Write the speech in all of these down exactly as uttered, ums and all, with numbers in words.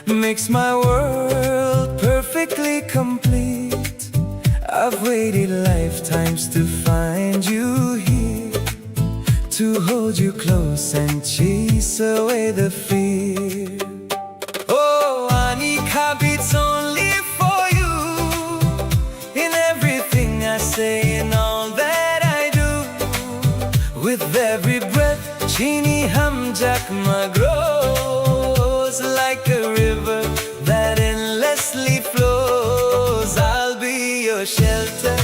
makes my world perfectly complete. I've waited lifetimes to find you here, to hold you close and chase away the fear. Oh, Ani Khabit, it's only for you. In everything I say, in all that I do, with every breath, Chini Hamjakma grows like a river that endlessly flows. I'll be your shelter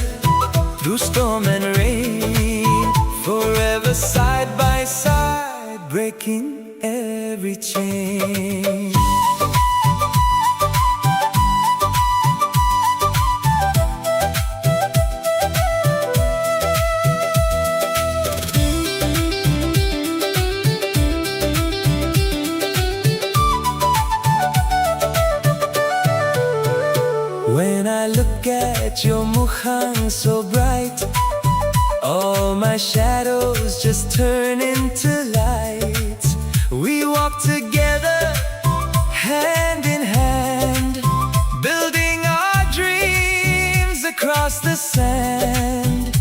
through storm and rain, forever side by side, breaking every chain. When I look at your mukhang so bright, all my shadows just turn into light. We walk together, hand in hand, building our dreams across the sand.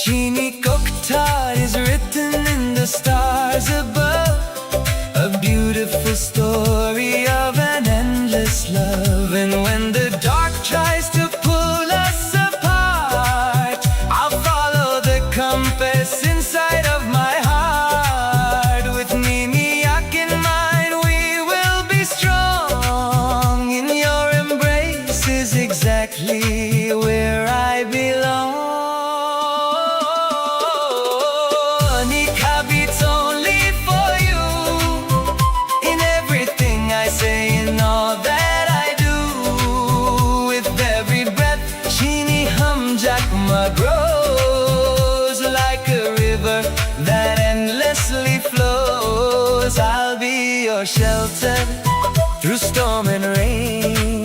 Chini Kokthar is written in the stars above, a beautiful story of an endless love. And when the dark tries to pull us apart, I'll follow the compass inside of my heart. With Nini Yak in mind, we will be strong. In your embrace is exactly where I belong. Nikabit's only for you. In everything I say, in all that I do, with every breath, Chini Hamjakma grows like a river that endlessly flows. I'll be your shelter through storm and rain,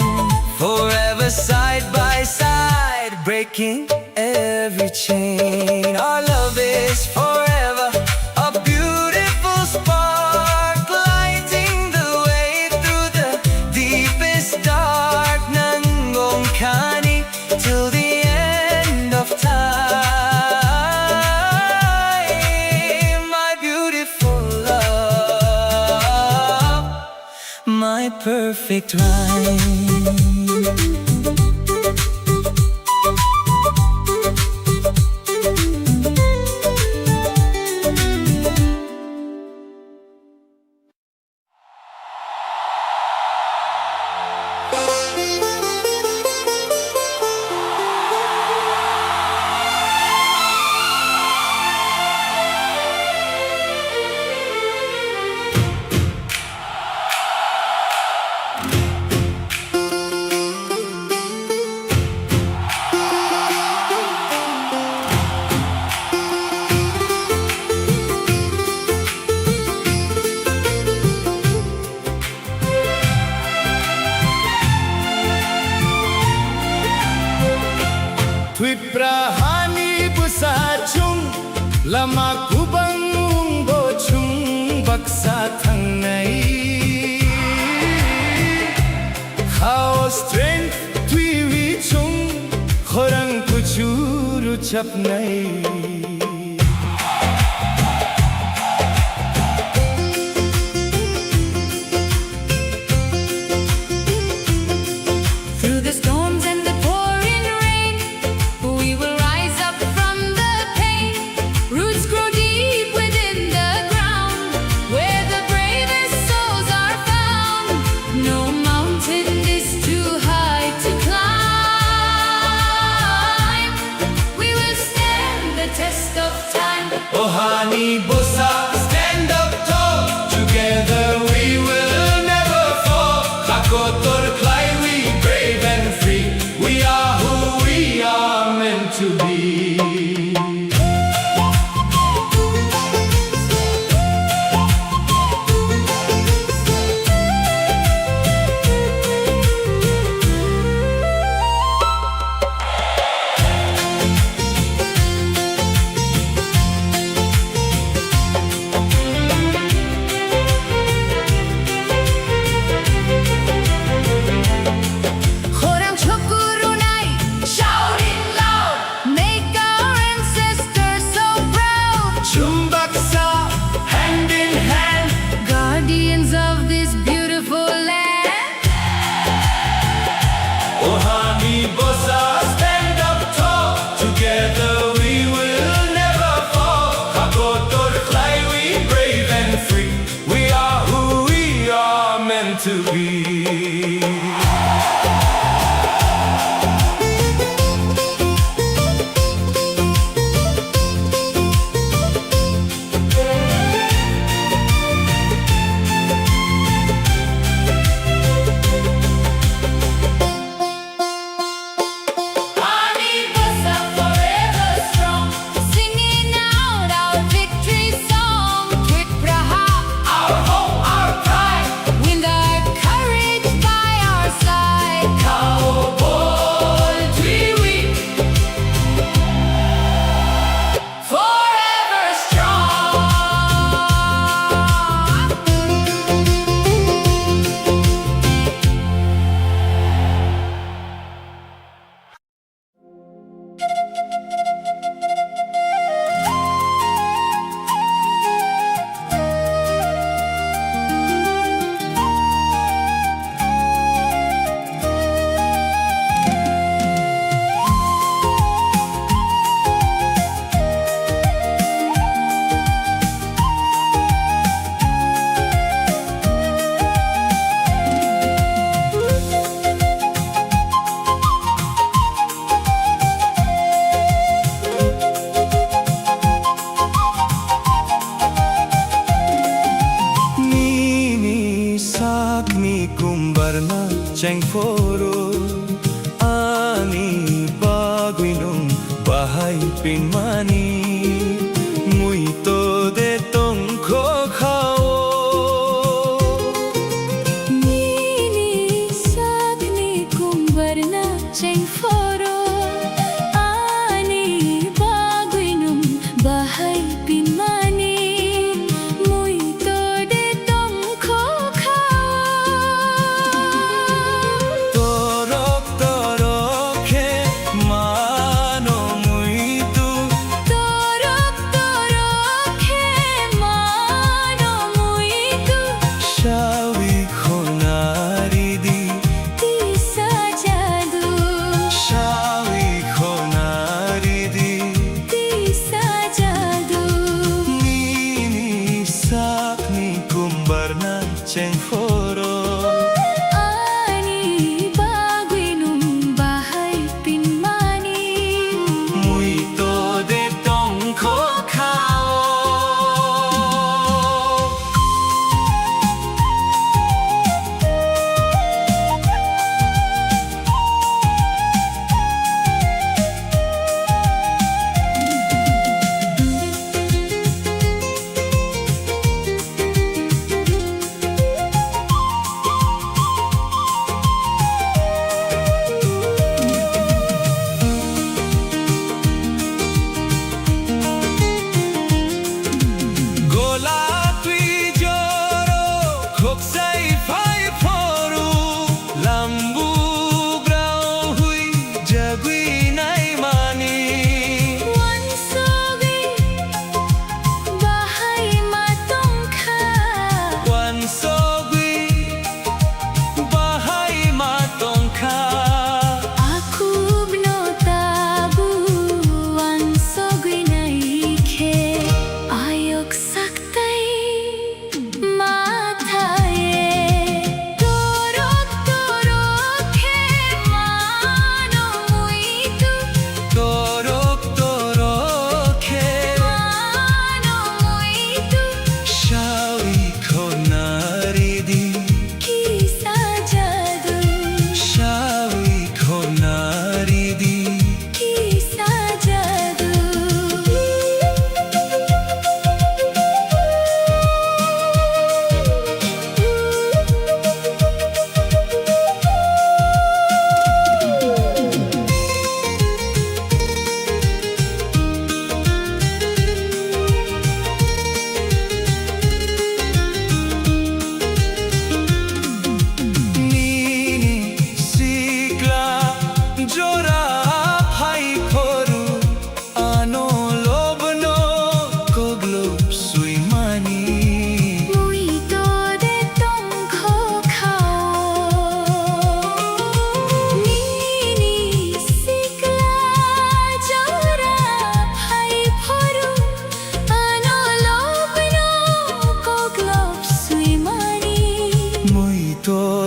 forever side by side, breaking every chain. Our love is forever, a beautiful spark lighting the way through the deepest dark. Nangong kani till the end of time, my beautiful love, my perfect rhyme. Twipra hani bwsa chung, lama kubang wngbo chung baksa thangnai. Khao strength twiwi chung, khorang kuchuru chapnai. Through the storms and the pouring rain, we will rise up from the pain. Roots grow deep within the ground, where the bravest souls are found. No mountain is too high to climb. We will stand the test of time. Ohani bosa, stand up tall. Together we will never fall. Hakotor klai we brave and free. We are who we are meant to be. Ani Basa forever strong, singing out our victory song. Twipra ha, our home, our pride. Wind our courage by our side. Cowboy Twiwi, forever strong. Nini sakni kumbarna chengphoro, ani bagwi nwng bahai pinmani muito de tongkho khao. Nini sakni kumbarna chengphoro, ani bagwi nwng bahai pinmani muito de tongkho khao. Torok torok khe mano muito.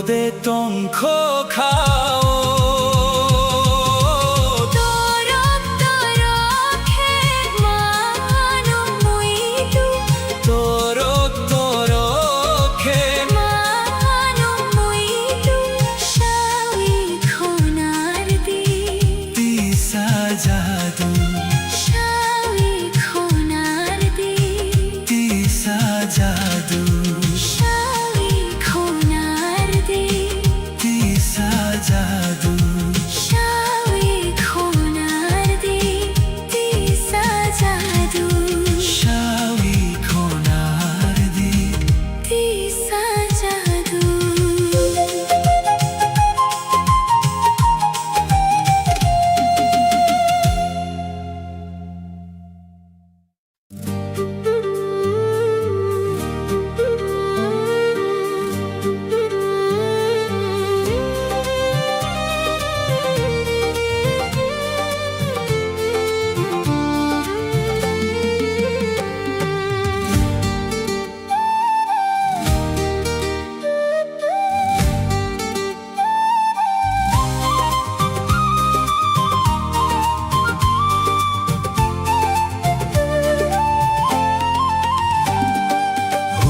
Te tongkho khao. Torok torok khe mano muitu. Torok torok khe mano muitu. Shawi khonar di. Tisa jadu. Shawi khonar di. Tisa jadu. Shawi khonar di. Tisa jadu. Shawi khonar di. Tisa jadu. Shawi khonar di. Tisa jadu.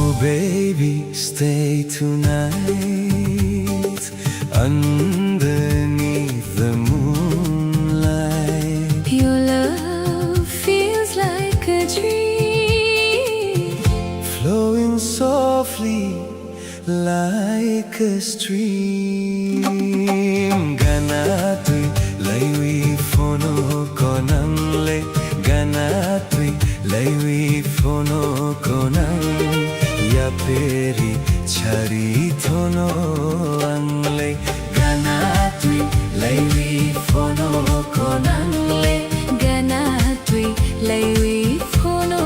Oh baby, stay tonight underneath the moonlight. Your love feels like a dream, flowing softly like a stream. Gana twi laiwi phono konang le, gana twi laiwi phono konang. Yaperi chari thono ang le, gana twi laiwi phono konang le, gana twi laiwi phono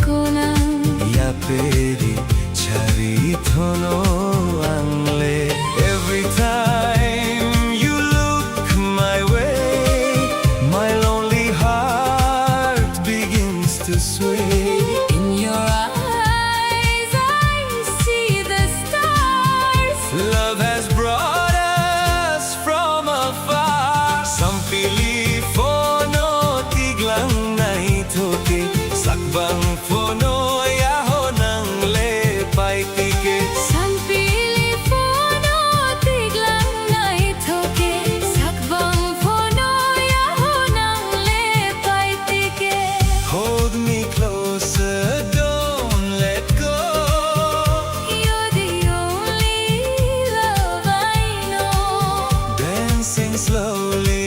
konang. Yaperi chari thono ang le. Every time you look my way, my lonely heart begins to sway. In your eyes I see the stars. Love has brought us from afar. Sampili phono tiglang naithoke, sakbang phono yahonang le paitike. Sampili phono tiglang naithoke, sakbang phono yahonang le paitike. Hold me closer, don't let go. You're the only love I know. Dancing slowly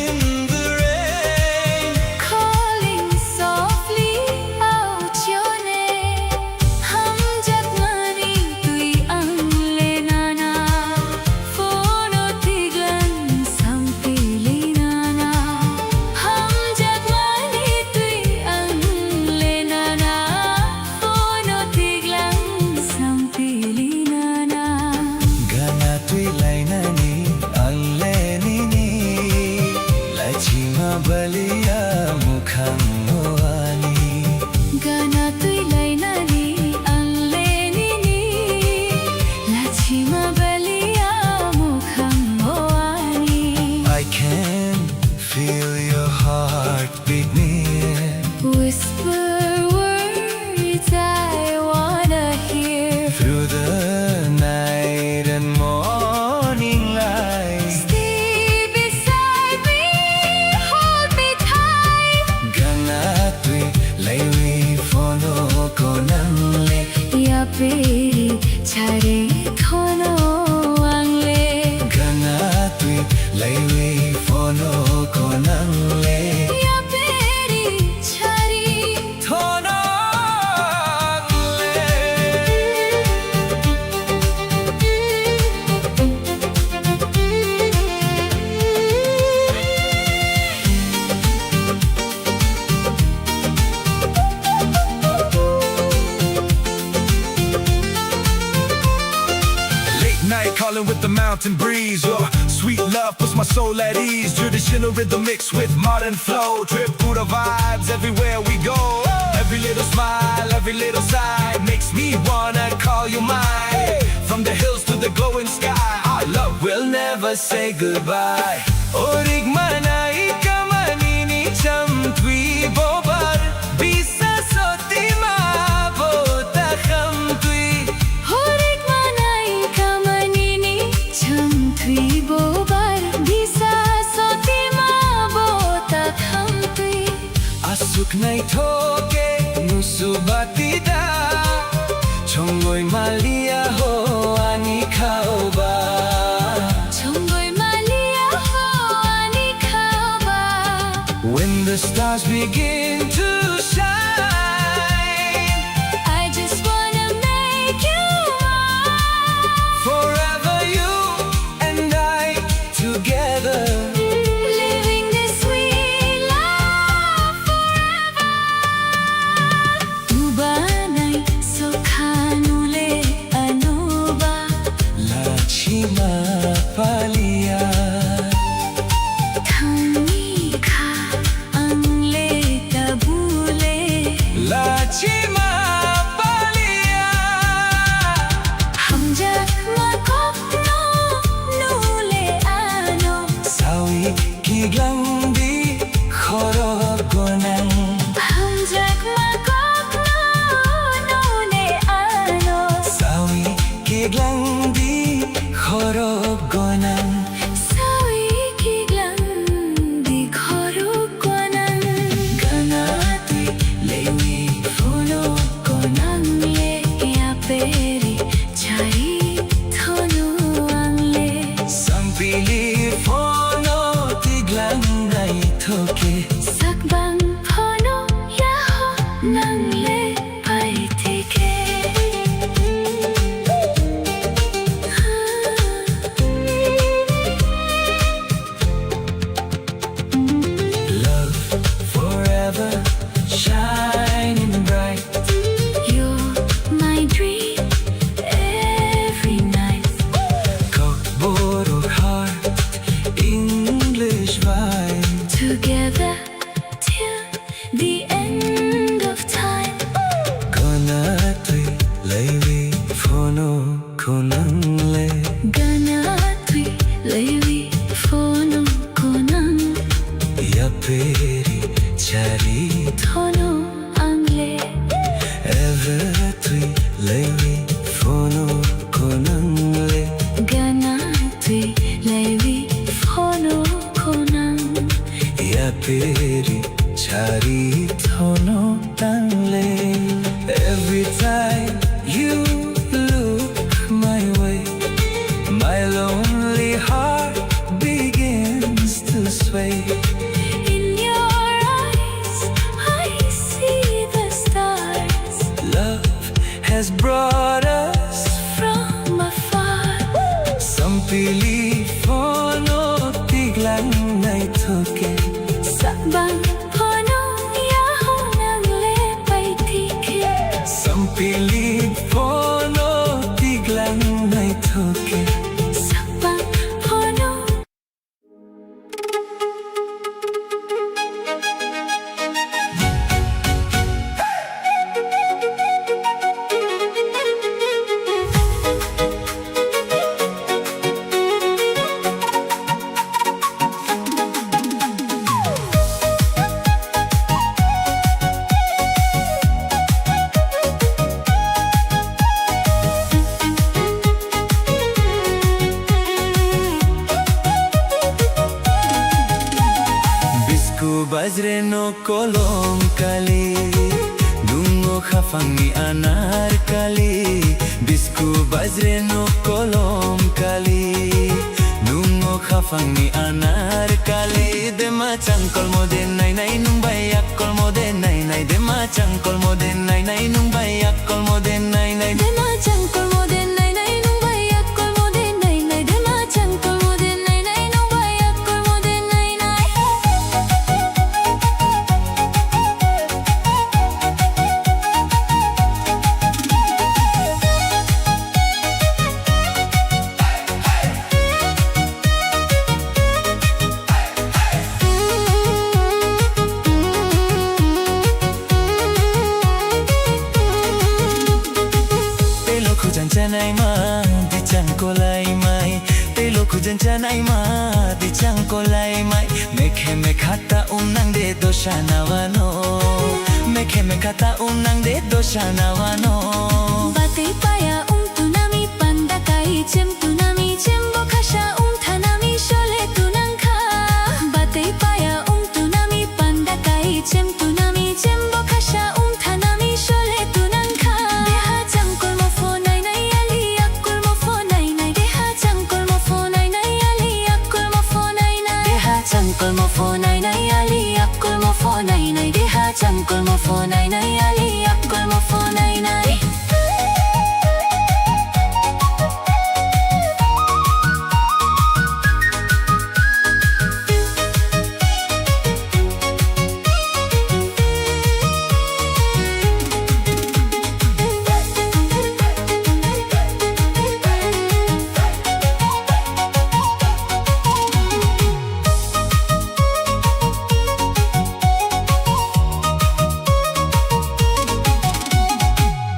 in the rain. Calling softly out your name. Hamjakmani twi ang le nana. Phono tiglang sampili nana. Hamjakmani twi ang le nana. Phono tiglang sampili nana. Gana twi lainani ang le nini. Lachima balia mukhang o ani. Gana twi lainani ang le nini. Lachima balia mukhang o ani. I can feel your heart beat near. Whisper words I wanna hear. Through the night and morning light. Stay beside me, hold me tight. Gana twi laiwi phono konang le. Yaperi chari thono ang le. Gana twi laiwi phono konang le. Yaperi chari thono ang le. Late night calling with the mountain breeze. Your sweet love puts my soul at ease. Traditional rhythm mixed with modern flow. Trip Buddha vibes everywhere we go. Every little smile, every little sigh makes me wanna call you mine. From the hills to the glowing sky, our love will never say goodbye. Orik manai kamanini chamtwi bobar, bisa sotima bo ta khamtwi. Orik manai kamanini chamtwi bobar, bisa sotima bo ta khamtwi. Aswk naithok khe nusu bati da, chongoi maliya ho ani khaoba. Chongoi maliya ho ani khaoba. When the stars begin to shine, I just wanna make you mine. Forever you and I together, living this sweet love forever. Ubanai sokhanule anoba, lachima palia. Thangni kha angle tabule, lachima palia. Hamjakma kokno nule ano, sawi kiglangdi khorok gonang. Hamjakma kokno nule ano, sawi kiglangdi khorok gonang. Sawi kiglangdi khorok gonang. Gana twi lewi phono gonang le, yaperi chari thono ang le. Sampili phono tiglang naithok khe, sakbang phono yaho nang le paithike. Love forever, shining bright. You're my dream every night. Kokborok heart, English vibe. Together till the end of time. Gana twi lewi phono khonang le. Gana twi lewi phono khonang. Yaperi chari thono ang le. Ever twi lewi phono khonang le. Gana twi lewi phono khonang. Yaperi chari thono tang le. Every time you look my way, my lonely heart begins to sway. In your eyes, I see the stars. Love has brought us from afar. Sampili phono tiglang naithok khe, sakbang phono yaho nang le paithike. Sampili phono tiglang naithok khe, sakbang phono. Bisku bajre no kolom kali, nungo khafangni anar kali. Bisku bajre no kolom kali, nungo khafangni anar kali. Dema changkolmo de nai nai nung bai yakkolmo de nai nai. Dema changkolmo de nai nai nung bai yakkolmo de nai nai. Dema changkolmo de nai nai nung bai yakkolmo de nai nai. Dema changkolmo de nai nai nung bai yakkolmo de nai nai. Telo khujang Tei lokhu jen chanai ma di chang kolai mai. Mekhe mekha ta um nang de dosa na wano. Mekhe mekha ta um nang de dosa na wano. Batei paya um tunami panda kai chem tunami chem bo khasa um thanami sole tunang kha. Batei paya um tunami panda kai chem tunami chem bo khasa um thanami sole tunang kha. Deha changkol mo pho nai nai ali akol mo pho nai nai. Deha changkol mo pho nai nai ali akol mo pho nai nai. Deha changkol mo pho nai nai ali akol mo pho nai nai. Deha changkol mo pho nai nai ali akol mo pho nai nai.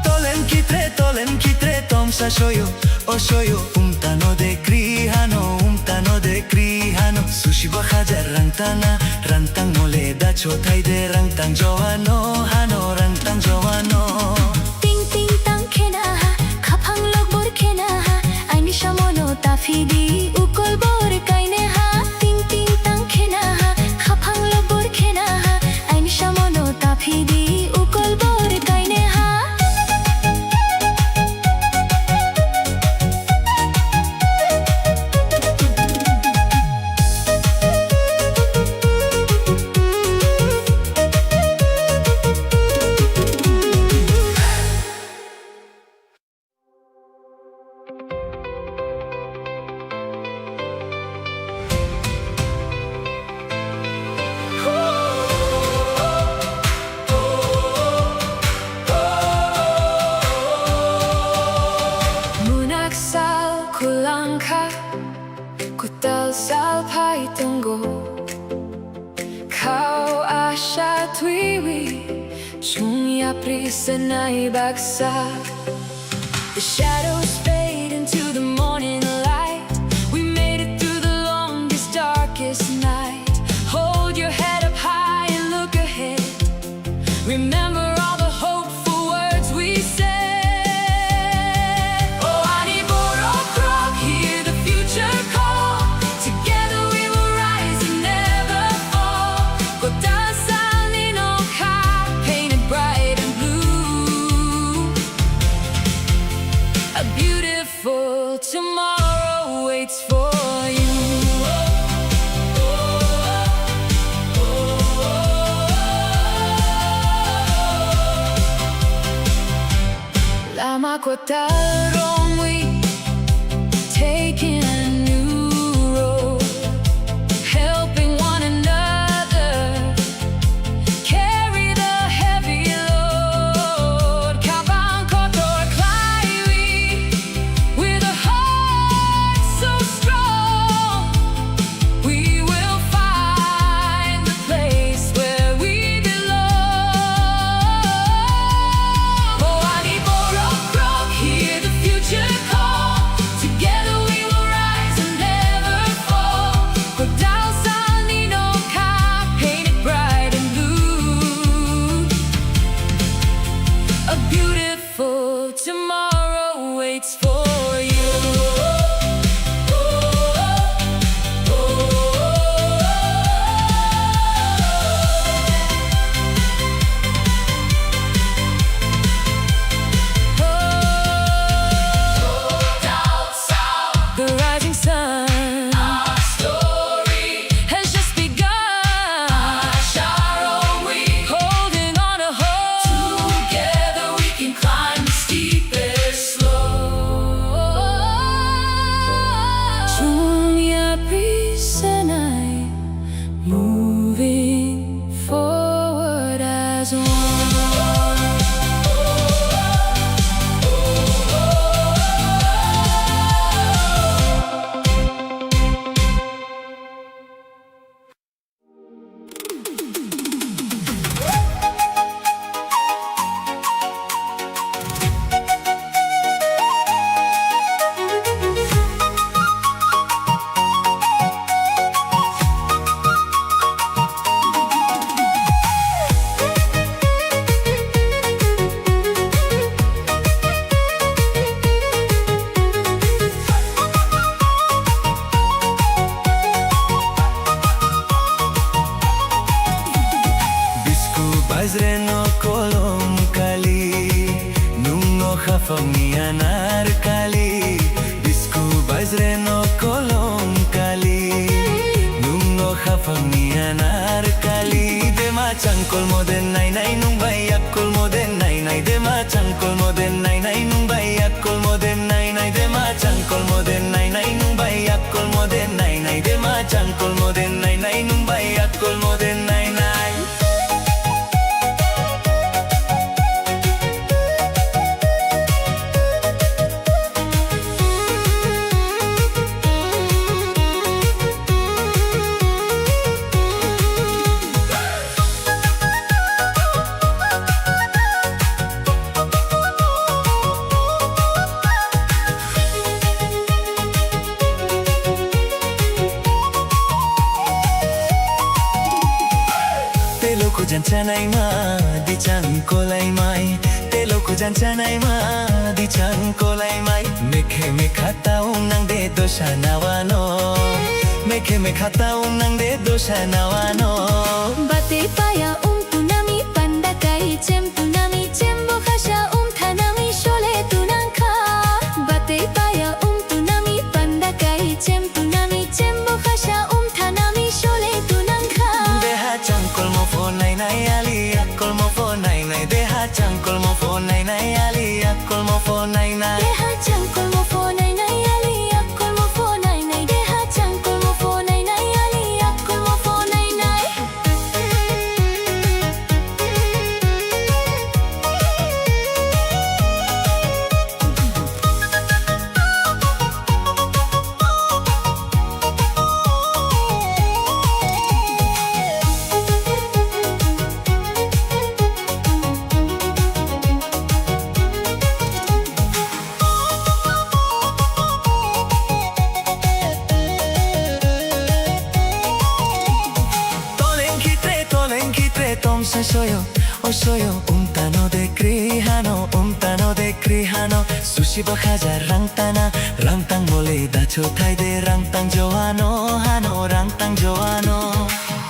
Tolen kitre, tolen kitre, tomsa soyo, o soyo, umtano de kri hano, umtano de kri hano, sushi bo hajar rang tana, rang tang mole da chothai de, rang tang jowano, hano, rang tang jowano. Ting ting tang khena ha, khaphang lokbor khena ha, aini samono taphidi, ukol bor kaine ha. Ting ting tang khena ha, khaphang lokbor khena ha, aini samono taphidi, ukol bor kaine ha. Munak sal khulangkha, kwtal sal phai tongo. Khao asha twiwi, chwng yapri sanai baksa. The shadows fade into the morning light. We made it through the longest, darkest night. Hold your head up high and look ahead. Remember all the hopeful words we said. Oh, ani borok rok, hear the future call. Together we will rise and never fall. Kotal salni nokha, painted bright and blue. A beautiful tomorrow waits for you. Lama kwtal romwi, taking a new road, helping one another. Carry the heavy load. Kabang kotor klaiwi, with a heart so strong, we will find the place where we belong. Oh, ani borok rok, hear the future call. Together we will rise and never fall. Kotal salni nokha, painted bright and blue. A beautiful tomorrow waits for you. The rising sun. Our story has just begun. Holding on to hope. Together we can climb the steepest slope. Chwng yapri sanai, moving forward as one. Kolmo de nai nai nung bai yak kolmo de nai nai de ma chang kolmo de nai nai nung bai yak kolmo de nai nai de ma chang kolmo de nai nai nung bai yak kolmo de nai nai de ma chang kolmo de nai nai nung bai yak kolmo de nai nai. Telo kujan chanai ma di chang kolai mai. Telo kujan chanai ma di chang kolai mai. Mekhe mekha taung nang de dosa nawano. Mekhe mekha taung nang de dosa nawano. Batwi paya um tunami panda kai chem tunami chem bo khasa um thanami sole tunang kha. Batwi paya um tunami panda kai chem tunami chem bo khasa um thanami sole tunang kha. Deha chang kolmo pho nai nai ali yak kolmo pho nai nai deha chang kolmo pho nai nai ali yak kolmo pho nai nai. Deha chang kolmo pho nai nai ali yak kolmo pho nai nai deha chang kolmo pho nai nai ali yak kolmo pho nai nai. Toleng khitre, toleng khitre, tong sa soyo, o soyo, umtano de kri hano, umtano de kri hano, sushi bo hajar rang tana, rang tang mole dacho thai de, rang tang joano hano, rang tang joano.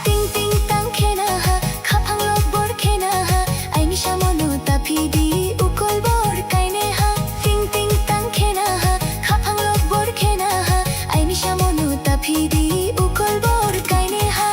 Ting ting tang khena ha, khaphang lok bor khena ha, aini samono ta phidi ukol bor kaine ha. Ting ting tang khena ha, khaphang lok bor khena ha, aini samono ta phidi ukol bor kaine ha.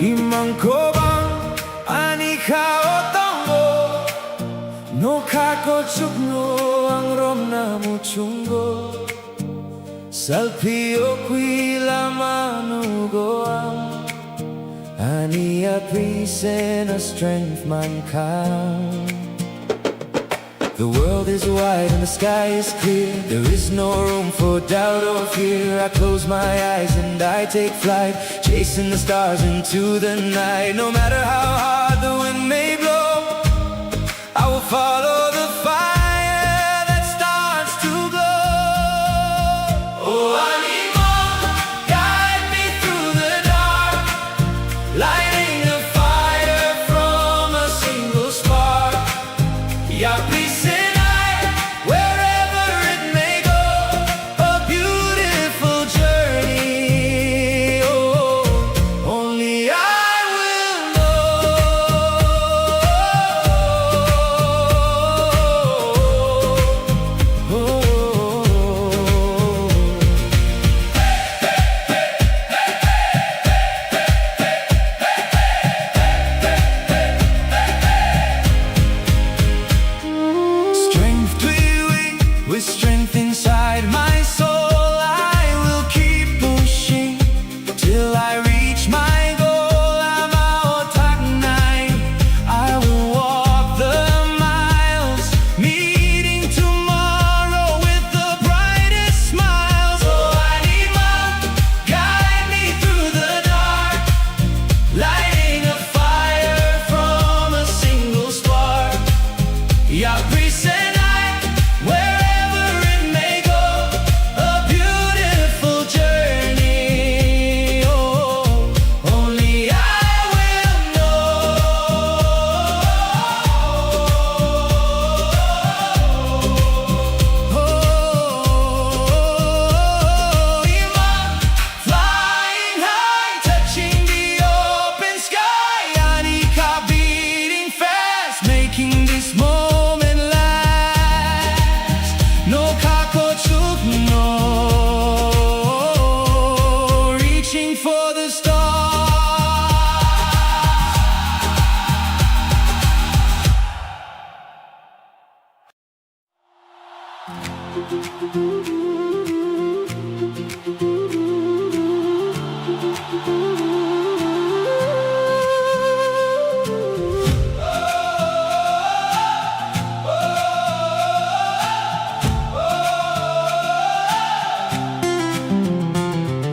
Imang kobang ani khao tongo, nokha kochukno ang romna muchungo. Salpio kui lama nugo ang, ani apri sena strength man kha. The world is wide and the sky is clear. There is no room for doubt or fear. I close my eyes and I take flight, chasing the stars into the night. No matter how hard the wind may blow, I will follow the fire that starts to glow. Oh, Anima, guide me through the dark, lighting a fire from a single spark. Yapri Sinai, wherever it may go, a beautiful journey. Oh, only I will know.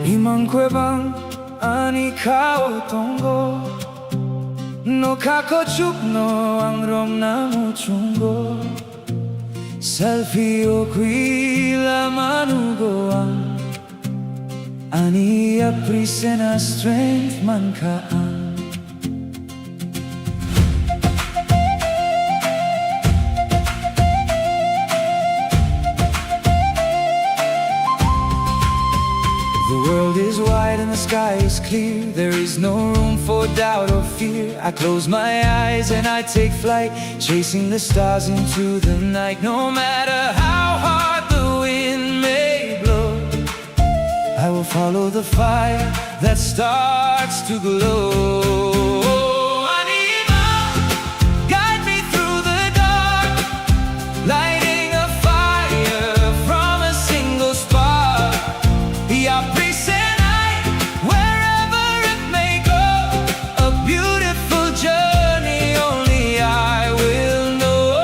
Imang kwbang ani khao tongo, nokha kochukno ang romna muchungo. Selfie o kwila manugo ang, ani yapri sena strength mankha ang. The world is wide and the sky is clear. There is no room for doubt or fear. I close my eyes and I take flight, chasing the stars into the night. No matter how hard the wind may blow, I will follow the fire that starts to glow. Anima, guide me through the dark, lighting a fire from a single spark. Yapri Senai, wherever it may go, a beautiful journey only I will know.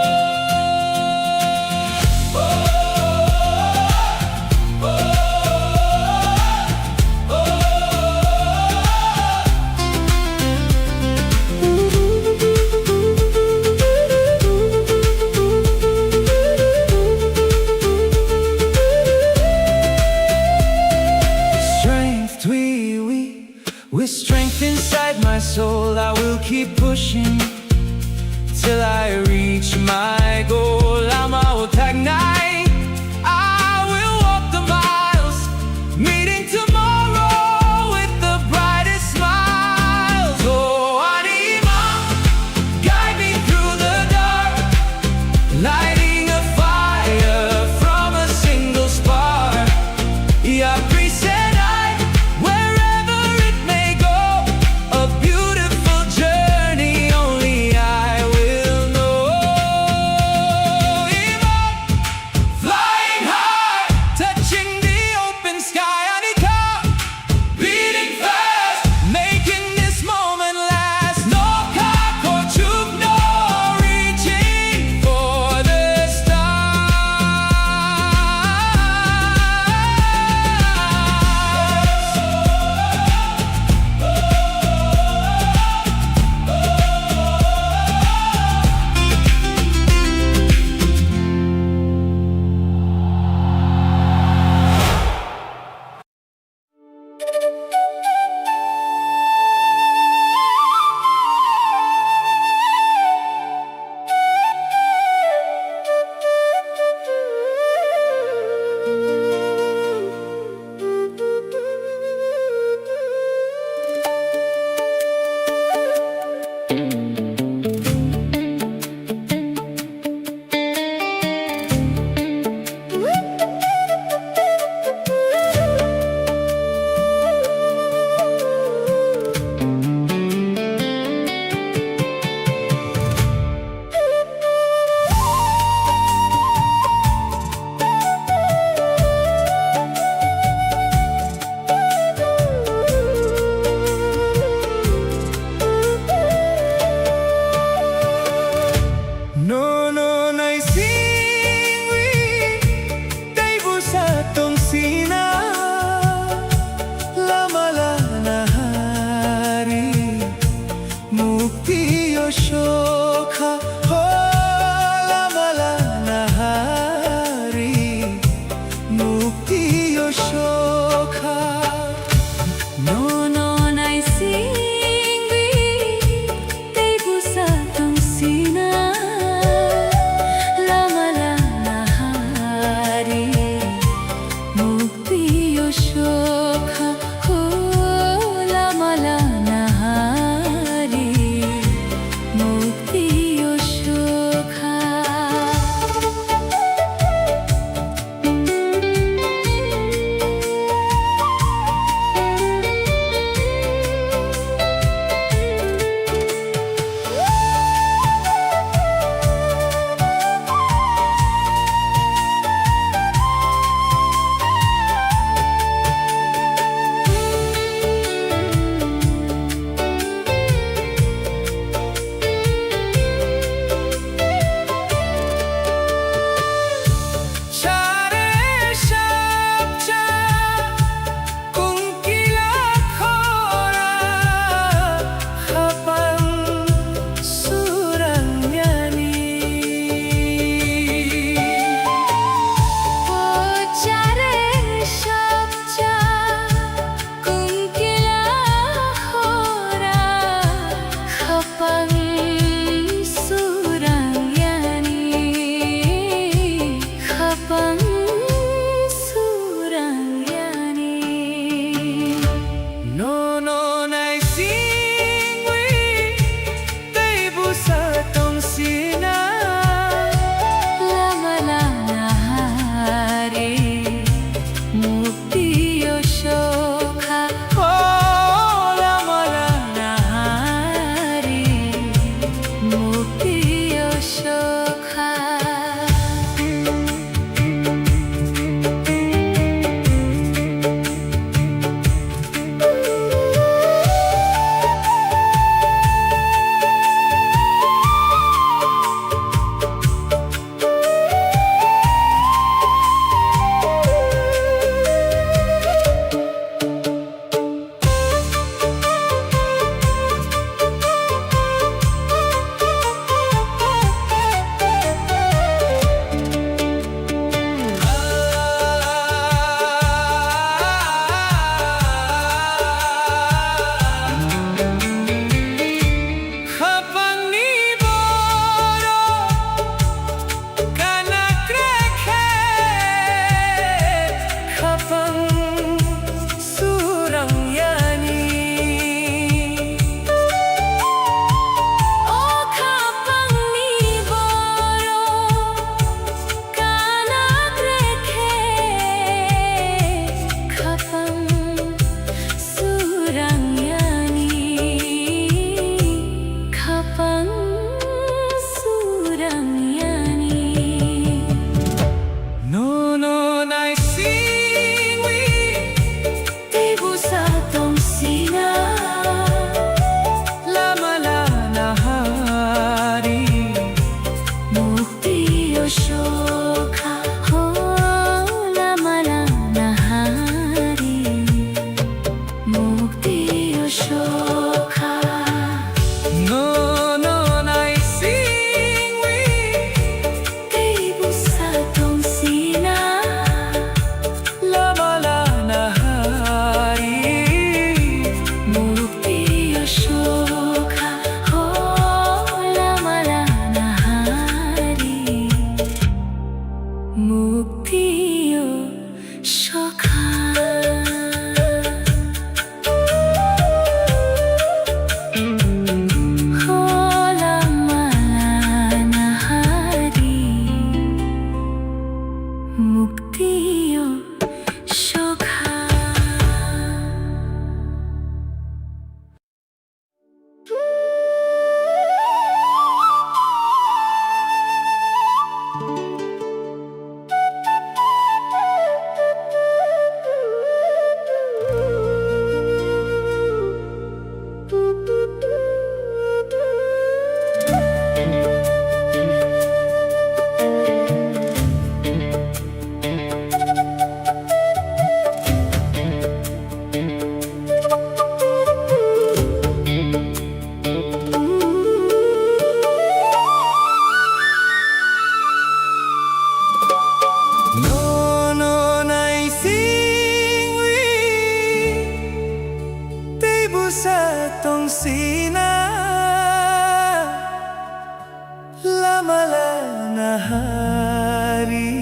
Hari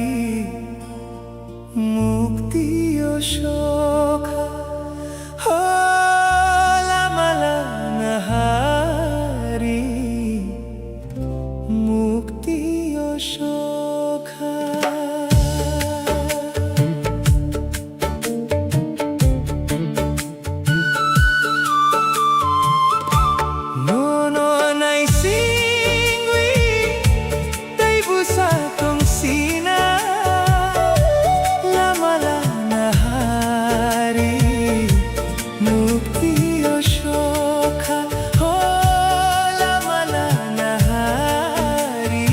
mukti o sokha, ho lama lama hari mukti o sokha. Nono naisingwi tei bwsa tongsina, lama lana hari mukti o sokha, ho lama lana hari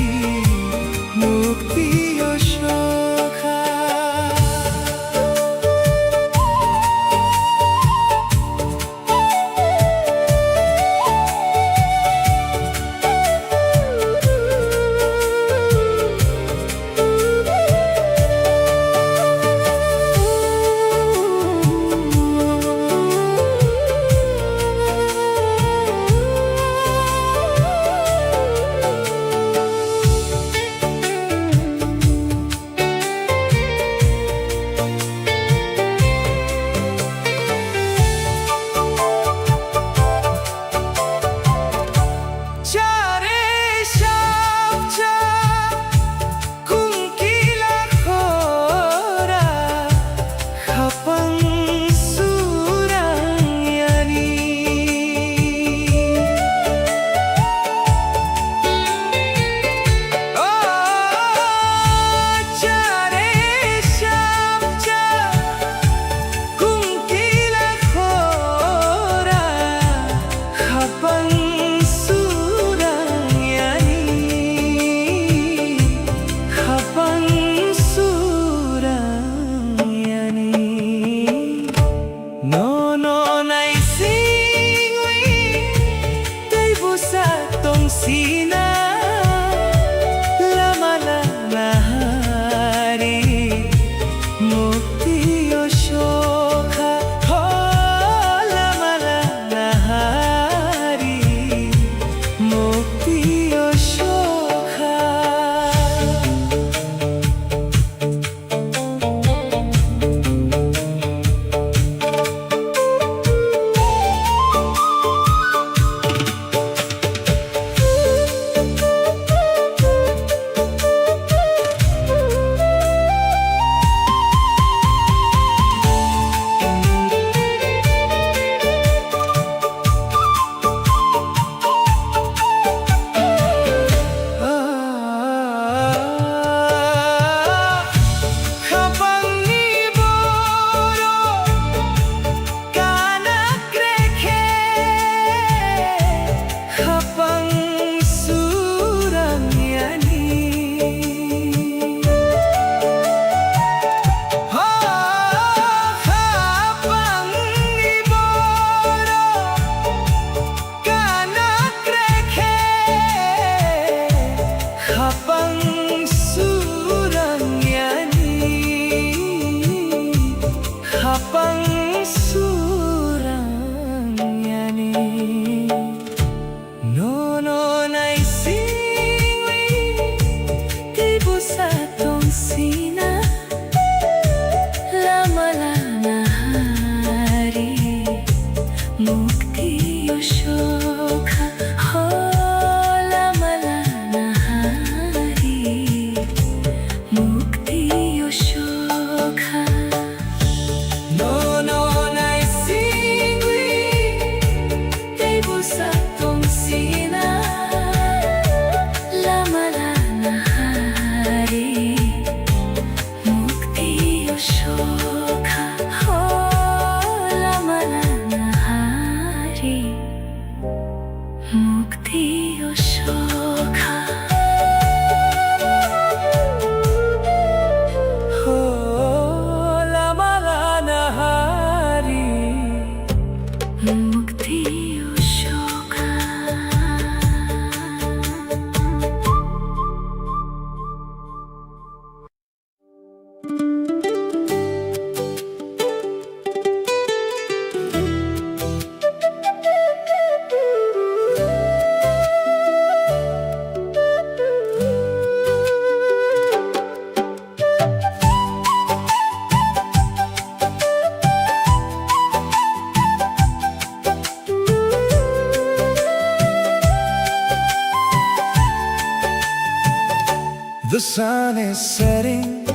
The sun is setting,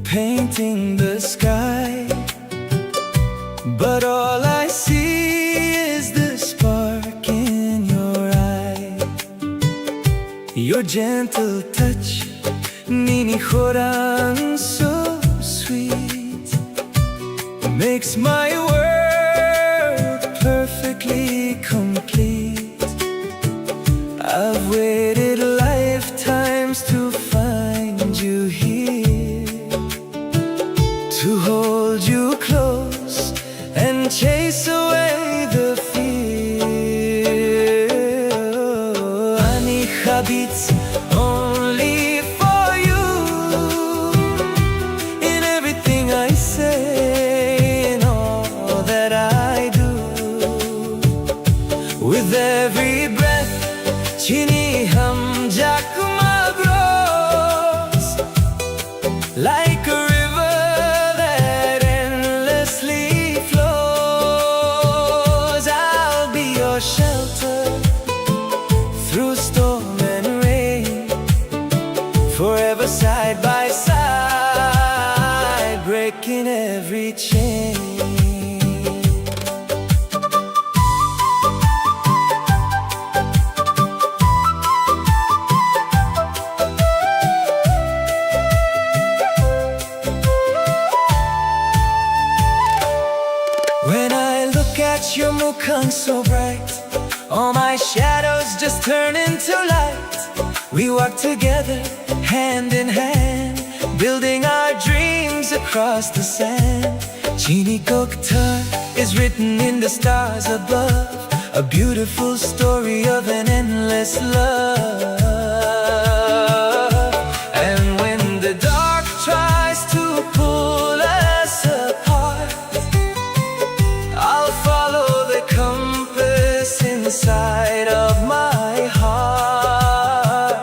painting the sky, but all I see is the spark in your eye. Your gentle touch, nini khorang, so sweet, makes my world perfectly complete. I've waited lifetimes to find you here, to hold you close and chase away the fear. Ani khabits only for you in everything I say and all that I do. With every breath, chini hamjak ma grows. Like a river that endlessly flows, I'll be your shelter through storm and rain. Forever side by side, breaking every chain. When I look at your mukhang so bright, all my shadows just turn into light. We walk together, hand in hand, building our dreams across the sand. Chini kokthar is written in the stars above, a beautiful story of an endless love. And when the dark tries to pull us apart, I'll follow the compass inside of my heart.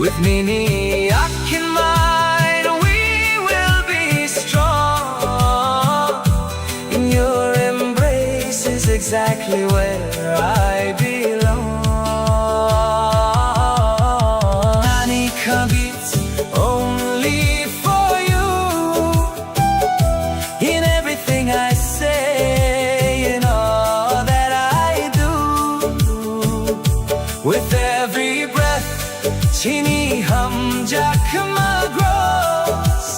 With Nini Akin mine, we will be strong. In your embrace is exactly where I belong. Ani khabits only for you. In everything I say and all that I do, with every breath, chini hamjak ma grows.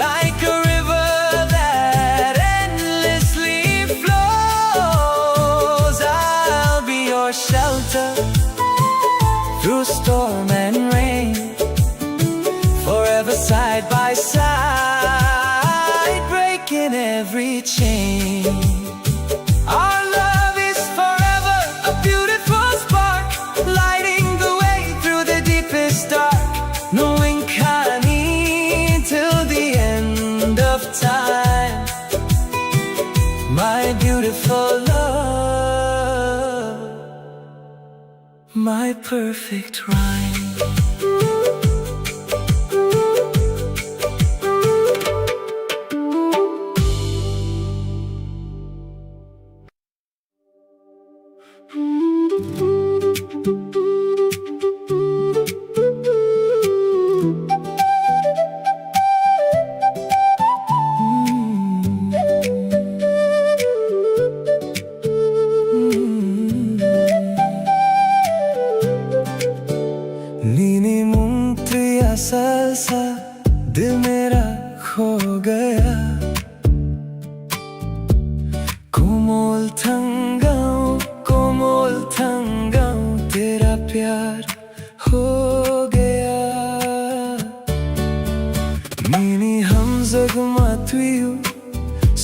Like a river that endlessly flows, I'll be your shelter through storm and rain. Forever side by side, breaking every chain. Our love is forever, a beautiful spark, lighting the way through the deepest dark. Nung wngkha ani till the end of time, my beautiful love. My perfect rhyme. Nini mung twi asal sa, dil mera kho gaya. Komol thang gaon, komol thang gaon, tera pyar ho gaya. Nini hamzag ma twi,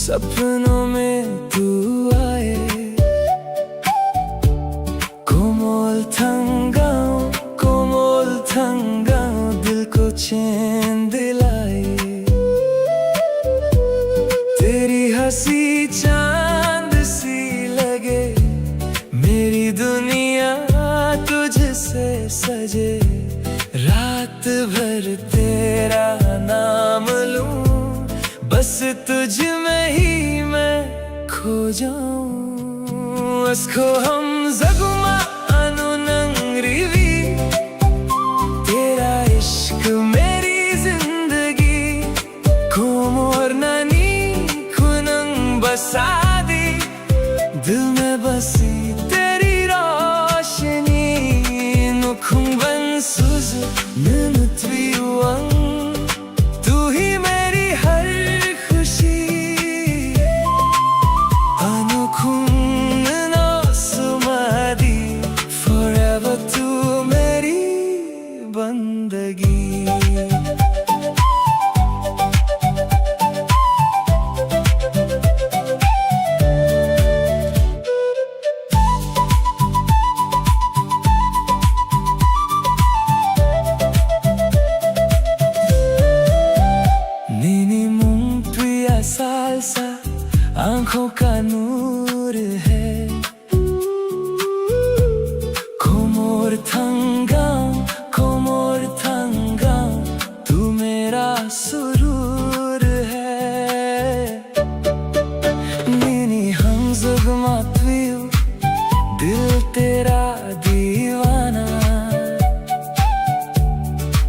sapno mein tu aaye. Komol thang gaon, komol thang gaon, dil ko cheen dilaye. Teri hansi chaand si lage, meri duniya tujhse saje. Raat bhar tera naam loon, bas tujh mein hi main kho jaun. Asko hamzag ma anu nang rivi, Thangam, komor thangam, tu mera surur hai. Nini hamzwgma twiw, dil tera diwana.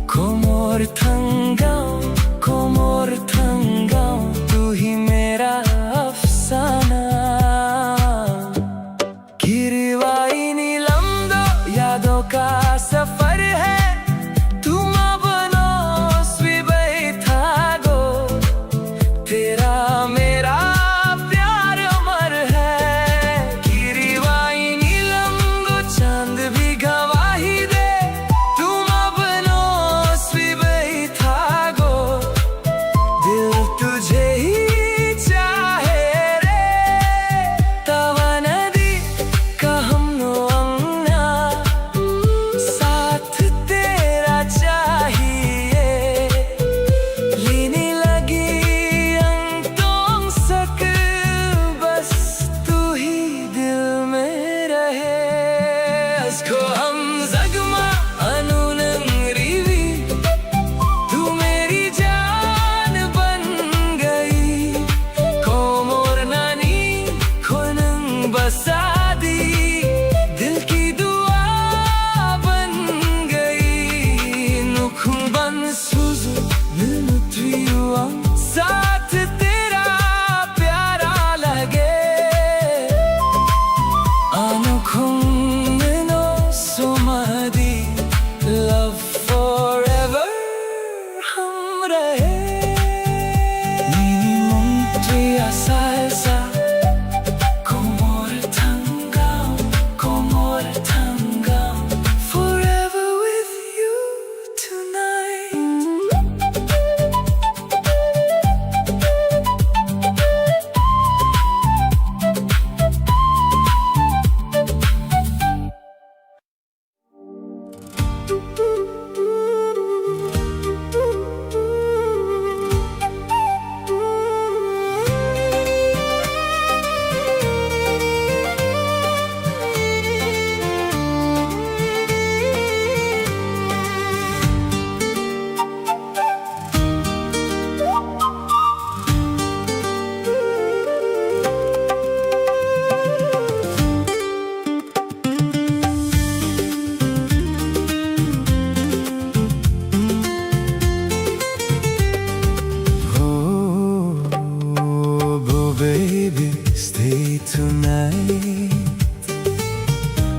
Komor thangam, komor thangam, tu hi mera afsana. Kiriwai ni lamdo, yado ka safar hai, tum abno swibai thago, tera mera pyar amar hai. Kiriwai ni lamdo, chand bhi gawahi de, tum abno swibai thago, dil tujhe hi chahe re, tawana di kaham no angna, saath tera chahiye, lini lagi ang tongsak, bas tu hi dil mein rahe. Asko hamzwgma, ano nwng riwi, tu meri jaan ban gayi. Komor nani khonung basa di, dil ki dua ban gayi. Nukhung ban suzu, nunu twiwang, saath tera pyara lage. Ano khung no somadi, love forever hum rahe. Nini mung twi asal sa, komor thangam, komor thangam, forever with you tonight. Oh, oh, baby, stay tonight.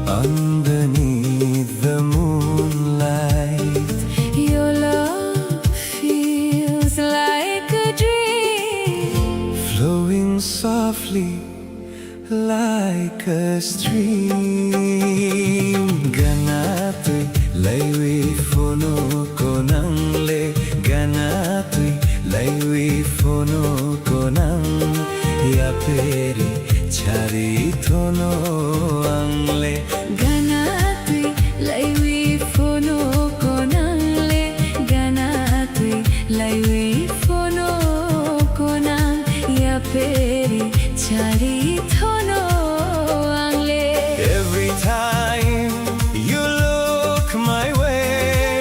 Underneath the moonlight, your love feels like a dream, flowing softly like a stream. Gana twi laiwi phono konang le, gana twi laiwi phono konang, yaperi chari thono ang le. Gana twi laiwi phono konang le, gana twi laiwi phono konang, yaperi chari thono ang le. Every time you look my way,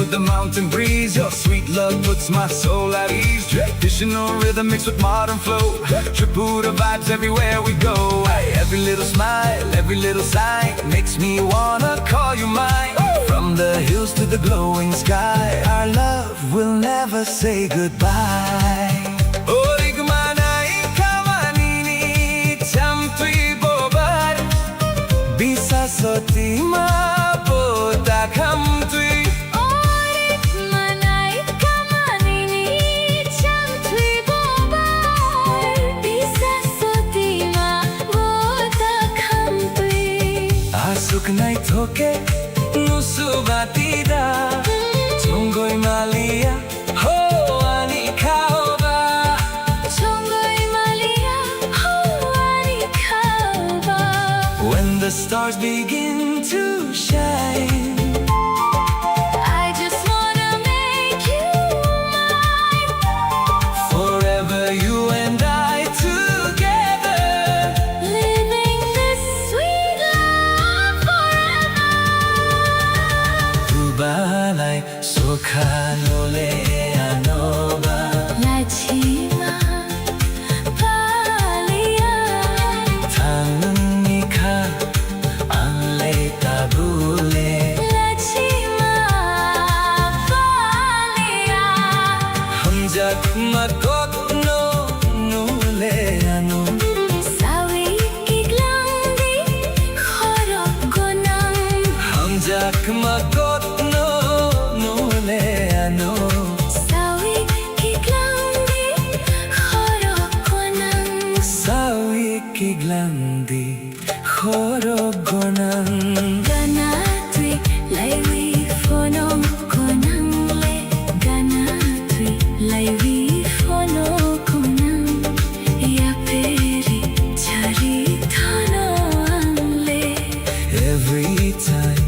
The mountain breeze, your sweet love puts my soul at ease. Traditional rhythm mixed with modern flow. Tripura vibes everywhere we go. Every little smile, every little sign makes me wanna call you mine. From the hills to the glowing sky, our love will never say goodbye. Orik manai kamanini chamtwi bobar. Bisa sotima bota khamtwi. Orik manai kamanini chamtwi bobar. Bisa sotima bota khamtwi. Asuk naithoke nusu batida. Chongoi malia. Ho ani khaoba. Chongoi malia, ho ani khaoba. When the stars begin to shine, I just wanna make you mine. Forever you and I together. Living this sweet love forever. Tubalai Sokha nole anoba. Lachima palia. Thangni kha angle tabule. Lachima palia. Hamjak ma kotno nule ano. Sawi kiklang di khorok gonang. Hamjak ma kotno nule ano. Sawi kiklang di khorok gonang. Sawi kiklang di khorok gonang. Gana twi laiwi phono gonang le. Gana twi laiwi phono gonang. Yaperi chari thono ang le. Every time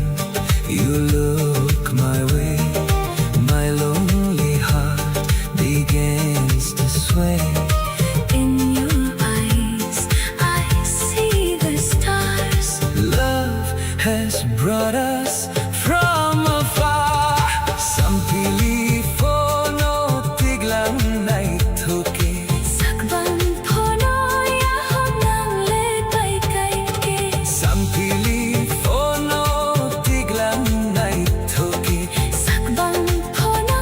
you look my way, my lonely heart begins to sway. In your eyes, I see the stars. Love has brought us from afar. Sampili phono tiglang naithoke. Sakbang phono yahon nangle pai kaike. Sampili phono tiglang naithoke. Sakbang phono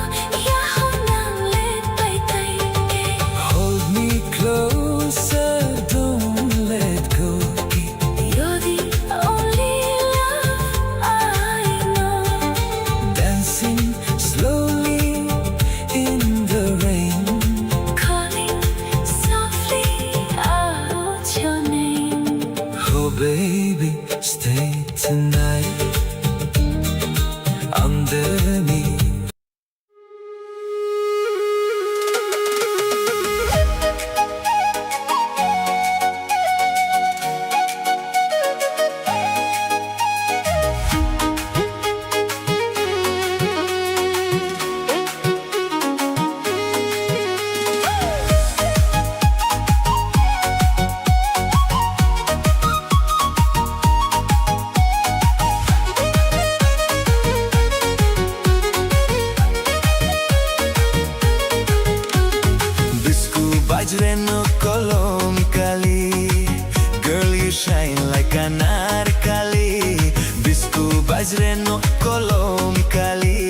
yahon nangle pai kaike. Hold me closer, don't let go. You're the only love I know. Dancing slowly in the rain. Calling softly out your name. Oh baby, stay tonight. Underneath. Bisku bajre no kolom kali, girl, you shine like anarkali. Bisku bajre no kolom kali,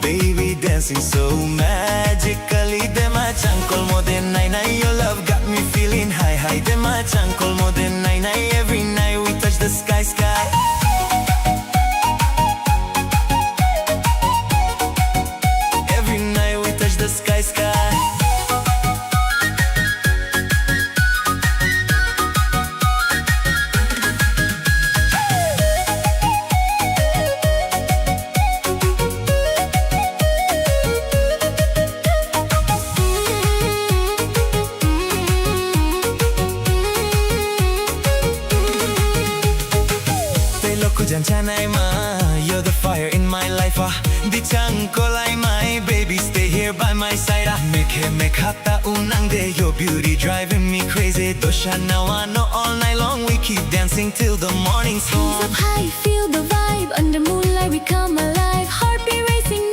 baby dancing so magically. Dema changkol mode nai nai, your love got me feeling high high. Dema changkol mode nai nai, every night we touch the sky sky. Every night we touch the sky sky. Tei loko jan chanai ma, you're the fire in my life, ah. Di chang kolai mai, baby, stay here by my side, ah. Mekhe mekha ta unang de, your beauty driving me crazy. Dosha nawa no, all night long we keep dancing till the morning sun. Hands up high, feel the vibe. Under moonlight we come alive. Heartbeat racing,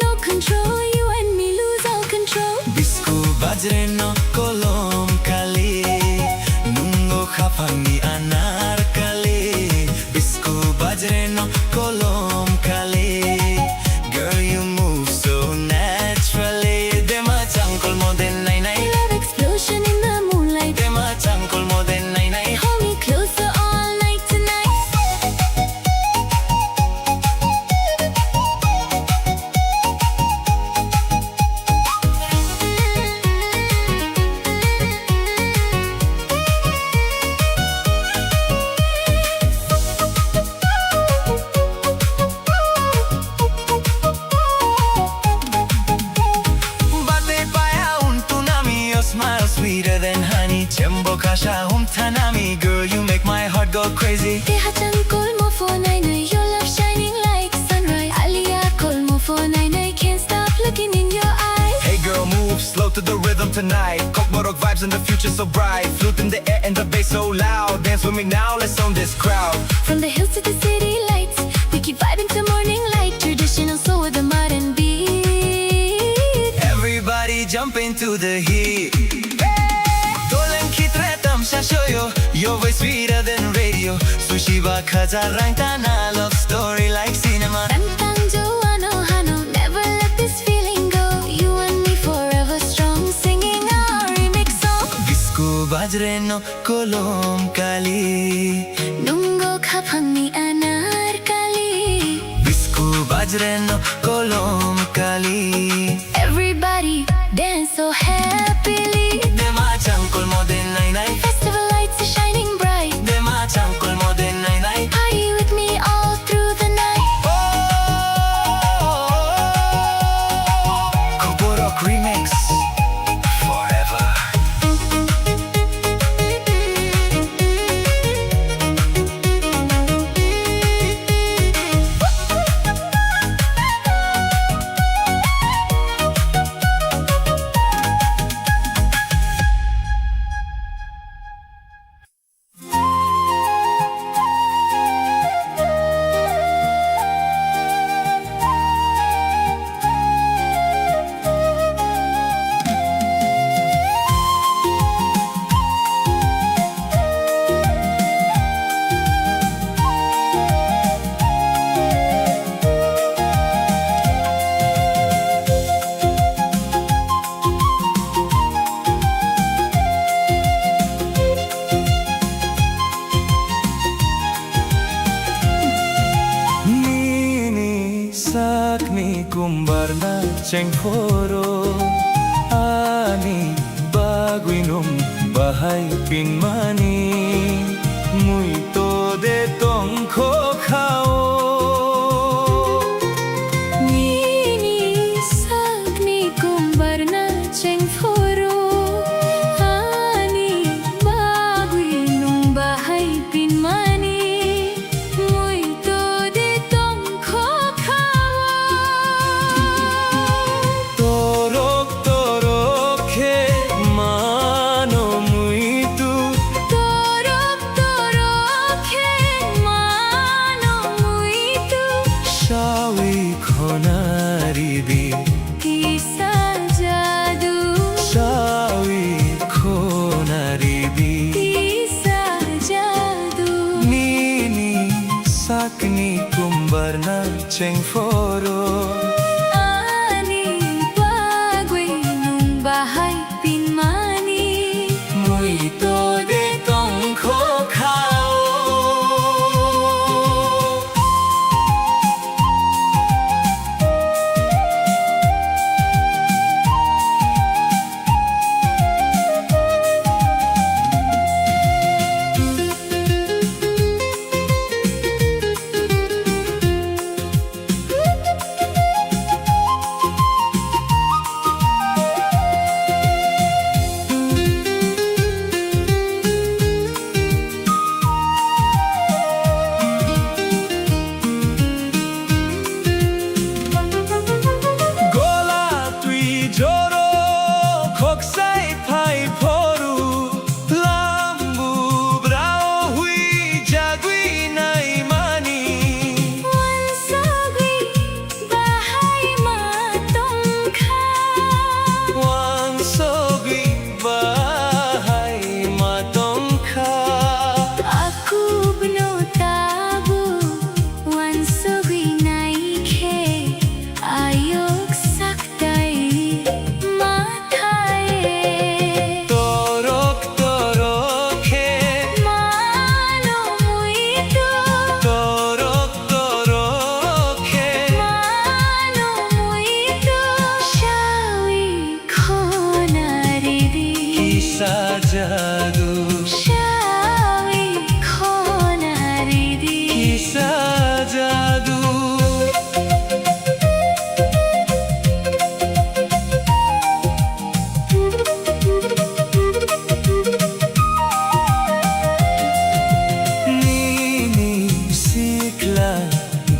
Bajreno kolom kali, nungo khapangni anar kali, bisku bajreno kolom kali. Girl, you move so naturally. Dema changkol moden nai nai. Love explosion in the moonlight. Dema changkol moden nai nai. Hold me closer all night tonight. Bate paya untunami, your smile sweeter than honey. Chembo kasha umtanami, girl, you make my heart go crazy. Teha chang kolmo phone nai nai, your love shining like sunrise. Alia kolmo phone nai nai, can't stop looking in your eyes. Hey girl, move slow to the rhythm tonight. Kokborok vibes and the future so bright. Flute in the air and the bass so loud. Dance with me now, let's own this crowd. From the hills to the city lights, we keep vibing till morning light. Traditional soul with a modern beat. Everybody jump into the heat. Dolen khitre tamsha shoyo, your voice sweeter than radio. Sushi ba khaza rang tana, love story like cinema. Tang tang jo ano hano, never let this feeling go. You and me forever strong, singing our remix song. Bisku bajreno kolom kali. Nungo khapangni anar kali. Bisku bajreno kolom kali. Everybody dance so happily. Dema changkol moden nai nai. Festival lights are shining bright. Dema changkol moden nai nai. Party with me all through the night. Oh, Kokborok remix forever. Nini sakni kumbarna chengphoro, ani bagwi nwng bahai pinmani, muito de tongkho khao. Nini sakni kumbarna chengphoro, ani bagwi nwng bahai pinmani, muito de tongkho khao. Torok torok khe mano muito. Torok torok khe mano muito. Sawi khonaribi. Kisa jadu. Sawi khonaribi. Kisa jadu. Nini sakni kumbarna chengphoro. Ani bagwi nwng bahai pinmani. Muito de tongkho khao.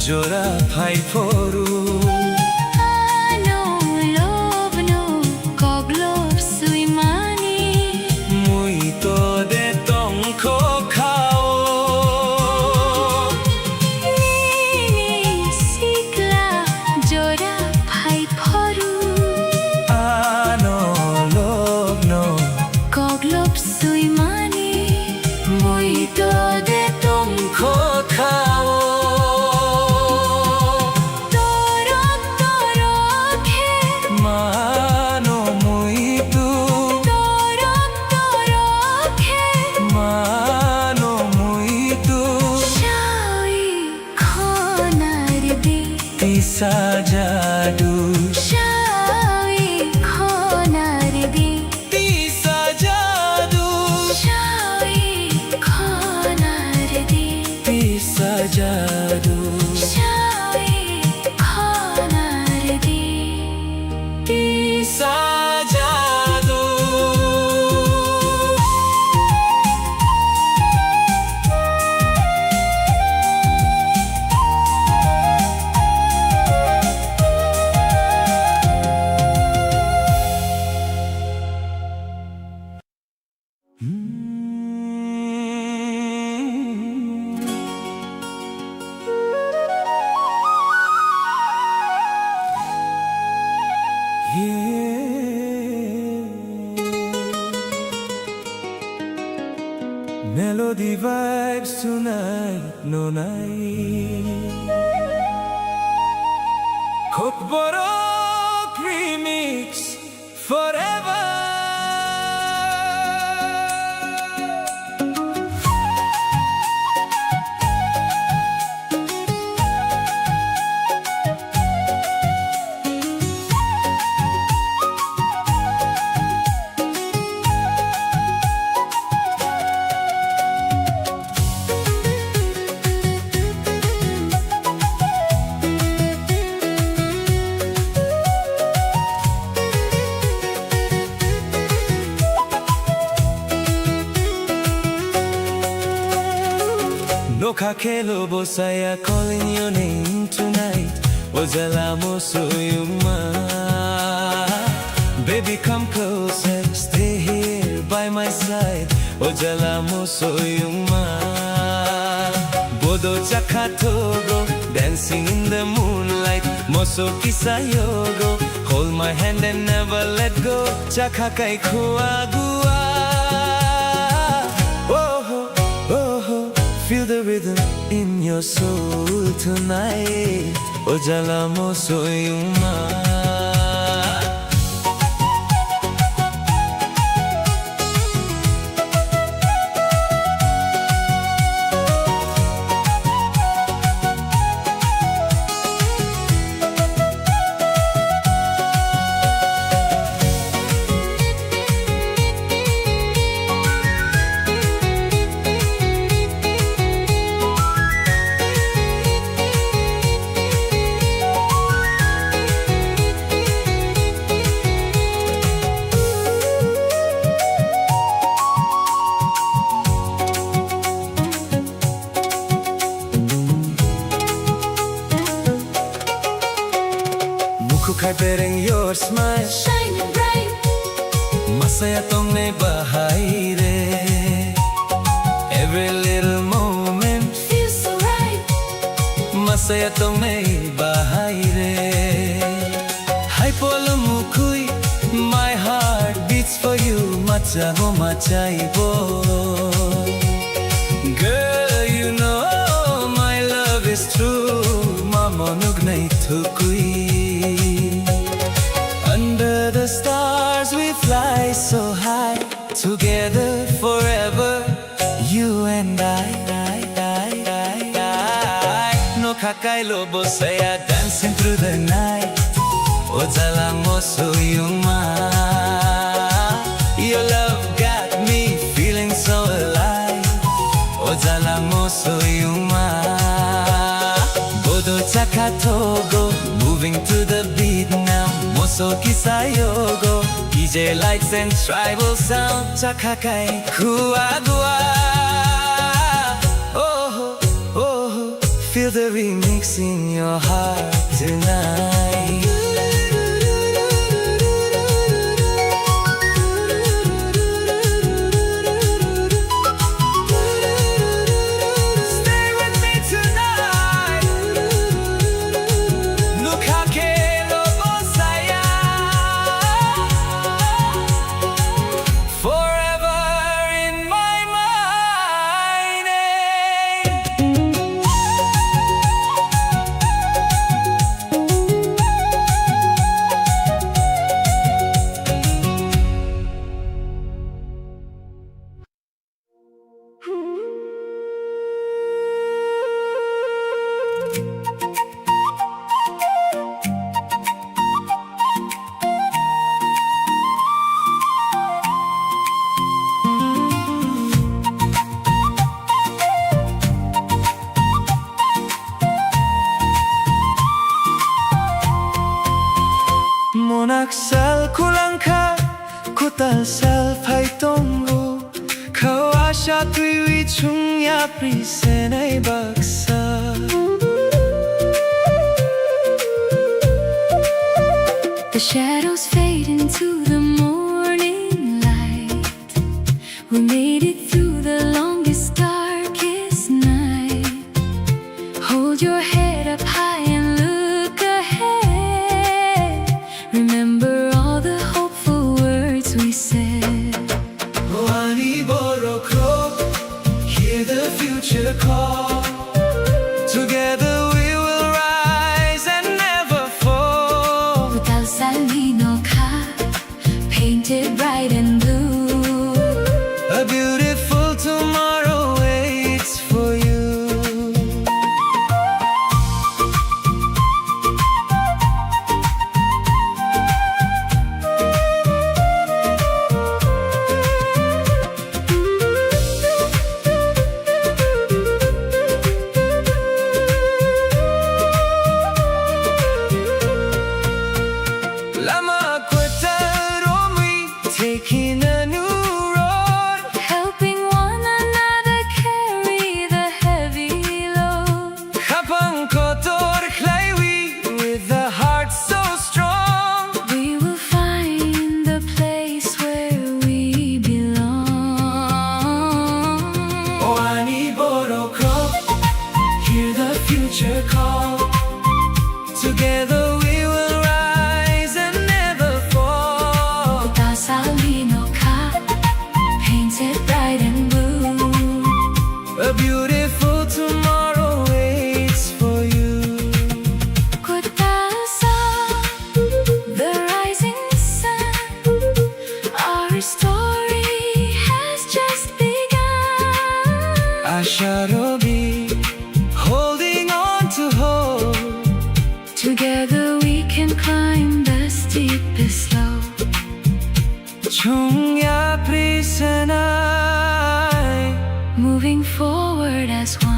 Jora phai phuru. Ano lobno koklop swimani. Mui to de tongkho khao. Nini sikla jora phai phuru. Ano lobno koklop swimani. Mui to de tongkho khao. Torok torok khe. Mano mui tu. Torok torok khe. Mano mui tu. Shawi khonar di. Tisa jadu. Shawi khonar di. Tisa jadu. Shawi khonar di. Tisa jadu. Shawi khonar di. Tisa jadu. Melody vibes tonight, no night. Kokborok remix. Forever. Nokha khelo bosaya, calling your name tonight. O jala mo soyungma. Baby, come closer, stay here by my side. O jala mo soyungma. Bodo chakha togo, dancing in the moonlight. Moso kisa yogo, hold my hand and never let go. Chakha kai khua gua. Oh, oh, oh, feel the rhythm in your soul tonight. O jala mo soyungma. Mukhu khai bereng your smile. Shining bright. Masaya tongnai bahai re. Every little moment feels so right. Masaya tongnai bahai re. Hai polo mukhui, my heart beats for you, macha go machai bo. Girl, you know my love is true, mamo nugnai thukui. Under the stars we fly so high, together forever. You and I, I, I, I, I. Nokha kailo bosaya, dancing through the night. O jala mo soyungma. Your love got me feeling so alive. O jala mo soyungma. Bodo chakha togo, moving to the beat now. Moso kisa yogo, D J lights and tribal sound. Chakha kai khua gua. Oh, oh, oh. Feel the remix in your heart tonight. Stay with me tonight. Nukha khelo bosaya. Forever in my mind, eh. Monak sal khulangkha, kwtal sal phai tongo. Khao asha twiwi chwng yapri senai baksa. The shadows fade into the morning light. We made it through the longest, darkest night. Hold your head up high and look ahead. Remember all the hopeful words we said. Ani borok rok, hear the future call. Together we will rise and never fall. Kwtal salni nokha, painted bright and blue. A beautiful tomorrow waits for you. Lama kwtal romwi, taking a new road. Helping one another carry the heavy load. Khapang kotor khlaiwi, with a heart so strong. We will find the place where we belong. O ani borok rok, hear the future call. Together we will rise and never fall. Kwtal salni nokha, painted bright and blue. A beautiful tomorrow waits for you. Kwtal sal, the rising sun. Our story has just begun. Asha Robi, holding on to hope. Together we can climb the steepest slope. Chwng yapri senai. Moving forward as one.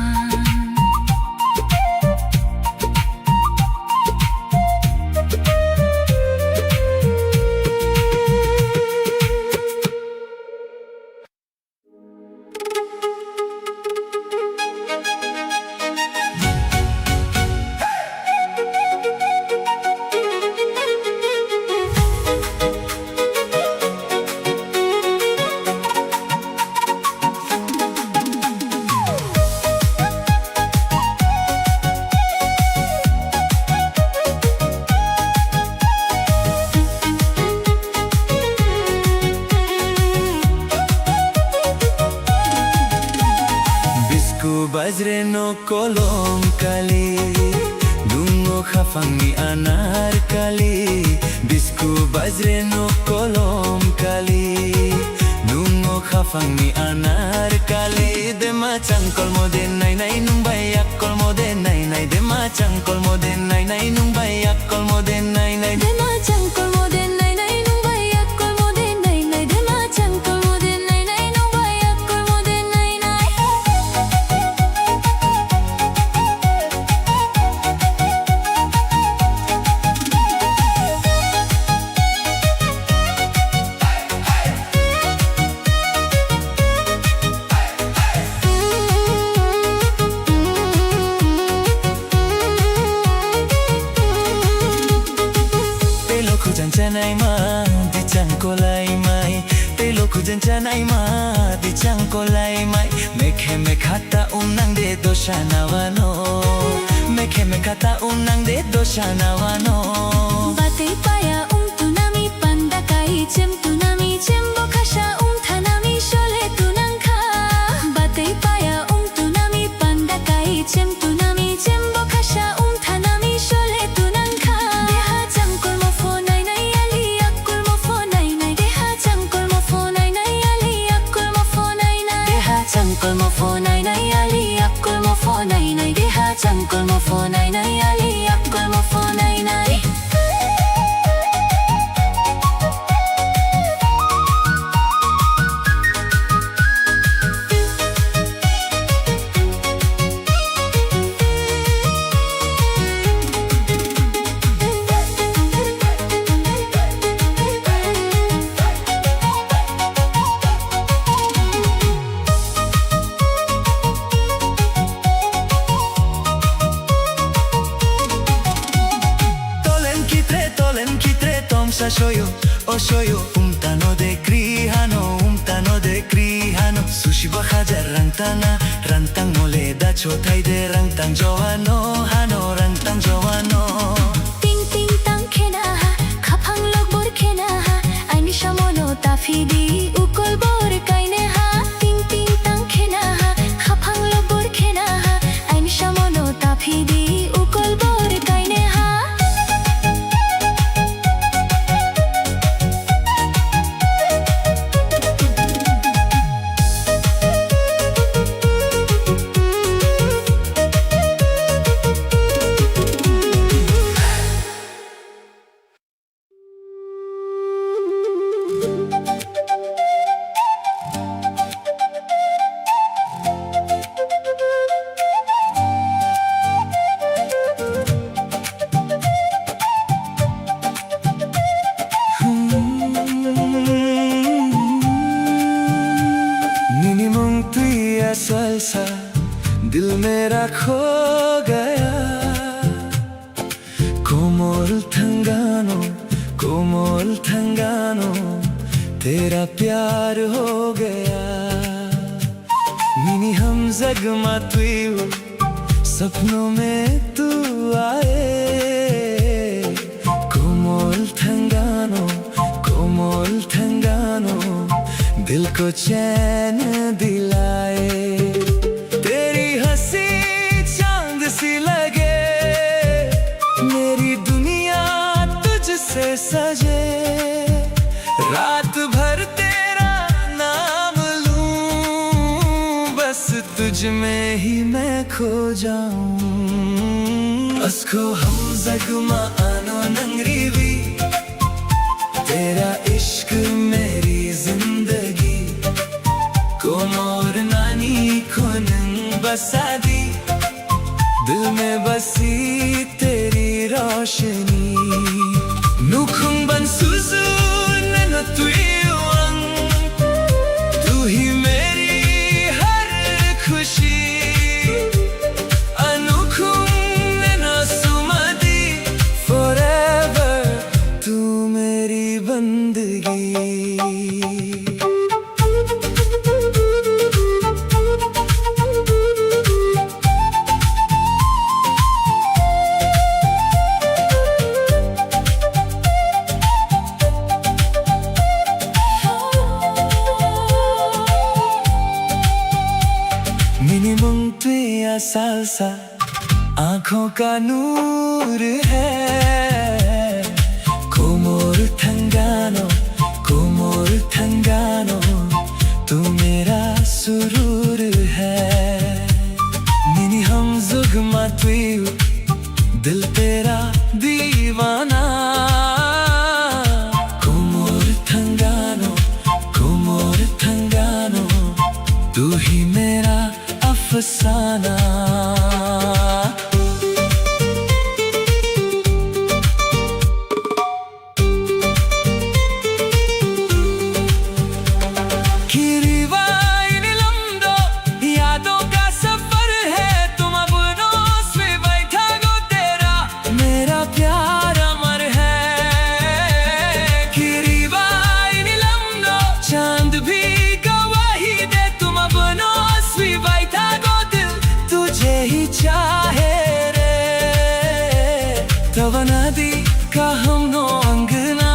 Bisku bajre no kolom kali, dungo khafangni anar kali. Bisku bajre no kolom kali, dungo khafangni anar kali. Dema changkolmo de nai nai nung bai yakkolmo de nai nai. Dema changkolmo de nai nai nung bai yakkolmo de nai nai. Dema changkolmo de nai nai nung bai yakkolmo de nai nai. Dema changkolmo de nai nai nung bai yakkolmo de nai nai. Jengcha naima di changkol laimai. Mekhe mekha ta um nang de dosa nawano. Mekhe mekha ta um nang de dosa nawano. Batwi paya um tunami panda kai chem tunami chem bo khasa um thanami sole tunang kha. Batwi paya um tunami panda kai chem tunami chem bo khasa um thanami sole tunang kha. Deha changkol mo pho nai nai ali akol mo pho nai nai. Deha changkol mo pho nai nai ali akol mo pho nai nai. Deha changkol mo pho nai nai ali akol mo pho nai nai. Deha changkol mo pho nai nai ali akol mo pho nai nai. Tolen kitre, tolen kitre, tomsa soyo, o soyo, umtano de kri hano, umtano de kri hano, sushi ba hajar rang tana, rang tang mole da chothai de, rang tang jowano, hano, rang tang jowano. Ting ting tang khena ha, khaphang lokbor khena ha, aini samono taphidi, ukol bor kaine ha. Ting ting tang khena ha, khaphang lokbor khena ha, aini samono taphidi, ukol bor kaine ha. Nini mung twi asal sa, dil mera kho gaya. Komol thangano, komol thangano, tera pyar ho gaya. Nini hamjagma twiu, sapno mein tu aaye. Komol thangano, komol thangano, dil ko chain dilaye. Teri hansi chand si lage, meri duniya tujhse saje. Raat bhar tera naam loon, bas tujh mein hi main kho jaun. Asko hamjagma ano nang riwi, tera ishq meri zindagi. Komor nani khonung basadi, dil mein basi teri roshni. Nukhung ban suzu nano twiwang, tu hi meri har khushi. Anukhung nano sumadi, forever tu meri bandagi. Nini mung twi asal sa, aankhon ka noor hai. Komor thangano, komor thangano, tu mera surur hai. Nini hamjagma twiu, dil tera deewana. Komor thangano, komor thangano, tu hi mera afsana. Kiriwai ni lamdo, yaadon ka safar hai, tum apno se baitha go tera, mera pyar amar hai. Kiriwai ni lamdo, chand bhi का हम नो अंगना,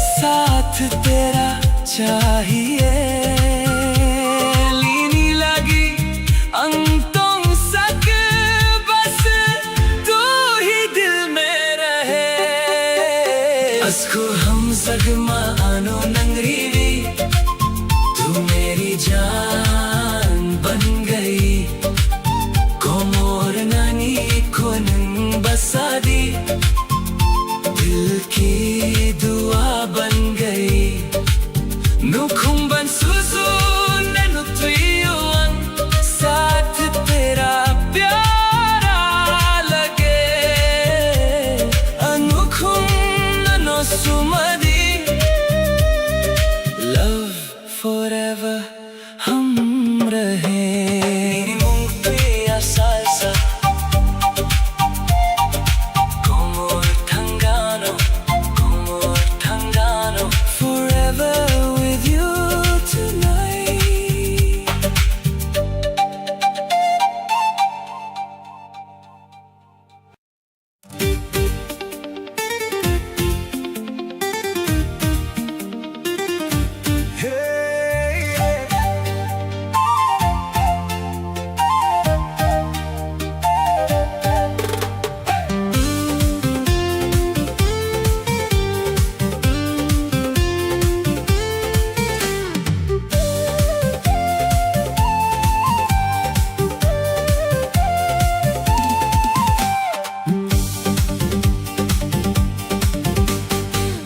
साथ तेरा चाहिए। लीनी लगी अंतों सक बस तू ही दिल में रहे। Asku hamsagma ano nangriwi, tu meri jaan ban gayi. Komor nani khonung basadi, dil ki dua ban gayi. Nukhung ban suzu nanu tuyu ang, saath tera pyara lage. Anukhung nano sumadi, love forever hum rahe. Nini mung tuya salsa, komor thangano, komor thangano. Forever with you tonight.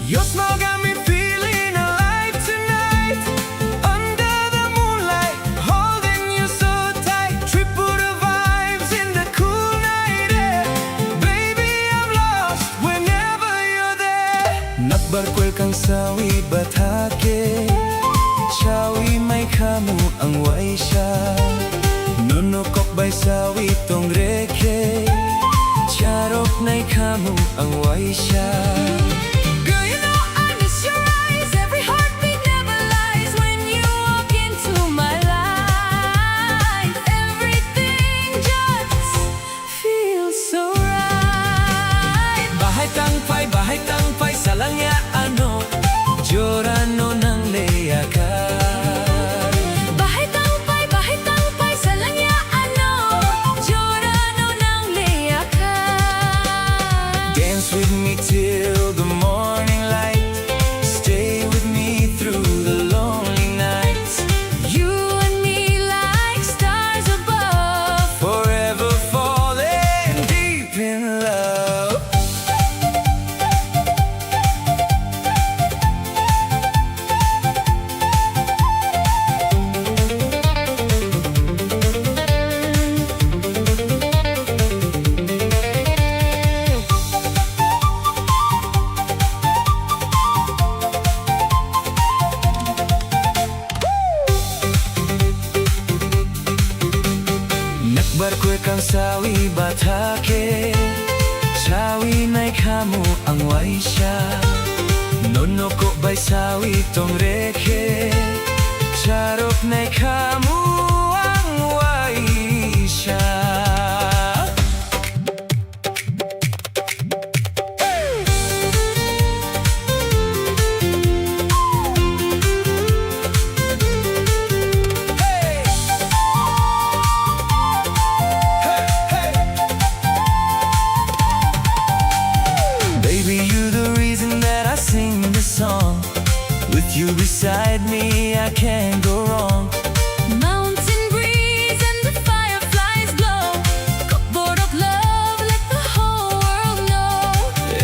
Your smile got me feeling alive tonight. Under the moonlight, holding you so tight. Tripura vibes in the cool night air. Baby, I'm lost whenever you're there. Nakbar kwel kang sawi bathake, sawi mai khamu ang waisa. Nono kok bai sawi tong rekhe, charok nai khamu ang waisa. Girl, you know I miss your eyes. Every heartbeat never lies when you walk into my life. Everything just feels so right. Bahai tang phai, bahai tang phai, salangya ano, jora no nang le yakar. Bahai tang phai, bahai tang phai, salangya ano, jora no nang le yakar. Dance with me till the morning light. Stay with me through the lonely nights. You and me like stars above. Forever falling deep in love. Nakbar kwe kang sawi bathake, sawi nai khamu ang waisa. Nono kok bai sawi tong rekhe, charok nai khamu ang waisa. Baby, you the reason that I sing this song. With you beside me, I can't go wrong. Mountain breeze and the fireflies glow. Cupboard of love, let the whole world know.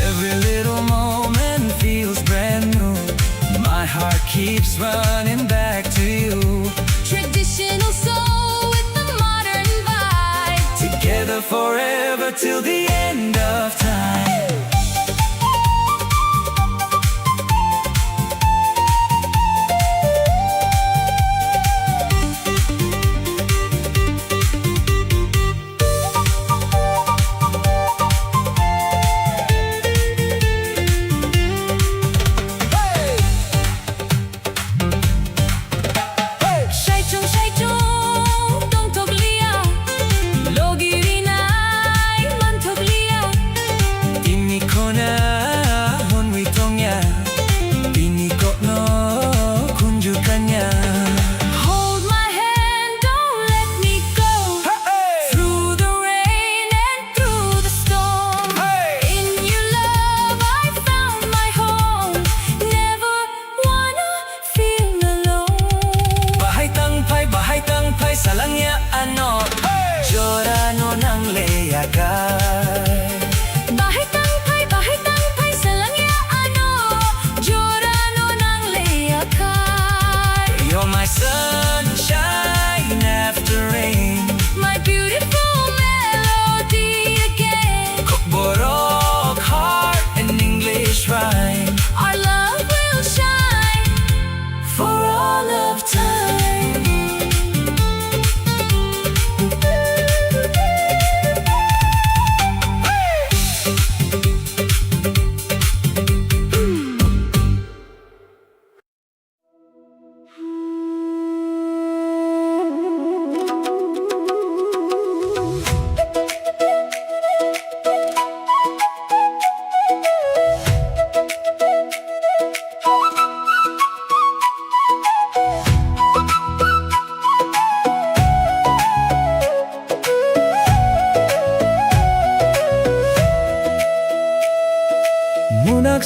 Every little moment feels brand new. My heart keeps running back to you. Traditional soul with the modern vibe. Together forever till the end of time. Saichung saichung tongthokliya, logi rinai manthokliya.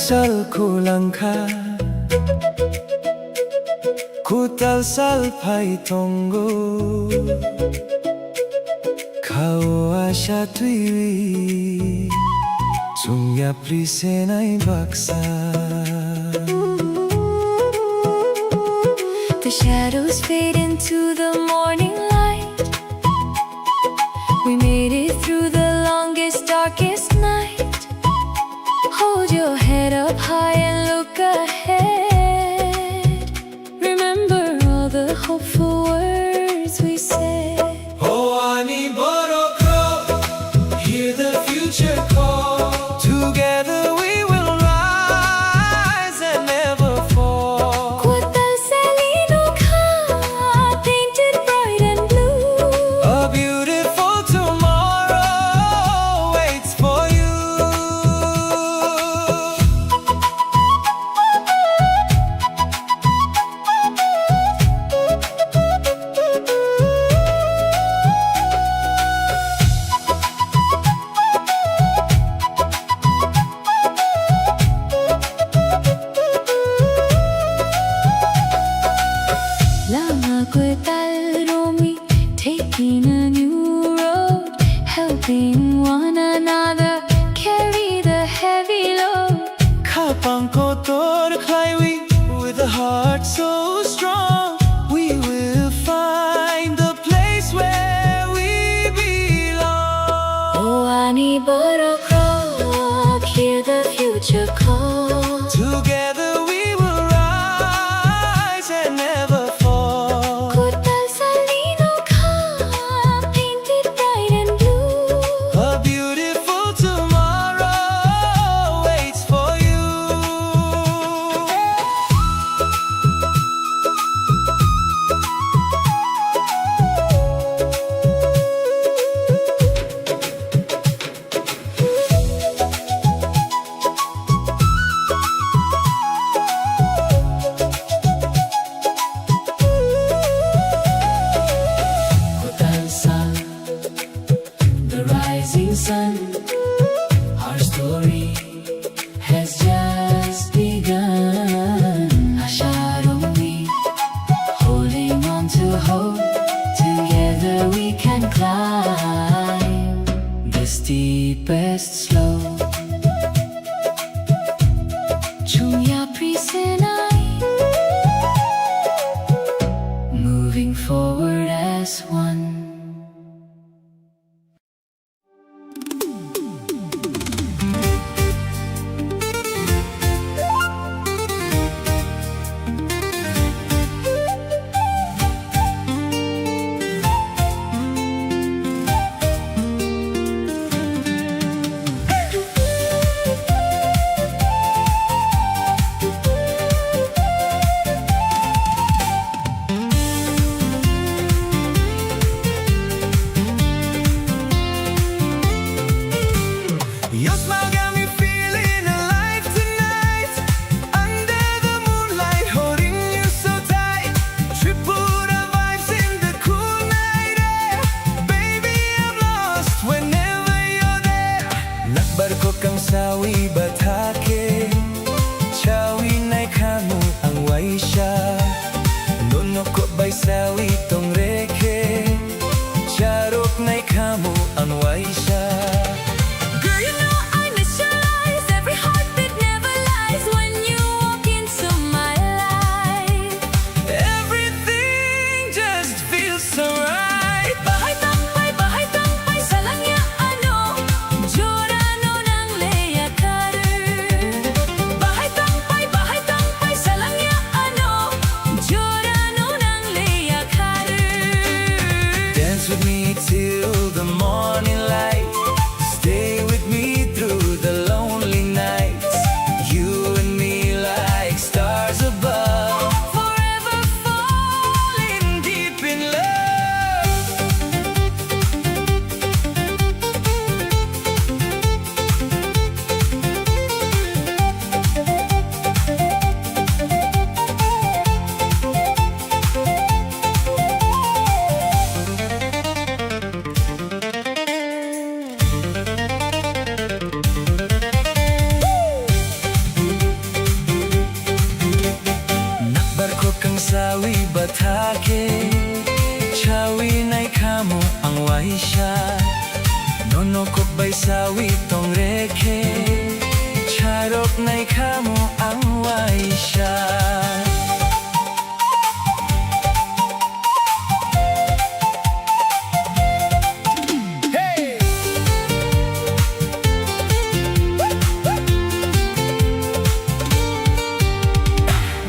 Sal khulangkha, kwtal sal phai tongo, khao asa twiwi, chwng yapri senai baksa. The shadows fade into the morning light. We made it through the longest, darkest night. Hold your head up high and look ahead. Remember all the hopeful words we said. Hawani borok rok, hear the future call. Together we will rise and never fall. Kwtal salino kha, painted bright and blue. A beautiful tomorrow waits for you. Lama kwtal romwi, taking a new road, helping one another carry the heavy load. Khapang kotor khlaiwi, with a heart so strong, we will find the place where we belong. O ani borok rok, hear the future call. Together we will rise and never fall. Kwtal salino kha, painted bright and blue. A beautiful tomorrow waits for you. Kwtal sal, the rising sun, our story has just begun. Asha romwi, holding on to hope, together we can climb the steepest slope. Chwng yapri senai, moving forward as one. Waisa, nono kok bai sawi tong rekhe, charok nai khamu ang waisa. Hey!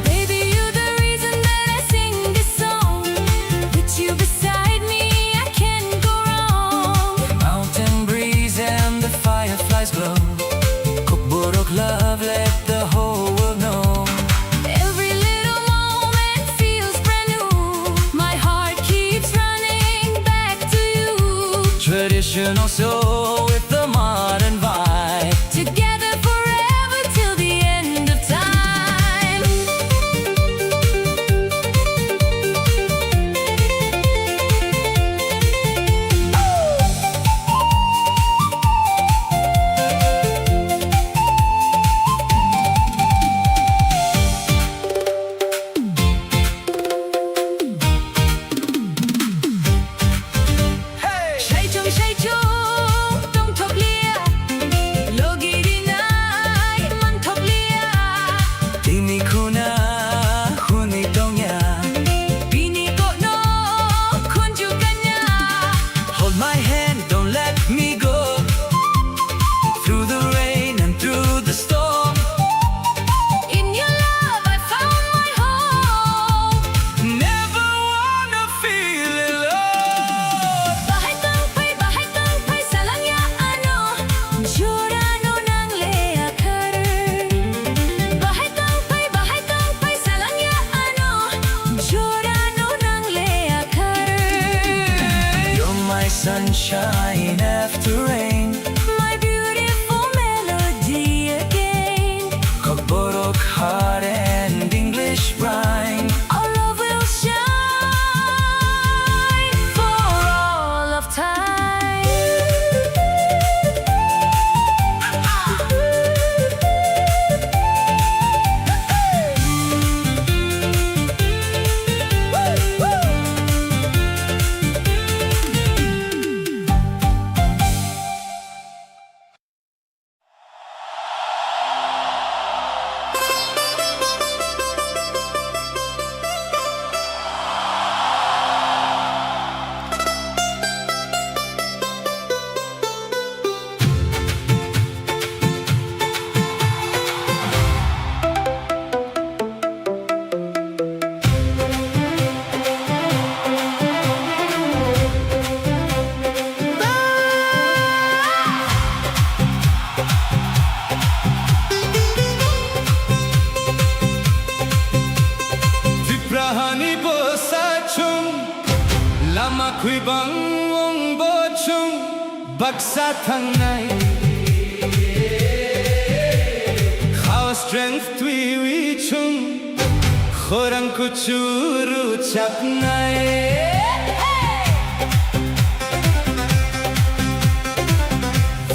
Baby, you're the reason that I sing this song. With you beside me, I can't go wrong. Mountain breeze and the fireflies glow. Kokborok love, let the whole world know. Every little moment feels brand new. My heart keeps running back to you. Traditional soul with the modern vibe. Together forever till the end of time. Saichung saichung tongthokliya, logi rinai manthokliya. Tini khuna khuni tongya, bini kokno khunju kanya. Hold my hand, don't let me go. Through the rain and through the storm. In your love I found my home. Never wanna feel alone. Bahai tongphai, bahai tongphai salangya ano. Jorano nangle akhar. Bahai tongphai, bahai tongphai salangya ano. Jorano nangle akhar. You're my sunshine after rain. My beautiful melody again. Kokborok heart and English rhyme. Our love will shine for all of time. Tiprahani bwsa chwng, lama khwibang wng bo chwng. Baksa thangnai khao strength twiwi chwng, khorang kuchuru chapnai.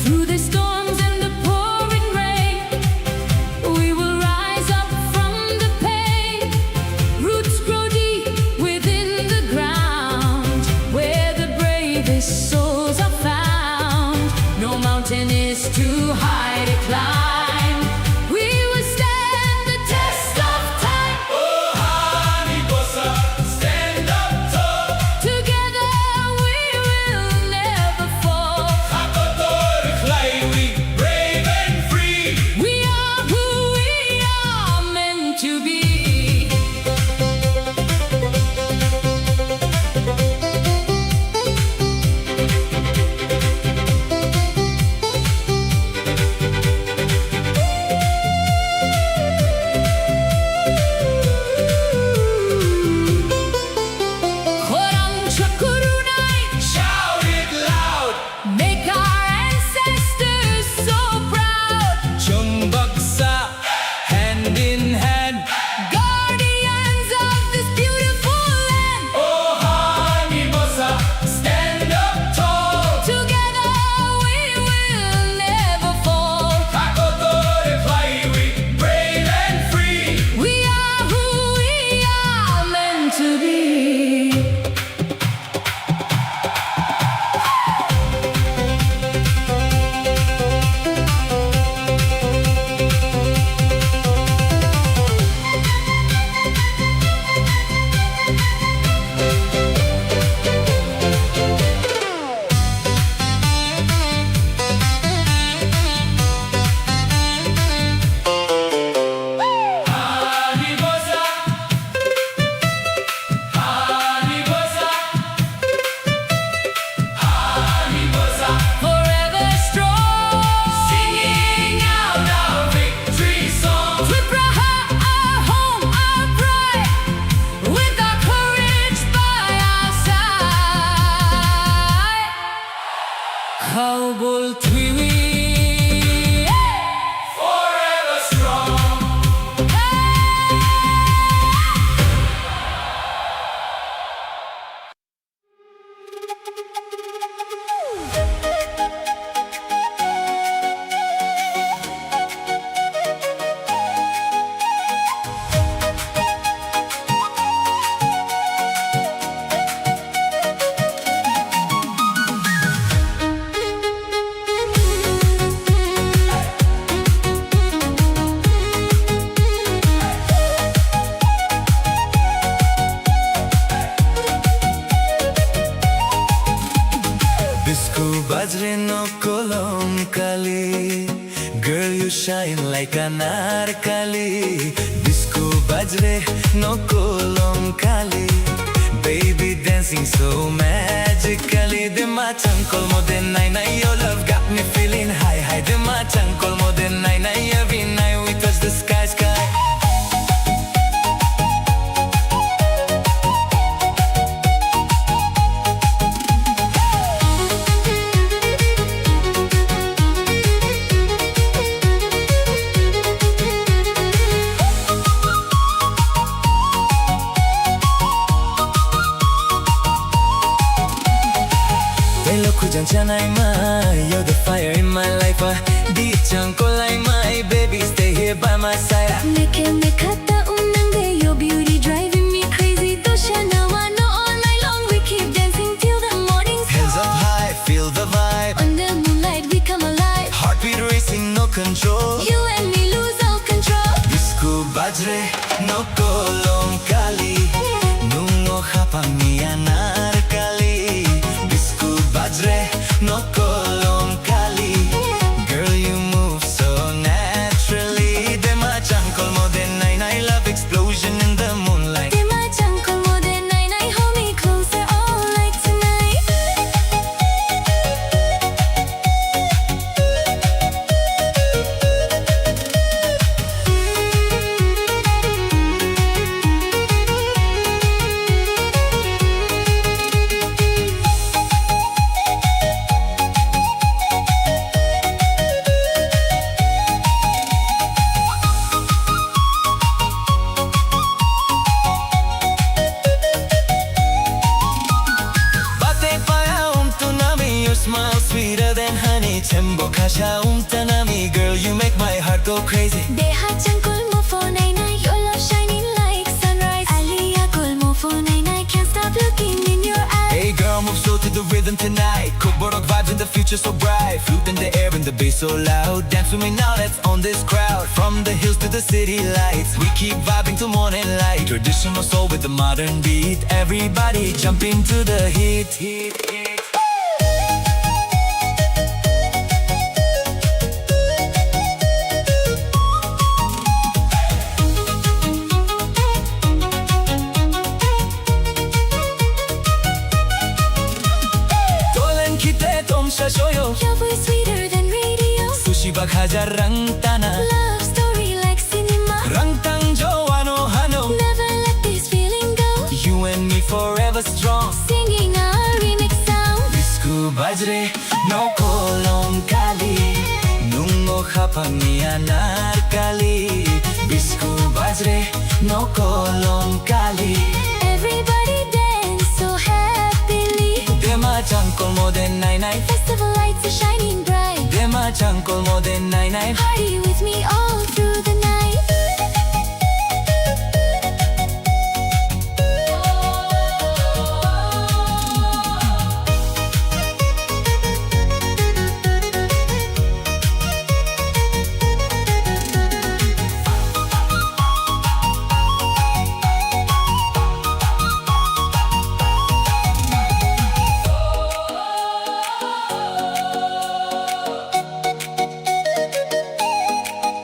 Through the storms and the pouring rain, we will rise up from the pain. Roots grow deep within the ground, where the bravest souls are found. No mountain is too high to climb. We will stand the test of time. Oh, Hani Bosa, stand up tall. Together we will never fall. Hakotor Khlaiwi, brave and free. We are who we are meant to be. Forever strong. Bisku bajre no kolom kali. Girl, you shine like anarkali. Bisku bajre no kolom kali. Baby dancing so magically. Dema changkol mode nai nai, your love got me feeling high high. Dema changkol mode nai nai, every night we touch the sky sky. Tei lo khujang chanai ma, you're the fire in my life, ah. Di chang kolai mai, baby, stay here by my side, ah. Mekhe mekha ta unang de, your beauty driving me crazy. Dosha nawa no all night long, we keep dancing till the morning's come. Hands up high, feel the vibe. Under moonlight, we come alive. Heartbeat racing, no control. You and me lose all control. Bisku bajre, no kolom kali. Nungo khapang ni anarkali. Bisku bajre, no kolom kali. Girl, you move so naturally. Dema changkol mode nai nai, love explosion in the moonlight. Dema changkol mode nai nai, hold me closer all night tonight. Bate paya um tunami, your smile sweeter than honey. Chembo khasha um tanami, girl, you make my heart go crazy. Deha changkol mo phone nai nai, your love shining like sunrise. Aliya kol mo phone nai nai, can't stop looking in your eyes. Hey girl, move slow to the rhythm tonight. Kokborok vibes in the future so bright. Flute in the air and the bass so loud. Dance with me now, let's own this crowd. From the hills to the city lights, we keep vibing till morning light. Traditional soul with the modern beat. Everybody jump into the heat. Tolen khite tomsa soyo. Your voice sweeter than radio. Sushi bak hajar rang tana. Love story like cinema. Rang tang jo ano hano. Never let this feeling go. You and me forever strong. Singing a remix sound. Bisku bajre no kolom kali. Nungo khapang ni anarkali. Bisku bajre no kolom kali. Everybody dance so happily. Dema changkol mode nai nai. Festival lights are shining bright. Dema changkol mode nai nai. Party with me all through the night.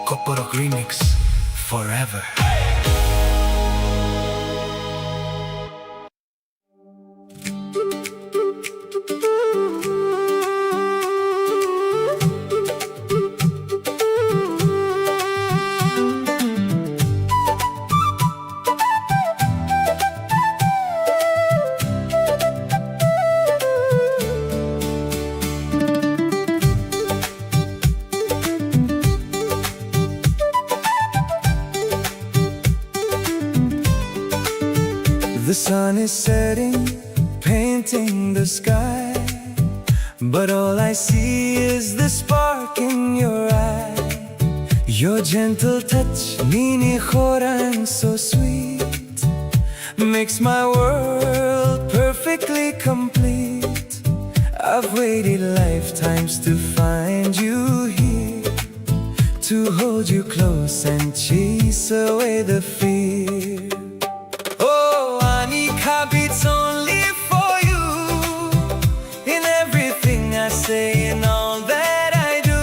Kokborok Remix forever. Sun is setting, painting the sky, but all I see is the spark in your eye. Your gentle touch, nini khorang, so sweet, makes my world perfectly complete. I've waited lifetimes to find you here, to hold you close and chase away the fear. Oh, ani kha beats only for you. In everything I say, in all that I do,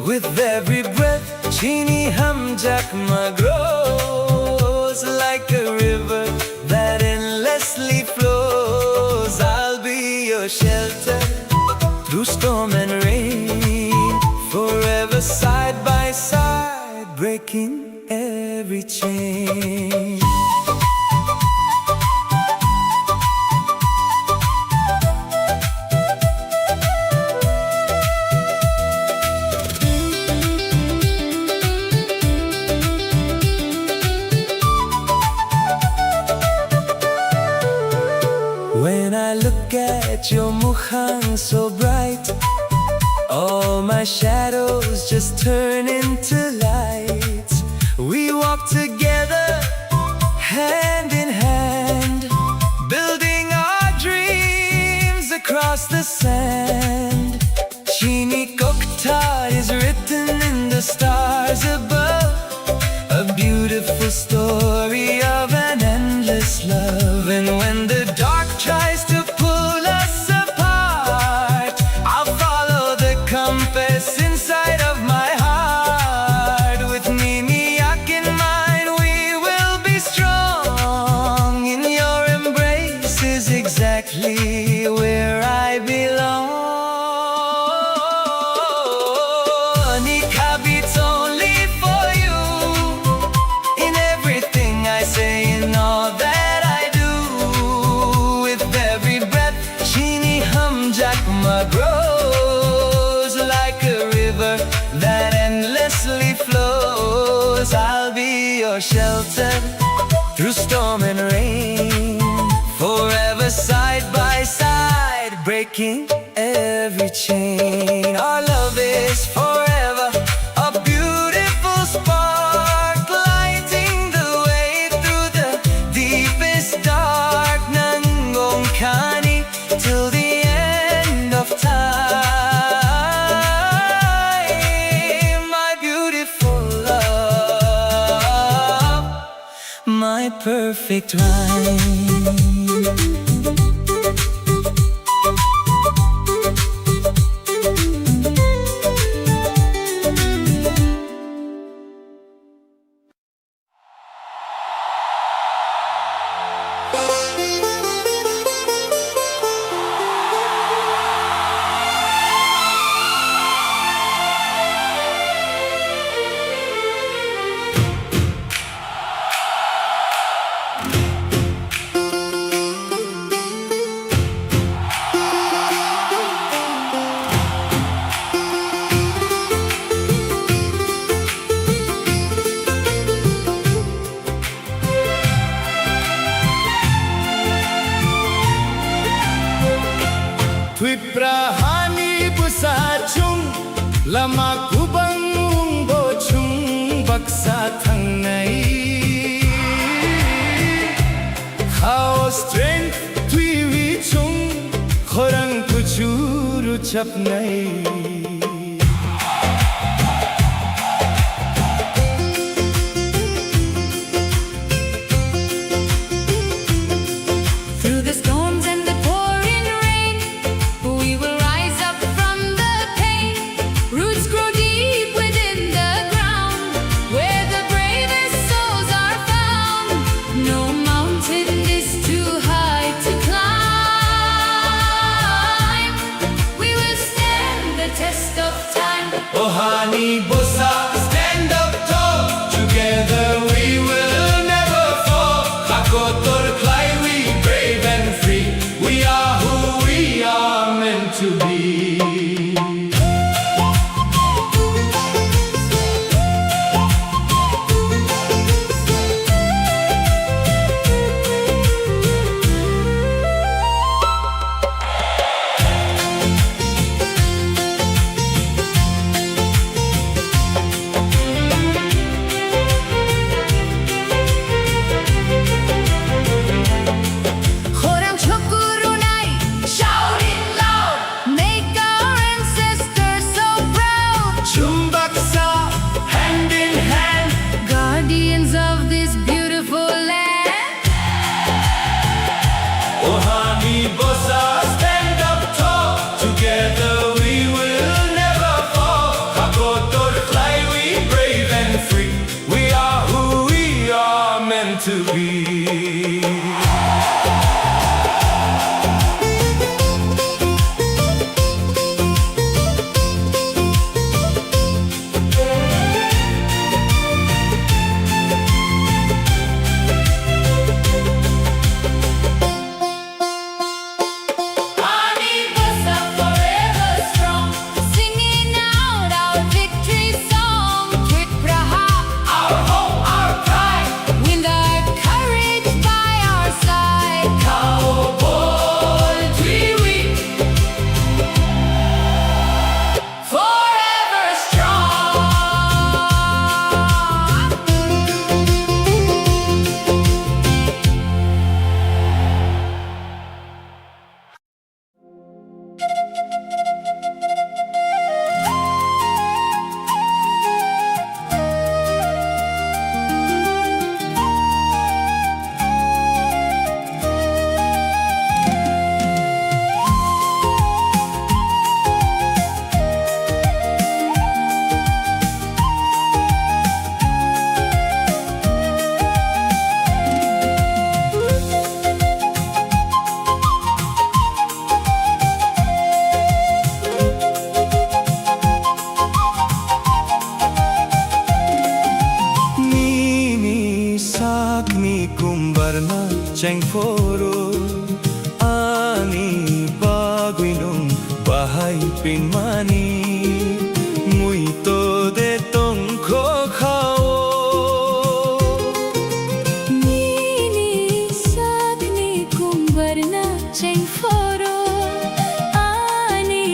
with every breath, chini hamjakma grows like a river that endlessly flows. I'll be your shelter through storm and rain, forever side by side, breaking every chain. When I look at your mukhang so bright, all my shadows just turn into light. We walk together, hand in hand, building our dreams across the sand. Chini kokthar is written in the stars above, a beautiful story of an endless love. And when the dark tries to pull us apart, I'll follow the compass inside of my heart. With Nini Yak in mind, we will be strong. In your embrace is exactly where I belong. Nikha beats only for you. In everything I say, in all that I do, with every breath, Chini Hamjakma grows like a river that endlessly flows. I'll be your shelter through storm and rain, forever side by side, breaking every chain. Our love is forever, a beautiful spark lighting the way through the deepest dark. Nang ong kha ni till the end of time, my beautiful love, my perfect rhyme. Twipra hani bwsa chwng, lama kubang wngbo chwng baksa thangnai. Khao strength twiwi chwng, khorang kuchuru chapnai. Through the storms and the pouring rain, we will rise up from the pain. Roots grow deep within the ground, where the bravest souls are found. No mountain is too high to climb. We will stand the test of time. Ohani bosa, stand up tall. Together we will never fall. Hakotor khlai we brave and free. We are who we are meant to be. chengphoro, ani bagwi nwng bahai pinmani, muito de tongkho khao. Nini sakni kumbarna chengphoro, ani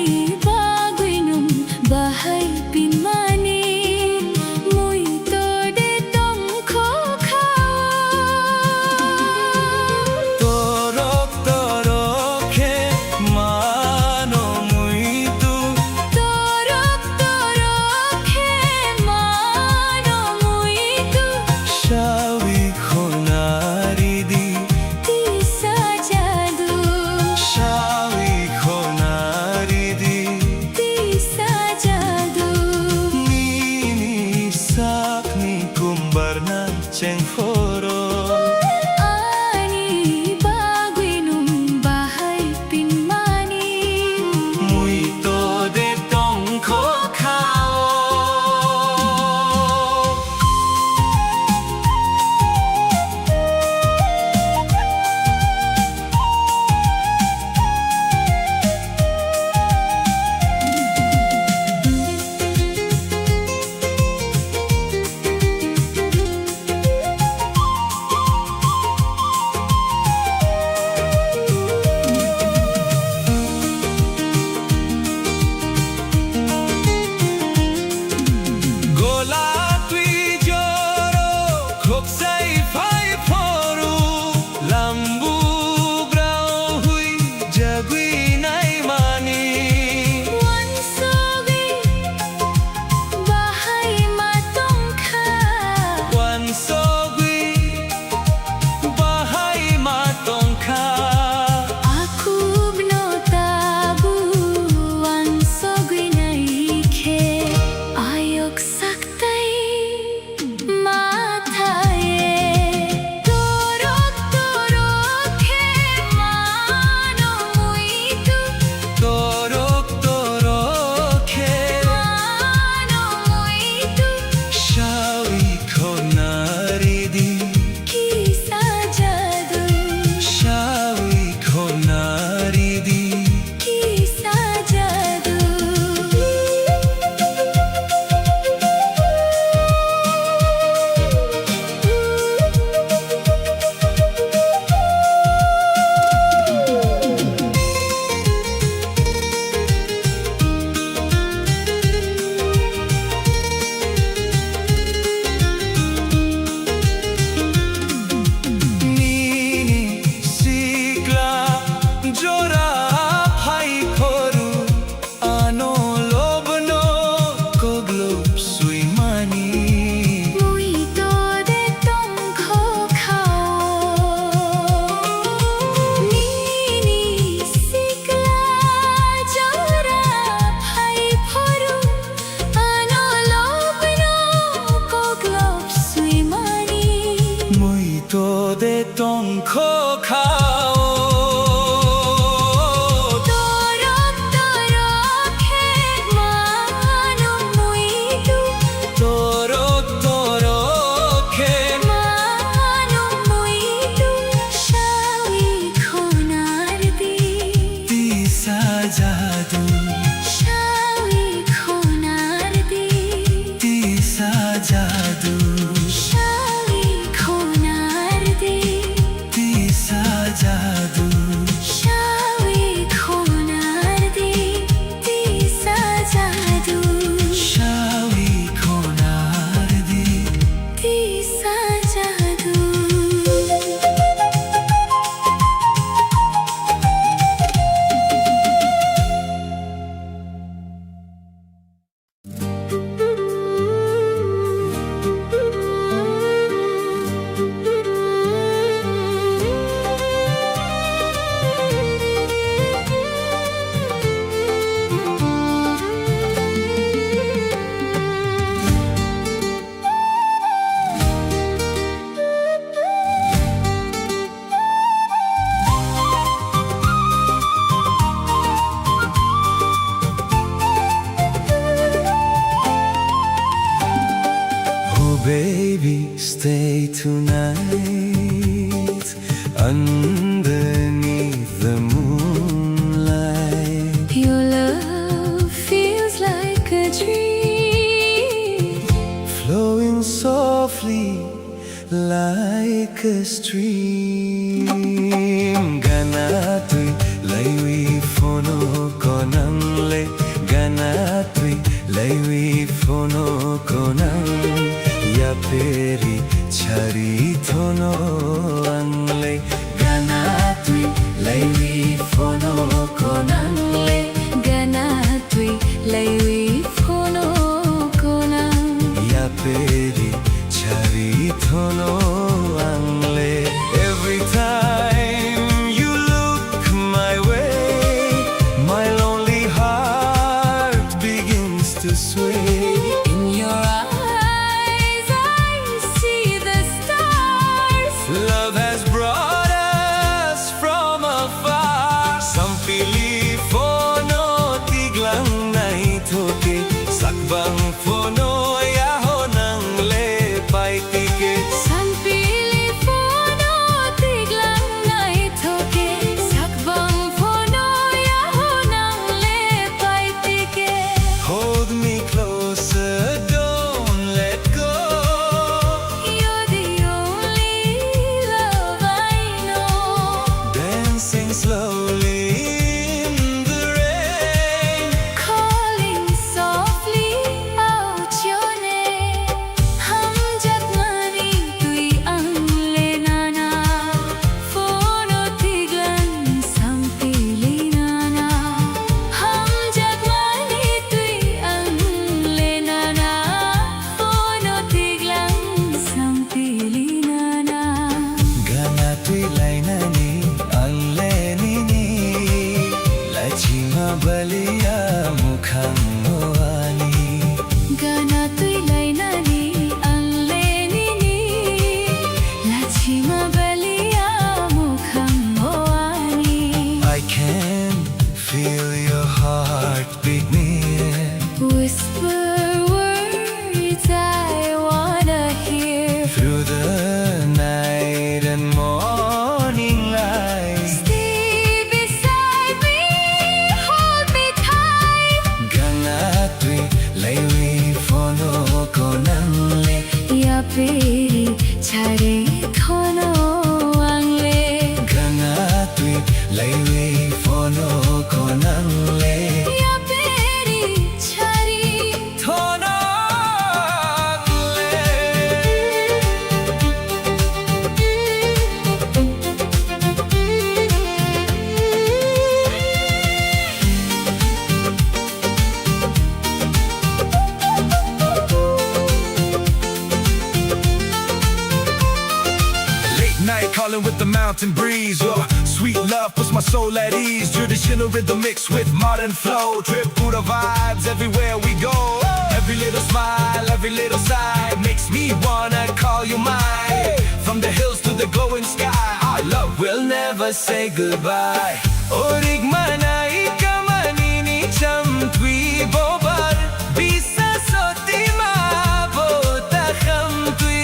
bagwi nwng bahai pinmani, muito de tongkho khao. Torok torok khe mano muito. Like a stream, gana twi laiwi phono konang le, gana twi laiwi phono konang, yaperi chari thono ang le, gana twi laiwi phono konang le, gana twi laiwi phono konang, yaperi chari thono ang le. Every time you look my way, my lonely heart begins to sway. In your eyes, I see the stars. Love has brought us from afar. Sampili phono tiglang nai thoke, sakbang phono yaho nang le pai tike. Sampili phono tiglang nai thoke, sakbang phono yaho nang le pai tike. Hold me closer, don't let go. You're the only love I know. Dancing slowly in the rain. Calling softly out your name. Hamjakmani twi ang le nana. Phono tiglang sampili nana. Hamjakmani twi ang le nana. Phono tiglang sampili nana. Gana twi lainani ang le nini. Lachima balia mukhang ani. Gana twi lainani ang le nini. Lachima balia mukhang ani. I can feel your heart beat me. Whisper words I wanna hear. Through the night and morning light. Stay beside me, hold me tight. Gana twi laiwi phono konang le. Yapiri chare thono ang le. Gana twi laiwi phono konang le. Yapiri chari thono ang le. Late night calling with the mountain breeze. Your sweet love puts my soul at ease. Traditional rhythm mixed with modern flow. Tripura vibes everywhere we go. Every little smile, every little sigh makes me wanna call you mine. From the hills to the glowing sky, our love will never say goodbye. Orik manai kamanini chamtwi bobar. Bisa sotima bo ta khamtwi.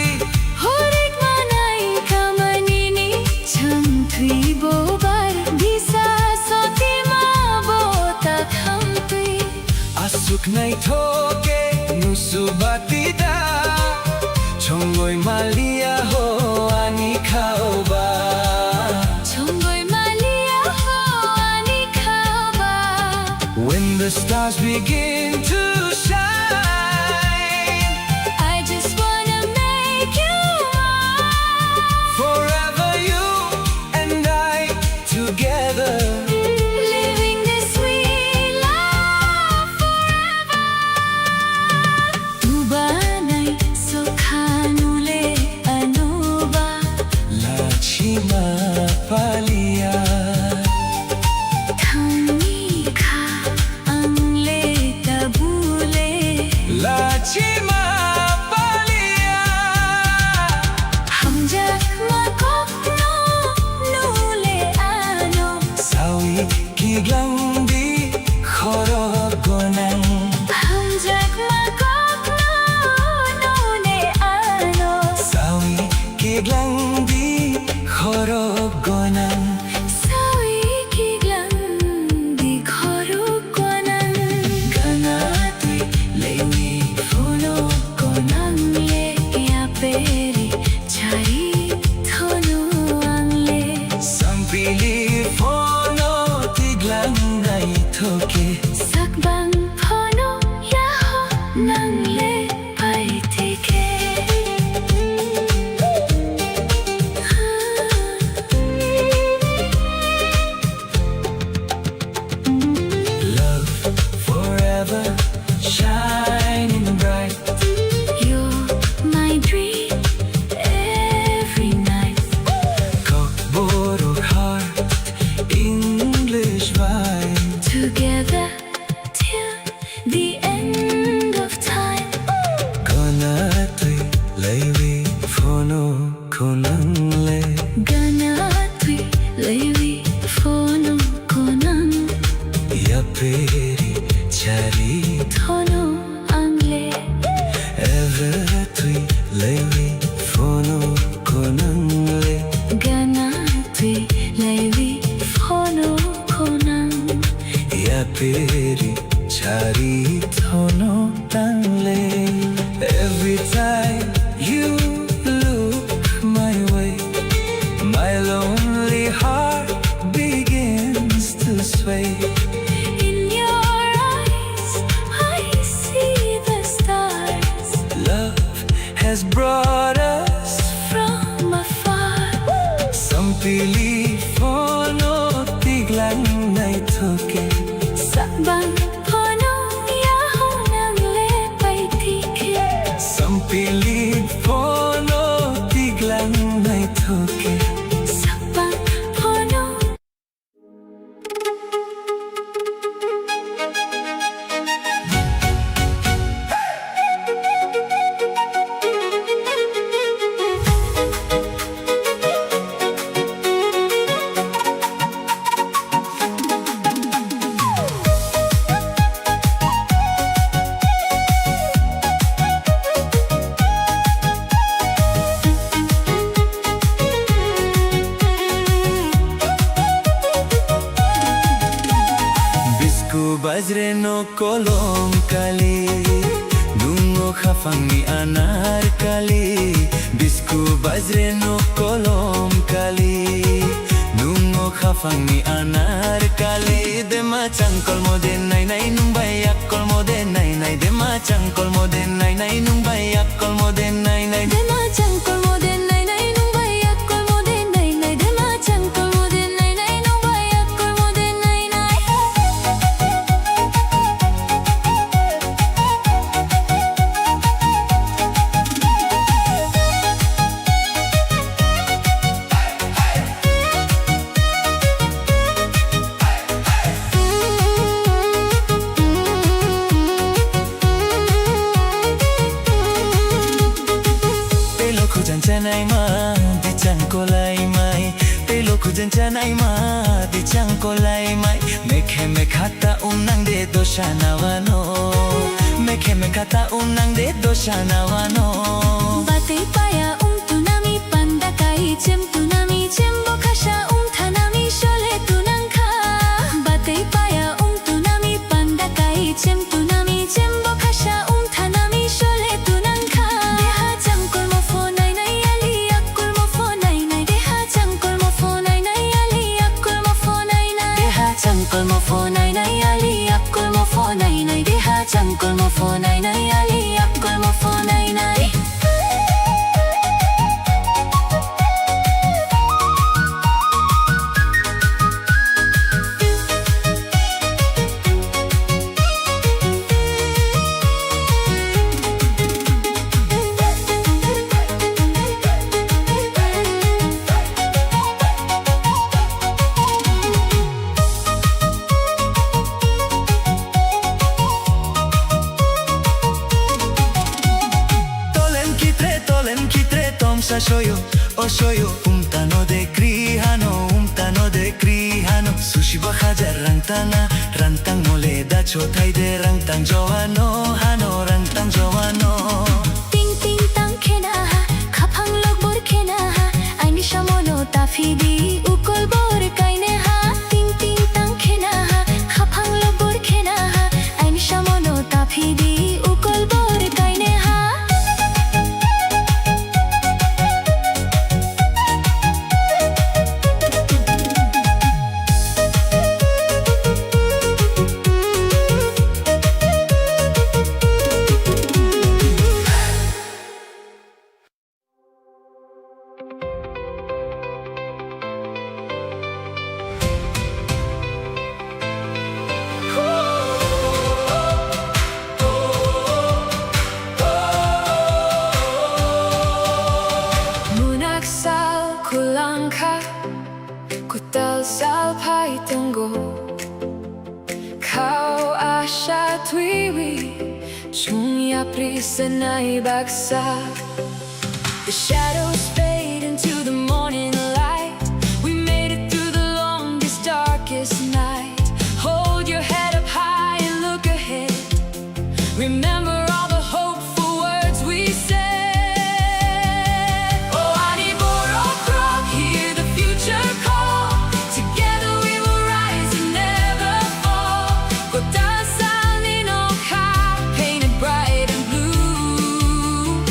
Horik manai kamanini chamtwi bobar. Bisa sotima bo ta khamtwi. Aswk naithok khe nusu bati da. Chongoi maliya ho ani khaoba. Chongoi maliya ho ani khaoba. When the stars begin to shine, I just wanna make you mine. Forever you and I together. Living this sweet love forever. Tubanai sokhanule anuba. Lachima palia. Thangni kha ang le tabuk. Okay. Sakbang phono yaho nang le pai tike. Love forever shining bright. You're my dream every night. Kokborok heart English vibe. Together till the end of time. Gana twi laiwi phono khonang le. Gana twi laiwi phono khonang. Yaperi chari thono ang le. Evra twi laiwi phono khonang le. Gana twi laiwi phono khonang. Yaperi chari thono tang le. Every time you look my way, my lonely heart begins to sway. In your eyes, I see the stars. Love has brought us from afar. Sampili phono tiglang naithoke. Sakbang phono yaho nang le pai tike. Sampili phono tiglang naithoke. Sakbang phono. Bisku bajre no kolom kali, nungo khafang ni anar kali. Bisku bajre no kolom kali, nungo khafang ni anar kali. Dema changkol mo de nai nai nung bai yak. Kolmo de nai nai dema chang, kolmo de nai nai nung bai yak, kolmo de nai nai. Dema chang, kolmo de nai nai nung bai yak, kolmo de nai nai. Dema chang, kolmo de nai nai nung bai yak, kolmo de nai nai. Telo khujang chanai ma, dichang kolai mai. Telo khujang chanai ma, dichang kolai mai. Mekhe mekha ta umnang de dosha nawano. Mekhe mekha ta umnang de dosha nawano. Batwi paya um tunami panda kai chem tunami chem bo khasa um thanami sole tunang kha. Batwi paya um tunami panda kai chem tunami chem bo khasa um thanami sole tunang kha. Deha chang kolmo pho nai nai ali yak kolmo pho nai nai. Deha chang kolmo pho nai nai ali yak kolmo pho nai nai. Deha chang kolmo pho nai nai ali yak kolmo pho nai nai. Deha chang kolmo pho nai nai ali yak kolmo pho nai nai. Tolem kitre, tolem kitre, tomsa soyo, o soyo, umtano de kri hano, umtano de kri hano, sushi bo hajar rang tana, rang tang mole da chothai de, rang tang jowano, hano, rang tang jowano. Ting ting tang khena ha, khaphang lokbor khena ha, aini samono taphidi, ukol bor kaine ha. Ting ting tang khena ha, khaphang lokbor khena ha, aini samono taphidi, ukol bor kaine ha. Sha twiwi, chungya prisenai baksa. The shadows fade into the morning light. We made it through the longest, darkest night. Hold your head up high and look ahead. Remember all the hopeful words we said. O ani borok rok, hear the future call. Together we will rise and never fall. Kotal salni nokha, painted bright and blue.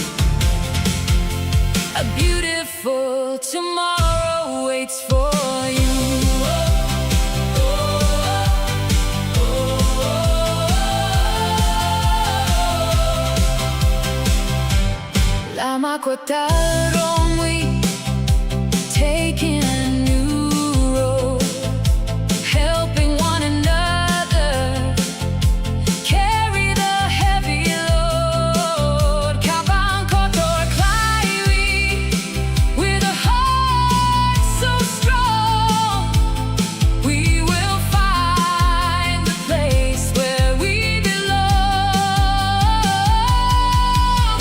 A beautiful tomorrow waits for you. Lama kotal romwi, taking a new road, helping one another. Carry the heavy load. Kabang kotor klaiwi, with a heart so strong, we will find the place where we belong.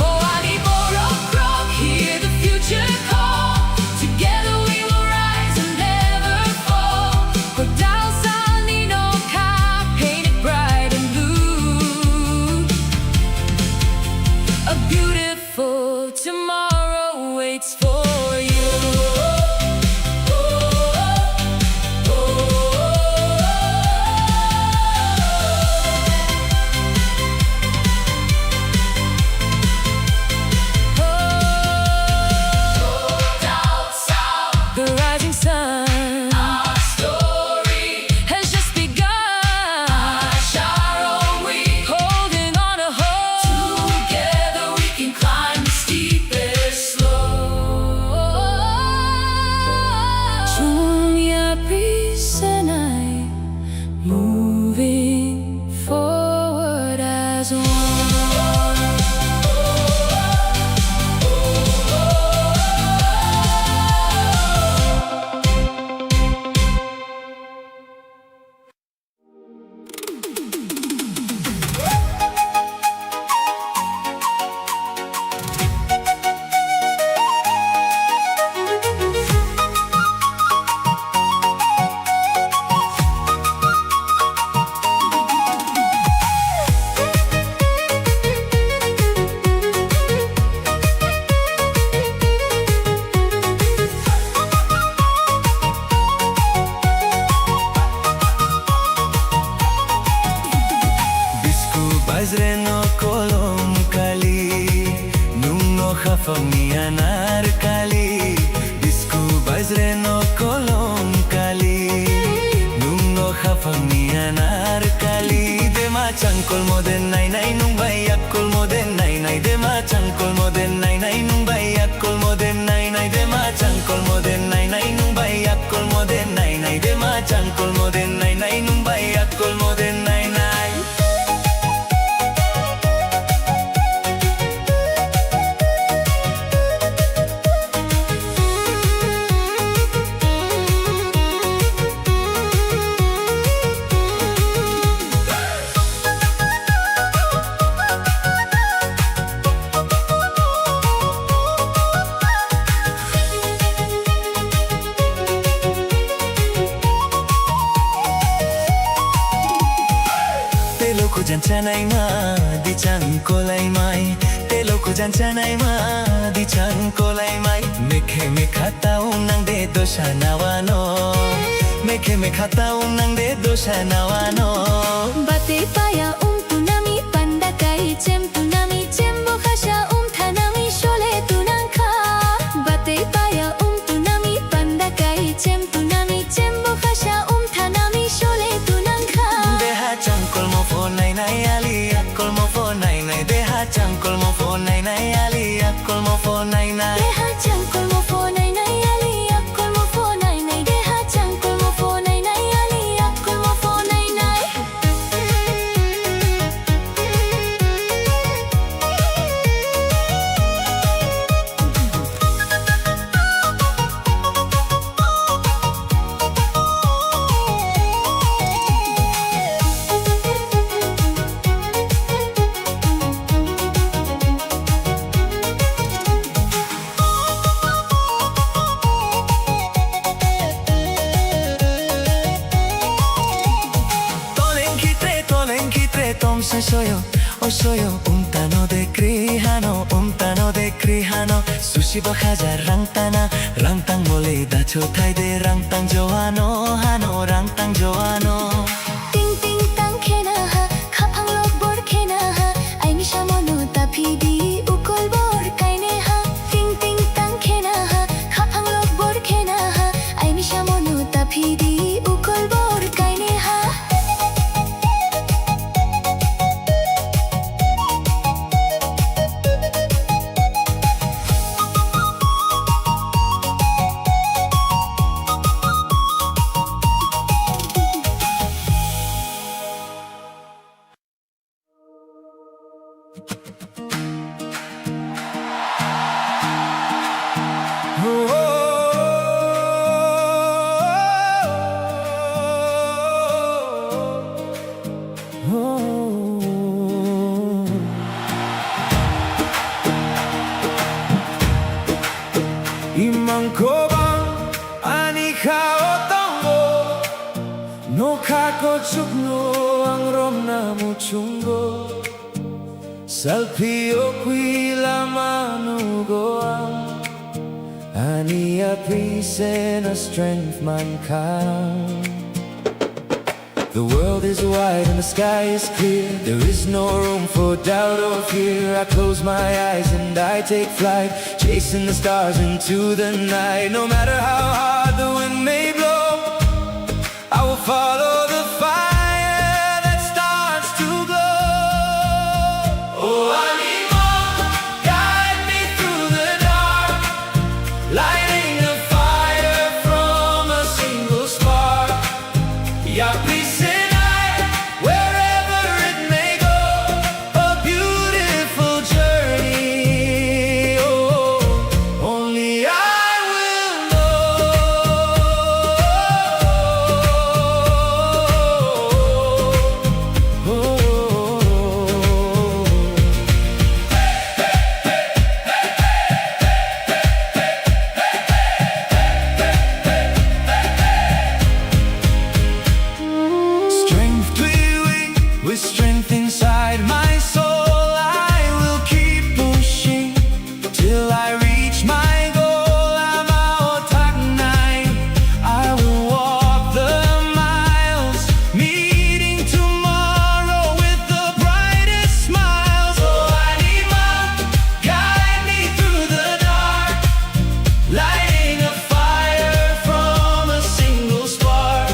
O ani borok rok, hear the future call. Together we will rise and never fall. Kotal salni nokha, painted bright and blue. A beautiful tomorrow waits for you. The rising sun. Our story has just begun. Holding on to hope. Together we can climb the steepest slope. Chungya prisenai. Moving forward as one. Bisku bajre no kolom kali, nung no khafang ni anar kali. Bisku bajre no kolom kali, nung no khafang ni anar kali. Dema changkol moden nai nai nung bai yak kol moden nai nai. Dema changkol moden nai nai nung bai yak kol moden nai nai. Dema changkol moden nai nai nung bai yak kol moden nai nai. Dema changkol moden nai nai nung bai yak kol moden nai nai. Telo kujan chanai ma di chang kolai mai. Telo kujan chanai ma di chang kolai mai. Mekhe mekha taung nang de dosa nawano. Mekhe mekha taung nang de dosa nawano. Batwi paya um tunami panda kai chem tunami chem bo khasa um thanami sole tunang kha. Batwi paya um tunami panda kai chem tunami chem bo khasa um thanami sole tunang kha. Deha changkol mo pho nai nai ali akol mo pho nai nai. Deha changkol mo pho nai nai ali akol mo pho nai nai. Deha changkol mo pho nai nai ali akol mo pho nai nai. Deha changkol mo pho nai nai ali akol mo pho nai nai. Soyo, o soyo, umtano de krihano, umtano de krihano, sushi bo hajar rang tana, rang tang mole dacho thai de, rang tang joano, hano, rang tang joano. Ting ting tang khena ha, khaphang lok bor khena ha, aini samono taphidi, ukol bor kaine ha. Ting ting tang khena ha, khaphang lok bor khena ha, aini samono taphidi, ukol bor kaine ha. Imang kobang ani khao tongo, nokha kochukno ang romna muchungo. Salphiokwi lama nugo ang, ani apri sena strength mankha. The world is wide and the sky is clear. There is no room for doubt or fear. I close my eyes and I take flight, chasing the stars into the night. No matter how hard the wind may blow, I will follow the fire that starts to glow. Oh, Anima, guide me through the dark, lighting a fire from a single spark. Yapri Sinai, wherever it may go, a beautiful journey, oh, only I will know. Oh. Strength to be weak, with strength inside my soul, I will keep pushing till I reach my goal. I'm out at night, I will walk the miles, meeting tomorrow with the brightest smiles. Oh, Anima, guide me through the dark, lighting a fire from a single spark.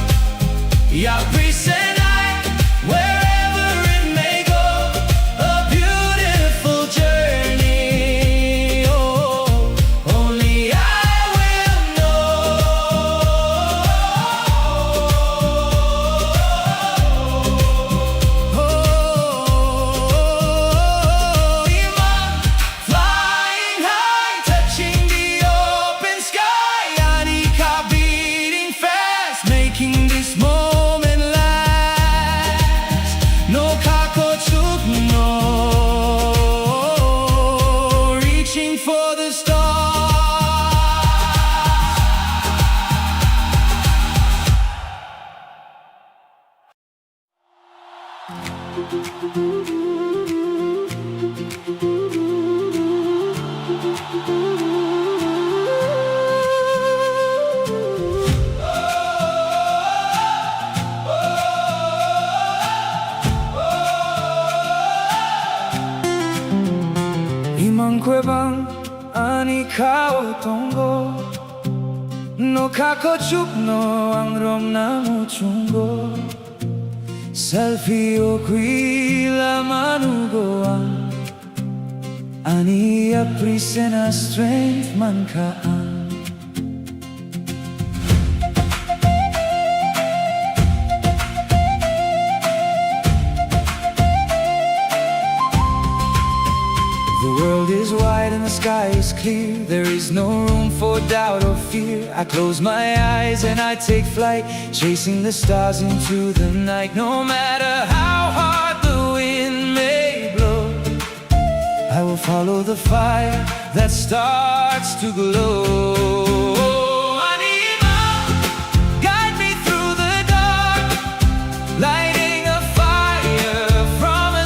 Yapri Sinai, wherever it may go, a beautiful journey, oh, only I will know. Oh, Imam, flying high, touching the open sky. Anika beating fast, making this moment last. No kako chuk no, reaching for the stars. Imang kwbang ani khao tongo, no kako chuk no ang romna muchungo. Selfie o kwila manugo ang, ani apri sena strength mankha ang. The world is wide and the sky is clear. There is no room for doubt or fear. I close my eyes and I take flight, chasing the stars into the night. No matter how hard the wind may blow, I will follow the fire that starts to glow. Anima, guide me through the dark, lighting a fire from a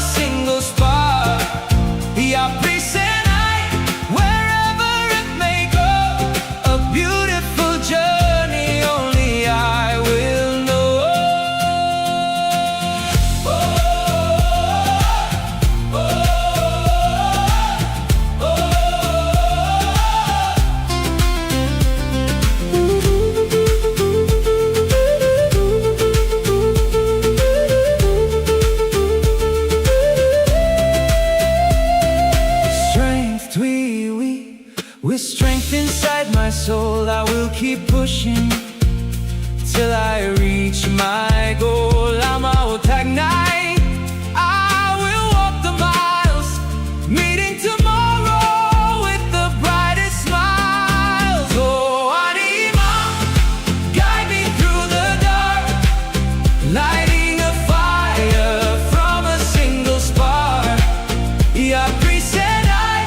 Keep pushing till I reach my goal. Lama o tagnai, I will walk the miles, meeting tomorrow with the brightest smiles. Oh, ani ma, guide me through the dark, lighting a fire from a single spark. Ia prisenai,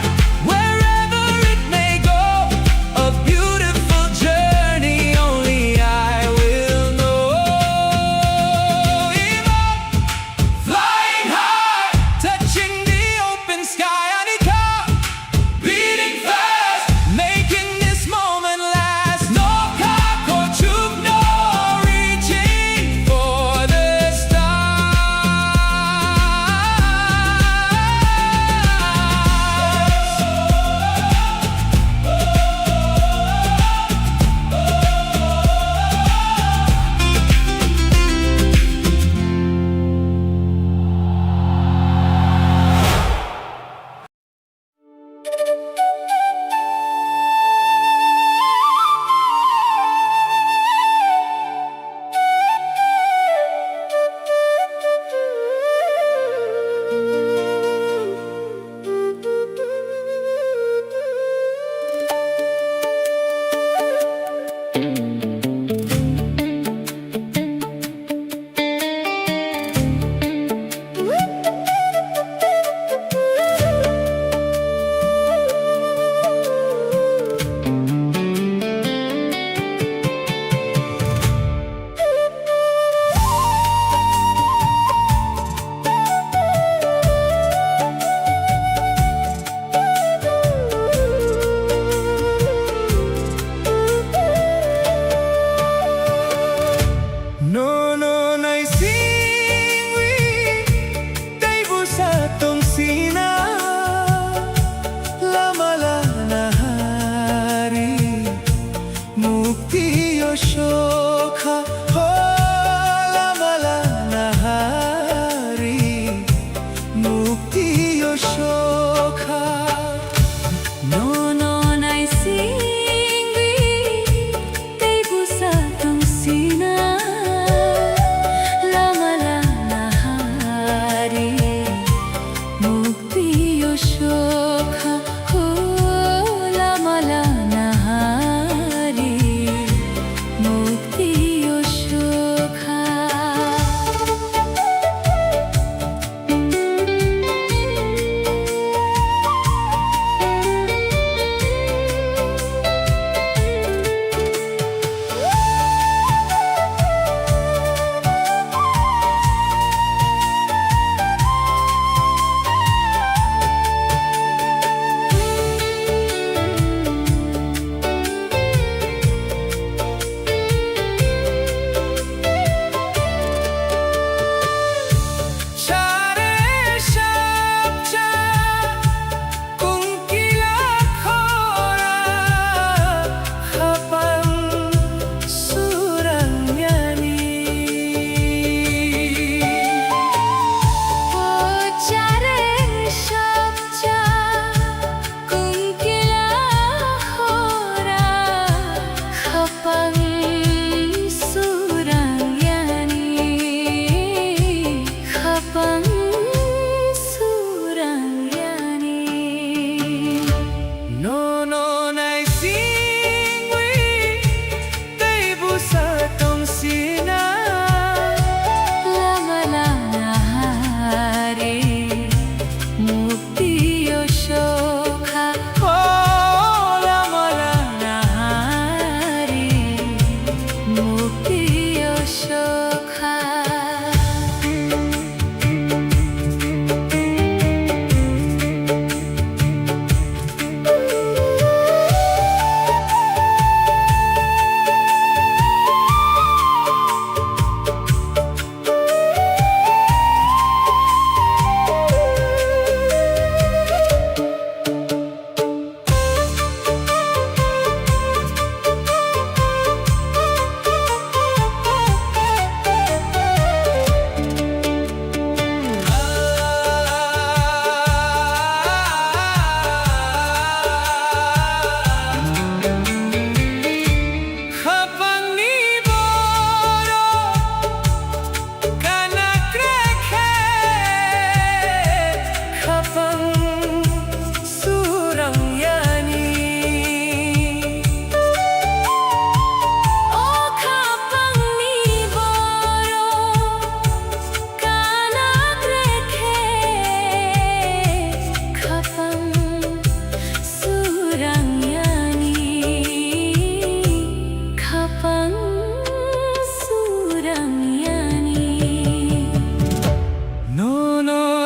wherever it may go, a beautiful journey only I will know.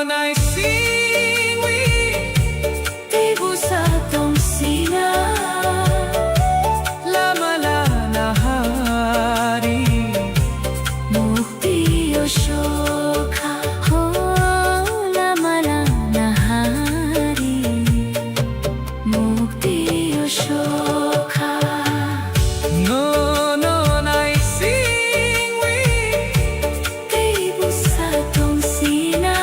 Naisingwi tei bwsa tongsina, lama lana hari, mukti o sokha. Ho, lama lana hari, mukti o sokha. Nono naisingwi tei bwsa tongsina,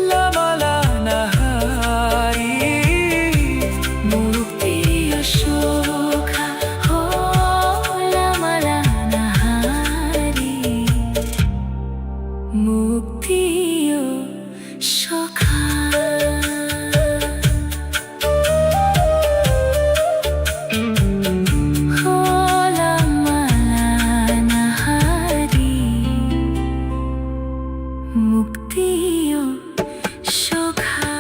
lama lana hari, mukti o sokha. Ho, lama lana hari, mukti o sokha. Hola malana hari, mukti o sokha.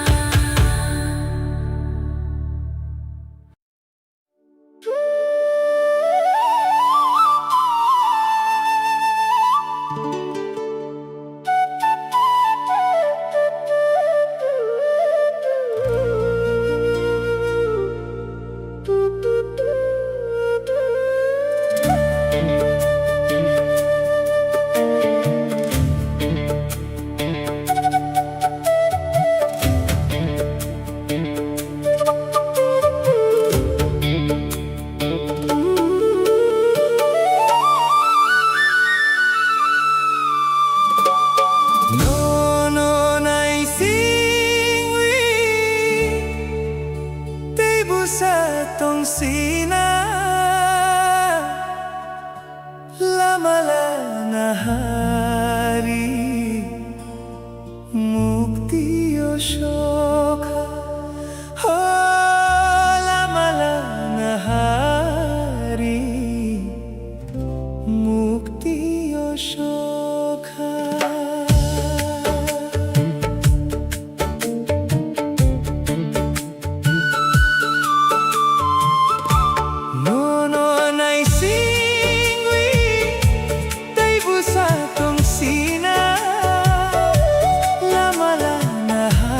Nono naisingwi tei bwsa tongsina, lama lana hari, mukti o sokha. Ho, lama lana hari, mukti o sokha. Nono naisingwi tei bwsa tongsina, lama lana ha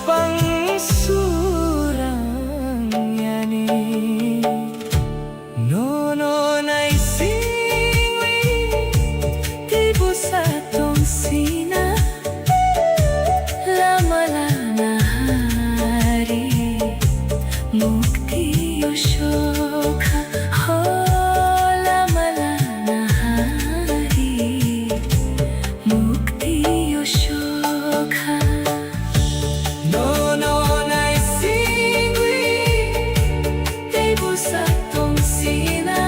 Pang surang yani. Nono naisingwi teibo sa tongsina, lama lana hari mukti osokha, ho lama lana hari mukti osokha. Nono naisingwi teibo sa tongsina,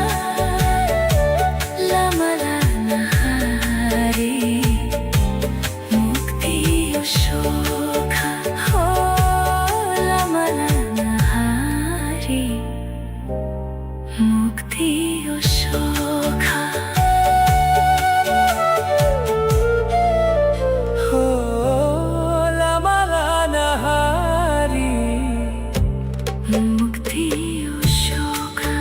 lama lana hari mukti osokha, ho lama lana hari mukti osokha. Ho lama lana hari mukti osokha.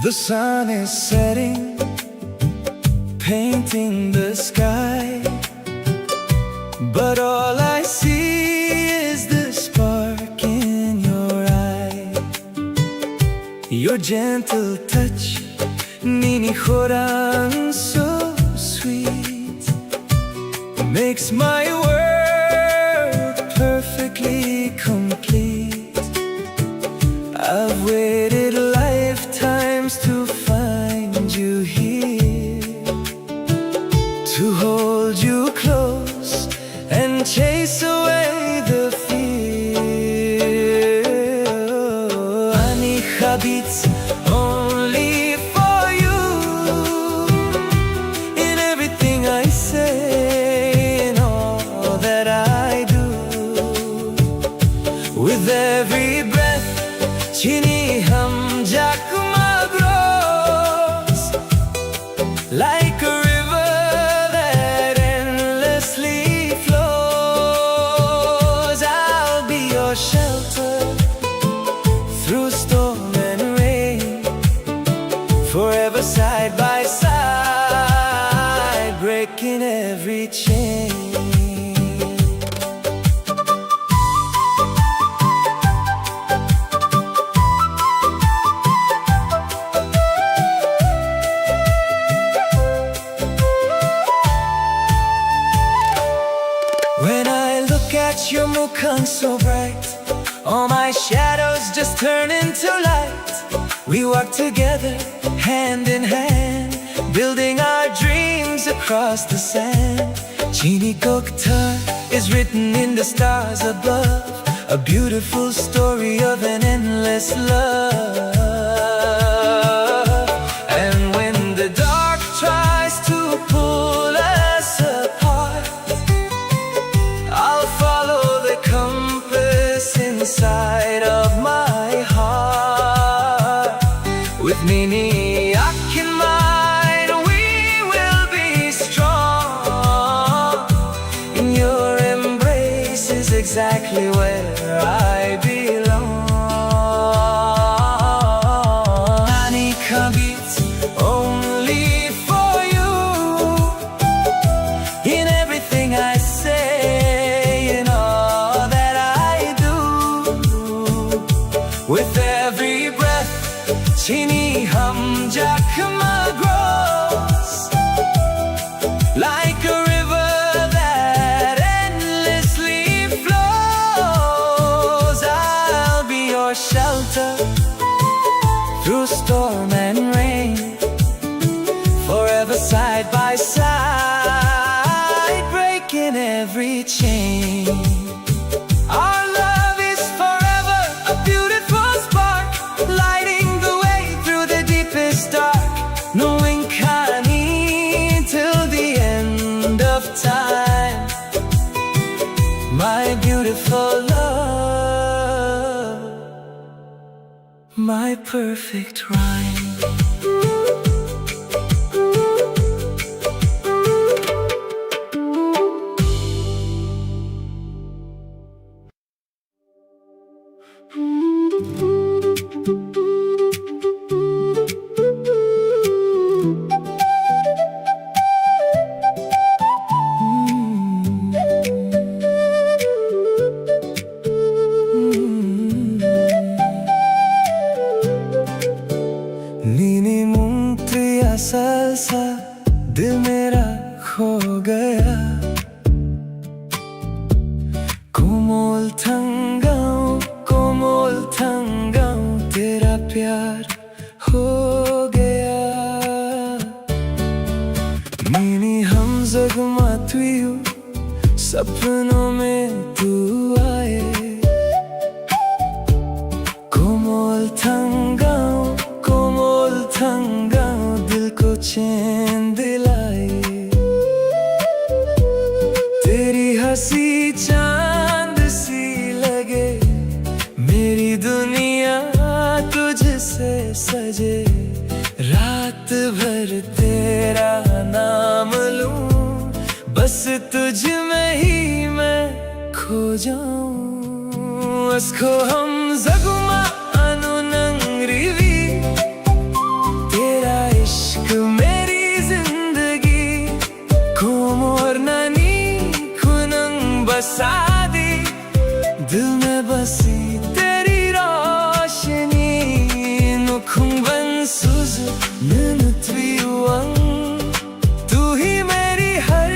The sun is setting, painting the sky. But all I see is the spark in your eye. Your gentle touch, nini khorang so sweet, makes my world perfectly complete. I've waited lifetimes to find you here, to hold you close and chase away the fear. Ani khabits only for you in everything I say and all that I do. With every breath, chini hamjakma grows. Like a river that endlessly flows, I'll be your shelter through storm and rain. Forever side by side, breaking every chain. When I look at your mukhan so bright, all my shadows just turn into light. We walk together, hand in hand, building our dreams across the sand. Chini kokthar is written in the stars above, a beautiful story of an endless love. And when the dark tries to pull us apart, I'll follow the compass inside of my heart. With Nini Akin mine, we will be strong. In your embrace is exactly where I belong. Ani khabits only for you. In everything I say and all that I do, with every breath, chini hamjakma grows. Like a river that endlessly flows, I'll be your shelter through storm and rain. Forever side by side, breaking every chain. Our love is forever, a beautiful spark, lighting the way through the deepest dark. Nowing kani till the end of time. for love, my perfect rhyme. Nini mung twi asal sa, dil mera kho gaya. Komol thangau, komol thangau, tera pyar ho gaya. Nini hamjwk ma twiu, sapno mein tu aaye. Komol thangau, komol thangau, dil ko chain dilai. Teri hansi chand si lage, meri duniya tujhse saje. Raat bhar tera naam loon, bas tujh mein hi main kho jaun. Asko hamjwk ma anu nang riwi, tera ishq meri zindagi. Komor nani khunang basa di, dil mein basi teri roshni. Nukhung ban suzu nunu twiwang, tu hi meri har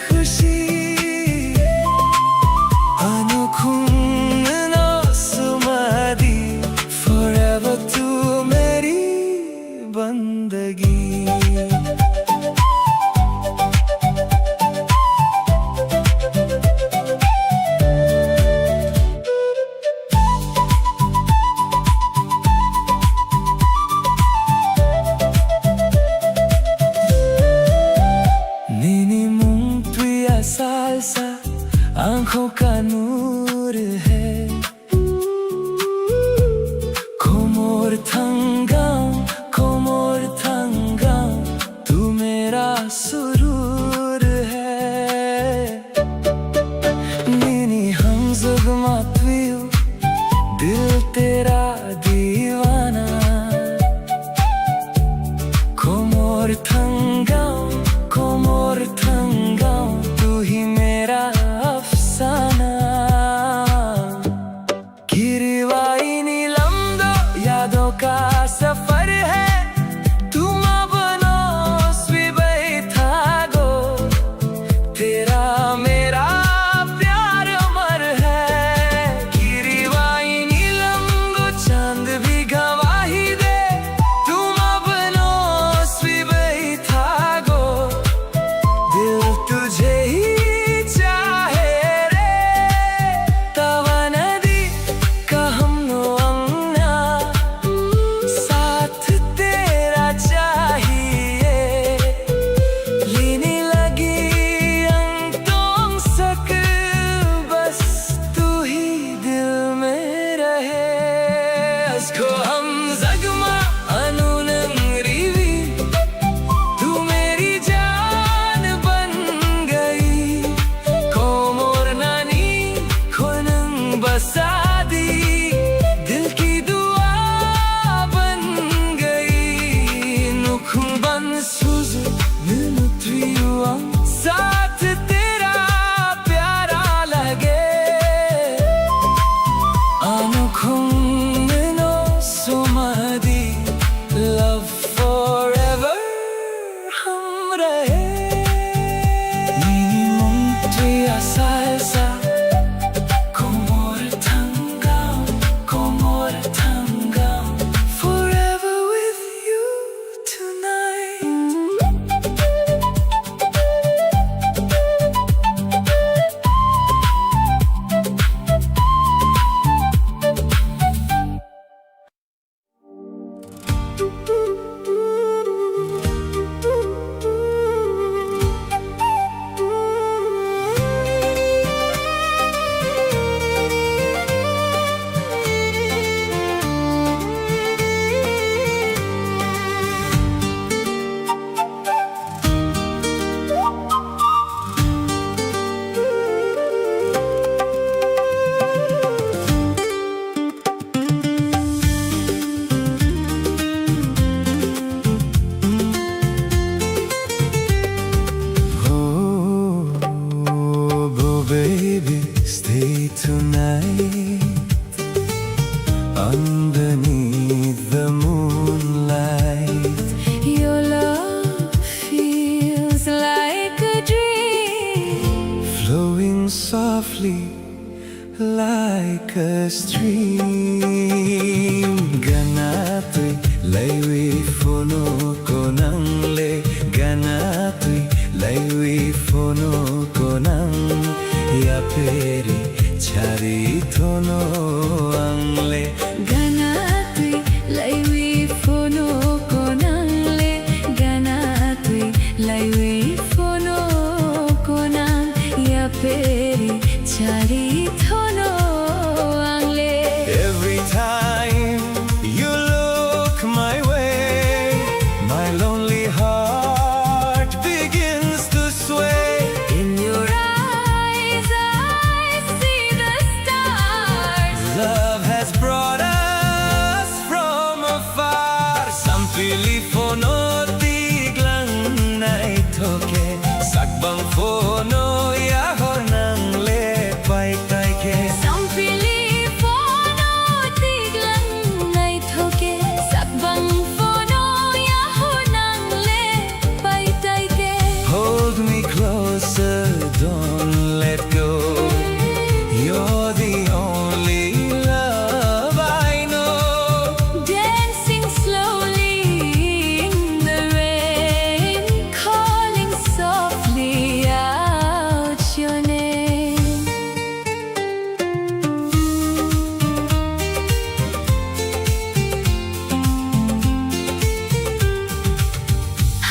khushi. Anukhung no sumadi, forever tu meri bandagi. Nini mung twi asal sa, ankho ka noor hai. Komor thangau, komor thangau, tu mera surur hai. Nini hamjwk ma twiu, dil tera deewana. Komor thangau, komor thangau, tu hi mera afsana. Kiriwai ni lamdo yado ka safar hai, tu ma bano swi bai thago. Softly like a stream. Gana twi laiwi phono konang le, gana twi laiwi phono konang. Yaperi chari thono ang le. Gana twi laiwi phono konang le, gana twi laiwi phono konang. Yaperi chari thono ang le. Every time you look my way, my lonely heart begins to sway. In your eyes, I see the stars. Love has brought us from afar. Sampili phono tiglang naithoke, sakbang phono yahor nang le paitaike. Sampili phono tiglang naithoke, sakbang phono yahor nang le paitaike. Hold me closer, don't let go. You're the only love I know. Dancing slowly in the rain, calling softly out your name.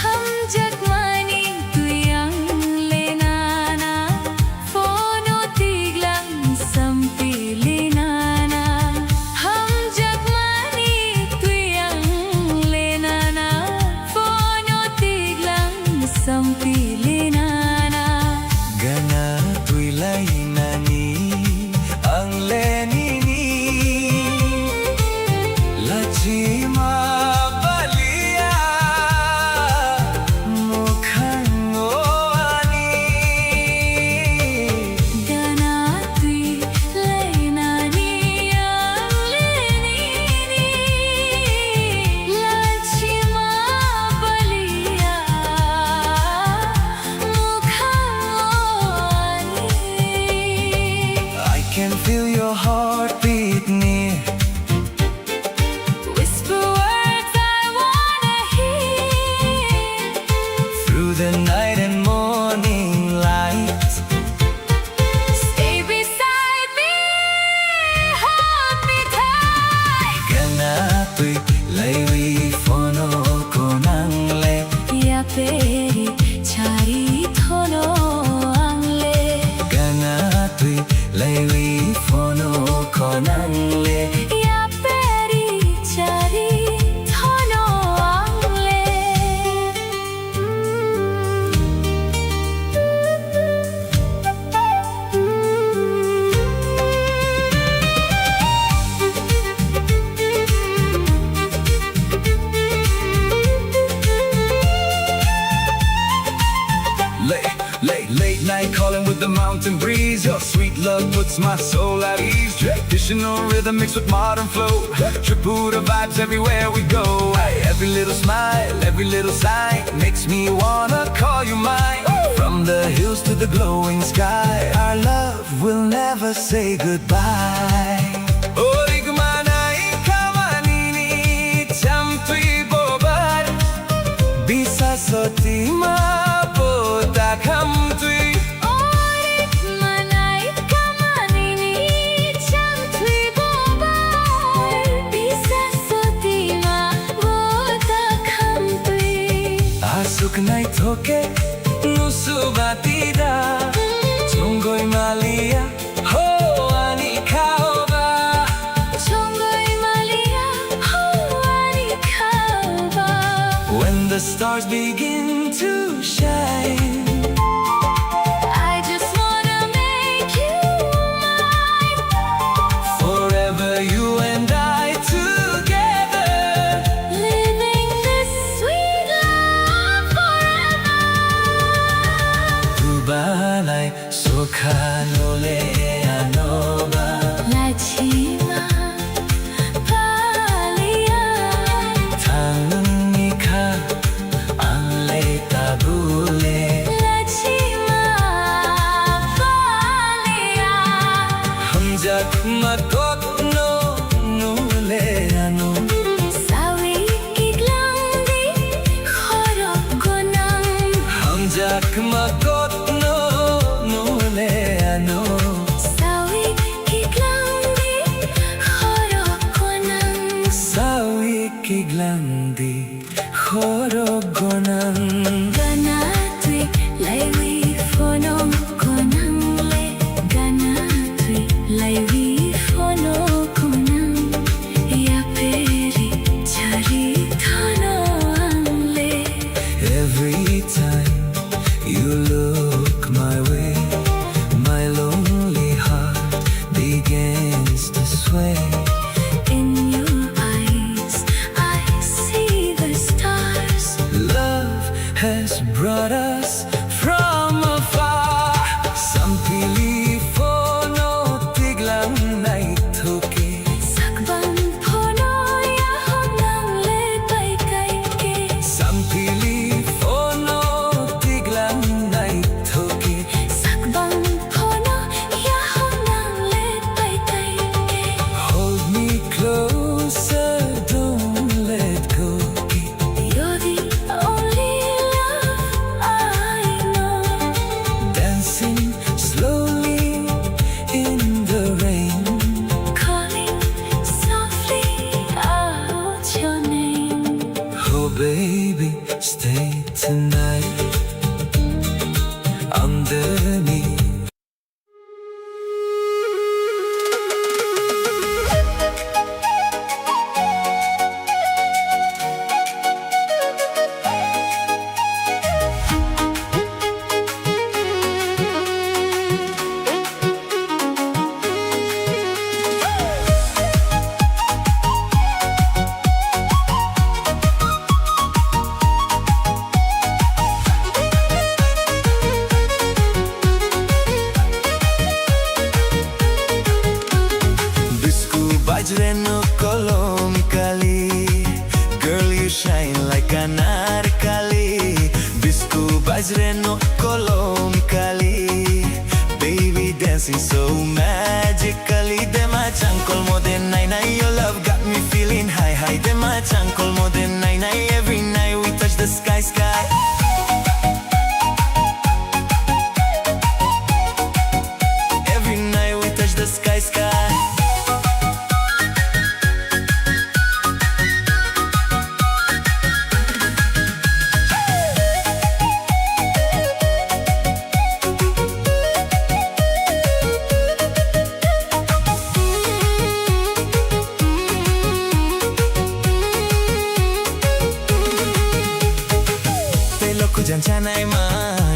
Hamjakmani twi ang le nana, phono tiglang sampili nana. Hamjakmani twi ang le nana, phono tiglang sampili nana. Gana twi lai nani ang le nini lachima balia mukhang o ani. Gana twi lai nani ang le nini lachima balia. I can feel your heartbeat near. Whisper words I wanna hear. Through the night and morning light. Stay beside me, hold me tight. Gana twi laiwi phono konang le. Yaperi chari thono ang le. Gana twi laiwi phono konang le. Yaperi chari thono ang le. Late, late, late night calling with the mountain breeze. Your sweet love puts my soul at ease. Traditional rhythm mixed with modern flow. Tripura vibes everywhere we go. Hey, every little smile, every little sign makes me wanna call you mine. From the hills to the glowing sky, our love will never say goodbye. Orik manai kamanini chamtwi bobar. Bisa sotima bota khamtwi. Orik manai kamanini chamtwi bobar. Bisa sotima bota khamtwi. Asuk naithoke nusu batida. Chongoi malia. Ho ani khaoba. Chongoi malia, ho ani khaoba. When the stars begin to shine, I just wanna make you mine. Forever you and I together. Living this sweet love forever. Dubanai Sokha nole anoba. Lachima palia. Thangni kha ang le tabule. Lachima palia. Makotno nole ano. Sawi kiklangdi khorok konang. Sawi kiklangdi khorok gonang. Ganatwi laiwi phono konang le. Ganatwi laiwi phono konang. Yaperi chari thano ang le. Every time you look my way, my lonely heart begins to sway. In your eyes, I see the stars. Love has brought us from afar. Sampili phono tiglang naithoke. Sakbang phono yahonang le bai kaike. Sampili phono tiglang naithoke. Sakbang phono yahonang le bai kaike. Hold me closer, don't let go. You're the only love I know. Dancing slowly in the rain. Calling softly out your name. Oh baby, stay tonight. Underneath. Bisku bajre no kolom kali, girl you shine like anarkali. Bisku bajre no kolom kali, baby dancing so magically. Dema changkol mo den nai nai, your love got me feeling high high. Dema changkol mo den nai nai, every night we touch the sky sky. Every night we touch the sky sky. Tei lokhu jan chanai ma,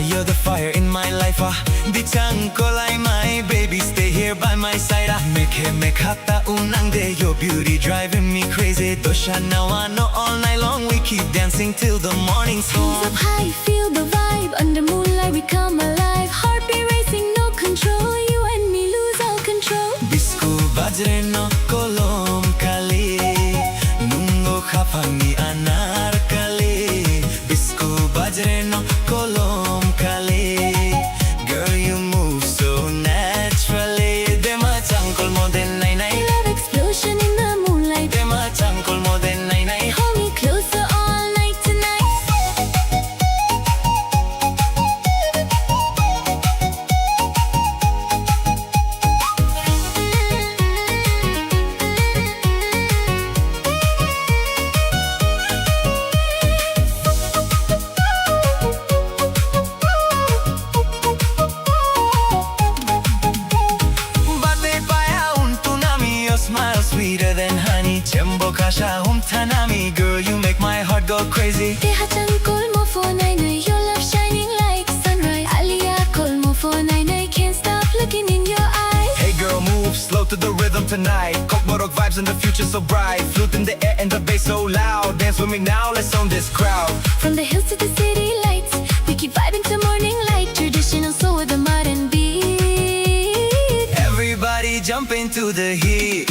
you're the fire in my life ah. Di changkolai my baby, stay here by my side ah. Mekhe mekhata unang de, your beauty driving me crazy. Dosha nawa no, all night long we keep dancing till the morning's gone. Hands up high, feel the vibe. Under moonlight we come alive. Heartbeat racing, no control. You and me lose all control. Bisku bajre no kolom kali, nungo khapangni anarkali. Bisku bajre no kolom kali. Girl, you move so naturally. Dema changkol mo den nai nai. Love explosion in the moonlight. Dema changkol mo den nai nai. Hold me closer all night tonight. Bate paya un tunami, your smile sweeter than honey. Chembo kasha hum tanami, girl, you make my heart go crazy. Te hachang kolmo phone I know, your love shining like sunrise. Alia kolmo phone I know, can't stop looking in your eyes. Hey girl, move slow to the rhythm tonight. Kokborok vibes and the future so bright. Flute in the air and the bass so loud. Dance with me now, let's own this crowd. From the hills to the city lights, we keep vibing till morning light. Traditional soul with a modern beat. Everybody jump into the heat.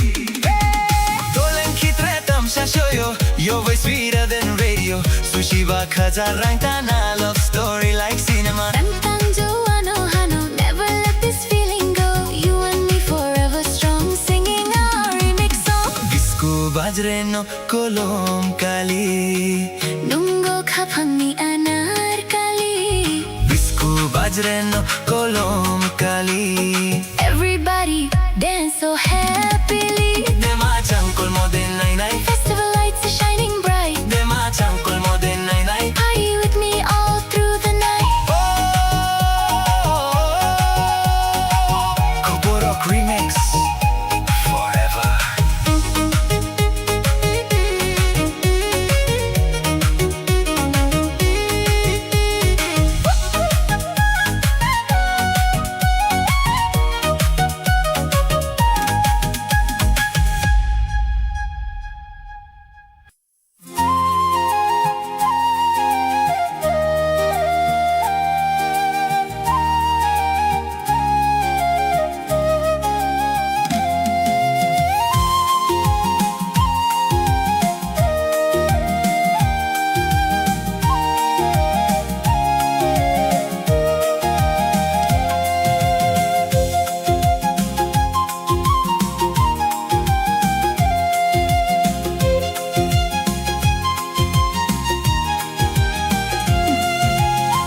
Dolen khitre tamsha shoyo, your voice sweeter than radio. Sushi ba khaja rang tana, love story like cinema. Tang tang jo ano hano, never let this feeling go. You and me forever strong, singing our remix song. Bisku bajre no kolom kali. Nungo khapangni anarkali. Bisku Jreno kolom kali. Everybody dance so happily. Dema changkol moden nai nai. Festival lights are shining bright. Dema changkol moden nai nai. Party with me all through the night. Oh, Koborok Remix. Forever.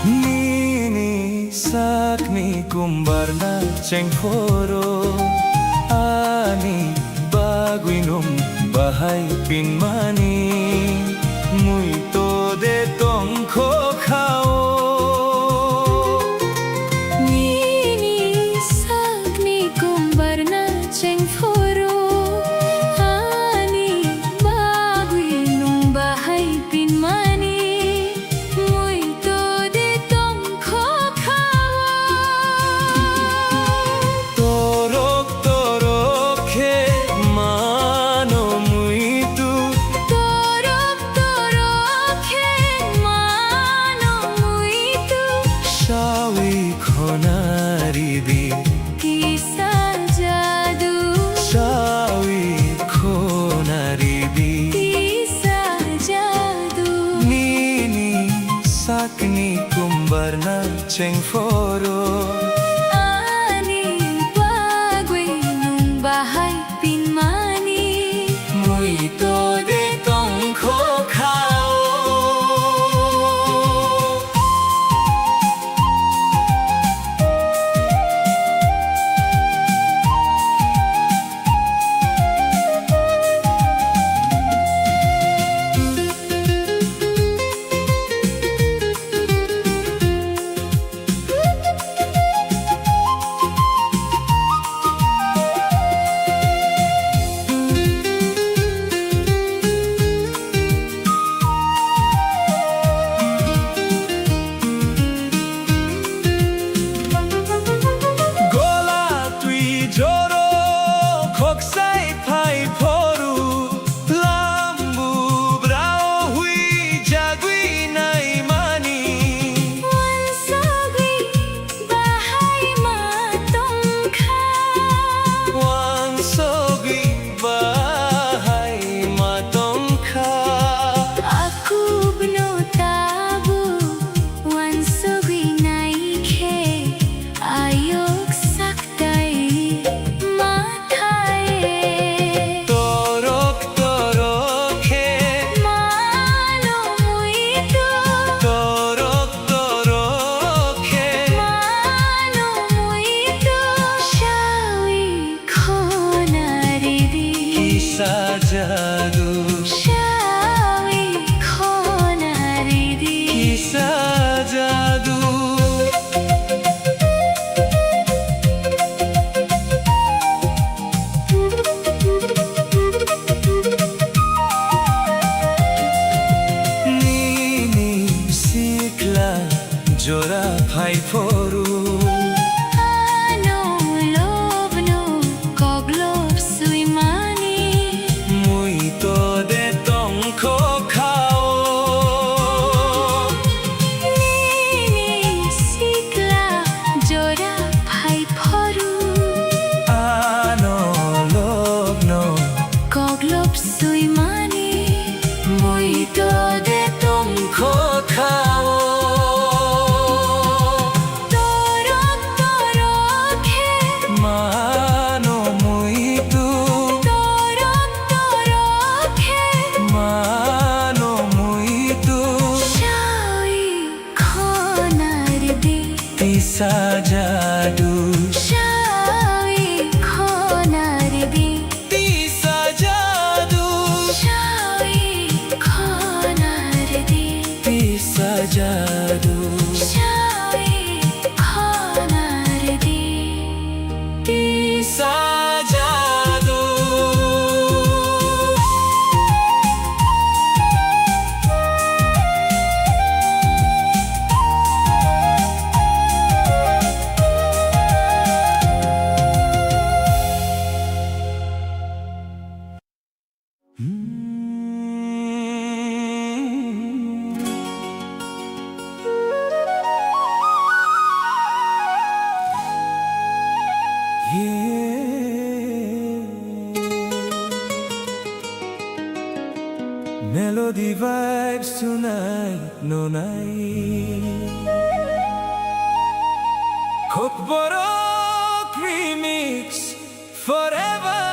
Nini sakni kumbarna chengphoro, ani bagwi nwng bahai pinmani, muito de tongkho khao. Nini sakni kumbarna chengphoro, ani bagwi nwng bahai pinmani, muito de tongkho khao. Torok torok khe mano muito. Torok torok khe mano muito. Sawi khonari di. Kisa jadu. Sawi khonari di. Kisa jadu. Nini sakni kumbarna chengphoro. Ani bagwi nwng bahai pinmani. Muito de tongkho khao. Gola twi joro khoksai phai phoru. Lambu brao hui jagwi naimani. Wansugwi bahai ma tongkha. Wansugwi bahai ma tongkha. Akubno tabuk wansugwi naikhe ayuk sak tai ma thai. Torok torok khe. Mano muito. Torok torok khe. Mano muito. Sawi khonari di. Kisa jadu. Sawi khonari di. Kisa jadu. Nini sikla jora phai phoru. Ano lobno koglop swimani. Muito de tongkho khao. Nini sikla jora phai phoru. Ano lobno koglop swimani. Muito de tongkho khao. Sajadu. Shawi khonardi. Ti sajadu. Shawi khonardi. Ti sajadu. Shawi khonardi. Ti sajadu. Melody vibes tonight, no night. Kokborok remix. Forever.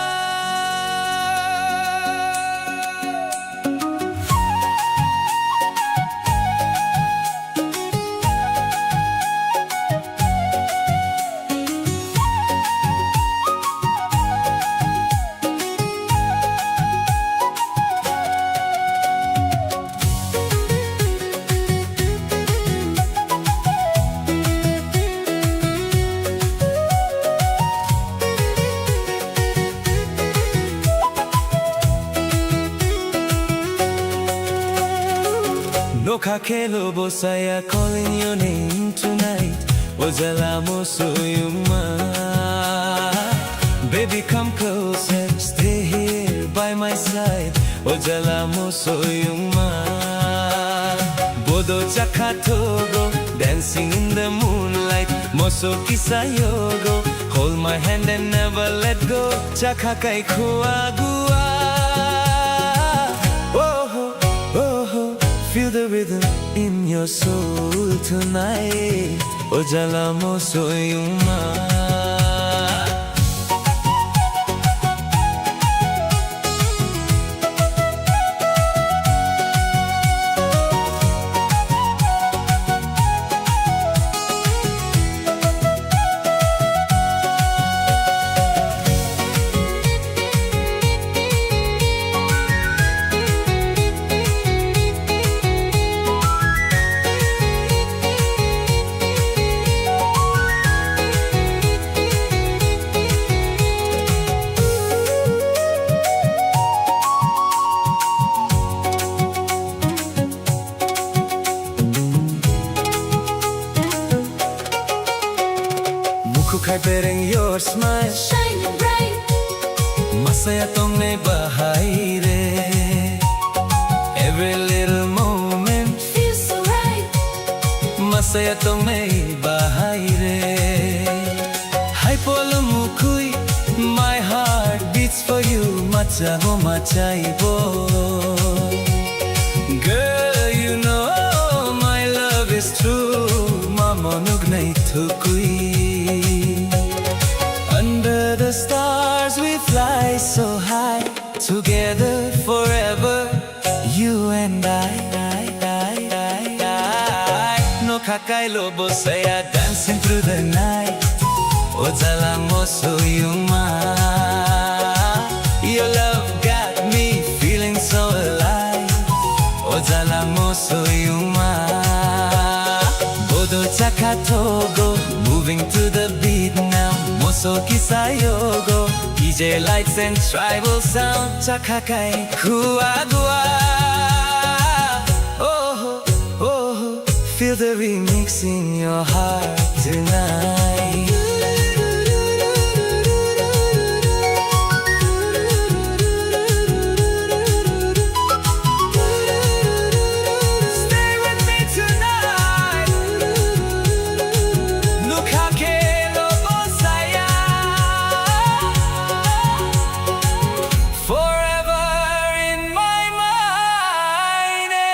Nokha khelo bosaya, calling your name tonight. O jala mo soyungma. Baby, come closer, stay here by my side. O jala mo soyungma. Bodo chakha thogo, dancing in the moonlight. Moso kisa yogo, hold my hand and never let go. Chakha kai khua gua. Oh, oh, feel the rhythm in your soul tonight. O jala mo soyungma. Mukhuk hai bereng your smile. Shining bright. Masaya tongnai bahai re. Every little moment feels so right. Masaya tongnai bahai re. Hai polo mukhui, my heart beats for you, macha go machai bo. Girl, you know my love is true, mamo nugnai thukui. Under the stars we fly so high, together forever, you and I. Nokha kailo bosaya, dancing through the night. O jala mo soyungma. Your love got me feeling so alive. O jala mo soyungma. Bodo chakha thogo, moving to the beat now. Moso kisa yogo, D J lights and tribal sound. Chakha kai khua gua. Oh, oh, feel the remix in your heart tonight. Stay with me tonight. Nokha khelo bosaya. Forever in my mind, eh.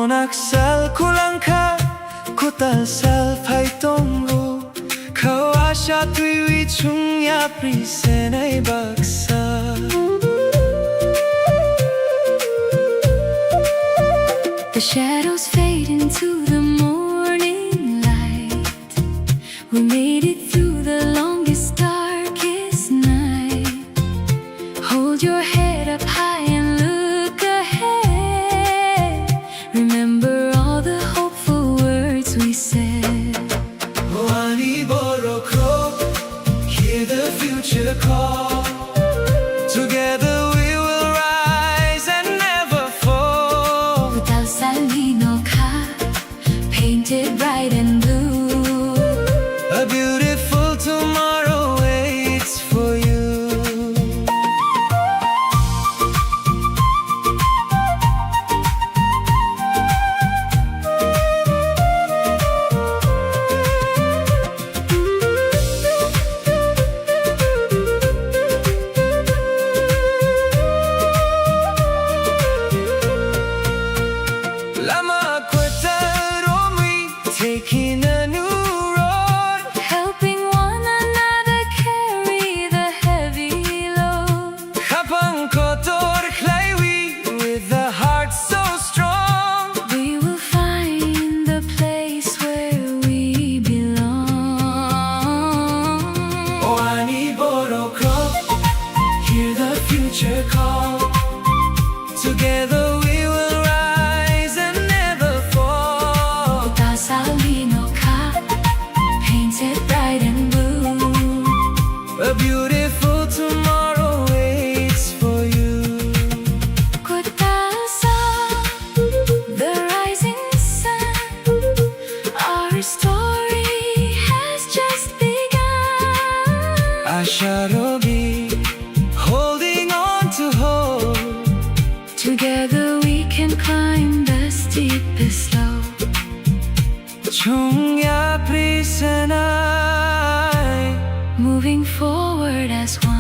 Nakh sal khulangkha, kwtal sal phai tongo. Khao asha twiwi chwng yapri senai baksa. The shadows fade into the morning light. We made it through the longest, darkest night. Hold your head up high and look ahead. Remember all the hopeful words we said. O ani borok rok, hear the future call. Together we will rise and never fall. Kwtal salni nokha, painted bright and blue. A beautiful tomorrow waits for you. Lama kwtal romwi, taking a new road. Helping one another carry the heavy load. Khapang kotor khlaiwi, with a heart so strong. We will find the place where we belong. O ani borok rok, hear the future call. Together we will rise and never fall. Kwtal salni nokha, painted bright and blue. A beautiful tomorrow waits for you. Kwtal sal, the rising sun. Our story has just begun. Asha rogi, holding on to hope. Together we can climb the steepest slope. Chwng yapri senai. Moving forward as one.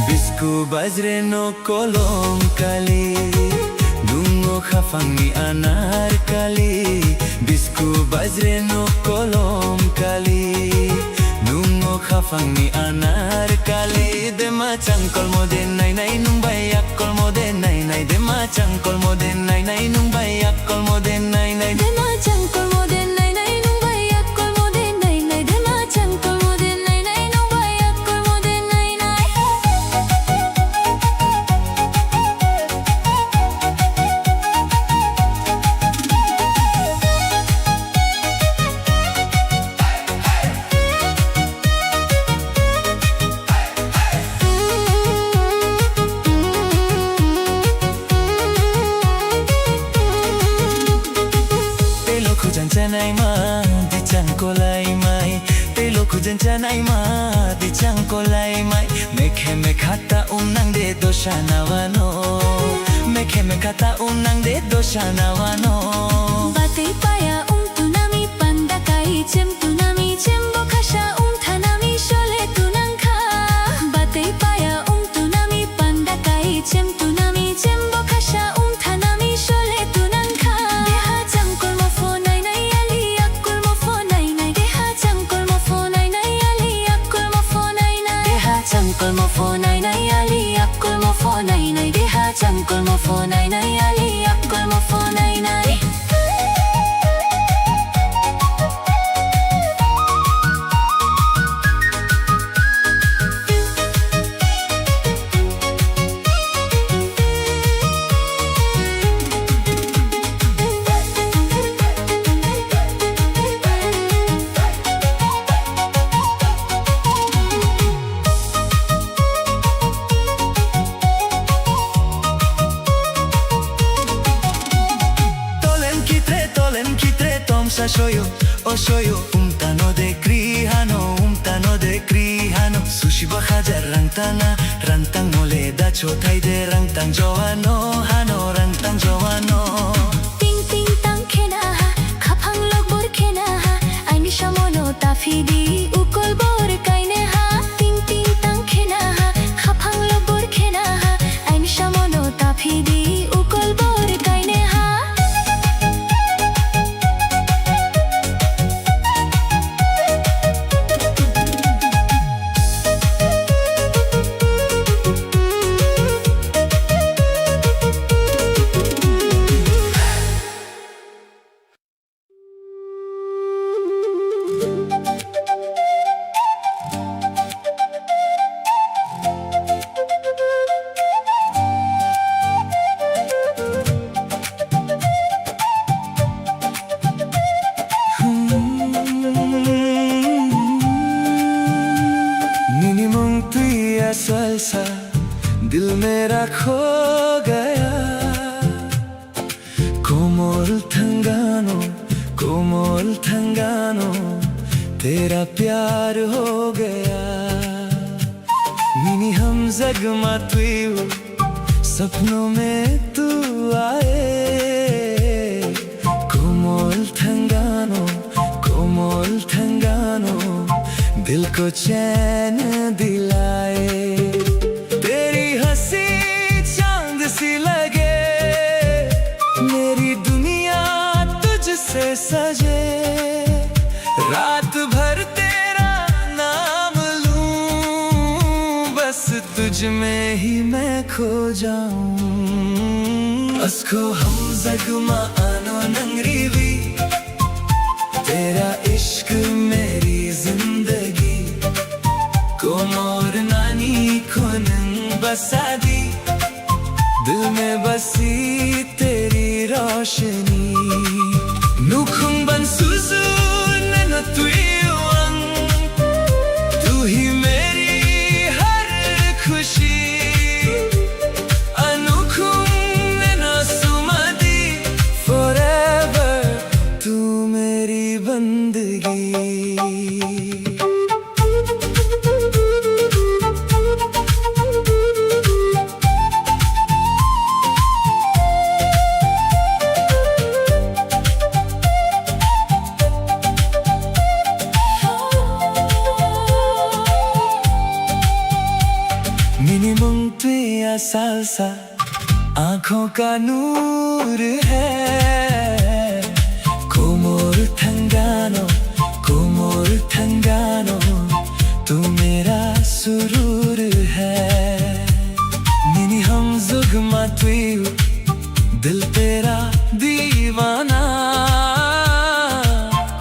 Bisku bajre no kolom kali, nungo khafangni anar kali. Bisku bajre no kolom kali, nungo khafangni anar kali. Dema changkolmo de nai nai, nung bai yakkolmo de nai nai. Dema changkolmo de nai nai, nung bai yakkolmo de nai nai. Dema changkolmo de nai nai, nung bai yakkolmo de nai nai. Dema changkolmo de nai nai, nung bai yakkolmo de nai nai. Tei lokhu jang chanai ma, di chang kolai mai. Tei lokhu jang chanai ma, di chang kolai mai. Mekhe mekha ta um nang de dosha na wano. Mekhe mekha ta um nang de dosha na wano. Batwi paya um tunami panda kai chem tunami chem bo khasa um thanami sole tunang kha. Batwi paya um tunami panda kai chem tunami chem bo khasa um thanami sole tunang kha. Deha changkolmo pho nai nai ali yakkolmo pho nai nai. Deha changkolmo pho nai nai ali yakkolmo pho nai nai. Deha changkolmo pho nai nai ali yakkolmo pho nai nai. Deha changkolmo pho nai nai ali yakkolmo pho nai nai. Sa soyo, o soyo, umtano de kri hano, umtano de kri hano. Sushi ba hajar rang tana, rang tang mole da chotai de, rang tang joano hano, rang tang joano. Ting ting tang khena ha, khaphang lokbor khena ha, aini samono taphidi, ukol bor kaine ha. Ting ting tang khena ha, khaphang lokbor khena ha, aini samono taphidi, ukol bor kaine ha. Nini mung twi asal sa, dil mera kho gaya. Komol thangano, komol thangano, tera pyar ho gaya. Nini hamzagma twiu, sapno mein tu aaye. Komol thangano, komol thangano, dil ko chain dilaye. Teri hansi chand si lage, meri duniya tujhse saje. Raat bhar tera naam loon, bas tujh mein hi main kho jaun. Asko hamzagma ano nangriwi, tera ishq meri zindagi. Komor nani khonung basadi, dil mein basi teri roshni. Nukhung ban suzu nana twiwang, tu hi meri har khushi. Anukhung nana sumadi, forever tu meri bandagi. Nini mung twi asal sa, aankhon ka noor hai. Komor thangano, komor thangano, tu mera suroor hai. Nini hamzagma twiu, dil tera deewana.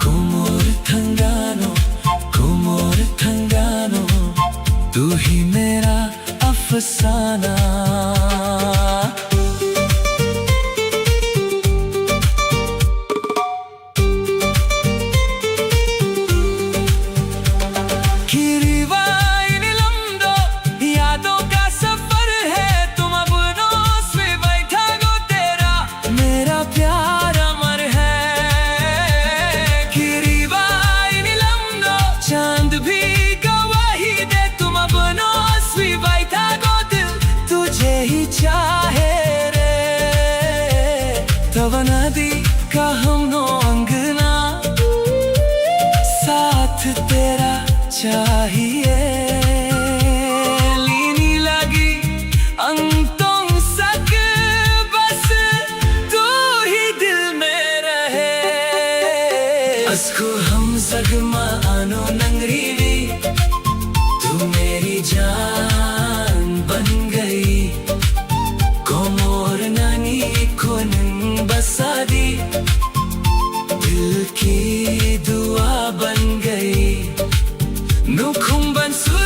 Komor thangano, komor thangano, tu hi mera afsana. Kiriwai ni lamdo, yaadon ka safar hai, tum apno se baitha go tera, mera pyar amar hai. Kiriwai ni lamdo, chand bhi gawahi de, tum apno se baitha go dil tujhe hi chahe re. Tawana di ka hamno angna, saath tera chahiye. Lini lagi ang tongsak, bas tu hi dil mein rahe. Asko hamzagma ano nangriwi, tu meri jaan ban gayi. Komor nani khonung basadi, dil ki dua ban gayi. Nukhung ban su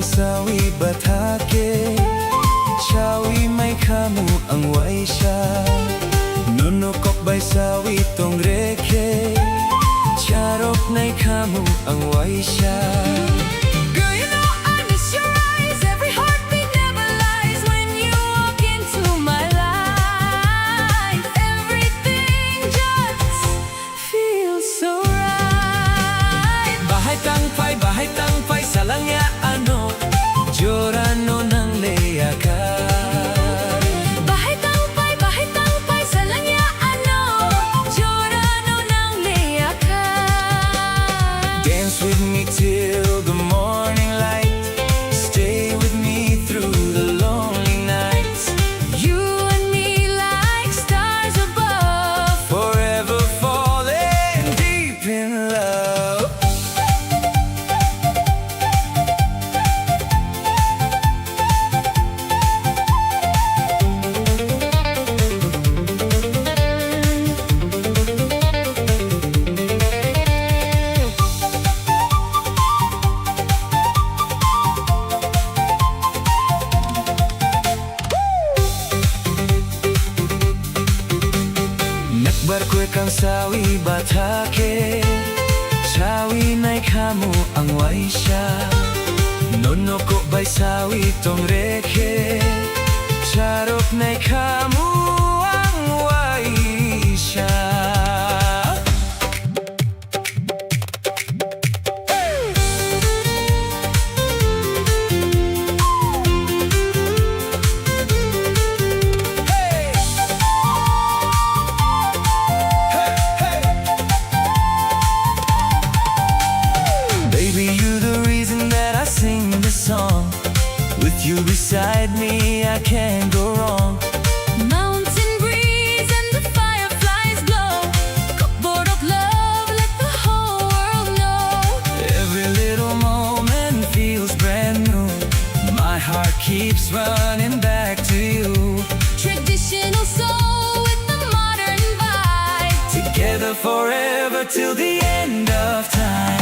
Sawi bathake, sawi maikhamu ang waisa. Nono kok bai sawi tongrekhe, charok naikhamu ang waisa. Girl, you know I miss your eyes. Every heartbeat never lies when you walk into my life. Everything just feels so right. Bahai tang phai, bahai tang phai, salangya ano, jora no nang leya kha. Bahai tang phai, bahai tang phai, salangya ano, jora no nang leya kha. Dance with me till the morning light. Stay with me through the lonely nights. You and me like stars above. Forever falling deep in love. Nakbar kwe kang sawi bathake, sawi naikhamu ang waisa. Nono kok bai sawi tongrekhe, charok naikhamu ang waisa. Baby, you're the reason that I sing this song. With you beside me, I can't go wrong. Mountain breeze and the fireflies glow. Kok borok love, let the whole world know. Every little moment feels brand new. My heart keeps running back to you. Traditional soul with the modern vibe. Together forever till the end of time.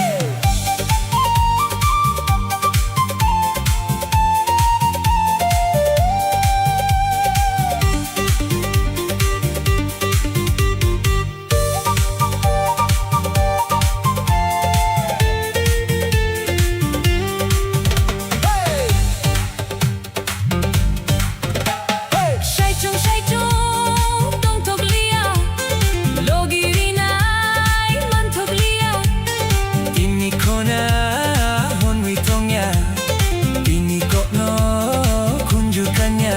Saichung saichung tongthokliya, logi rinai manthokliya. Tini khona hwnwi tongya, tini kokno khunju kanya.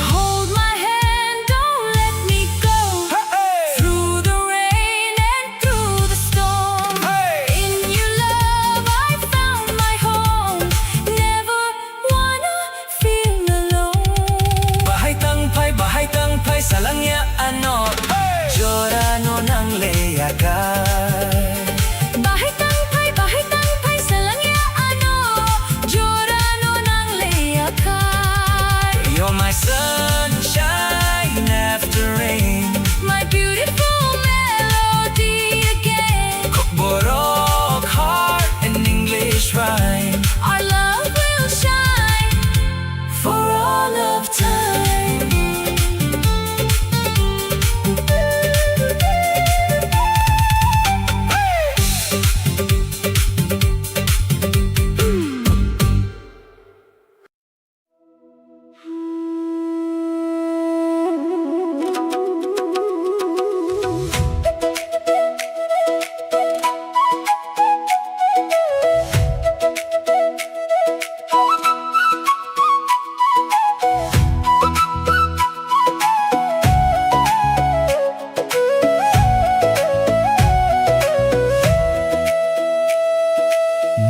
Hold my hand, don't let me go. Hey! Through the rain and through the storm. Hey! In your love I found my home. Never wanna feel alone. Bahai tang phai, bahai tang phai, salangya ano. Hey! Jora no nang leya kha. Bahai tang phai, bahai tang phai, salangya ano. Jora no nang leya kha. You're my sunshine after rain. My beautiful melody again. Kokborok heart and English rhyme. Our love will shine for all of time.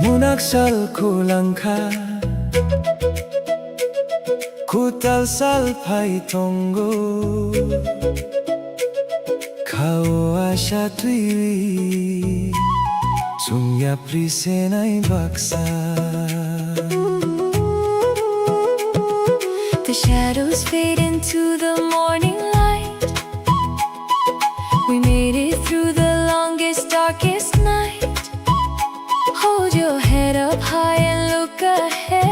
Munak sal khulangkha, kutal sal phai tongo, khao asa twiwi, chwng yapri senai baksa. The shadows fade into the morning light. We made it through the longest, darkest night. Hold your head up high and look ahead.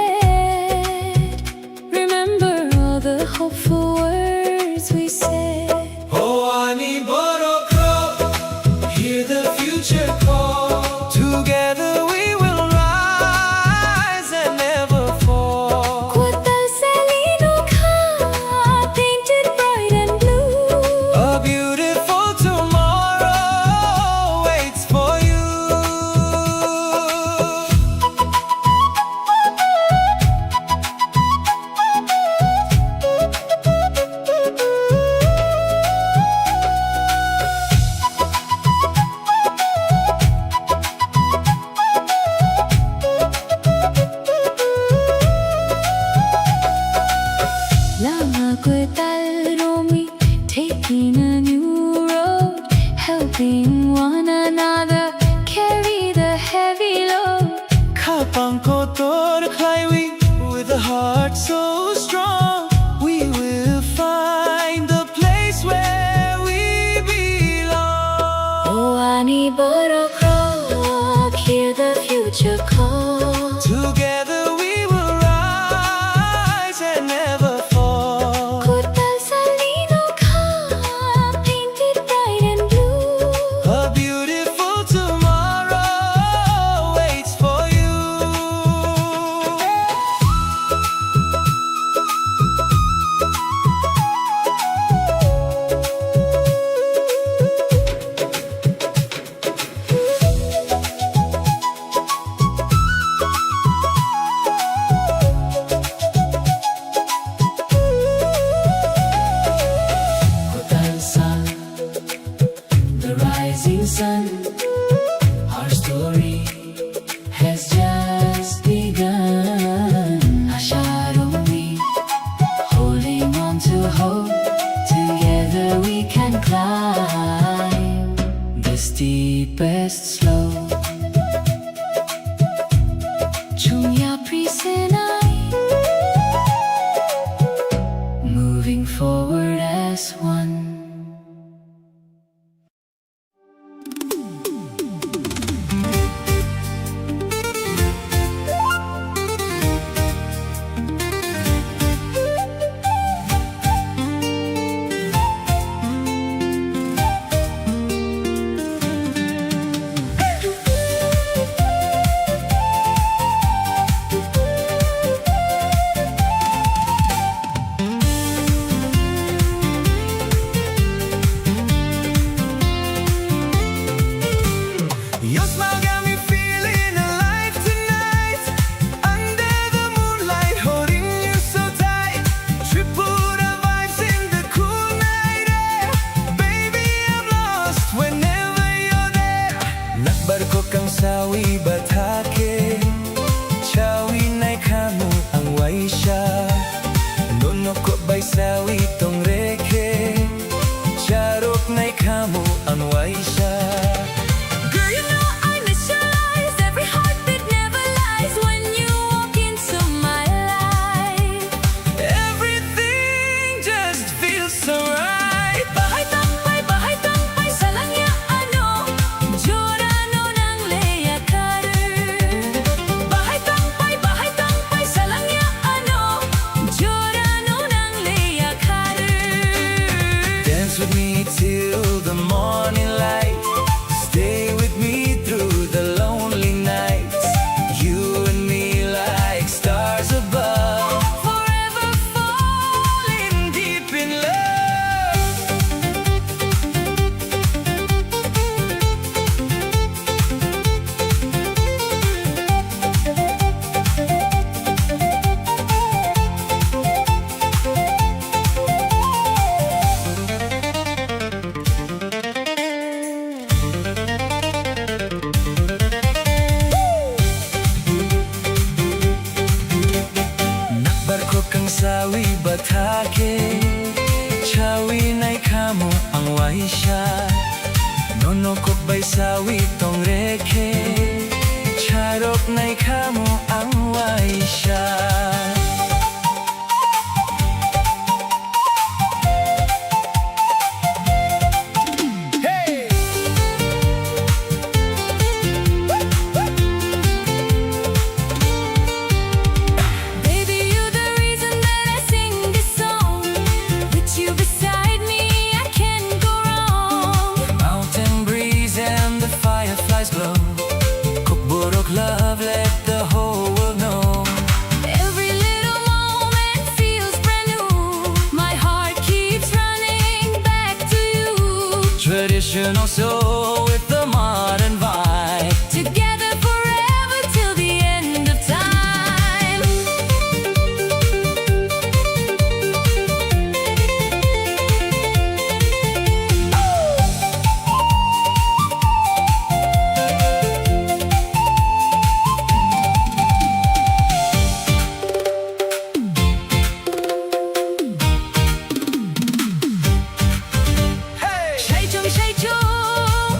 Together we will rise and never fall. Khudal salni nokha painted bright and blue. A beautiful tomorrow waits for you. Khudal sal, the rising sun, our story has just begun. Asha rongni, holding on to hope, together we can climb the steepest slope. Chungya prisenai, moving forward as one. Yosma got me feeling alive tonight. Under the moonlight, holding you so tight. Tripura vibes in the cool night air. Baby, I'm lost whenever you're there. Nakbar ko kang sawi bathake. Chawi nai khamu ang waisa. Nono kok bai sawi tong rekhe. Charok nai khamu ang waisa. Girl, you know I mesmerize. Every heartbeat never lies when you walk into my life. Everything just feels so right. Bahai tangpai, bahai tangpai, salangya ano. Jora no nang leya karu. Bahai tangpai, bahai tangpai, salangya ano. Jora no nang leya karu. Dance with me till the morning light. Stay with me through the lonely nights. You and me like stars above. Forever falling deep in love. Nakbar ko kang sawi bathake. Chawi nai khamu ang waisa. Nono kok bai sawi tong rekhe. Charok nai khamu ang waisa. Hey! Baby, you're the reason that I sing this song. With you beside me, I can't go wrong. Mountain breeze and the fireflies glow. Kok borok love, let the whole world know. Every little moment feels brand new. My heart keeps running back to you. Traditional soul with the modern vibe. Together forever till the end of time. Saichung, saichung,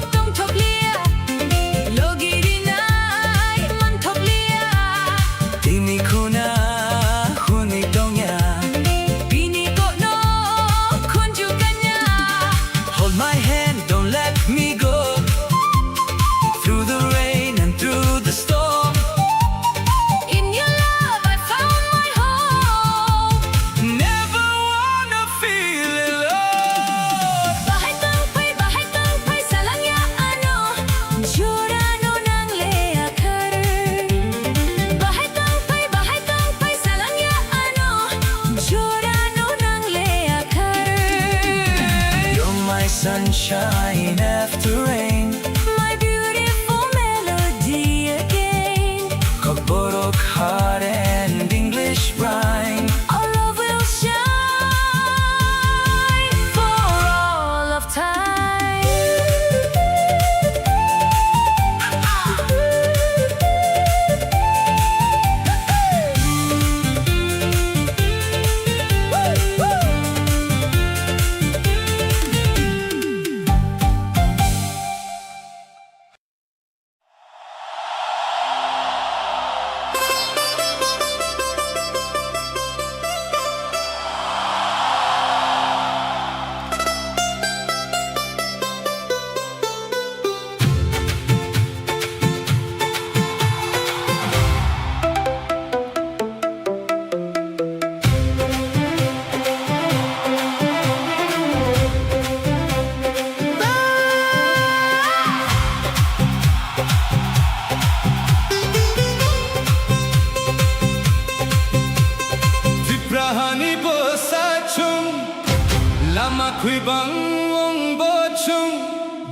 Khwibang wng bo chwng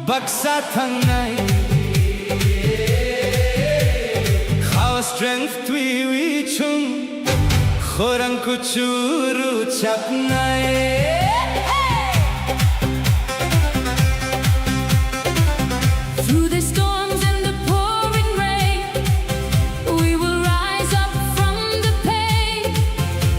baksa thangnai. Khao strength twiwi chwng khorang kuchuru chapnai. Through the storms and the pouring rain, we will rise up from the pain.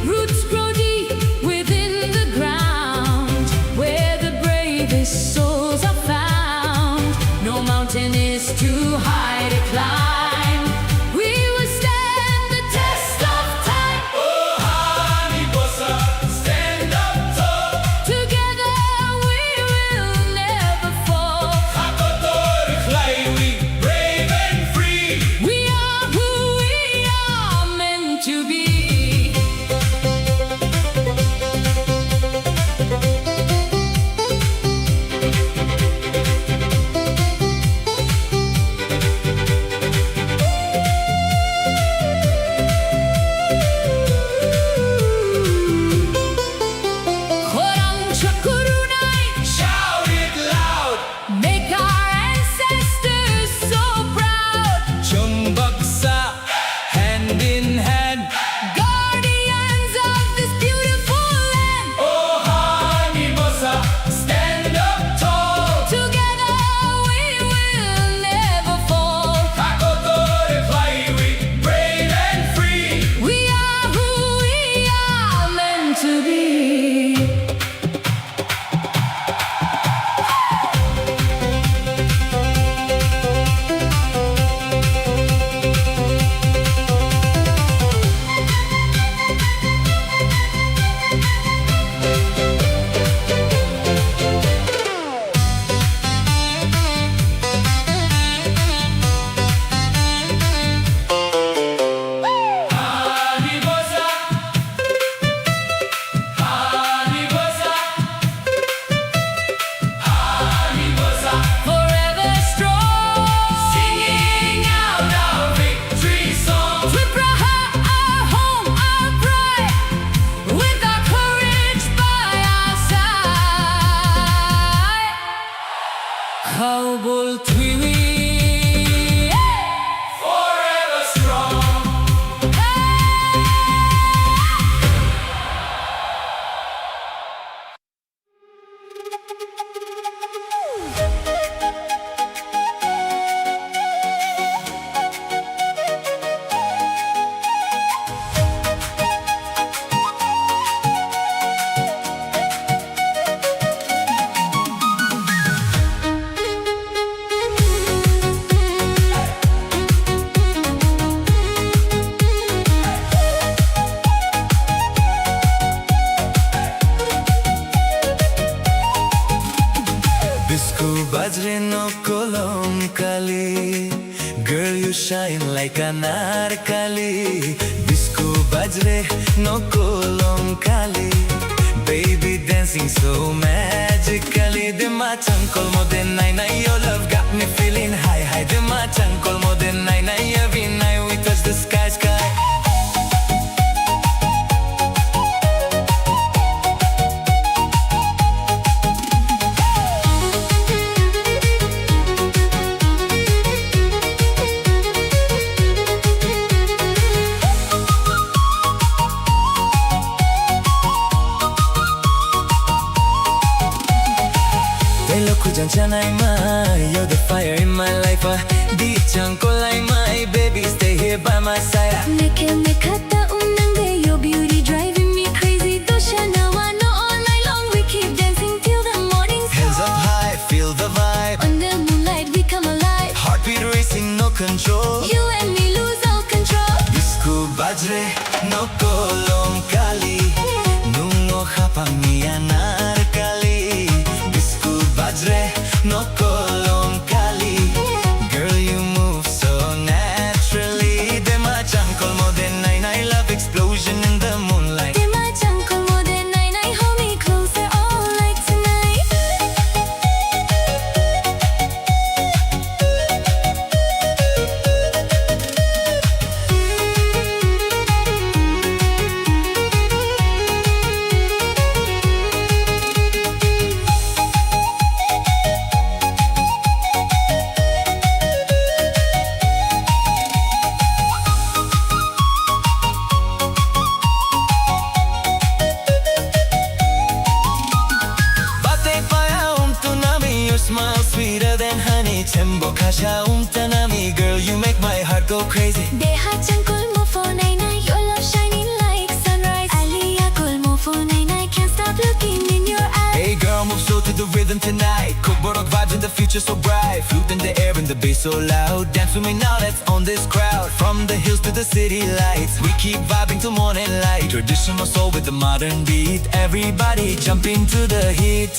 Roots grow deep within the ground, where the bravest souls are found. No mountain is too high to climb. We will stand the test of time. Oh, Honey Bosa, stand up tall. Together we will never fall. Hakotor Khlaiwi, brave and free. We are who we are meant to be. Khorang chakurunai. Shout it loud. Make our ancestors so proud. Chwng baksa, hand in hand. Guardians of this beautiful land. Oh, Honey Bosa, stand up tall. Together we will never fall. Hakotor Khlaiwi, brave and free. We are who we are meant to be. Forever strong. Singing out our victory song. Twipra ha, our home, our pride. With our courage by our side. Khawbul twiwi. Forever strong. Bisku bajre no kolom kali. Girl, you shine like anarkali. Bisku bajre no kolom kali. Baby dancing so magically. Dima changkol mode nai nai, your love got me feeling high high. Dima changkol mode nai nai, every night we touch the sky sky. Telo khujang chanai mai, you're the fire in my life, ah. Di chang kolai mai, baby, stay here by my side, ah. Mekhe mekha ta umnang de, your beauty driving me crazy. Dosha nawa no all night long, we keep dancing till the morning sky. Hands up high, feel the vibe. Under moonlight, we come alive. Heartbeat racing, no control. You and me lose all control. Bisku bajre no kolom kali. Nungo hapang ni anarkali. Bisku bajre no kolom kali. Girl, you move so naturally. Dema changkol mode nai nai, love explosion in the moonlight. Dema changkol mode nai nai, hold me closer all night tonight. My heart go crazy. Deha changkol mofo nainai, your love shining like sunrise. Alia kol mofo nainai, can't stop looking in your eyes. Hey girl, move slow to the rhythm tonight. Kokborok vibes in the future so bright. Flute in the air and the bass so loud. Dance with me now, let's own this crowd. From the hills to the city lights, we keep vibing till morning light. Traditional soul with the modern beat. Everybody jump into the heat.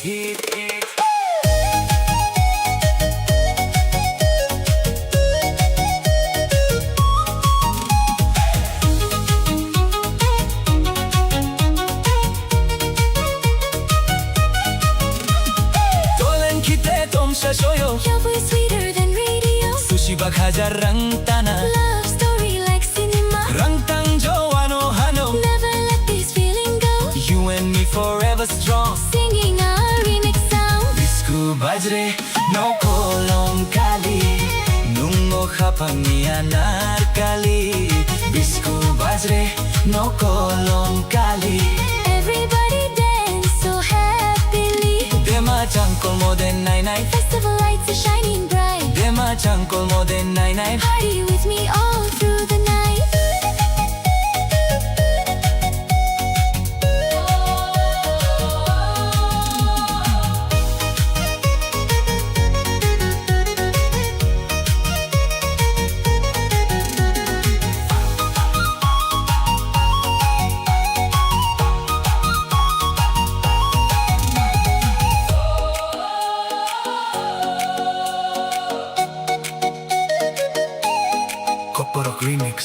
Tolen kite tomsa soyo. Your voice sweeter than radio. Sushi bak hajar rang tana. Love story like cinema. Rang tang jo ano hano. Never let this feeling go. You and me forever strong. Singing a remix sound. Bisku bajre no kolom kali. Nungo khapang ni anar kali. Bisku bajre no kolom kali. Everybody dance so happily. Dema changkol moden nainai. Festival lights are shining bright. Dema changkol moden nainai. Party with me all through the night. Kokborok Remix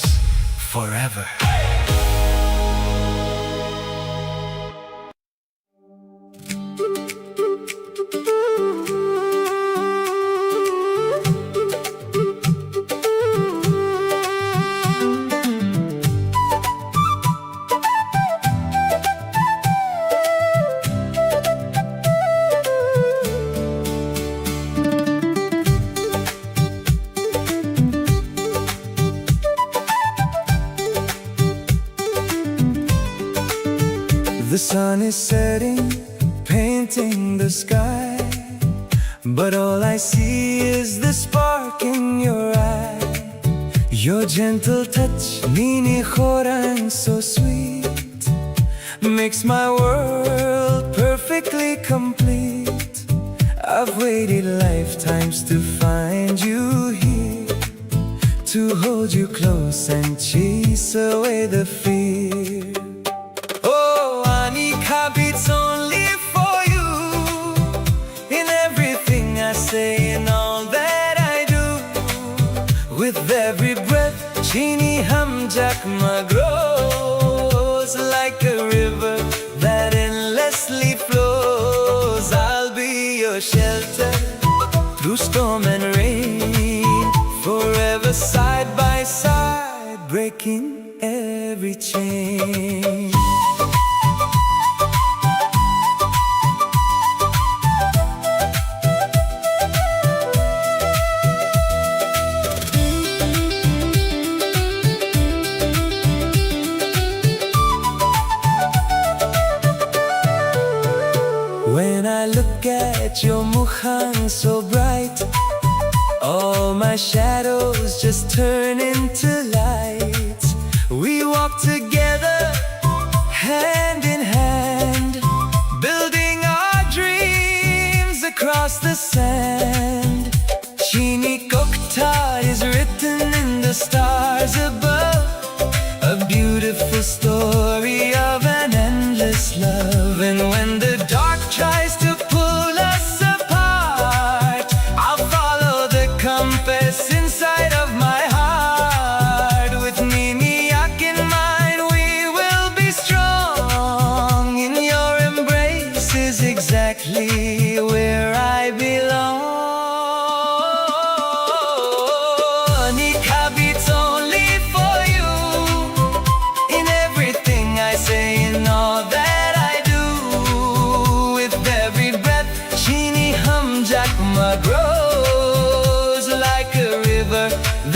forever. The sun is setting, painting the sky, but all I see is the spark in your eye. Your gentle touch, nini khorang so sweet, makes my world perfectly complete. I've waited lifetimes to find you here, to hold you close and chase away the fear. Oh, ani khabits only for you. In everything I say, in all that I do, with every breath, chini hamjakma grows like a river that endlessly flows. I'll be your shelter through storm and rain, forever side by side, breaking every chain. When I look at your mukhang so bright, all my shadows just turn into lights. We walk together, hand in hand, building our dreams across the sand. Chini kokta is written in the stars above, a beautiful story of an endless love. And when the dark tries to pull us apart, I'll follow the compass inside of my heart. With Niniyak in mind, we will be strong. In your embrace is exactly where I belong. Nikhabit's only for you. In everything I say, in all that I do, with every breath, Chini Hamjakma grows like a river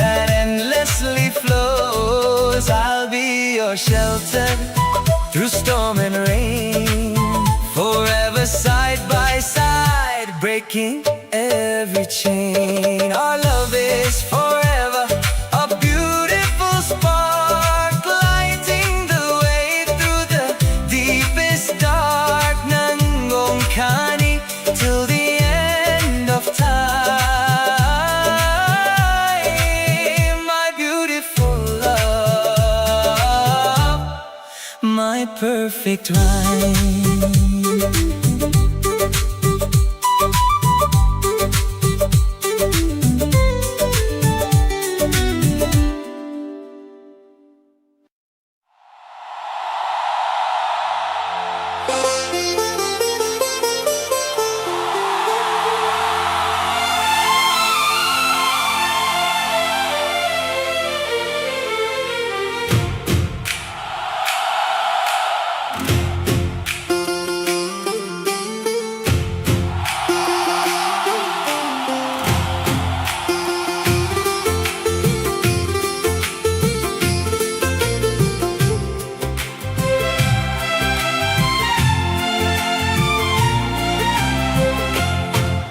that endlessly flows. I'll be your shelter through storm and rain, forever side by side, breaking every chain. Our love is forever. Perfect rhyme.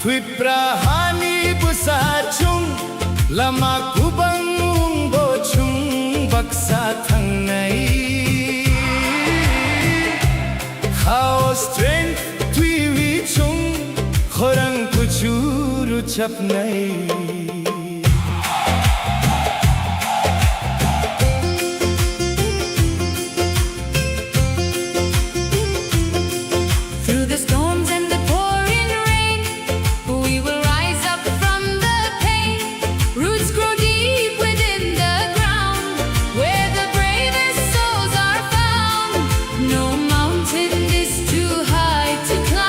Twipra hani bwsa chwng, lama kubang wngbo chwng baksa thangnai. Hao strength twiwi chwng, khorang kuchuru chapnai. Through the storms and the pouring rain, we will rise up from the pain. Roots grow deep within the ground, where the bravest souls are found. No mountain is too high to climb.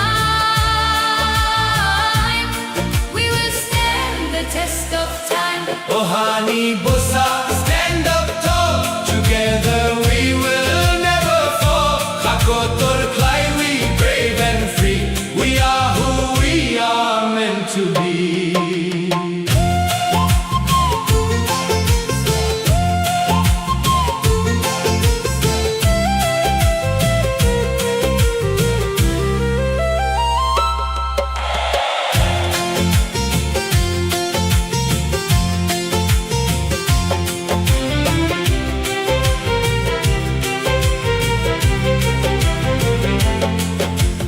We will stand the test of time. Ohani bosa, stand up tall. Together we will never fall. Hakotor klai, we brave and free. We are who we are meant to be.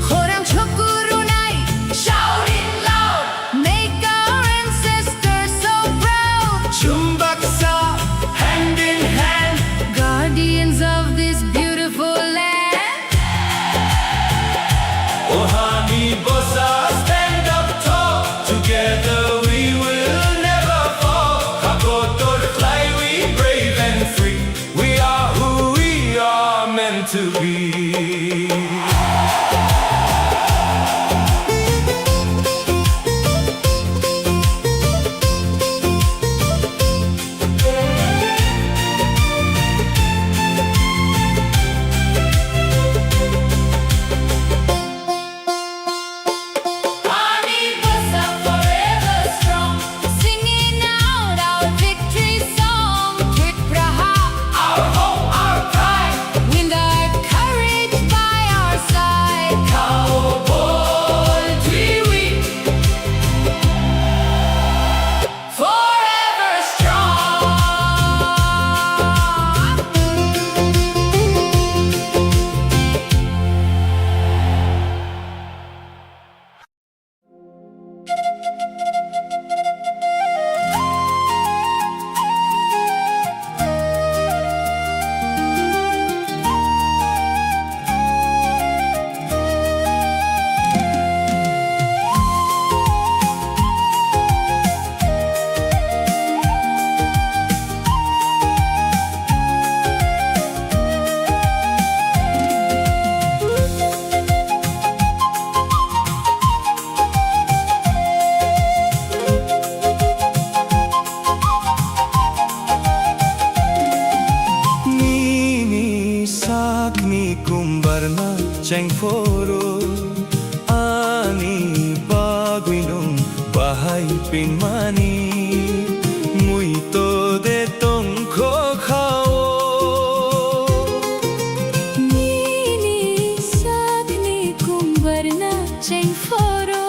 Khorang chokurunai, shouting loud, make our ancestors so proud. Chumbaksa, hand in hand, guardians of this beautiful land. Ohani bosa, stand up tall. Together we will never fall. Hakotor klai, we brave and free. We are who we are meant to be. Ani Bosa forever strong, singing out our victory song. Twit Praha, our hope, our pride, with our courage by our side. Cowboy Twiwi. Forever strong. Nini sakni kumbarna chengphoro, ani bagwi nwng bahai pinmani, muito de tongkho khao. Nini sakni kumbarna chengphoro,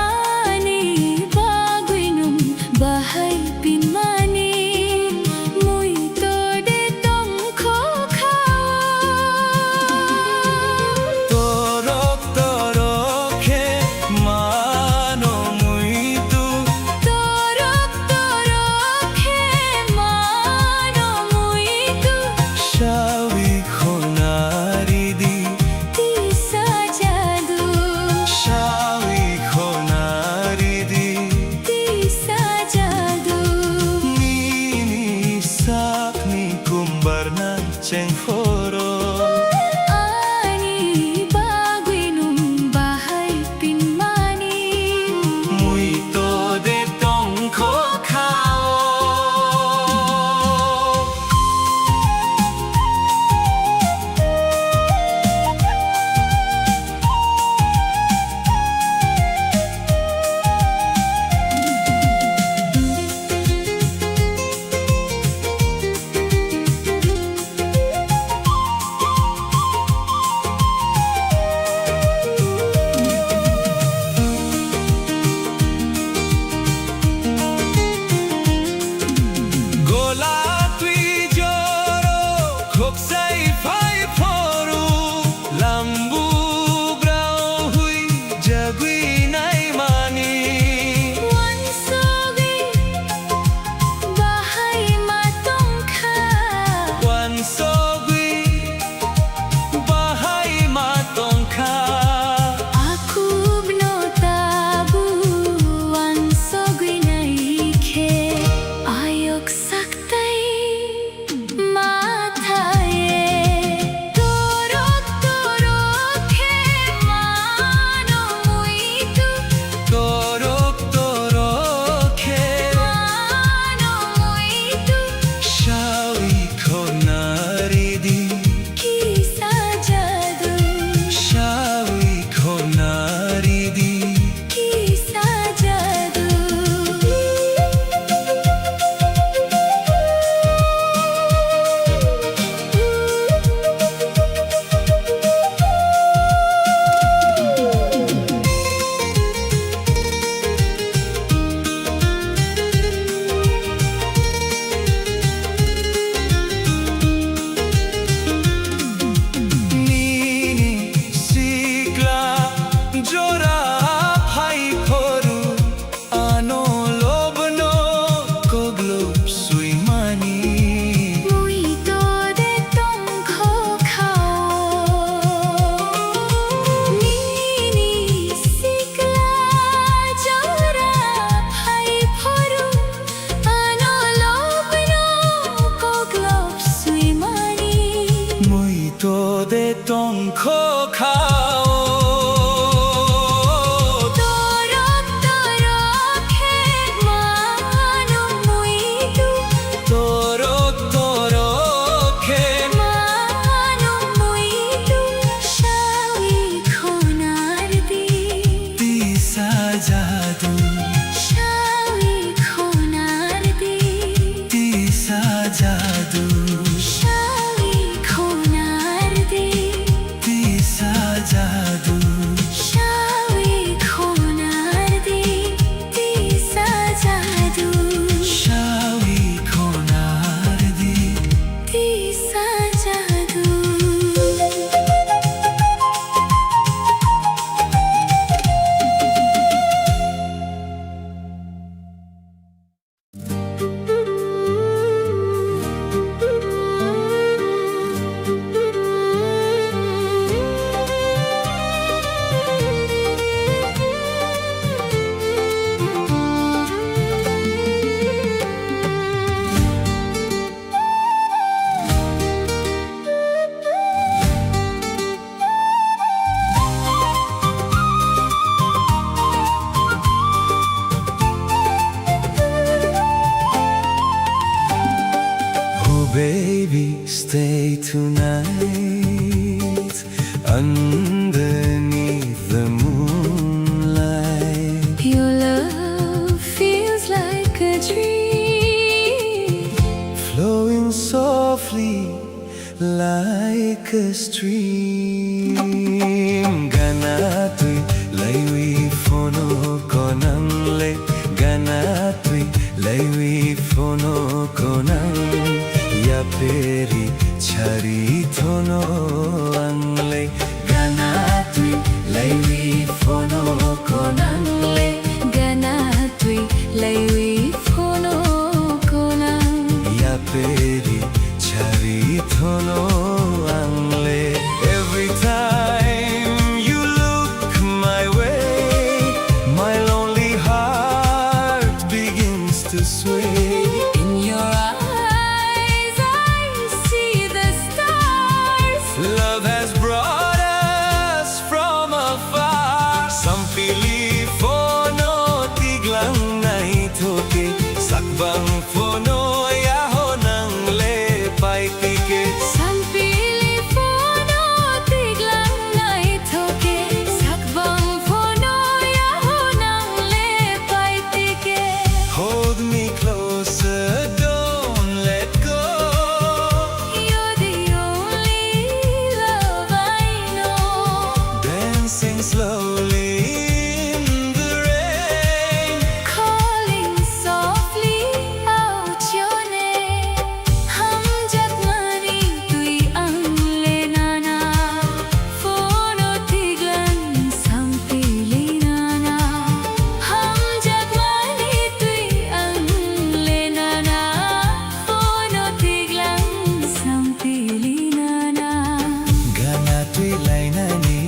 ani bagwi nwng bahai pinmani, muito de tongkho khao. Torok torok khe mano muito, Baby, stay tonight underneath the moonlight. Your love feels like a dream, flowing softly like a stream. Gana twi laiwi phono konang le, gana twi laiwi phono konang. Yaperi chari thono ang le, gana twi laiwi phono konang le, gana twi laiwi phono konang. Yaperi chari thono ang le. Every time you look my way, my lonely heart begins to sway. In your eyes, I see the stars. Love has brought us from afar. Sampili phono tiglang naithoke, sakbang phono yaho nang le paitike. Sampili phono tiglang naithoke, sakbang phono yaho nang le paitike. Hold me closer, don't let go. You're the only love I know. Dancing slowly in the rain. Calling softly out your name. Hamjakmani twi ang le nana. Phono tiglang sampili nana. Hamjakmani twi ang le nana. Phono tiglang sampili nana. Gana twi lainani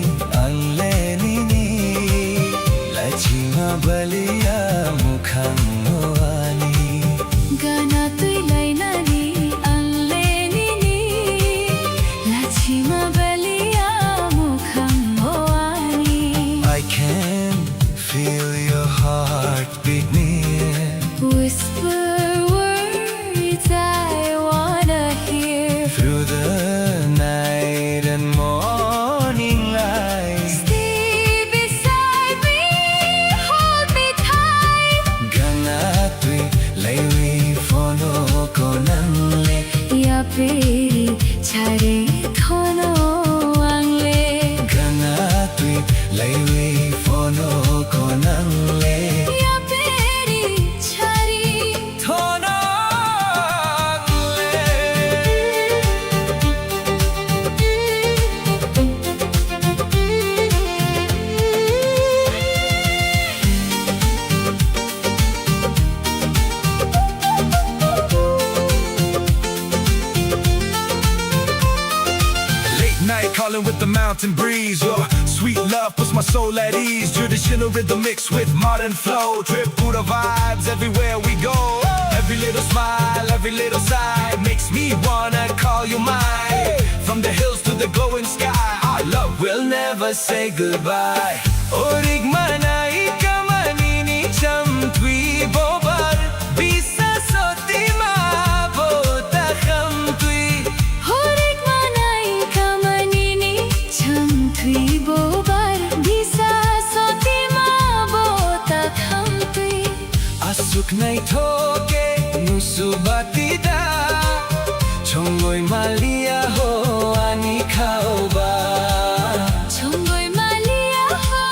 ang le nini. Lachima balia mukhang o ani. Gana twi lainani ang le nini. Lachima balia mukhang o ani. I can feel your heart beat near. Whisper words I wanna hear. Through the night and morning light. Stay beside me, hold me tight. Gana twi laiwi phono konang le. Yaperi chari thono ang le. Gana twi laiwi phono konang le. Yaperi chari thono ang le. Late night calling with the mountain breeze. Your sweet love puts my soul at ease. Traditional rhythm mixed with modern flow. Tripura vibes everywhere we go. Every little smile, every little sigh makes me wanna call you mine. From the hills to the glowing sky, our love will never say goodbye. Orik manai kamanini cham twi bobar, bisa sotima bo ta kham twi. Horik manai kamanini cham twi bobar, bisa sotima bo ta kham twi. Aswk naithok khe nusu bati da, chongoi maliya ho ani khaoba. Chongoi maliya ho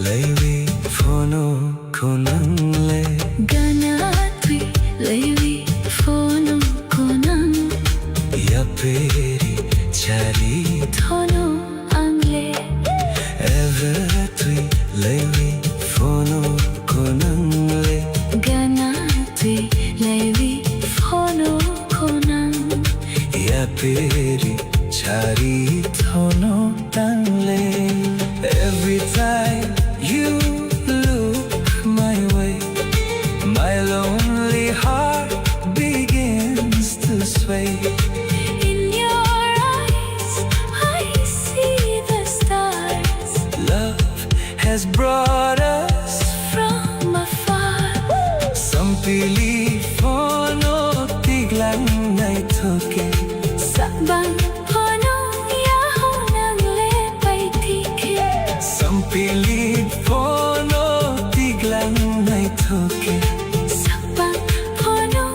Laiwi phono khonang le. Gana twi laiwi phono khonang. Yaperi chari thono ang le. Ever twi laiwi phono khonang le. Gana twi laiwi phono khonang. Yaperi chari thono tang le. Every time you look my way, my lonely heart begins to sway. In your eyes, I see the stars. Love has brought us from afar. Sampili phono tiglang naithoke. Sabang phono yaho nang le paitike. Sampili phono tiglang naithoke. Sabang phono.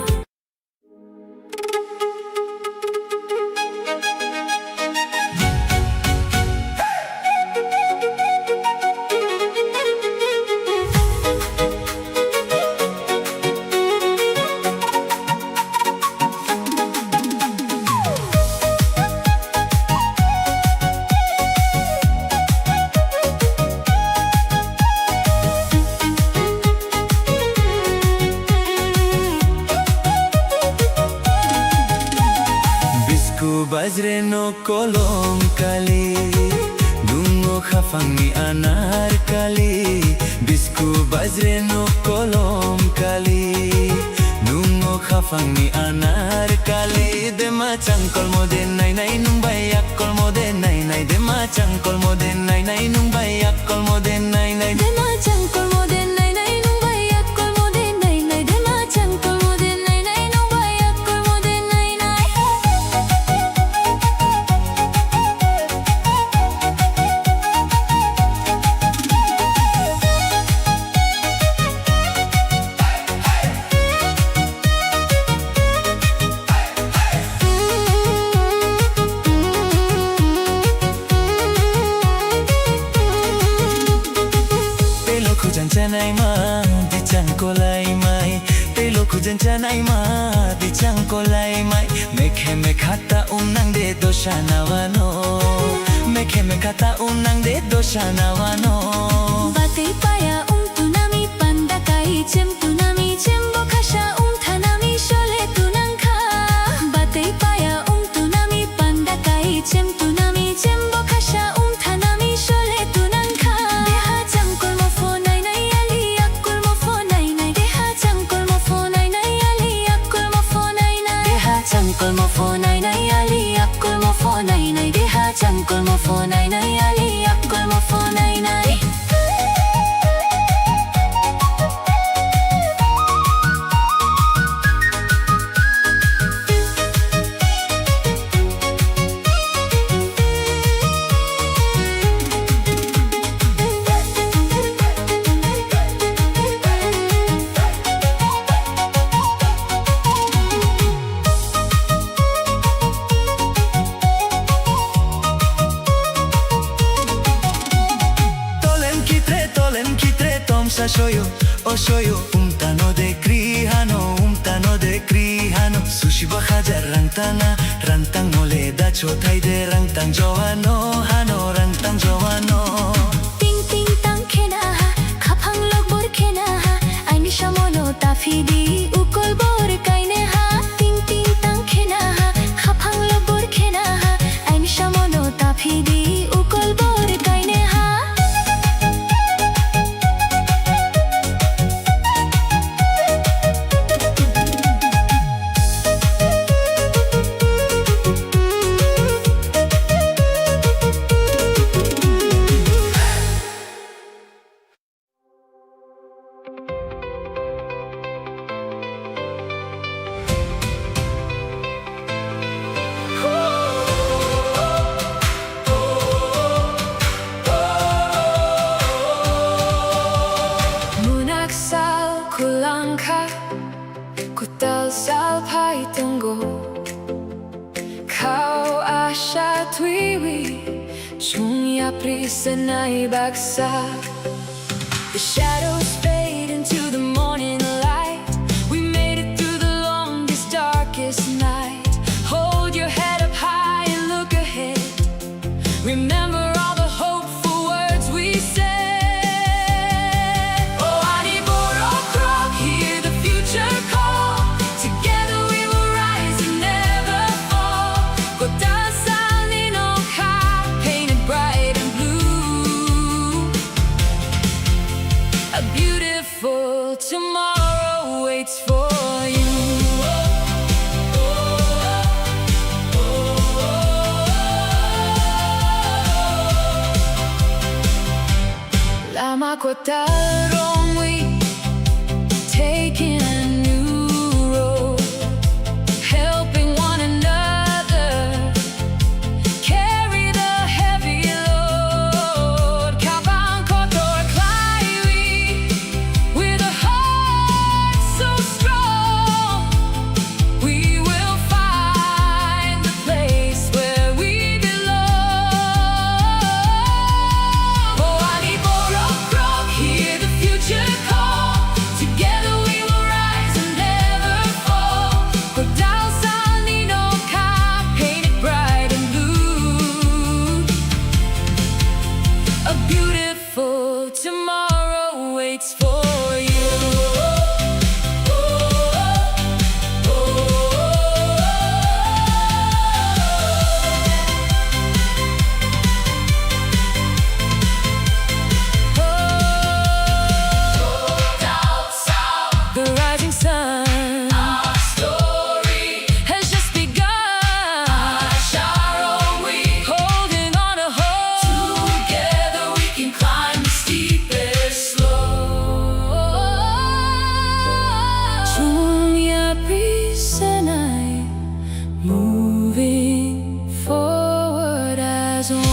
Bisku bajre no kolom kali, dungo khafangni anar kali. Bisku bajre no kolom kali, dungo khafangni anar kali. Dema changkolmo de nai nai nung bai yakkolmo de nai nai. Dema changkolmo de nai nai nung bai yakkolmo de nai nai. Dema changkolmo de nai nai nung bai yakkolmo de nai nai. Dema changkolmo de nai nai nung bai yakkolmo de nai nai. Tei lo khujang chanai ma, di chang kolai mai. Tei lo khujang chanai ma, di chang kolai mai. Mekhe mekha ta um nang de dosa nawano. Mekhe mekha ta um nang de dosa nawano. Batwi paya um tunami panda kai chem tunami chem bo khasa um thanami sole tunang kha. Batwi paya um tunami panda kai chem tunami chem bo khasa um thanami sole tunang kha. Deha changkolmo pho nai nai ali yakkolmo pho nai nai. Deha changkolmo pho nai nai ali yakkolmo pho nai nai. Deha changkolmo pho nai nai ali yakkolmo pho nai nai. Deha changkolmo pho nai nai ali yakkolmo pho nai nai. Tolem kitre, tolem kitre, tomsa soyo, o soyo, umtano de kri hano, umtano de kri hano, susi bo hajar rang tana, rang tang mole da chothai de, rang tang jowano, hano, rang tang jowano. Ting ting tang khena ha, khaphang lok bor khena ha, aini samono taphidi, ukol bor kaine ha. Ting ting tang khena ha, khaphang lok bor khena ha, aini samono taphidi, ukol bor kaine ha. Munak sal kulangkha, kutal sal phai tongo. Khao asha twiwi, chwng yapri senai baksa. The shadows fade into the morning light. We made it through the longest, darkest night. Hold your head up high and look ahead. Remember all the hopeful words we said. O ani borok rok, hear the future call. Together we will rise and never fall. Kotal salni nokha, painted bright and blue. A beautiful tomorrow waits for you. Lama kotal rongwi, taking a new road, helping one another carry the heavy load. Kapang kotor klaiwi, with a heart so strong, we will find the place where we belong. O ani borok rok, hear the future call. Together we will rise and never fall. Kotal salni nokha, painted bright and blue. A beautiful tomorrow waits for you. The rising sun, our story has just begun. Holding on to hope. Together we can climb the steepest slope. Chung ya prisanai, moving forward as one.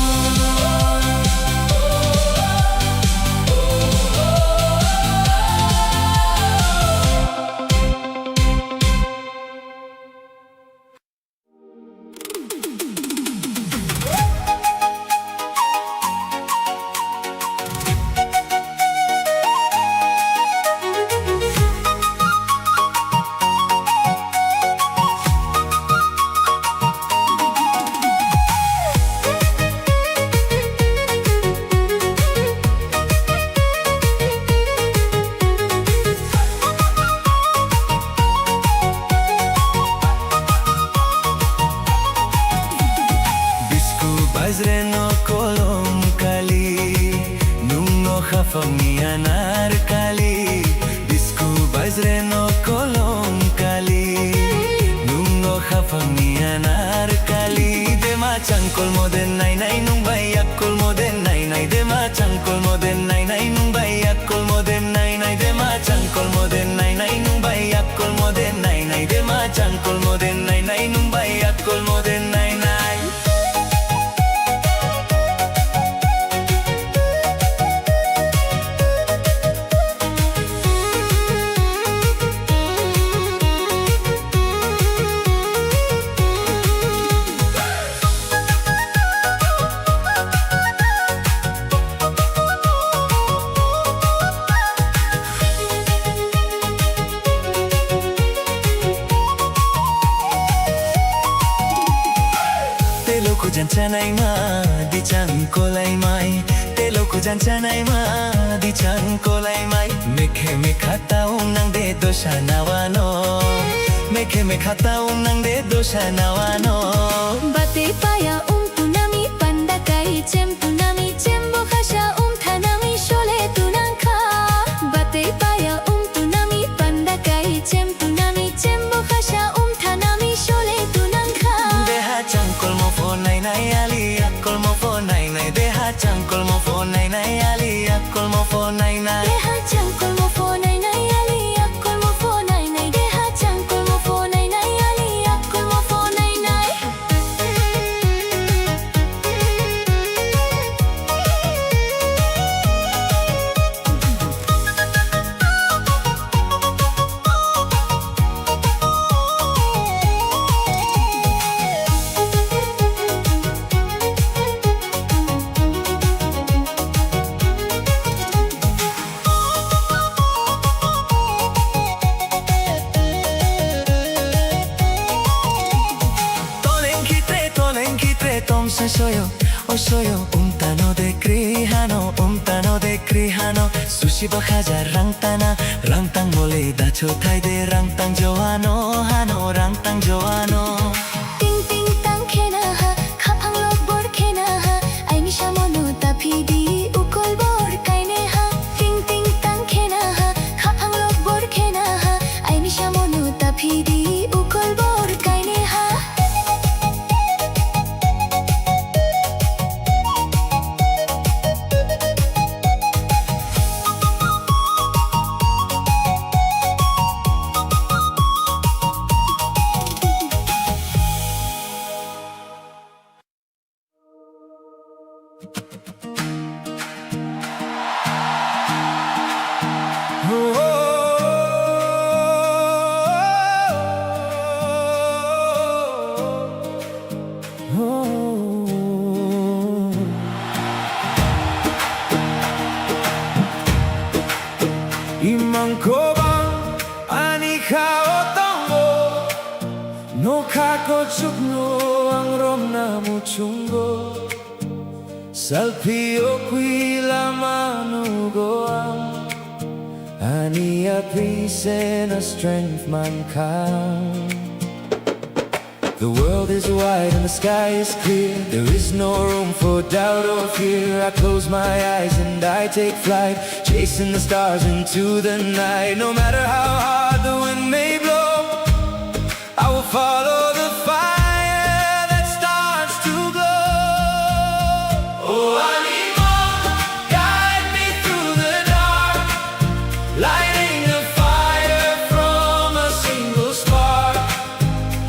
Bisku bajre no kolom kali, nung no khafangni anar kali. Bisku bajre no kolom kali, nung no khafangni anar kali. Dema changkol moden nai nai nung bai yak kol moden nai nai. Dema changkol moden nai nai nung bai yak kol moden nai nai. Dema changkol moden nai nai nung bai yak kol moden nai nai. Dema changkol moden nai nai nung bai yak kol moden nai nai. Telo kujan chanai ma, dichang kolai mai. Telo kujan chanai ma, dichang kolai mai. Mekhe mekha taung nang de dosa nawano. Mekhe mekha taung nang de dosa nawano. Batwi paya um tunami panda kai chem tunami chem bo khasa um thanami sole tunang kha. Batwi paya um tunami panda kai chem tunami chem bo khasa um thanami sole tunang kha. Deha changkol mo pho nai nai ali yak kol mo pho nai nai. Deha changkol mo pho nai nai ali yak kol mo pho nai nai. Deha changkol mo pho nai nai ali yak kol mo pho nai nai. Deha changkol mo pho nai nai ali yak kol mo pho nai nai. Soyo, o soyo, umtano de krihano, umtano de krihano, sushi bo hajar rang tana, rang tang mole dacho thai de, rang tang joano, hano, rang tang joano. Ting ting tang khena ha, khaphang lok bor khena ha, aini samono taphi di, ukol bor kaine ha. Ting ting tang khena ha, khaphang lok bor khena ha, aini samono taphi di, ukol bor kaine ha. Imang kobang ani khao tongo, nokha kochukno ang romna muchungo. Salpio kwila manugo ang, ani aprisena strength mankha. The world is wide and the sky is clear. There is no room for doubt or fear. I close my eyes and I take flight, chasing the stars into the night. No matter how hard the wind may blow, I will follow the fire that starts to glow. Oh, anima, guide me through the dark, lighting a fire from a single spark.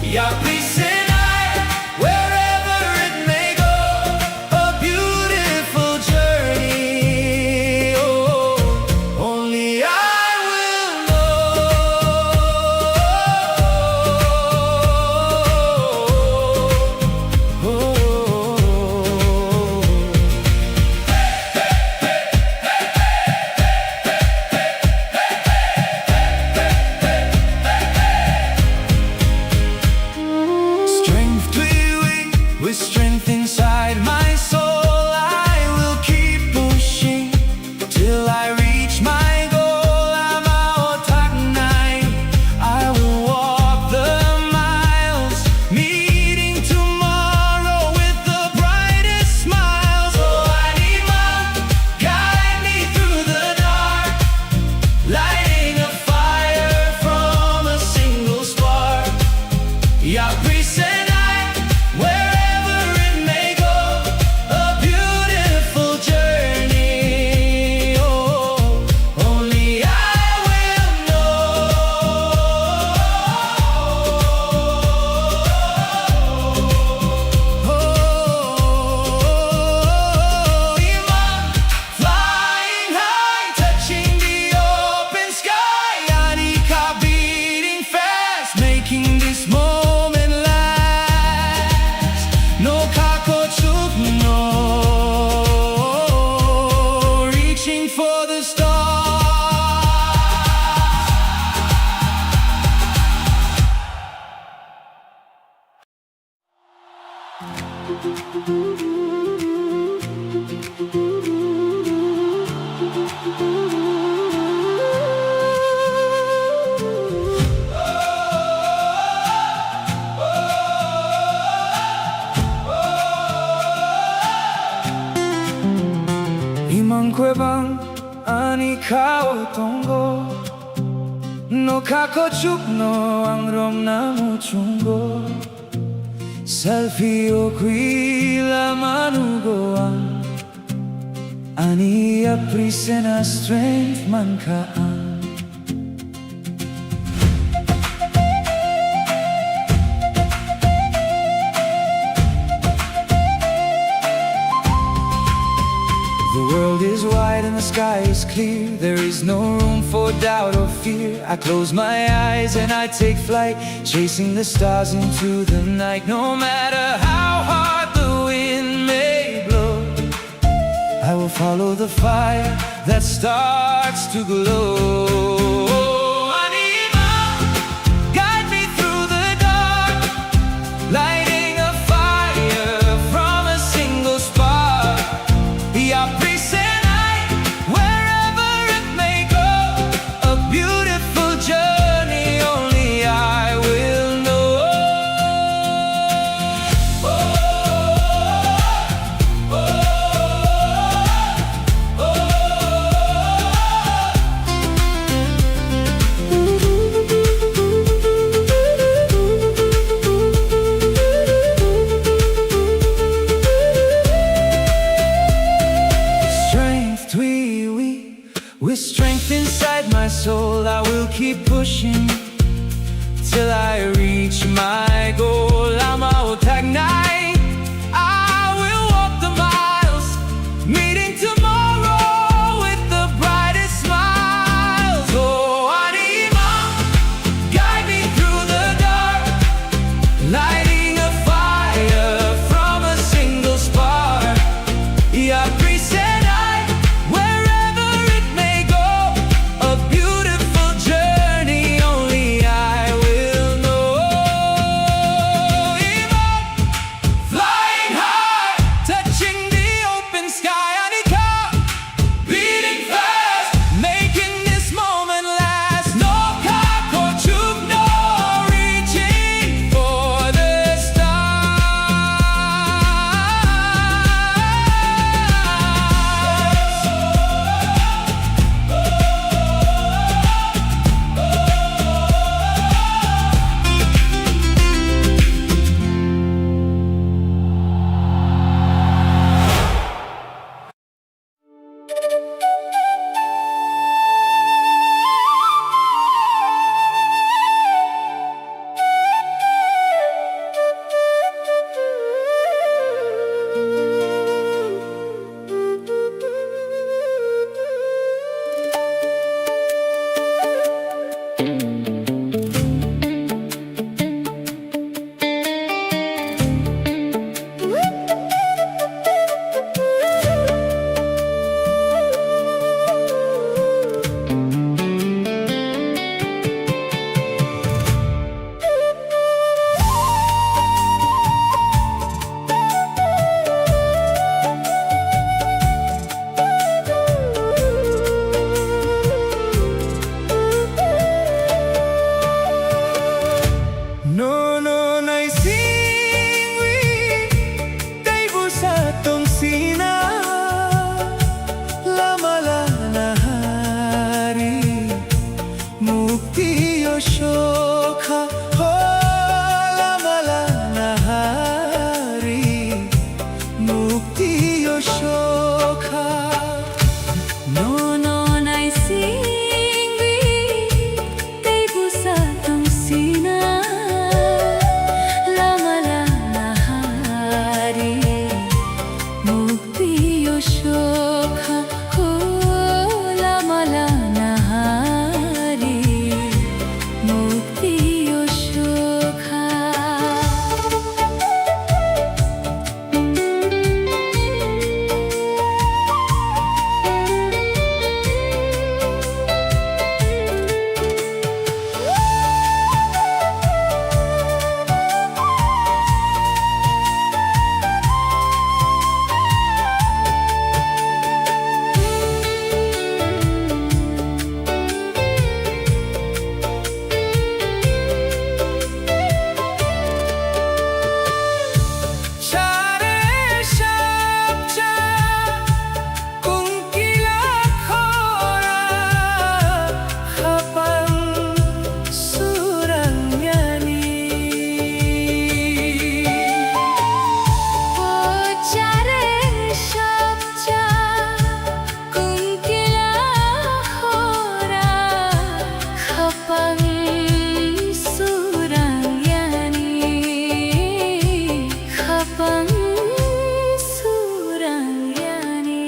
Ya prisenai, wherever it may go, a beautiful journey. Oh, only I will know. Oh. Strength to be weak, with strength inside my soul, I will keep pushing till I reach my goal. I'm out at night, I will walk the miles, meeting tomorrow with the brightest smiles. Oh, anima, guide me through the dark, lighting a fire from a single spark. Ya prisenai, wherever it may go, a beautiful journey. Oh, only I will know. Oh, Iman, flying high, touching the open sky. Ani ka beating fast, making this moment last. No kako chuk, no, reaching for the stars. Imang kwbang ani khao tongo, no kako chukno ang romna muchungo. Selfie o kwila manugo ang, ani aprisena strength mankha ang. The world is wide and the sky is clear. There is no room for doubt or fear. I close my eyes and I take flight, chasing the stars into the night. No matter how hard the wind may blow, I will follow the fire that starts to glow. Anima, guide me through the dark, lighting a fire from a With strength inside my soul, I will keep pushing till I reach my goal. Lama o tagnai, I will walk the miles, meeting tomorrow with the brightest smiles. Oh, ani Imam, guide me through the dark, lighting a fire from a single spark. Ya Priest and I, wherever it may go, a beautiful journey only I will know. Imam, flying high, touching the open sky, ani ka beating fast, making this moment last. No kako chuk, no reaching for the stars. Nono naisingwi tei bwsa tongsina, lama lana hari. Mukti o sokha, ho lama lana hari. Mukti o sokha. Nono naisingwi tei bwsa tongsina, lama lana hari. Mukti o sokha, ho lama lana hari. Mukti o sokha. Sare sapcha kungkila khora khapang surang yani. O chareng sapcha kungkila khora khapang surang yani, khapang surang yani.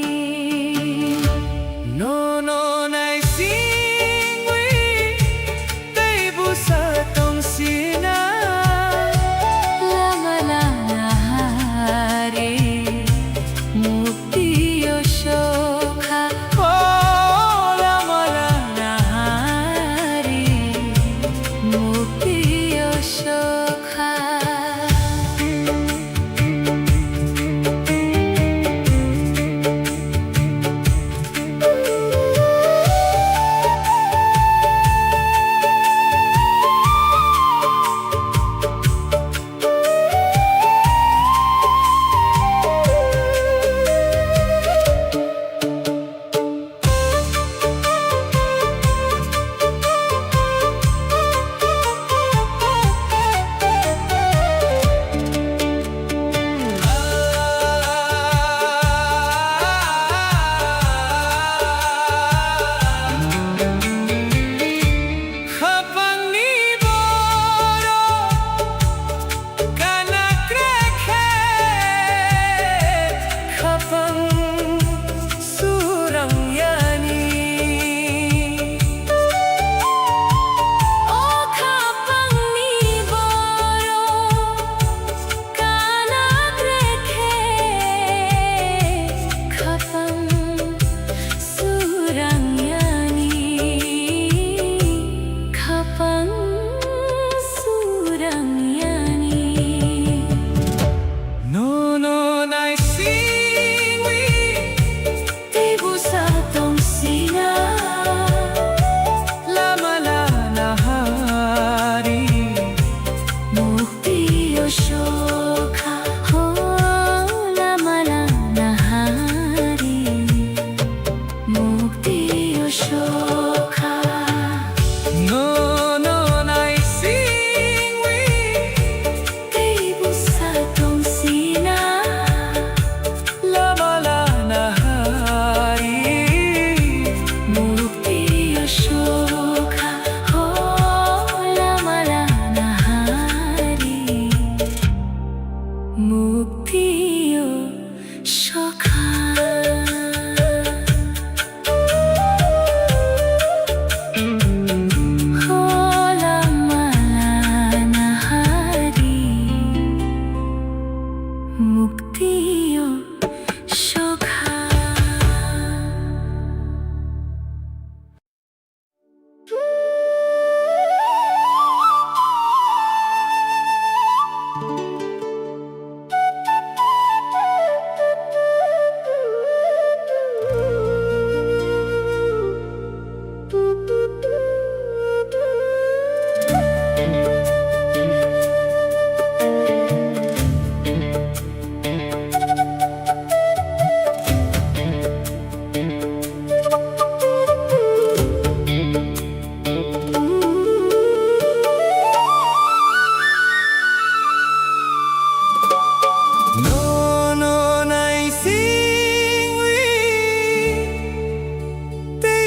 Nono naisingwi tei bwsa tongsina, lama lana hari. Mukti o sokha, o lama lana hari. Mukti o sokha.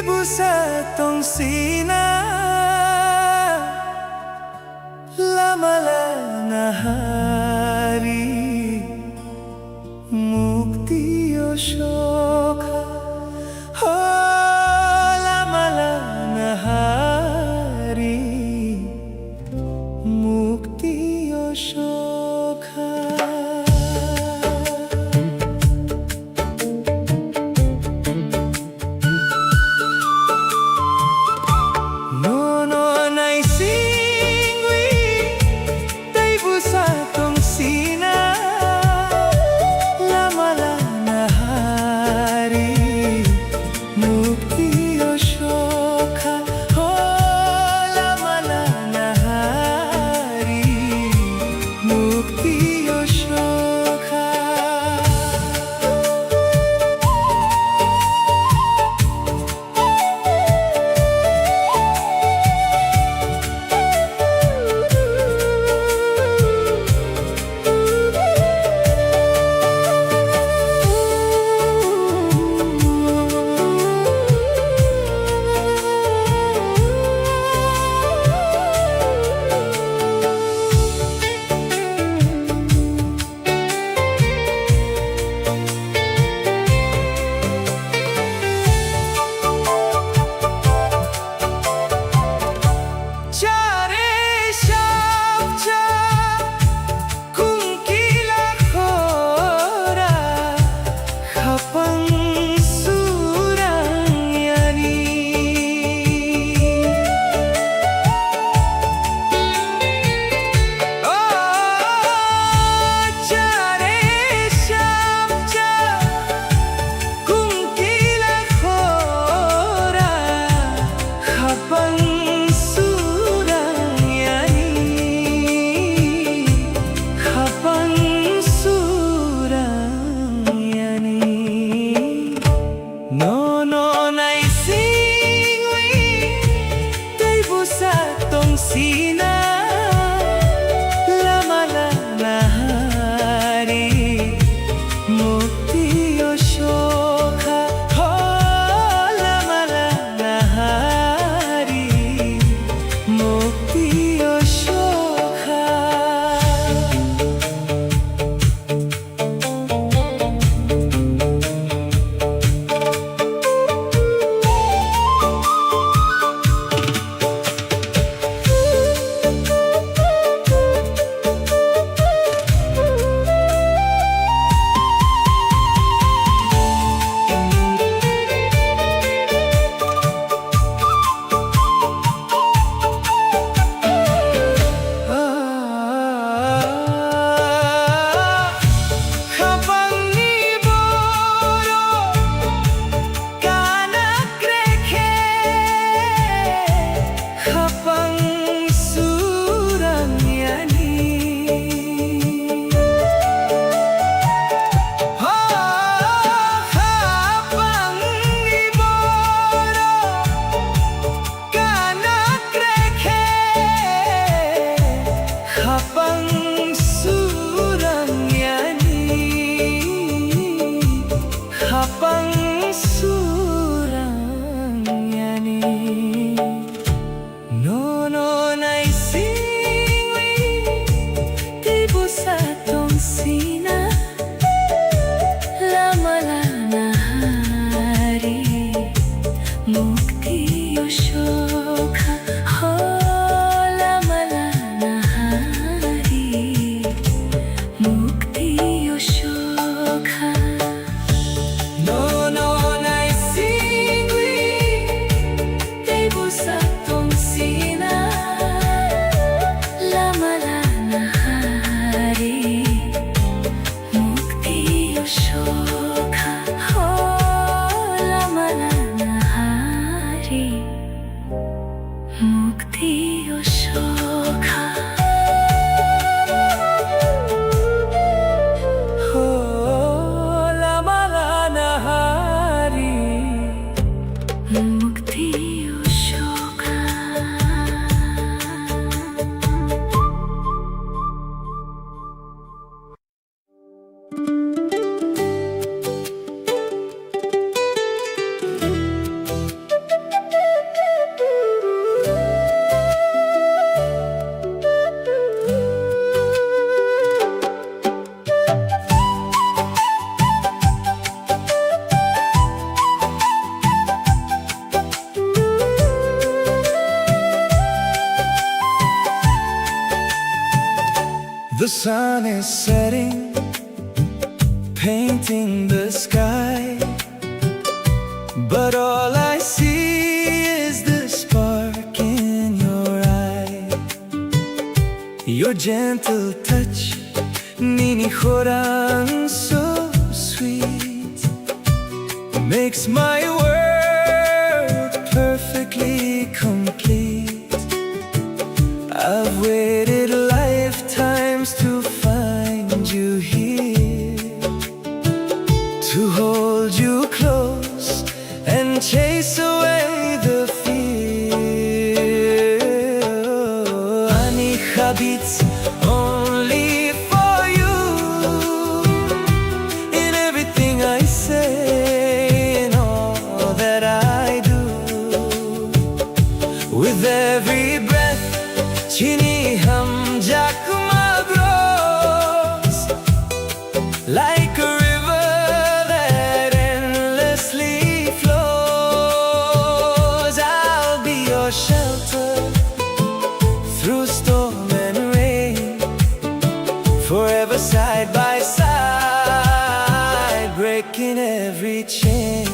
Bwsa tongsina lama lana hari, mukti o sokha. Ho lama lana hari, mukti o sokha. Nono naisingwi tei bwsa tongsina lama lana hari, mukti o sokha. Ho lama lana hari, mukti o sokha. Chare shapcha kungkila khora khapang surang yani. O chare shapcha kungkila khora khapang surang yani, khapang surang yani. Nono naisingwi tei bwsa tongsina lama lana hari, mukti o sokha. Ho lama lana hari, mukti o sokha. Khapangni borok kana krekhe, khapang surang yani. Ho, khapangni borok kana krekhe, khapang surang yani, khapang surang yani. Nono naisingwi tei bwsa tongsina lama lana hari, mukti o sokha. Ho lama lana hari, mukti o sokha. Nono naisingwi tei bwsa tongsina lama lana hari, mukti o sokha. Ho lama lana hari, mukti o sokha. Ho lama lana hari, mukti o sokha. The sun is setting, painting the sky. But all I see is the spark in your eye. Your gentle touch, nini khorang so sweet, makes my world perfectly complete. I've waited lifetimes to find you here, to hold you close and chase away the fear. Ani kha beats only for you in everything I say and all that I do. With every breath, chini hamjakma grows like a river that endlessly flows. I'll be your shelter through storm and rain, forever side by side, breaking every chain.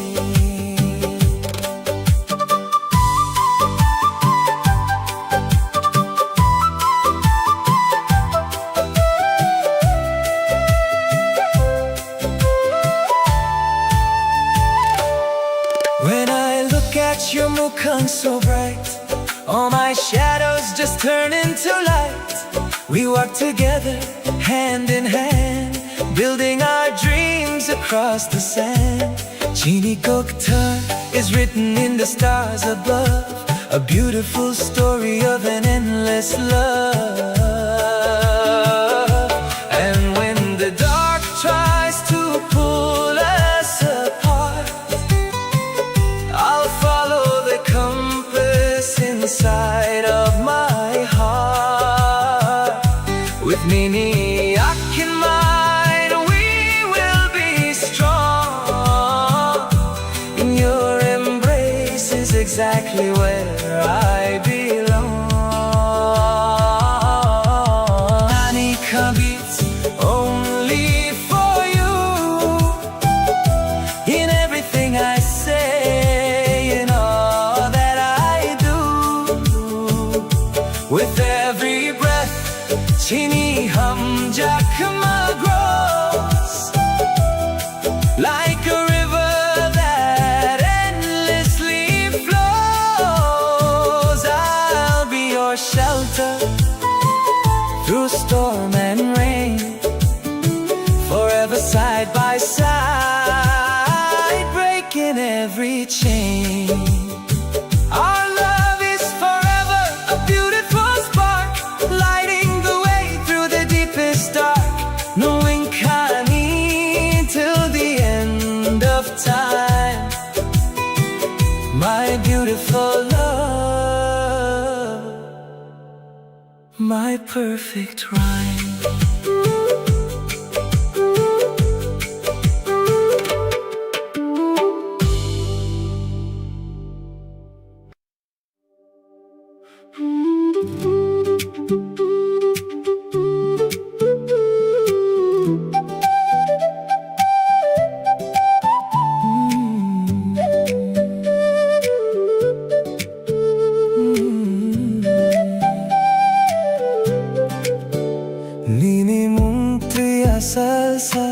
When I look at your mukhan so bright, all my shadows just turn into light. We walk together, hand in hand, building our dreams across the sand. Chini kokthar is written in the stars above, a beautiful story of an endless love. And when the dark tries to pull us apart, I'll follow the compass inside of my heart. With Nini Akin mine, we will be strong. In your embrace is exactly where I belong. Ani kha beats only for you. In everything I say and all that I do, with every breath, chini hamjakma grows like a river that endlessly flows. I'll be your shelter through storm and rain, forever side by side, breaking every chain. Our love is forever a beautiful spark, lighting the way through the deepest dark. Knowing kani till the end of time, my beautiful love. My perfect rhyme. Nini mung twi asal sa,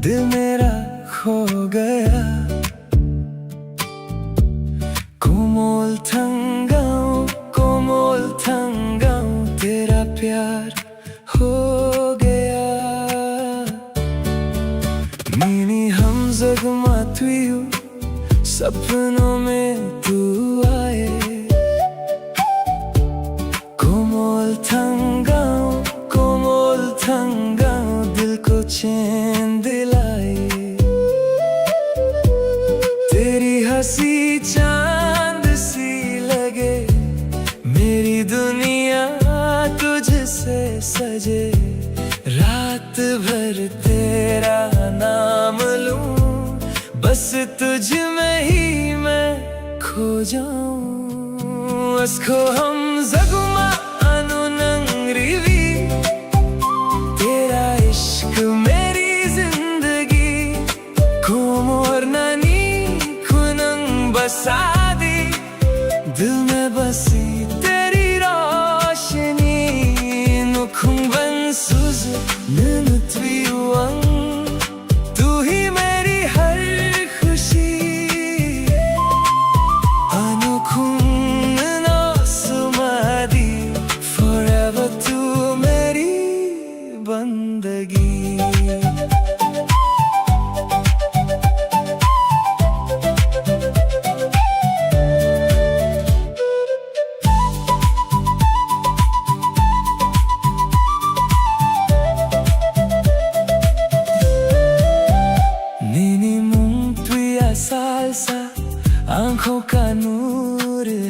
dil mera kho gaya. Komol thang gaon, komol thang gaon, tera pyar ho gaya. Nini hamzagma twiyo, sapno mein tu aaye. Komol thang gaon, komol thang gaon, dil ko cheen dilaye. Teri hansi chaand si lage, meri duniya tujhse saje. Raat bhar tera naam loon, bas tujh mein hi main kho jaun. Asko hamzagma anu nang riwi,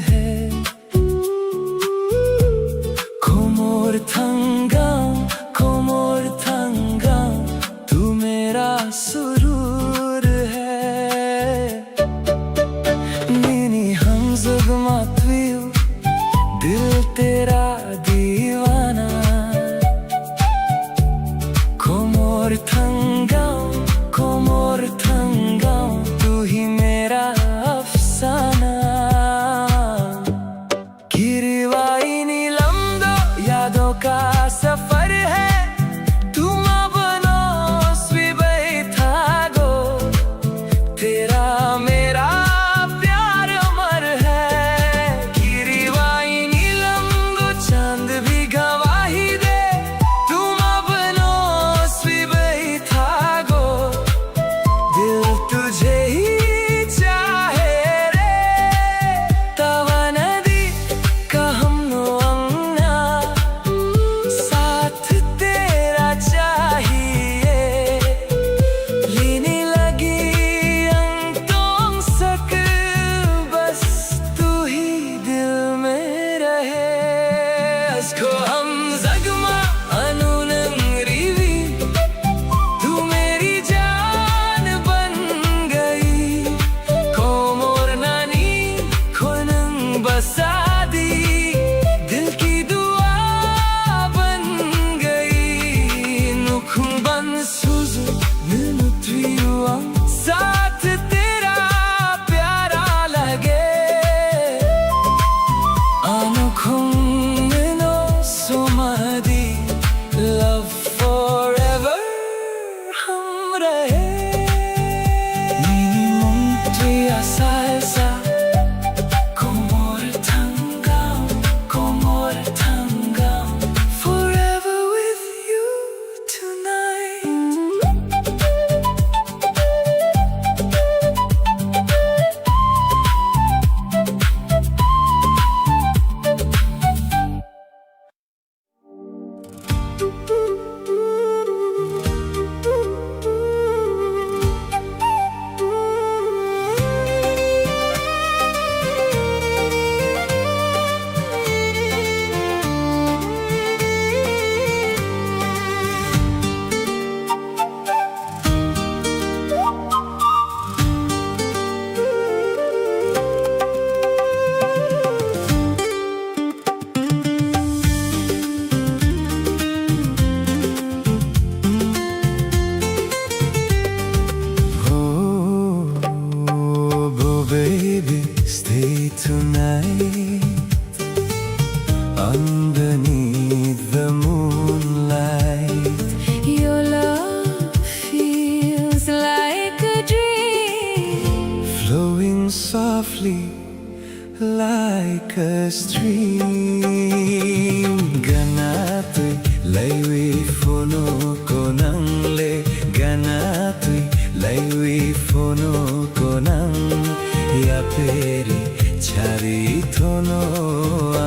है। Komor thanggam, Komor thanggam, tu mera surur hai. Nini hamzwgma twiw, dil tera diwana. Komor thanggam, Komor thanggam, tu hi mera afsana. Kiriwai ni lamdo yadon ka safar hai, tum apno swi bai thago, tera mera pyar amar hai. Kiriwai ni lamdo chand bhi gawahi de, tum apno swi bai thago, dil tujhe hi chahe re. Tawa nadi ka hamno angna, saath tera chahiye. Lini lagi ang tongsak, bas tu hi dil mein rahe. Asko hamzwgma ano nang riwi, tu meri jaan ban gayi. Komor nani khonang basa di, dil ki dua ban gayi. Nukhung ban suzu nunu twiwang, saath tera pyara lage. Ano khung no somadi, love forever. Hamra hai. Nini mung twi asal sa. Komor thanggam, Komor thanggam. Forever with you tonight. Oh, baby, stay tonight underneath the moonlight. Your love feels like a dream, flowing softly like a stream. Gana twi laiwi phono konang le, gana twi laiwi phono konang, yaperi chari thono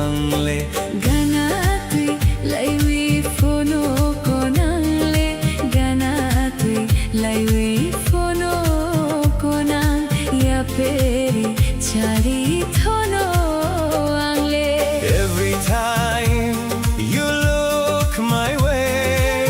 ang le. Gana twi laiwi phono konang le, gana twi laiwi phono konang, yaperi chari thono ang le. Every time you look my way,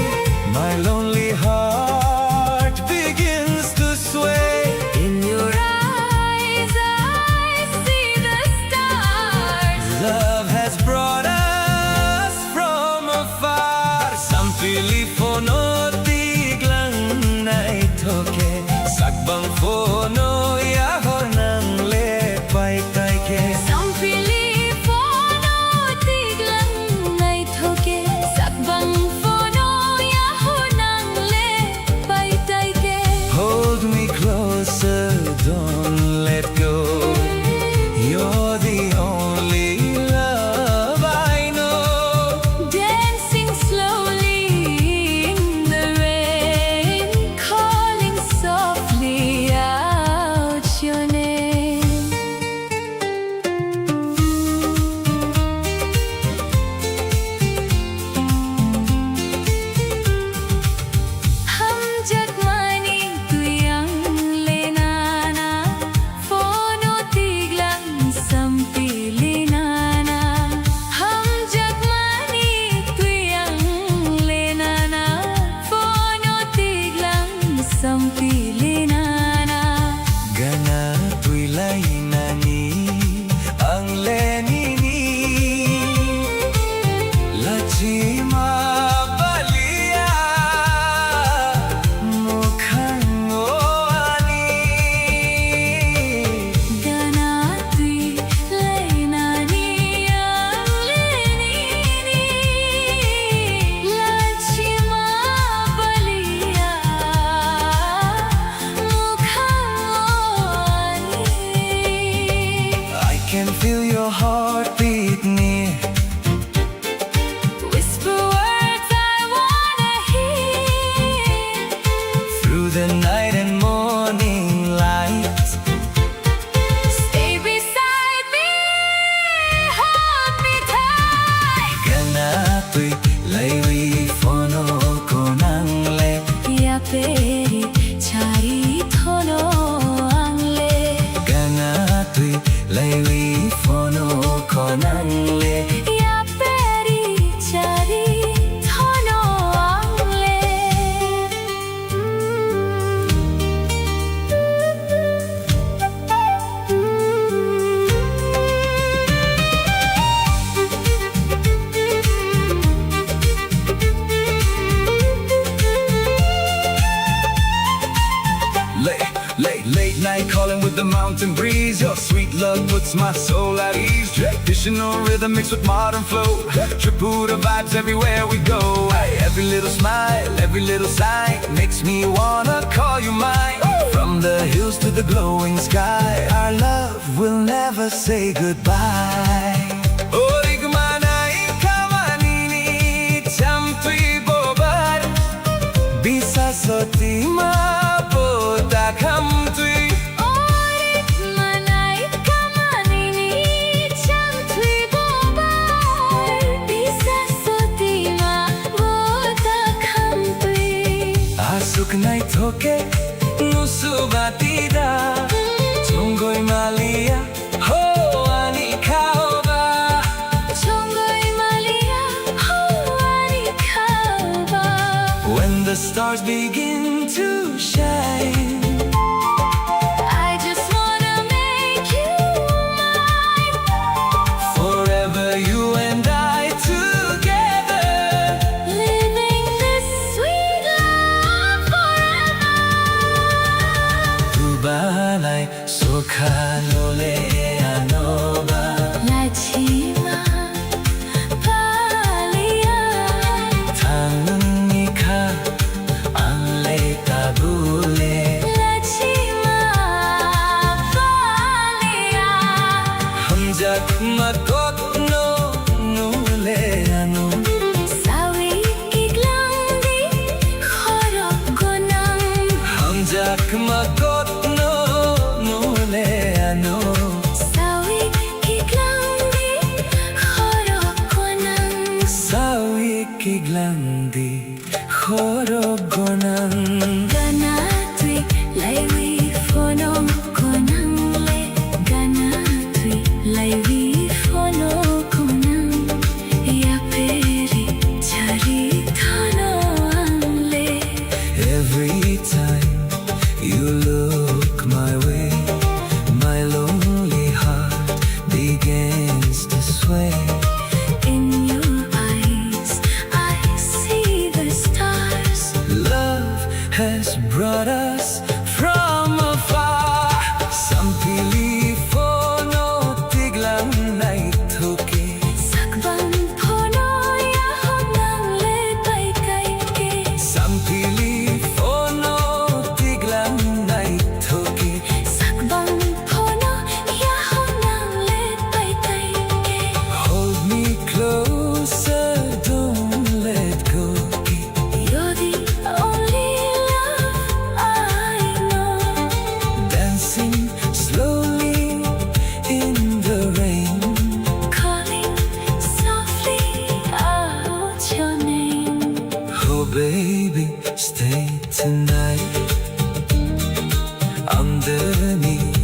my lonely heart begins to sway. In your eyes I see the stars. Love has brought us from afar. Sampili phono tiglang naithok khe, sakbang phono yahor nang le paitai khe. Can feel your heartbeat near. Whisper words I wanna hear. Through the night and morning light. Stay beside me, hold me tight. Ganatwi laiwi phono konangle. Yaperi chari thono angle. Ganatwi laiwi phono konangle. Yaperi chari thono angle. Late, late, late night calling with the mountain breeze. Your sweet love puts my soul at ease. Traditional rhythm mixed with modern flow. Tripura vibes everywhere we go. Hey, every little smile, every little sign makes me wanna call you mine. From the hills to the glowing sky, our love will never say goodbye. Orik manai kamanini chamtwi bobar. Bisa sotima bota khamtwi. Orik manai kamanini chamtwi bobar. Bisa sotima bota khamtwi. Asuk naithoke nusu batida. Chongoi malia ho ani khaoba. Chongoi malia ho ani khaoba. When the stars begin to shine, I just wanna make you mine. Forever you and I together. Living this sweet love forever. Tubanai sokha nole anoba. Lachima palia. Thangni kha ang le tabule. Lachima palia. Hamjak ma kok no nule ano. Sawi kiklang di khorok gonang. Hamjak ma kok no nule ano. Sawi kiklang di khorok gonang. Sawi kiklang di khorok gonang. Ganatwi laiwi phono konangle. Ganatwi laiwi phono konang. Yaperi chari thono angle. Every time you look my way, my lonely heart begins to sway. In your eyes, I see the stars. Love has brought us from afar. Sampili phono tiglang naithoke. Sakbang phono yahonang le pai kaike. Sampili phono tiglang naithoke. Sakbang phono yahonang le pai kaike. Hold me closer, don't let go. You're the only love I know. Dancing slowly in the rain. Calling softly out your name. Oh baby, stay tonight. Underneath.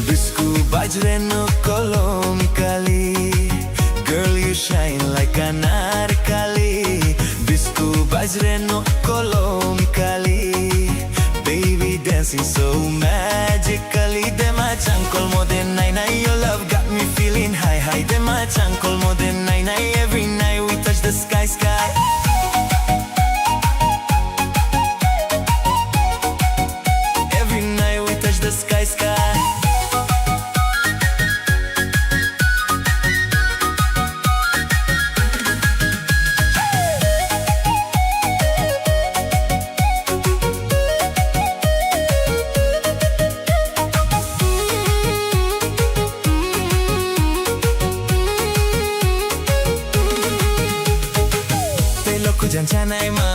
Bisku bajre no kolom kali. Girl, you shine like anarkali. Bisku bajre no kolom kali. Baby dancing so magic. Changkolmo de nai nai, every night we touch the sky, sky. Every night we touch the sky, sky. Tei lokhu jan chanai ma,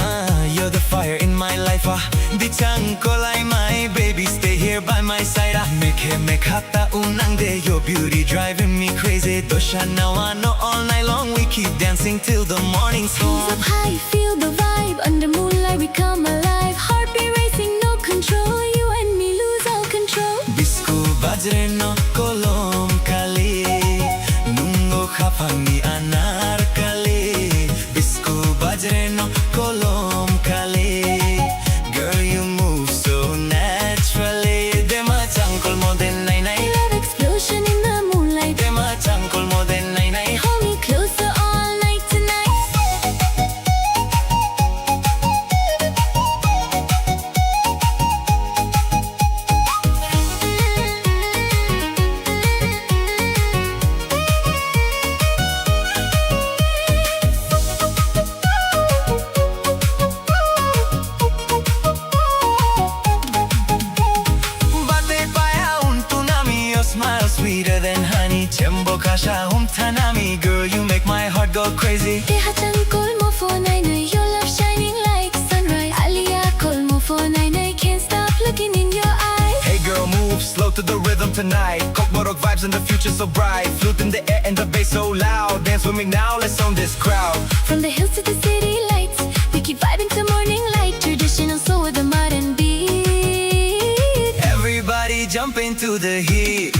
you're the fire in my life, ah. Di changkolai my baby, stay here by my side, ah. Mekhe mekha ta unang de, your beauty driving me crazy. Dosha nawa no, all night long we keep dancing till the morning sun. Hands up high, feel the vibe. Under moonlight we come alive. Heartbeat racing, no control. You and me lose all control. Bisku bajre no kolom kali, nungo khapangni anar kali. Bisku bajre no kolom kali. Girl, you move so naturally. Dema changkolmo de nai nai. Love explosion in the moonlight. Dema changkolmo de nai nai. Hold me closer all night tonight. Bate paya un tunami, your smile sweeter than honey. Chembo kasha um tanami, girl, you make my heart go crazy. Te hachang kolmo phone I know your love shining like sunrise. Alia kolmo phone I know, can't stop looking in your eyes. Hey girl, move slow to the rhythm tonight. Kokborok vibes and the future so bright. Flute in the air and the bass so loud. Dance with me now, let's own this crowd. From the hills to the city lights, we keep vibing till morning light. Traditional soul with a modern beat. Everybody jump into the heat.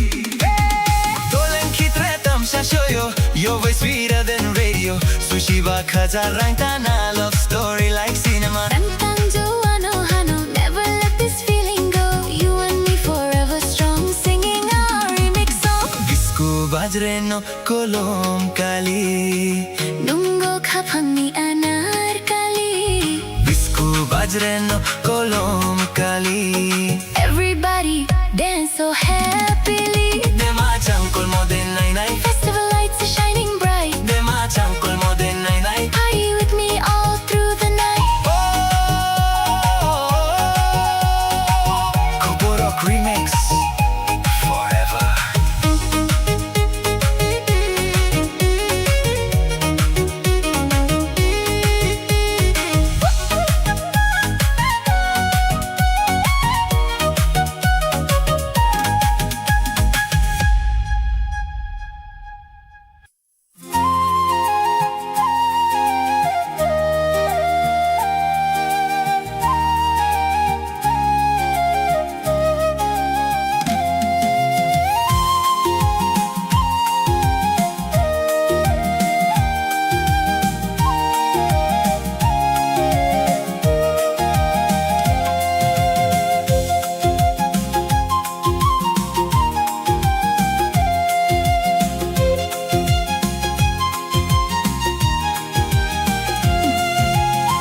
Dolen khitre tamsha shoyo, your voice sweeter than radio. Sushi ba khaja rang tana, love story like cinema. Tang tang jo ano hano, never let this feeling go. You and me forever strong, singing our remix song. Bisku bajre no kolom kali. Nungo khapangni anar kali. Bisku bajre no kolom kali. Everybody dance so happily. Dema changkolmo de nai nai. Festival lights are shining bright. Dema changkolmo de nai nai. Party with me all through the night. Oh, Kokborok remix forever.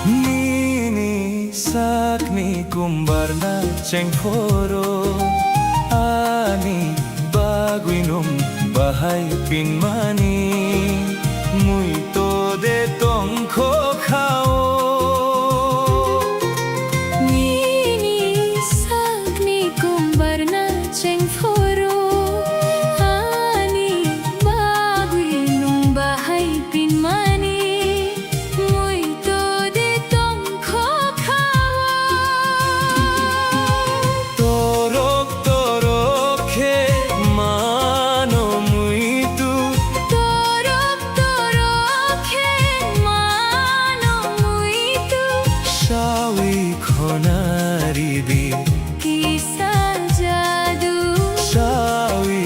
Nini sakni kumbarna chengphoro, ani bagwi nwng bahai pinmani, mui to de tongkho khao. Nini sakni kumbarna chengphoro, ani bagwi nwng bahai pinmani, mui to de tongkho khao. Torok torok khe mano muitu. Torok torok khe mano muitu. Sawi khonari bi. Kisa jadu. Sawi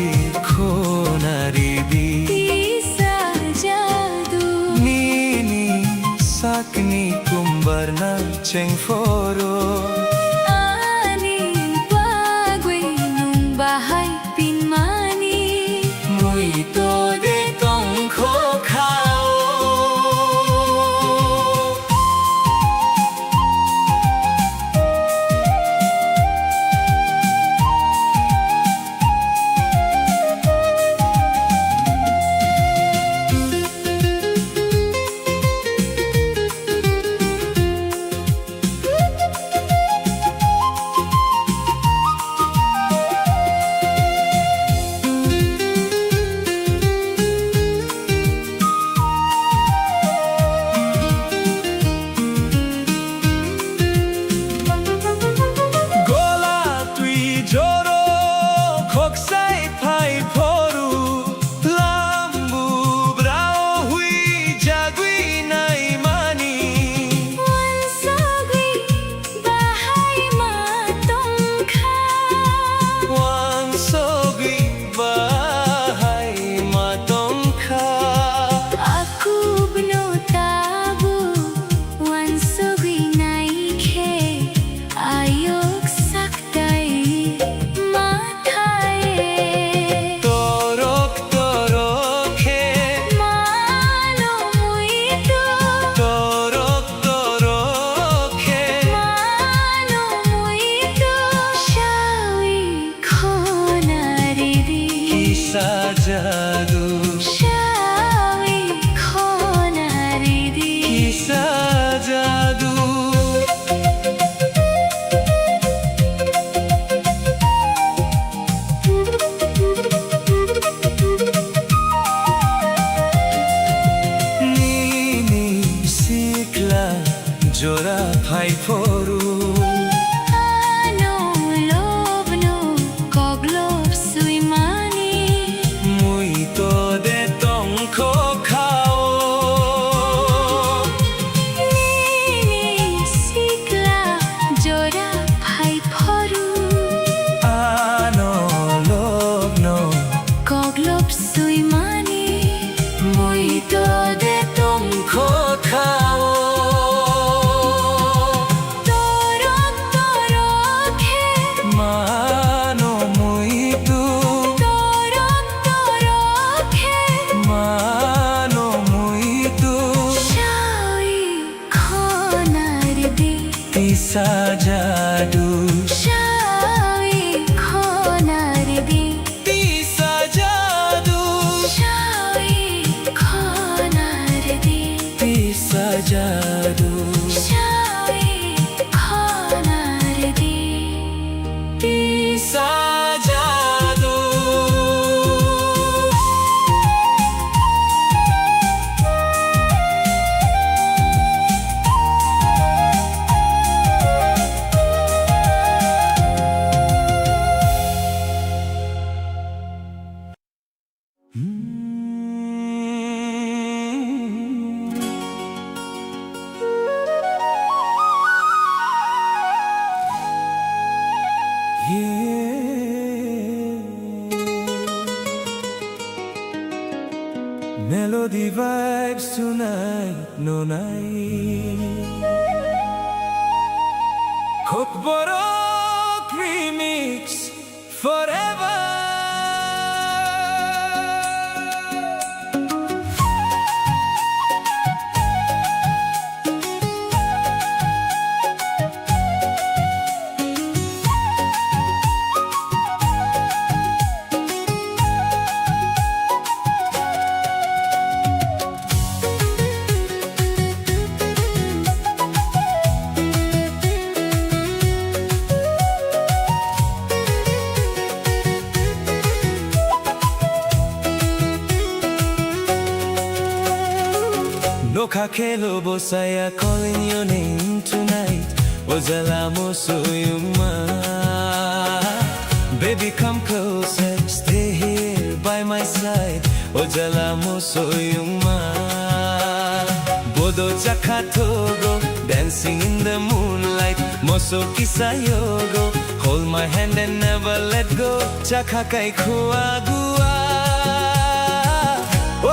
khonari bi. Kisa jadu. Nini sakni kumbarna chengphoro. Ani bagwi nwng bahai pinmani. Mui to de tongkho Jadu. Shawi khona ridi. Kisa jadu. Nini sikla jora phai phoru. Ano lobno koglop suimani. Mui to de tongkho khao. Nini sikla jora phai phoru. Ano lobno koglop suimani. Mui to de tongkho khao. Torok torok khe. Mano mui tu. Torok torok khe. Mano mui tu. Shawi khona ridi. Tisa jadu. Shawi khona ridi. Tisa jadu. Shawi khona ridi. Tisa jadu. Shawi khona ridi. Tisa jadu. Melody Vibes tonight, no night. Kokborok Remix. Forever. Nokha khelo bosaya, calling your name tonight. O jala mo soyungma. Baby, come closer, stay here by my side. O jala mo soyungma. Bodo chakha thogo, dancing in the moonlight. Moso kisa yogo, hold my hand and never let go. Chakha kai khua gua.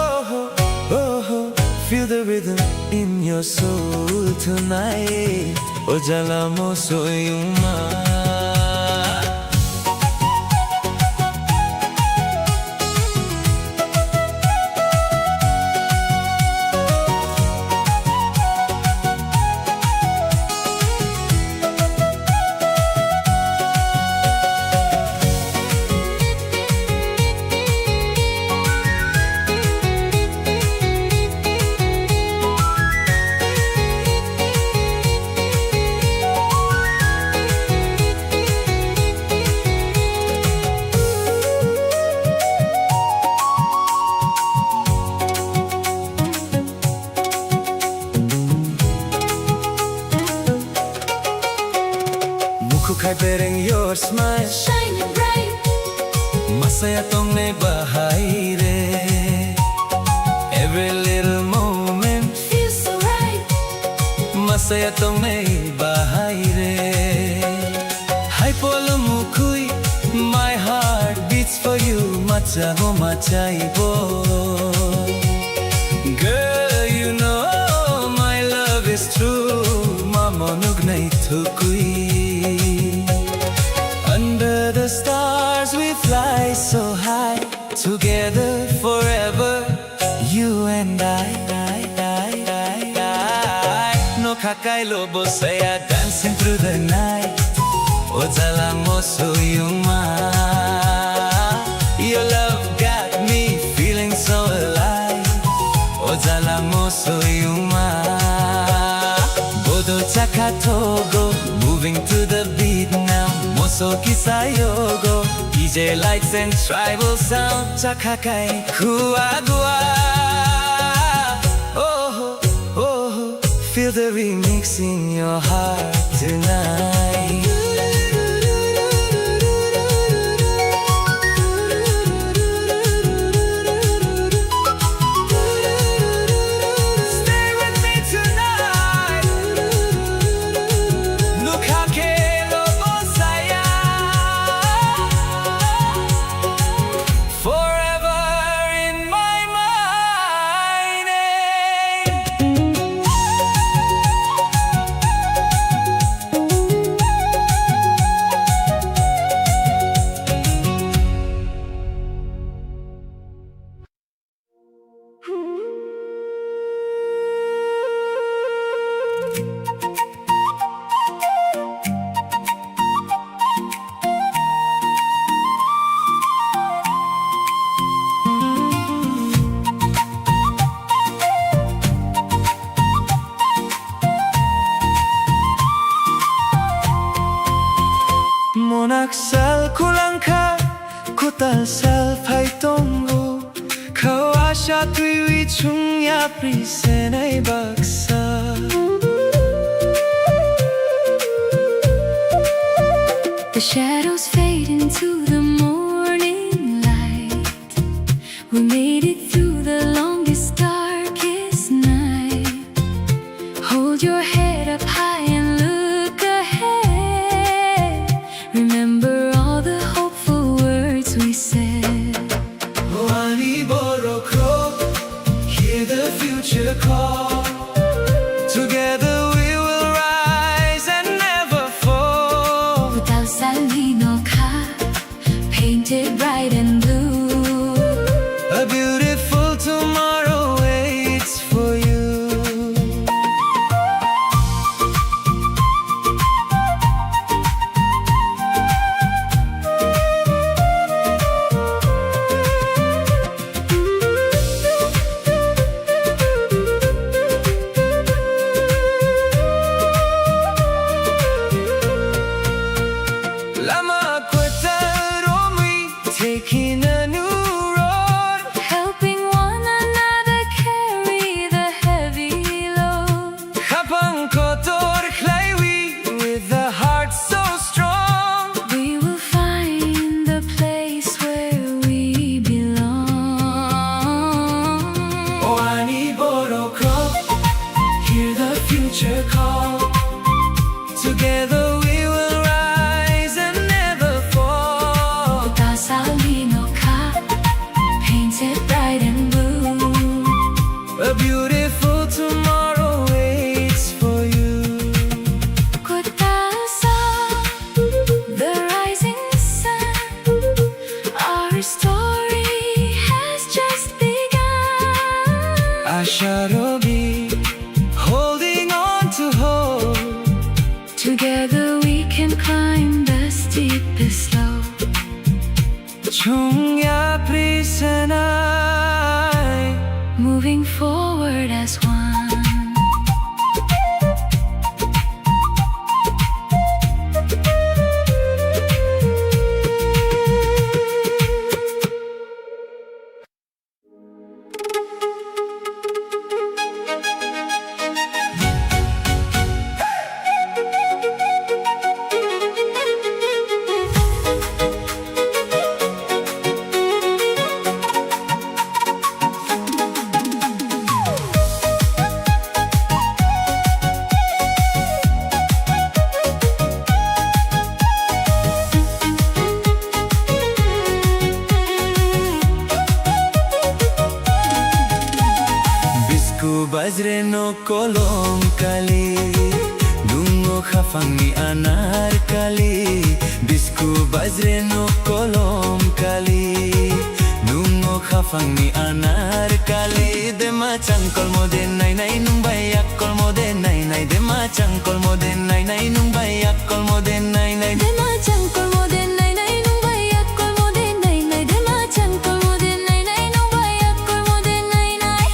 Oh, oh, oh, feel the rhythm in your soul tonight. O jala mo soyungma. Mukhuk hai bereng your smile, shining bright. Masaya tongnai bahai re. Every little moment feels so right. Masaya tongnai bahai re. Hai polo mukhui, my heart beats for you. Macha go machai bo. Girl, you know my love is true. Mamo nugnai thukui. Under the stars we fly so high. Together forever, you and I. Nokha kailo bosaya, dancing through the night. O jala mo soyungma. Your love got me To the beat now, moso kisa yogo, D J lights and tribal sound, chakhakai, khua gua. Oh, oh, feel the remix in your heart tonight. Stay with me tonight. Look how Kelo Bosaya. Forever in my mind. Monak sal kulangkha, kutal sal phai tongo. Khao asha twiwi chwng yapri senai baksa. The shadows fade into the morning light. We made it through the longest, darkest night. Hold your head up high and look ahead. Remember all the hopeful words we said. Ani borok rok, hear the future call. Together we will rise and never fall. Kutal salni nokha, painted bright and blue. A beautiful tomorrow waits for you. Lama kwtal romwi, taking a new road. Helping one another carry the heavy load. Khapang kotor khlaiwi, with a heart so strong. We will find the place where we belong. O ani borok rok, hear the future call. Together we will rise and never fall. Kutal salni nokha, painted bright and blue. A beautiful tomorrow waits for you. Kutal sal, the rising sun. Our story has just begun. Asha robi, holding on to hope. Together we can climb the steepest slope. Chwng yapri senai. Moving forward as one. Bisku bajre no kolom kali, nungo khafangni anar kali. Bisku bajre no kolom kali, nungo khafangni anar kali. Dema changkol mode nai nai nung bai yak kol mode nai nai. Dema changkol mode nai nai nung bai yak kol mode nai nai. Dema changkol mode nai nai nung bai yak kol mode nai nai. Dema changkol mode nai nai nung bai yak kol mode nai nai.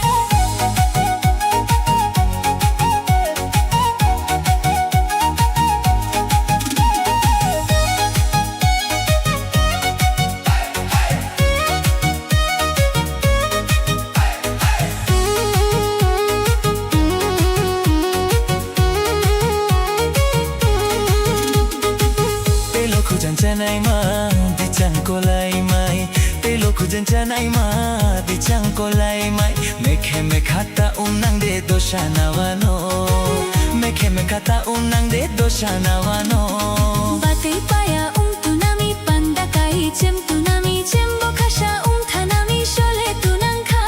mai, tei lokhu jen chanai ma, bichang kolai mai. Mekhe mekha ta um nang de dosa nawano. Mekhe mekha ta um nang de dosa nawano. Batwi paya um tunami panda kai chem tunami chem bo khasa um thanami sole tunang kha.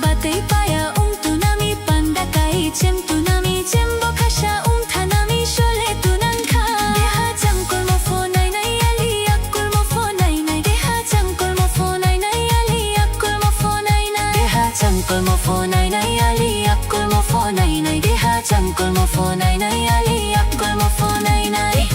Batwi paya um tunami panda kai chem tunami chem bo khasa um thanami sole tunang kha. Deha changkol mo pho nai nai ali akol mo pho nai nai. Deha changkol mo pho nai nai ali akol mo pho nai nai. Deha changkol mo pho nai nai ali akol mo pho nai nai. Deha changkol mo pho nai nai ali akol mo pho nai nai.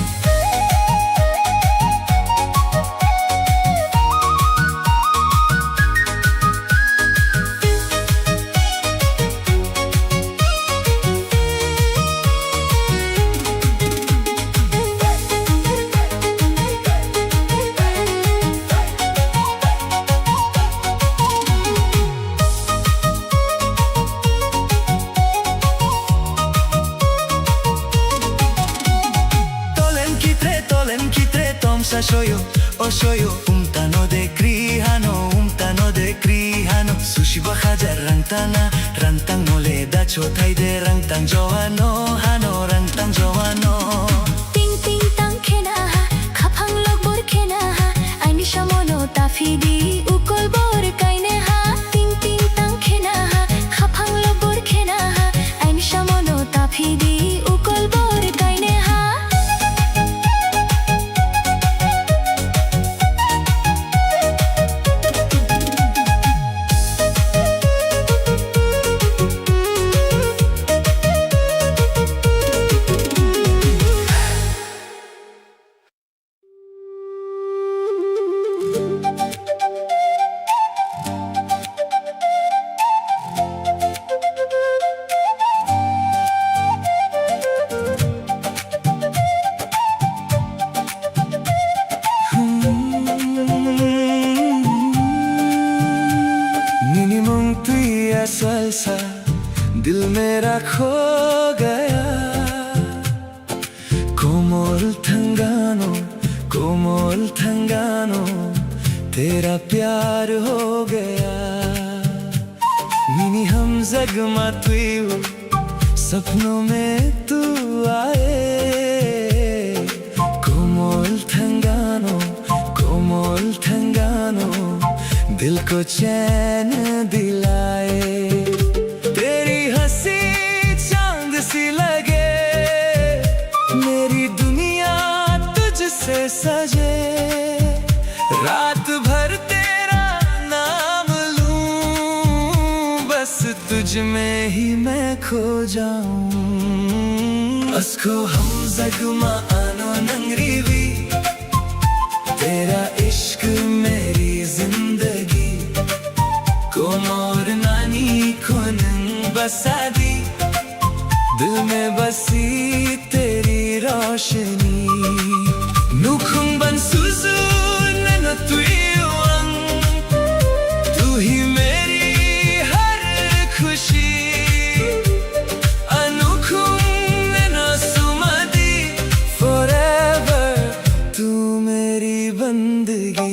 Tolen kitre, tolen kitre, tomsa soyo, o soyo, umtano de kri hano, umtano de kri hano, sushi bo hajar rang tana, rang tang mole da chothai de, rang tang jowano, hano, rang tang jowano. Ting ting tang khena ha, khaphang lokbor khena ha, aini samono taphidi, ukol bor kaine ha. Ting ting tang khena ha, khaphang lokbor khena ha, aini samono taphidi, ukol bor kaine ha. Nini mung twi asal sa, dil mera kho gaya. Komol thangano, komol thangano, tera pyar ho gaya. Nini hamjagma twi o, sapno mein tu aaye. Komol thangano, komol thangano, dil ko chain dilaye. Teri hansi chand si lage, meri duniya tujhse saje. Raat bhar tera naam loon, bas tujh mein hi main kho jaun. Asko hamjagma ano nangriwi, tera ishq meri zindagi. Komor nani khonung basadi, dil mein basi teri roshni. Nukhung ban suzu nano twi wang, tu hi meri har khushi. Anukhung nano sumadi, forever tu meri bandagi.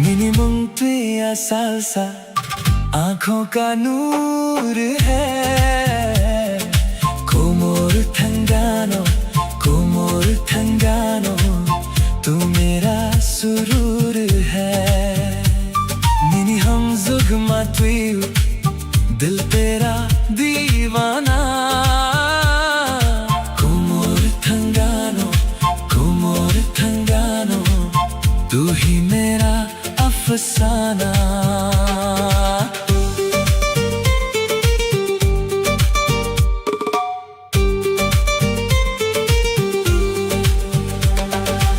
Nini mung twi asal sa, aankhon ka noor hai. Komol thangano, komol thangano, tu mera surur hai. Nini hamjagma twi o, dil tera deewana. Komol thangano, komol thangano, tu hi mera afsana.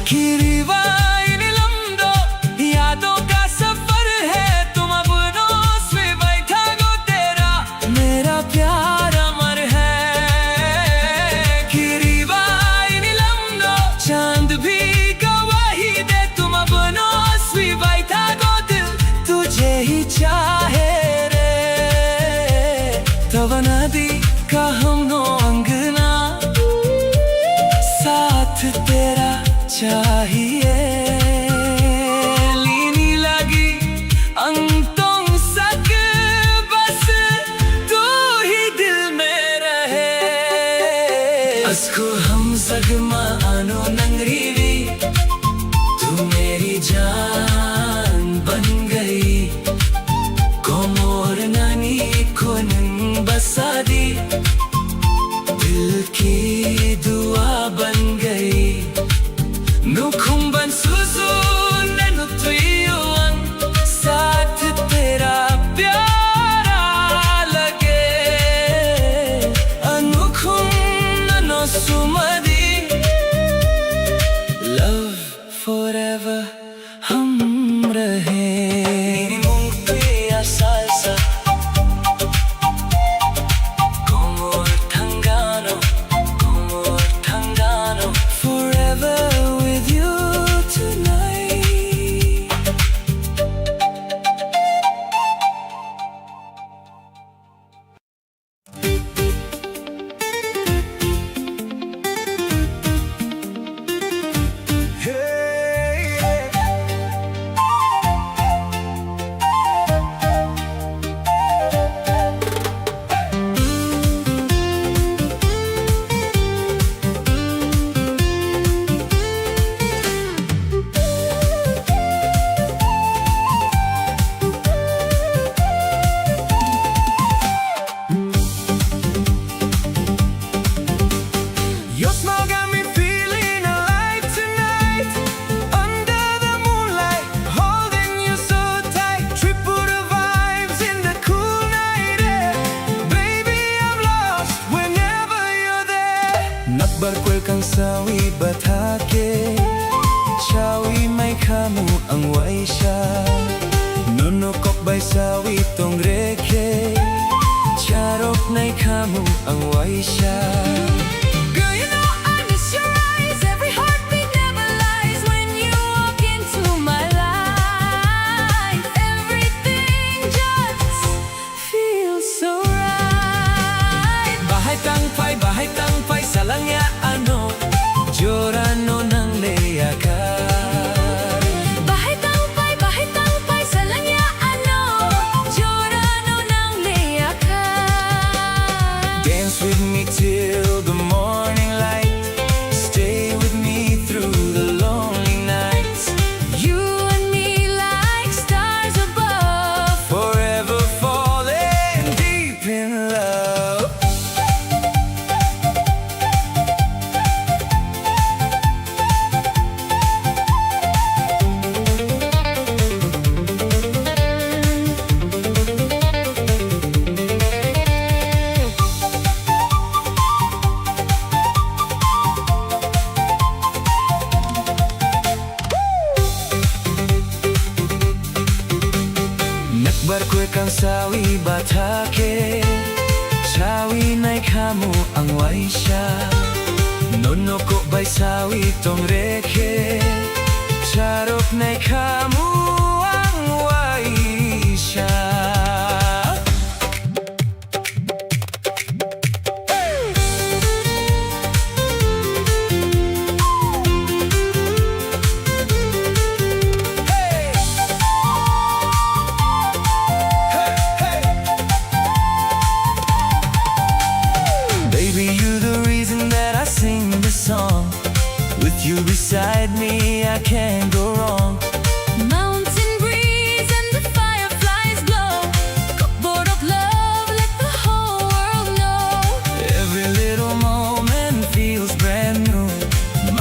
Kiriwai ni lamdo, yaadon ka safar hai, tum apno se baitha go tera, mera pyaar amar hai. Kiriwai ni lamdo, तेरा चाहिए, लेने लगी अंतों सक बस तू ही दिल में रहे। Asku hamsagma ano nang riwi, tu meri jaan ban gayi. Komor nani ko nang basa di, dil ki dua ban gayi. Nukhung ban suzu nanu tuyu ang, saath tera pyara lage. Anukhung nano sumadi, love forever hum rahe. Mung pia salsa, como tangano, como tangano. Forever with you tonight. Your smile got me feeling alive tonight. Under the moonlight, holding you so tight. Tripura vibes in the cool night air. Baby, I'm lost whenever you're there. Nakbar kwel kang sawi bathake. Chawi mai khamu ang waisa. Nono kok bai sawi tongrekhe. Charok nai khamu ang waisa. Girl, you know I miss your eyes. Every heartbeat never lies. When you walk into my life, everything just feels so right. Bahai tang phai, bahai tang phai, salangya ano. Jora no nang le yakar. Bahai tang phai, bahai tang phai, salangya ano. Jora no nang le yakar. Dance with me till the morning light. Stay with me through the lonely nights. You and me like stars above. Forever falling deep in love. Nakbar kwe kang sawi bathake, sawi nai khamu ang waisa. Nono kok bai sawi tongrekhe, charok nai khamu ang waisa. Baby, you the reason that I sing this song. With you beside me, I can't go wrong. Mountain breeze and the fireflies glow. Cupboard of love, let the whole world know. Every little moment feels brand new.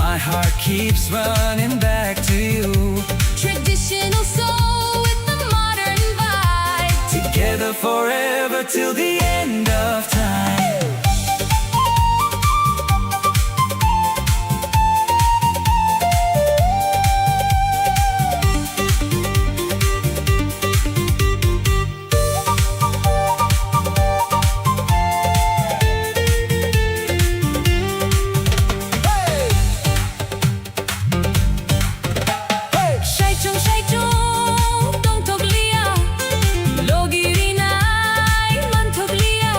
My heart keeps running back to you. Traditional soul with the modern vibe. Together forever till the end of time. Saichung saichung tongthokliya, logi rinai manthokliya.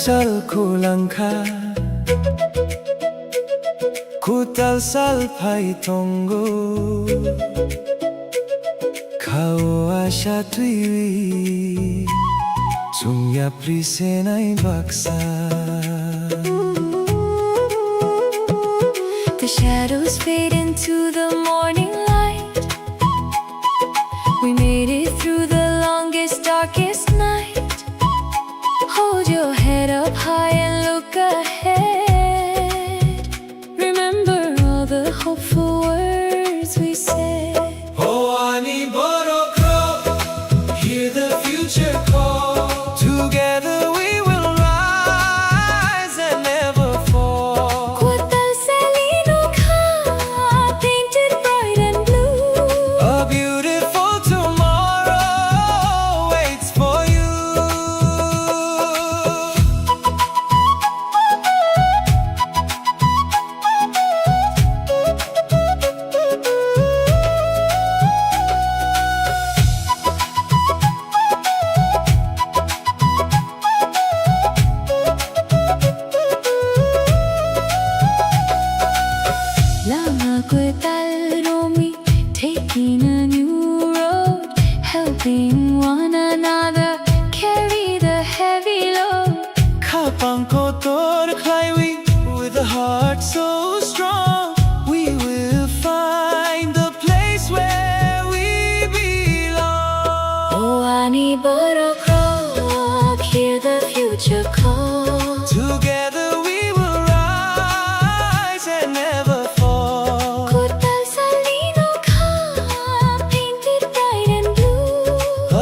Tal khulangkha, kutal sal phai tongo, khao asha twiwi, chwng yapri senai baksa. The shadows fade into the morning light. We made it through the longest, darkest night. Hold your head up high and look ahead. Remember all the hopeful words we said. Ho ani borok rok, hear the future call. Together we will rise and never fall. Kotal salino kha, painted bright and blue. A beautiful tomorrow waits for you. Lama kwtal romwi, taking a new road, helping one another carry the heavy load. Khapang kotor khlaiwi, with a heart so strong, we will find the place where we belong. O ani borok rok, hear the future call. Together we will rise and never fall. Kotal salino kha, painted bright and blue.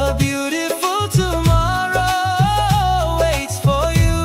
A beautiful tomorrow waits for you.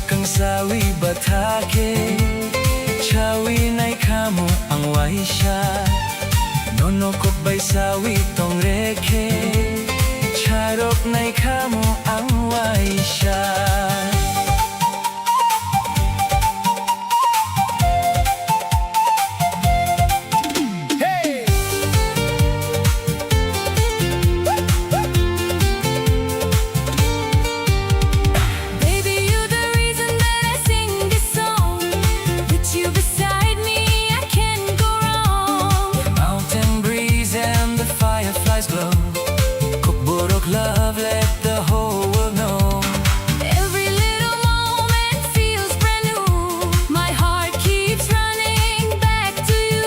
Kangsawi batha khe chawi nai khamu ang waisa. Nono kok bai sawi tong re khe charok nai khamu ang waisa. Hey! Baby, you're the reason that I sing this song. With you beside me, I can't go wrong. The mountain breeze and the fireflies glow. Kokborok love, let the whole world know. Every little moment feels brand new. My heart keeps running back to you.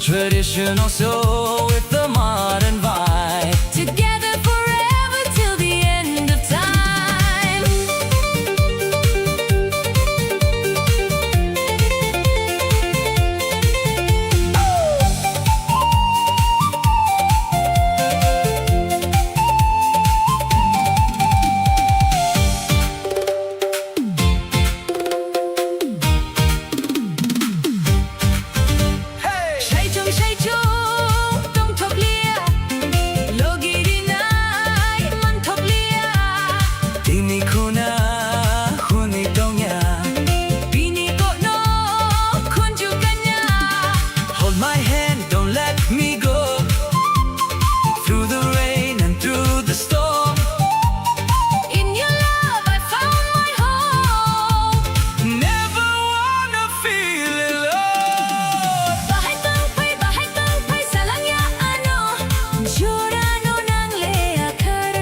Traditional soul with the modern vibe. Together forever till the end of time. Saichung saichung tongthokliya, logi rinai manthokliya. Tini khuna hwnwi tongya, bini kokno khunju kanya. Hold my hand, don't let me go. Through the rain and through the storm. In your love I found my home. Never wanna feel alone. Bahai tongphai, bahai tongphai, salangya ano. Jorano nangle akhar.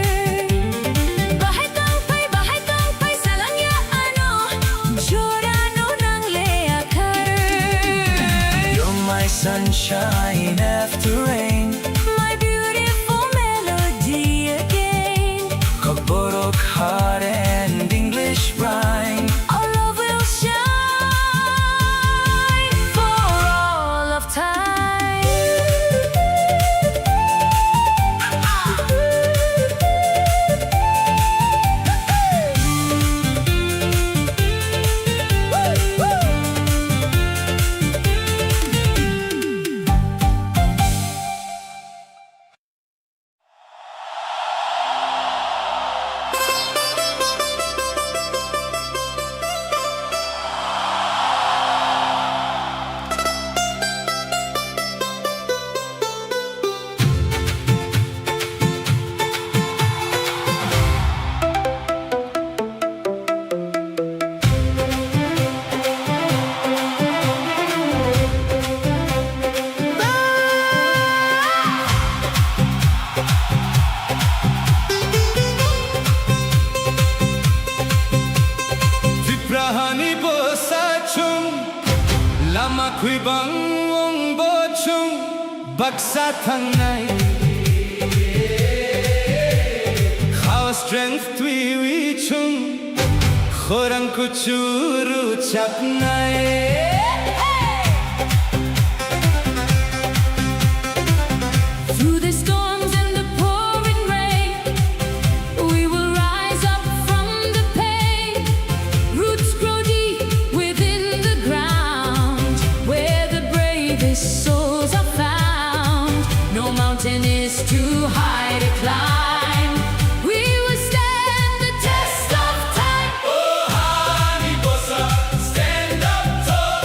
Bahai tongphai, bahai tongphai, salangya ano. Jorano nangle akhar. You're my sunshine after rain. My beautiful melody again. Kokborok heart and English rhyme. Our love will shine for all of time. Tiprahani bwsa chwng lama khwibang wng bo chwng baksa thangnai. Khao strength twiwi chwng khorang kuchuru chapnai. Through the storms and the pouring rain, we will rise up from the pain. Roots grow deep within the ground, where the bravest souls are found. No mountain is too high to climb. We will stand the test of time. Oh, honey bossa, stand up tall.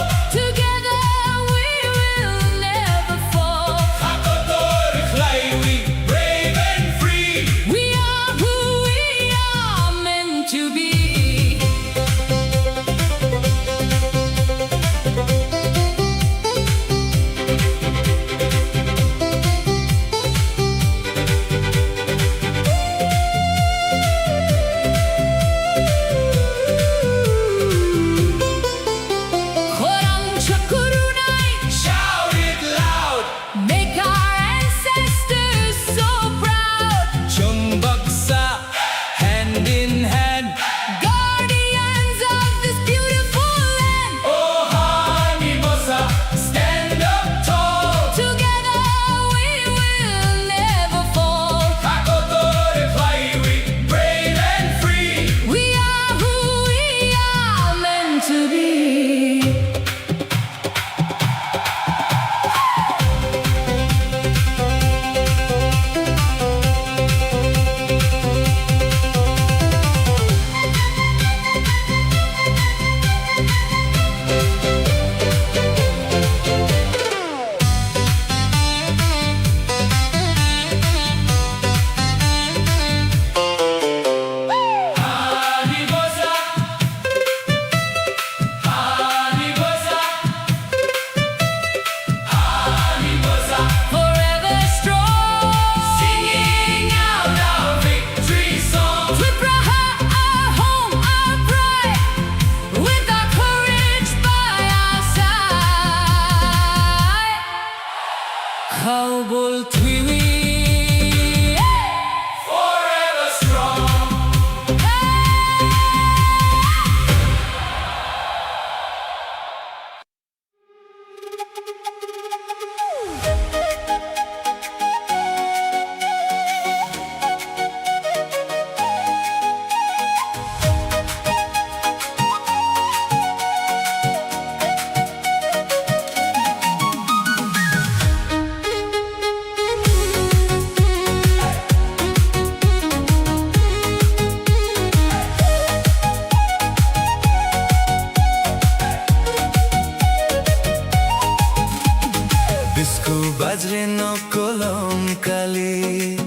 Bajre no kolom kali,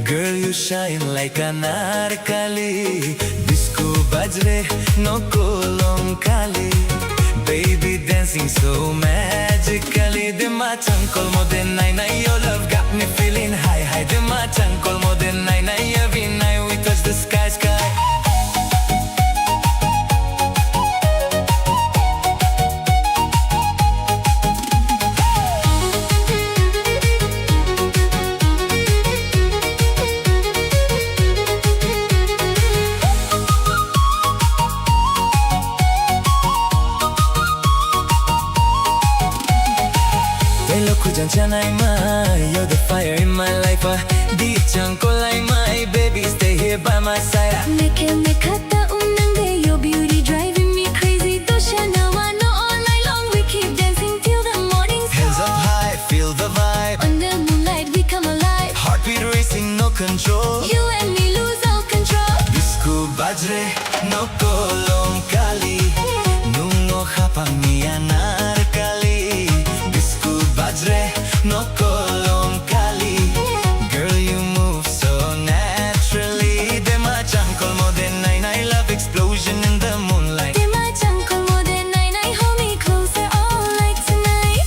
girl, you shine like anarkali. Bisku bajre no kolom kali, baby dancing so magically. Dema changkol mo de nai nai, your love got me feeling high high. Dema changkol mo de nai nai, every night we touch the sky sky. Telo khujan chanai mai, you're the fire in my life, ah. Di changkol ai mai, baby, stay here by my side, ah. Mekhe mekha ta umnang de, your beauty driving me crazy. Dosha nawa no all night long, we keep dancing till the morning sky. Hands up high, feel the vibe. On the moonlight, we come alive. Heartbeat racing, no control. You and me lose all control. Bisku bajre no kolom kali, nung no khapang ni anarkali. Bisku bajre no kolom kali, girl, you move so naturally. Dema changkol mo de nai nai, love explosion in the moonlight. Dema changkol mo de nai nai, hold me closer all night tonight.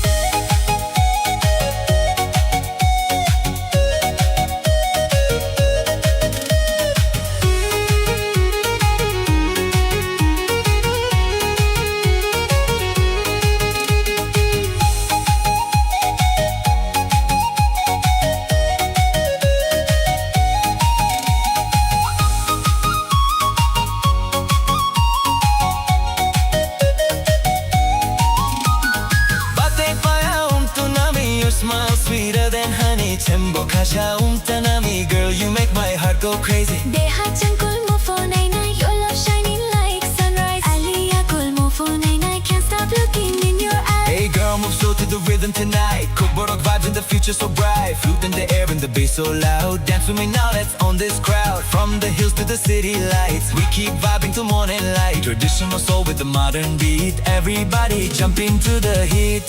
Batei paya um tunami, your smile sweeter than honey. Chembo khasha um tanami, girl, you make my heart go crazy. Deha changkol mo phone ai nai, your love shining like sunrise. Aliya kol mo phone ai nai, can't stop looking in your eyes. Hey girl, move slow to the rhythm tonight. Kokborok vibes in the future so bright. Flute in the air and the bass so loud. Dance with me now, let's own this crowd. From the hills to the city lights, we keep vibing till morning light. Traditional soul with the modern beat. Everybody jump into the heat.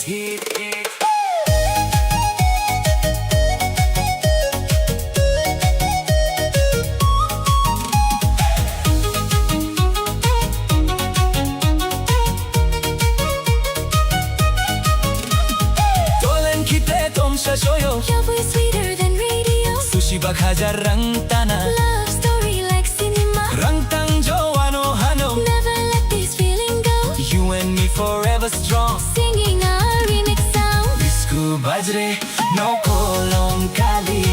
Tolen khite tomsa soyo. Your voice sweeter than radio. Sushi bak hajar rang tana. Love story like cinema. Rang tang jo ano hano. Never let this feeling go. You and me forever strong. Singing a remix sound. Bisku bajre no kolom kali,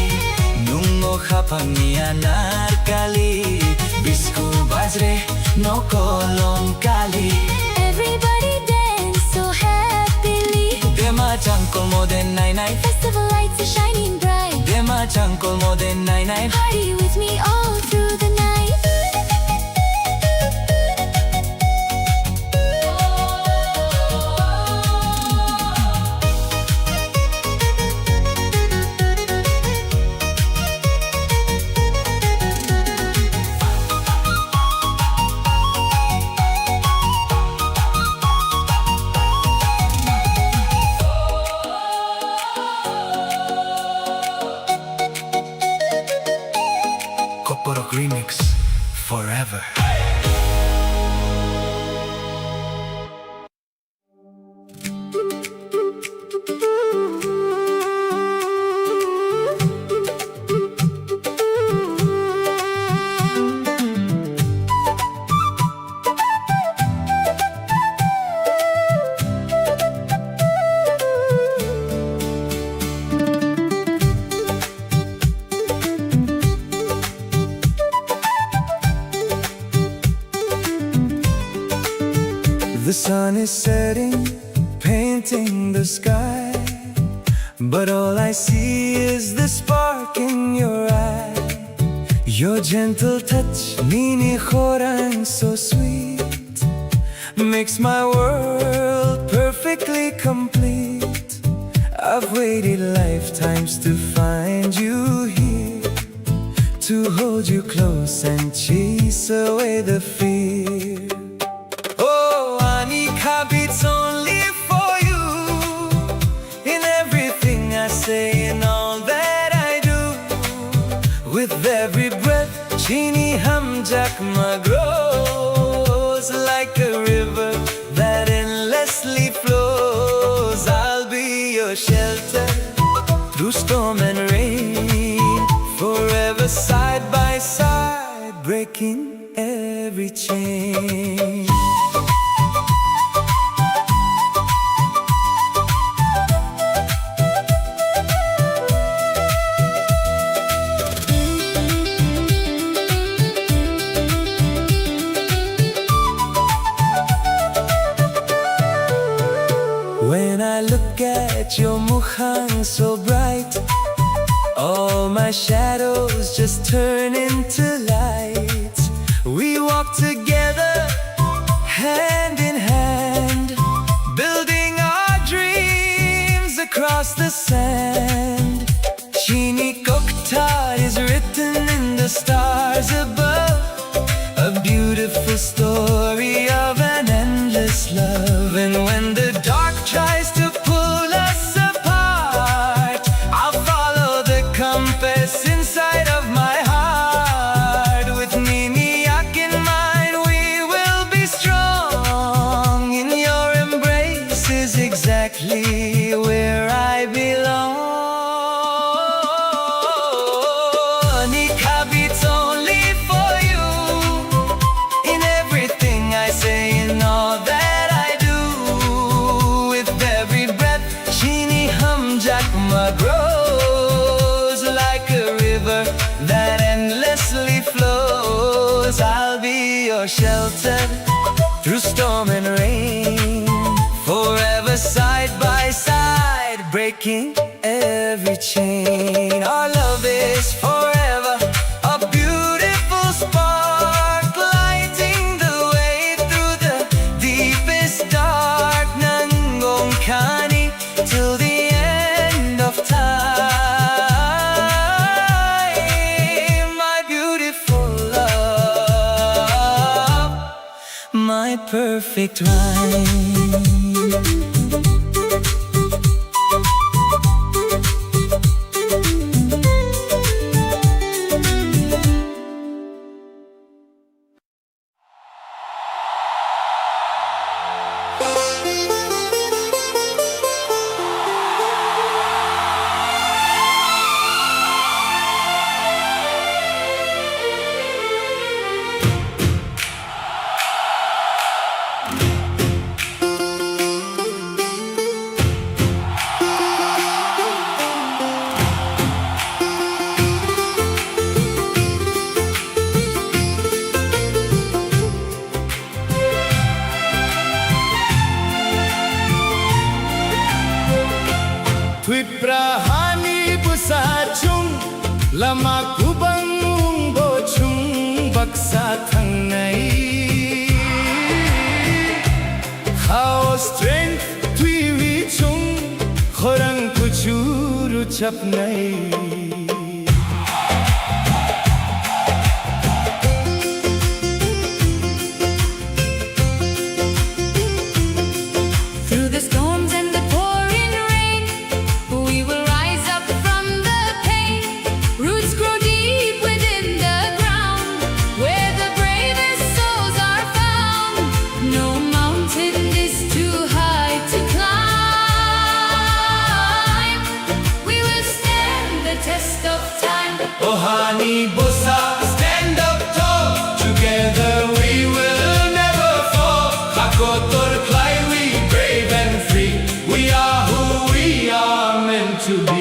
nung no khapang ni anarkali. Bisku bajre no kolom kali. Everybody dance so happily. Dema changkol mo de nai nai. Festival lights are shining bright. Dema changkol mo de nai nai. Party with me all through the night. Kokborok Remix forever. The sun is setting, painting the sky, but all I see is the spark in your eye. Your gentle touch, nini khorang so sweet, makes my world perfectly complete. I've waited lifetimes to find you here, to hold you close and chase away the fear. Oh, ani khabits only for you. In everything I say, Chini hamjakma grows like a river that endlessly flows. I'll be your shelter through storm and rain, forever side by side, breaking every chain. When I look at your mukhang so bright, all my shadows just turn into light. We walk together, hand in hand, building our dreams across the sand. Chini kokthar is written in the stars above, a beautiful story of an endless love. And when the dark tries to pull us apart, I'll follow the compass inside of my heart. With Niniak in mind, we will be strong. In your embrace is exactly where I belong. Nikab, it's only for you. In everything I say, in all that I do, with every breath, Chini hamjakma grows like a river that endlessly flows. I'll be your shelter through storm and rain, forever side by side, breaking every chain. Our love is forever, a beautiful spark lighting the way through the deepest dark. Nang ongkhani till the end of time, my beautiful love, my perfect rhyme. Twipra hani bwsa chwng, lama kubang wngbo chwng baksa thangnai. Hao strength twiwi chwng, khorang kuchuru chapnai. Through the storms and the pouring rain, we will rise up from the pain. Roots grow deep within the ground, where the bravest souls are found. No mountain is too high to climb. We will stand the test of time. Ohani bosa, stand up tall. Together we will never fall. Hakotor klai, we brave and free. We are who we are meant to be.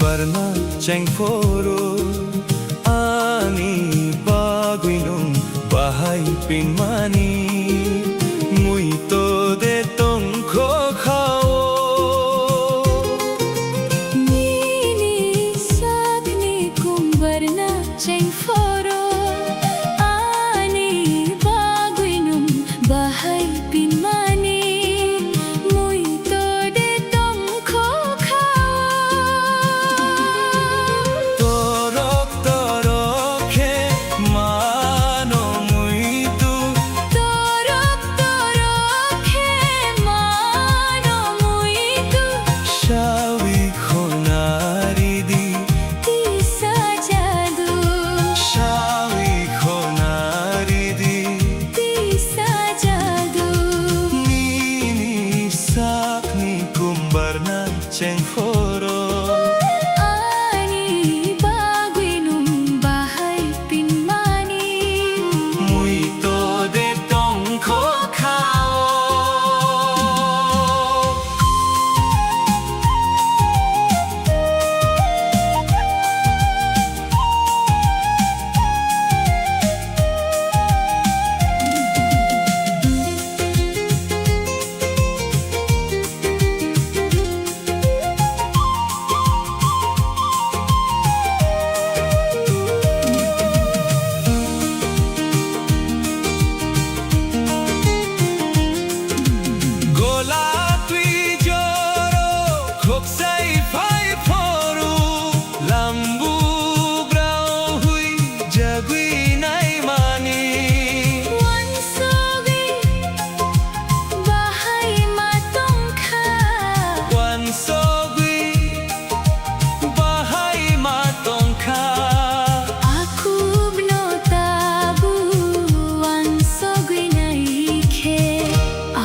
Barna chengphoro ani bagwi nwng bahai pinmani muito de tongkho khao. Nini sakni kumbarna chengphoro ani bagwi nwng bahai pinmani muito de tongkho khao. Torok torok khe mano muito. Torok torok khe mano muito. Sawi khonari di. Tisa jadu. Sawi khonari di. Tisa jadu. Nini sakni kumbarna chengphoro. Ani bagwi nwng bahai pinmani. Muito de tongkho khao. Gola twi joro khoksai phai phoro, lambu brao hui jagwi naimani. Wansogwi bahai ma tongkha. Wansogwi bahai ma tongkha. Akubno tabu wansogwi naikhe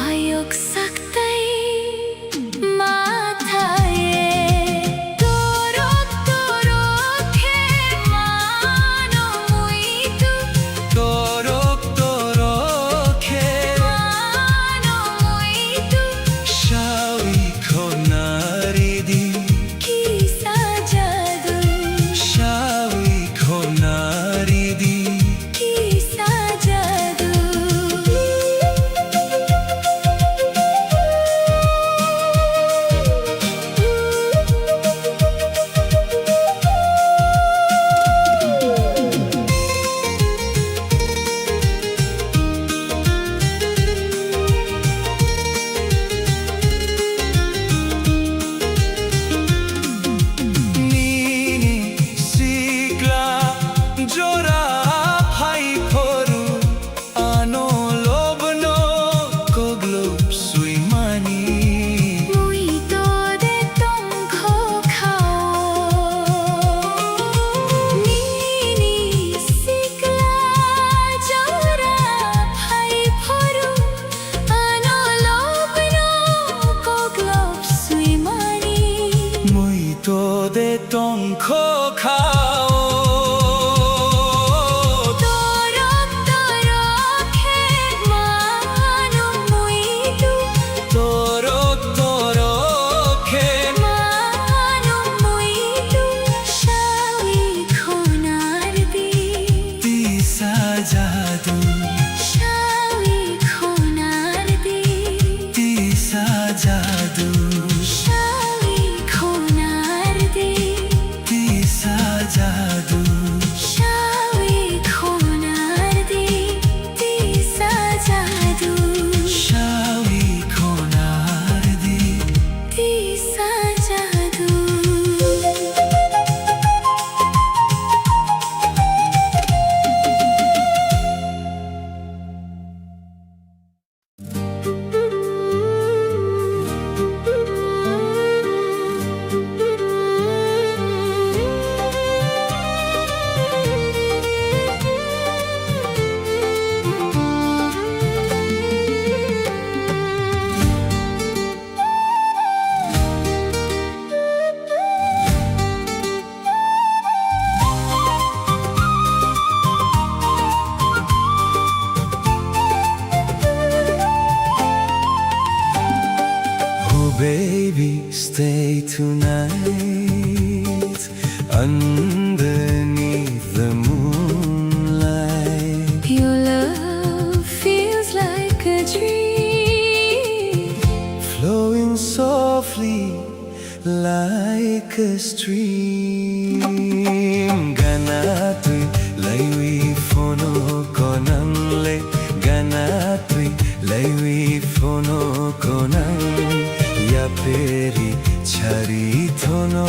ayok saktai mathaye. Torok torok khe mano muitu. Torok torok khe mano muitu. Sawi khonari di. Kisa jadu. Sawi khonari di. Kisa jadu. Nini sikla jora phai phoro, ano lobno koglop swimani. Muito de tongkho khao. Nini sikla jora phai phoro, ano lobno koglop swimani. Muito de tongkho khao. Torok torok khe mano muitu. Torok torok khe mano muitu. Sawi khonar di. Tisa jadu. Sawi khonar di. Tisa jadu. Sawi khonar di. Tisa jadu. Underneath the moonlight, your love feels like a dream, flowing softly like a stream. Gana twi laiwi phono konang le, gana twi laiwi phono konang. Yaperi chari thono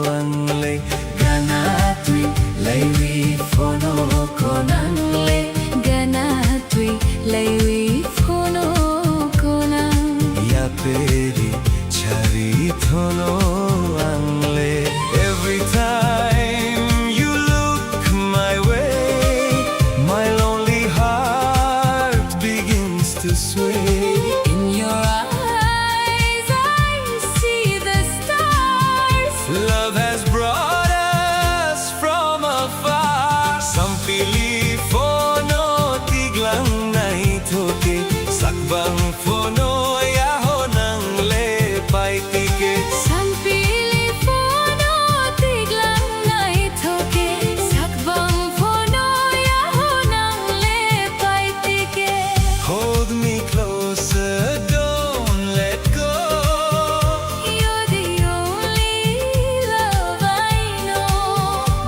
ang le, gana twi laiwi phono konang le, gana twi laiwi phono konang. Yaperi chari thono ang le. Every time you look my way, my lonely heart begins to sway. In your eyes, I see the stars. Love has brought us from afar. Sampili phono tiglang naithoke, sakbang phono yaho nang le paitike. Sampili phono tiglang naithoke, sakbang phono yaho nang le paitike. Hold me closer, don't let go. You're the only love I know.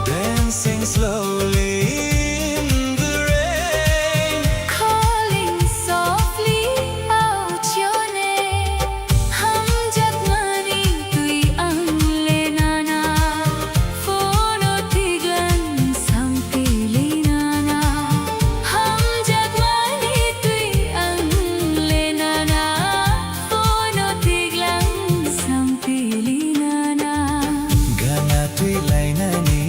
Dancing slowly in the rain. Calling softly out your name. Hamjakmani twi ang le nana. Phono tiglang sampili nana. Hamjakmani twi ang le nana. Phono tiglang sampili nana. Gana twi lainani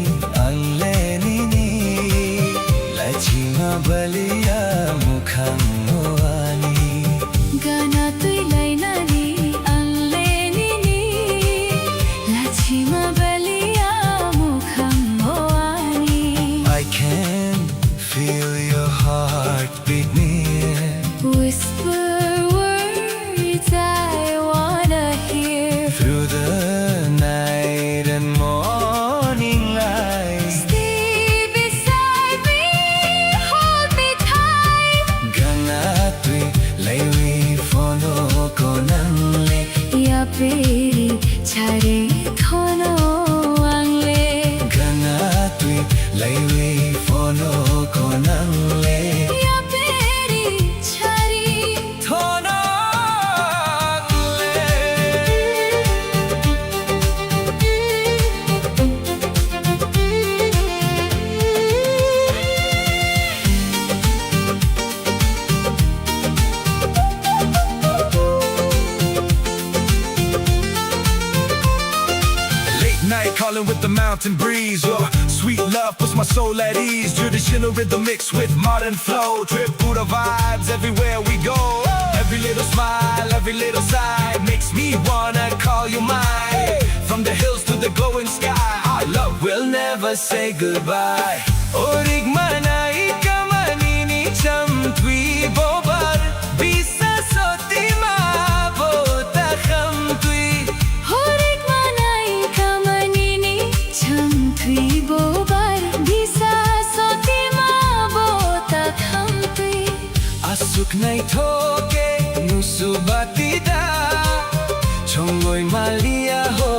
ang le nini. Lachima balia mukhang o ani. Gana twi lainani ang le nini. Lachima balia mukhang o ani. I can feel your heart beat near. Whisper words I wanna hear. Through the night and morning light. Stay beside me, hold me tight. Gana twi laiwi phono konang le. Yaperi chari thono ang le. Gana twi laiwi phono konang le. Yaperi chari thono ang le. Late night calling with the mountain breeze. Your sweet love puts my soul at ease. Traditional rhythm mixed with modern flow. Tripura vibes everywhere we go. Every little smile, every little sigh makes me wanna call you mine. From the hills to the glowing sky, our love will never say goodbye. Orik manai kamanini chamtwi bobar. Bisa sotima bota khamtwi. Horik manai kamanini chamtwi bobar. Bisa sotima bota khamtwi. Aswk naithoke nusu batida. Chongoi malia ho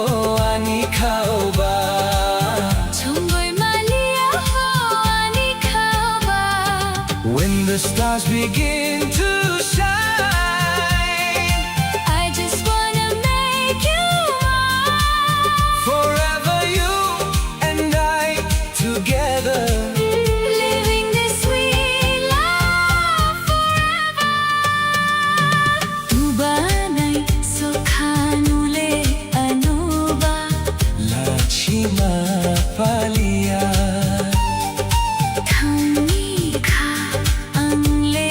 ani khaoba. Chongoi malia ho ani khaoba. When the stars begin to shine, I just wanna make you mine. Forever you and I together. Living this sweet love forever. Tubanai sokhanule anuba. Lachima palia. Thangni kha ang le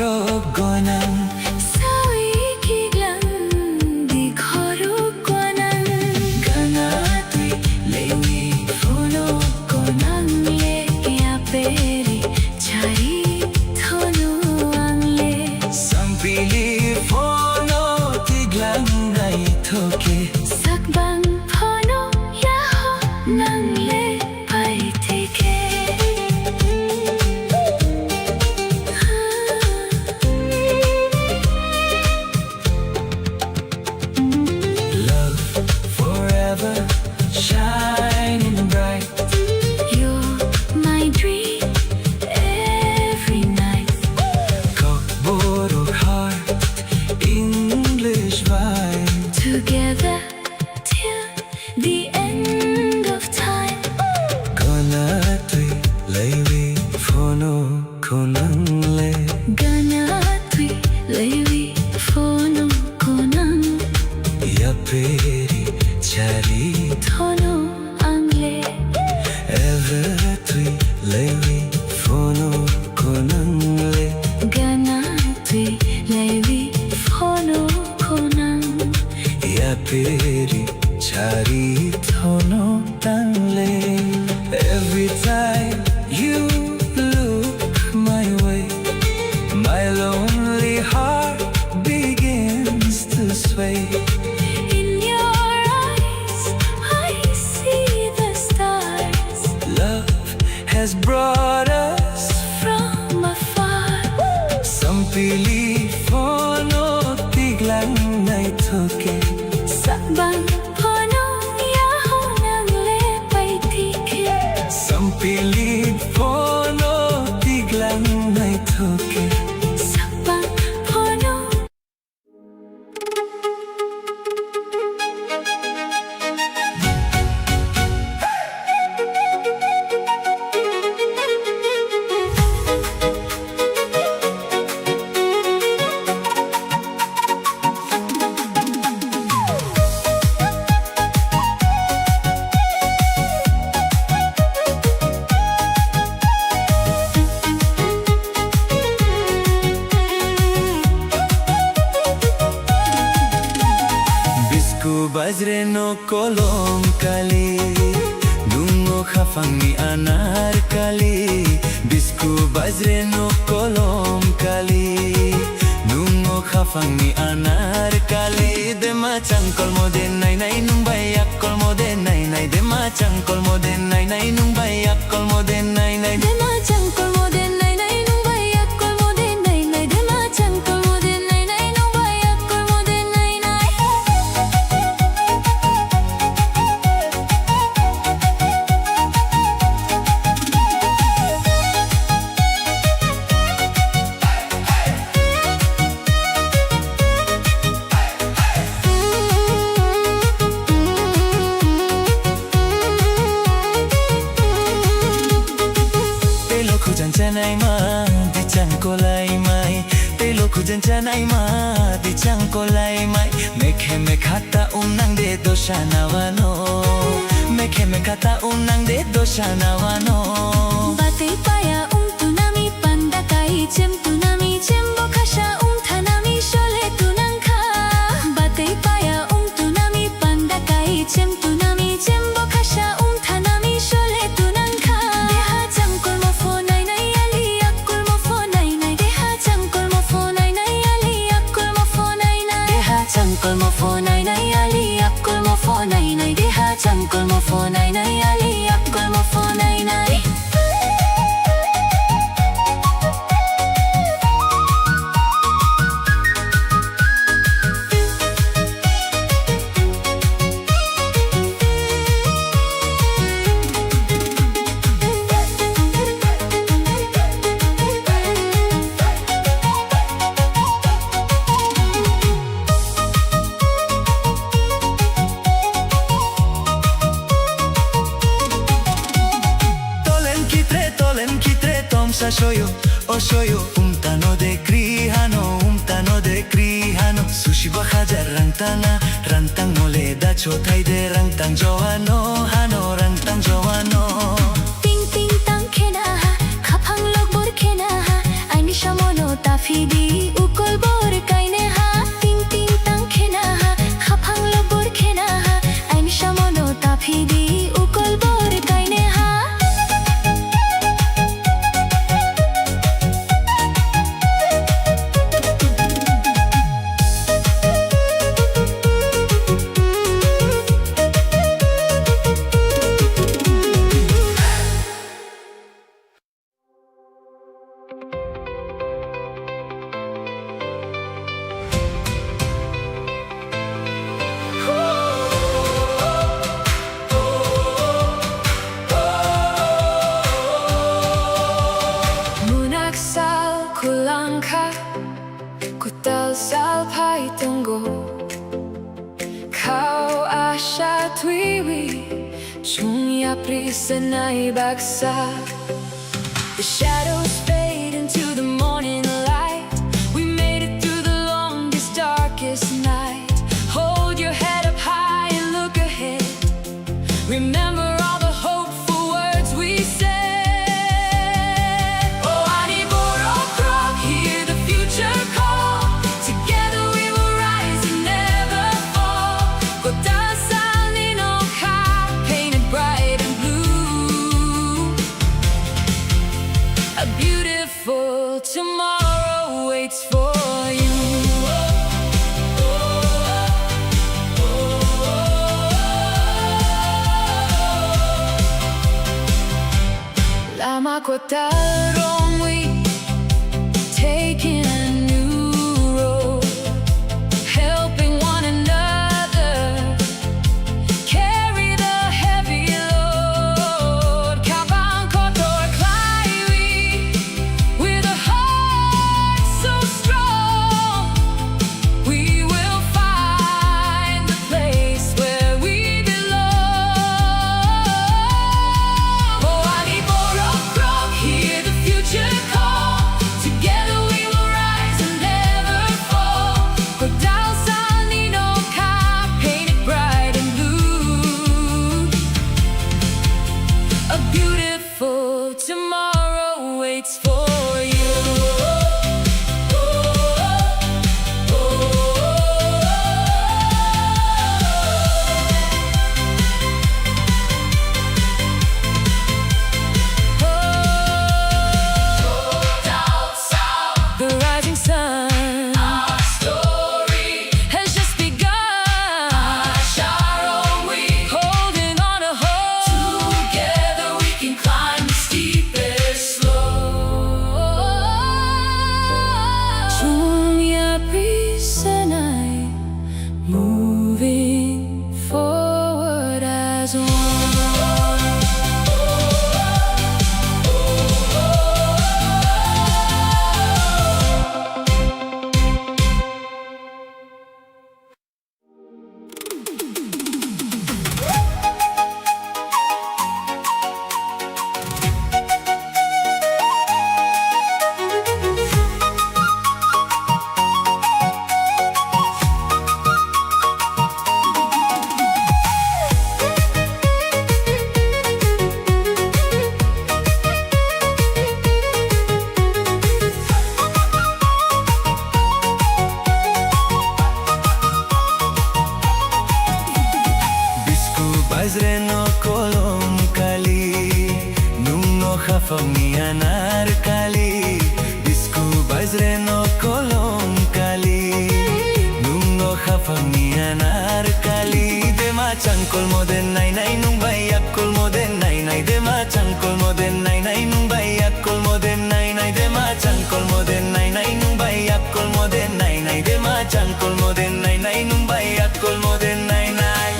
Gonang. Sawi kiglang di khorok gonang. Gana twi lewi phono gonang le yaperi chari thono ang le. Sampili phono tiglang naithoke. Sakbang phono yaho nang le. Love forever shining bright. You're my dream every night. Kokborok heart, English vibe. Together till the end of time. Gana twi lewi phono khonang le. Gana twi lewi phono khonang. Yaperi chari thono ang le. Ever twi lewi phono khonang le. Gana twi lewi phono khonang. Yaperi chari thono tang le. Every time you look my way, my lonely heart begins to sway. In your eyes, I see the stars. Love has brought us from afar. Sampili phono tiglang naithoke. Sakbang phono yaho nang le paitike. Sampili phono tiglang naithoke. Sakbang phono. Bisku bajre no kolom kali, dungo khafangni anar kali. Bisku bajre no kolom kali, dungo khafangni anar kali. Dema changkolmo de nai nai nung bai yakkolmo de nai nai. Dema changkolmo de nai nai nung bai yakkolmo de nai nai. Dema changkolmo de nai nai nung bai yakkolmo de nai nai. Dema changkolmo de nai nai nung bai yakkolmo de nai nai. Telo khujan chanai ma, dichang kolai mai. Telo khujan chanai ma, dichang kolai mai. Mekhe mekha ta unang de dosha nawano. Mekhe mekha ta unang de dosha nawano. Batwi paya ung tunami panda kai chem tunami chem bo khasa ung thanami sole tunang kha. Batwi paya ung tunami panda kai chem tunami chem bo khasa ung thanami sole tunang kha. Deha changkolmo pho nai nai ali yakkolmo pho nai nai. Deha changkolmo pho nai nai ali yakkolmo pho nai nai. Deha changkolmo pho nai nai ali yakkolmo pho nai nai. Deha changkolmo pho nai nai ali yakkolmo pho nai nai. Tolen kitre, tolen kitre, tomsa soyo, o soyo, umtano de kri hano, umtano de kri hano, sushi ba hajar rang tana, rang tang mole da chothai de, rang tang joano, hano, rang tang joano. Ting ting tang khena ha, khaphang lokbor khena ha, aini samono ta phidi. Salphai tongo, khao asha twiwi, chwng yapri sanai baksa. The shadows fade into the morning light. We made it through the longest, darkest night. Hold your head up high and look ahead. Remember all the hopeful words we said. O ani borok rok, hear the future call. Together we will rise and never fall. Kotal salni nokha, painted bright and blue. A beautiful tomorrow waits for you. Lama kotal romwi, taking a new road, helping one another carry the heavy load. Kabang kotor klaiwi, with a heart so strong, we will find the place where we belong. O ani borok rok, hear the future call. Together we will rise and never fall. Kotal salni nokha, painted bright and blue. A beautiful tomorrow waits for you. The rising sun, our story has just begun. Holding on to hope. Together we can climb the steepest slope. Chwng yapri sanai, moving forward as one. Bisku bajre no kolom kali, nung no khafang ni anar kali. Bisku bajre no kolom kali, nung no khafang ni anar kali. Dema changkol moden nai nai nung bai yak kol moden nai nai. Dema changkol moden nai nai nung bai yak kol moden nai nai. Dema changkol moden nai nai nung bai yak kol moden nai nai. Dema changkol moden nai nai nung bai yak kol moden nai nai.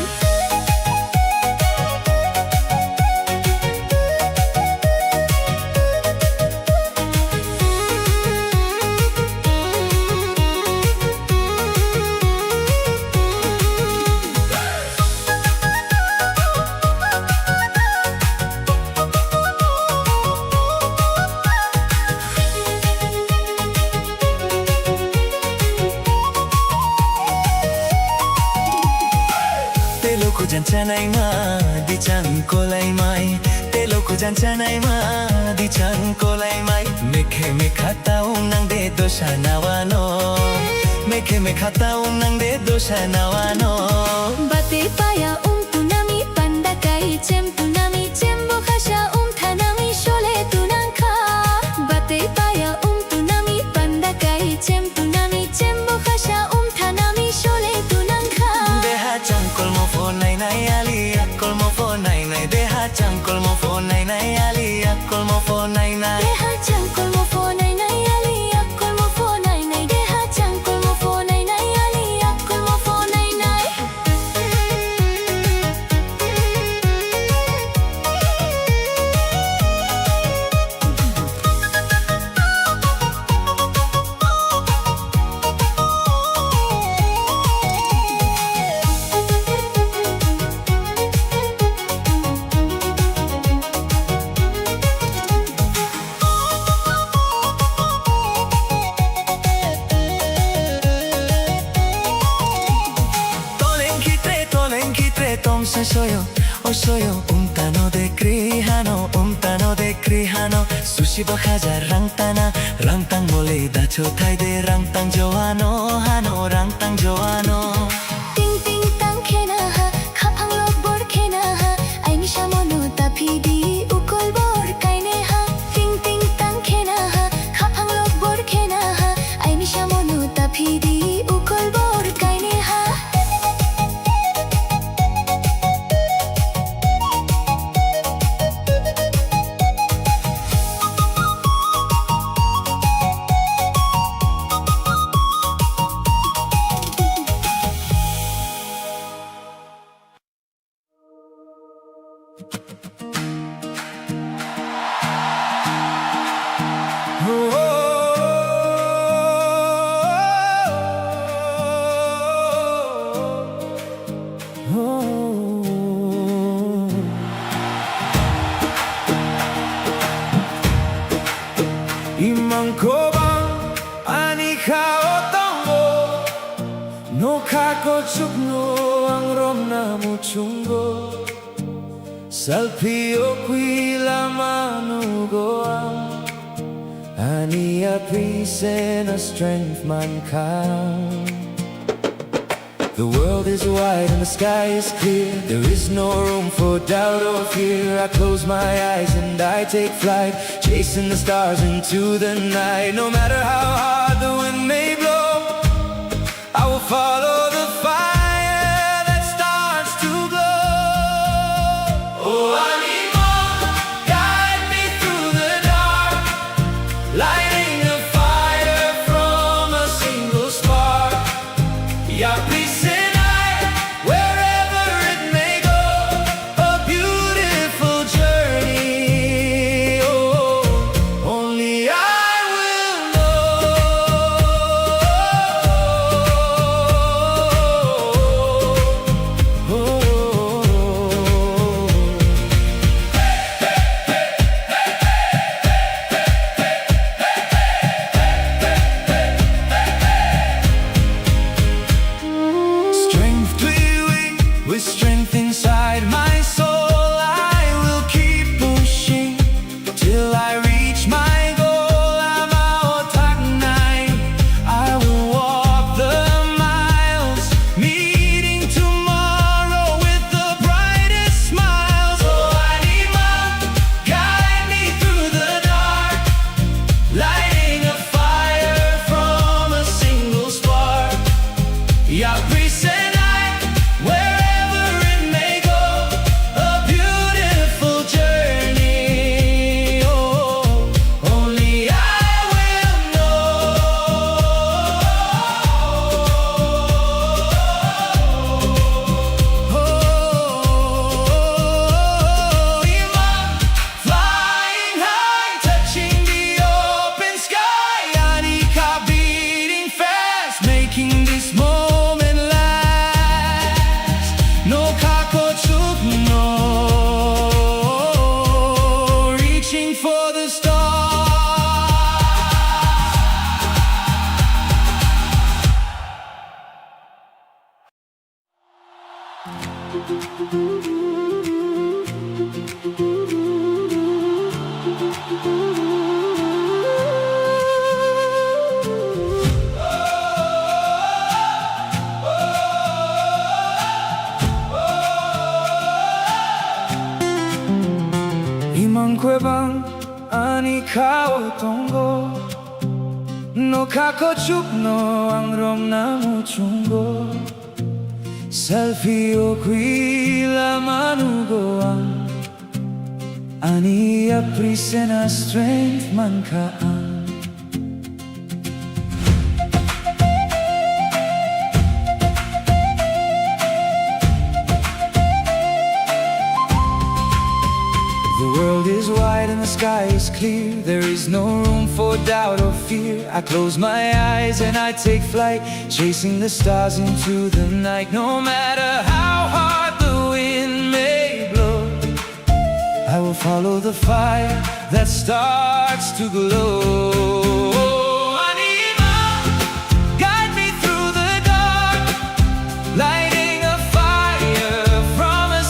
Telo kujan chanai ma di chang kolai mai. Telo kujan chanai ma di chang kolai mai. Mekhe mekha taung nang de dosa nawano. Mekhe mekha taung nang de dosa nawano. Bate paya um tunami panda kai chem tunami chem bo khasa um thanami sole tunang kha. Bate paya um tunami panda kai chem tunami chem bo khasa um thanami sole tunang kha. Deha changkol mo phone nai nai ali akol mo phone nai nai. Deha changkol mo phone nai nai ali akol mo phone nai nai. Deha changkol mo phone nai nai ali akol mo phone nai nai. Deha changkol mo phone nai nai ali akol mo phone nai nai. Osoyo, osoyo, umtano de krihano, umtano de krihano, sushi bakhaja rangtana, rangtang mole dacho thaide, rangtang joano hano, rangtang joano. Ting ting tang khena ha, khaphang lok bor khena ha, aini samono taphidi, ukol bor kaine ha. Ting ting tang khena ha, khaphang lok bor khena ha, aini samono taphidi, ukol bor kaine ha. Imang kobang ani khao tongo, nokha kochukno ang romna muchungo. Salpio kwi lama nugo ang, ani aprisena strength mankha. The world is wide and the sky is clear. There is no room for doubt or fear. I close my eyes and I take flight, chasing the stars into the night. No matter how hard the wind may blow, I will follow the fire that starts to glow. Oh, Anima, guide me through the dark, lighting a fire from a single spark. Ya, please tonight, wherever it may go, a beautiful journey, oh, only I will know. Oh, oh, oh, oh. Strength to be weak, with strength inside my soul, I will keep pushing till I reach my goal. I'm out at night, I will walk the miles, meeting tomorrow with the brightest smiles. Oh, Anima, guide me through the dark, lighting a fire from a single spark. Ya, please tonight, wherever it may go, a beautiful journey, oh, only I will know. Oh, Anima, flying high, touching the open sky. Ani ka beating fast, making this moment last. No kako chuk no, reaching for the stars. Imang kwbang ani khao tongo, no kako chuk no ang romna muchungo. Selfie o kwi lama nugo ang, ani aprisena strength mankha ang. The world is wide and the sky is clear. There is no room for doubt or fear. I close my eyes and I take flight, chasing the stars into the night. No matter how hard the wind may blow, I will follow the fire that starts to glow. Anima, guide me through the dark, lighting a fire from a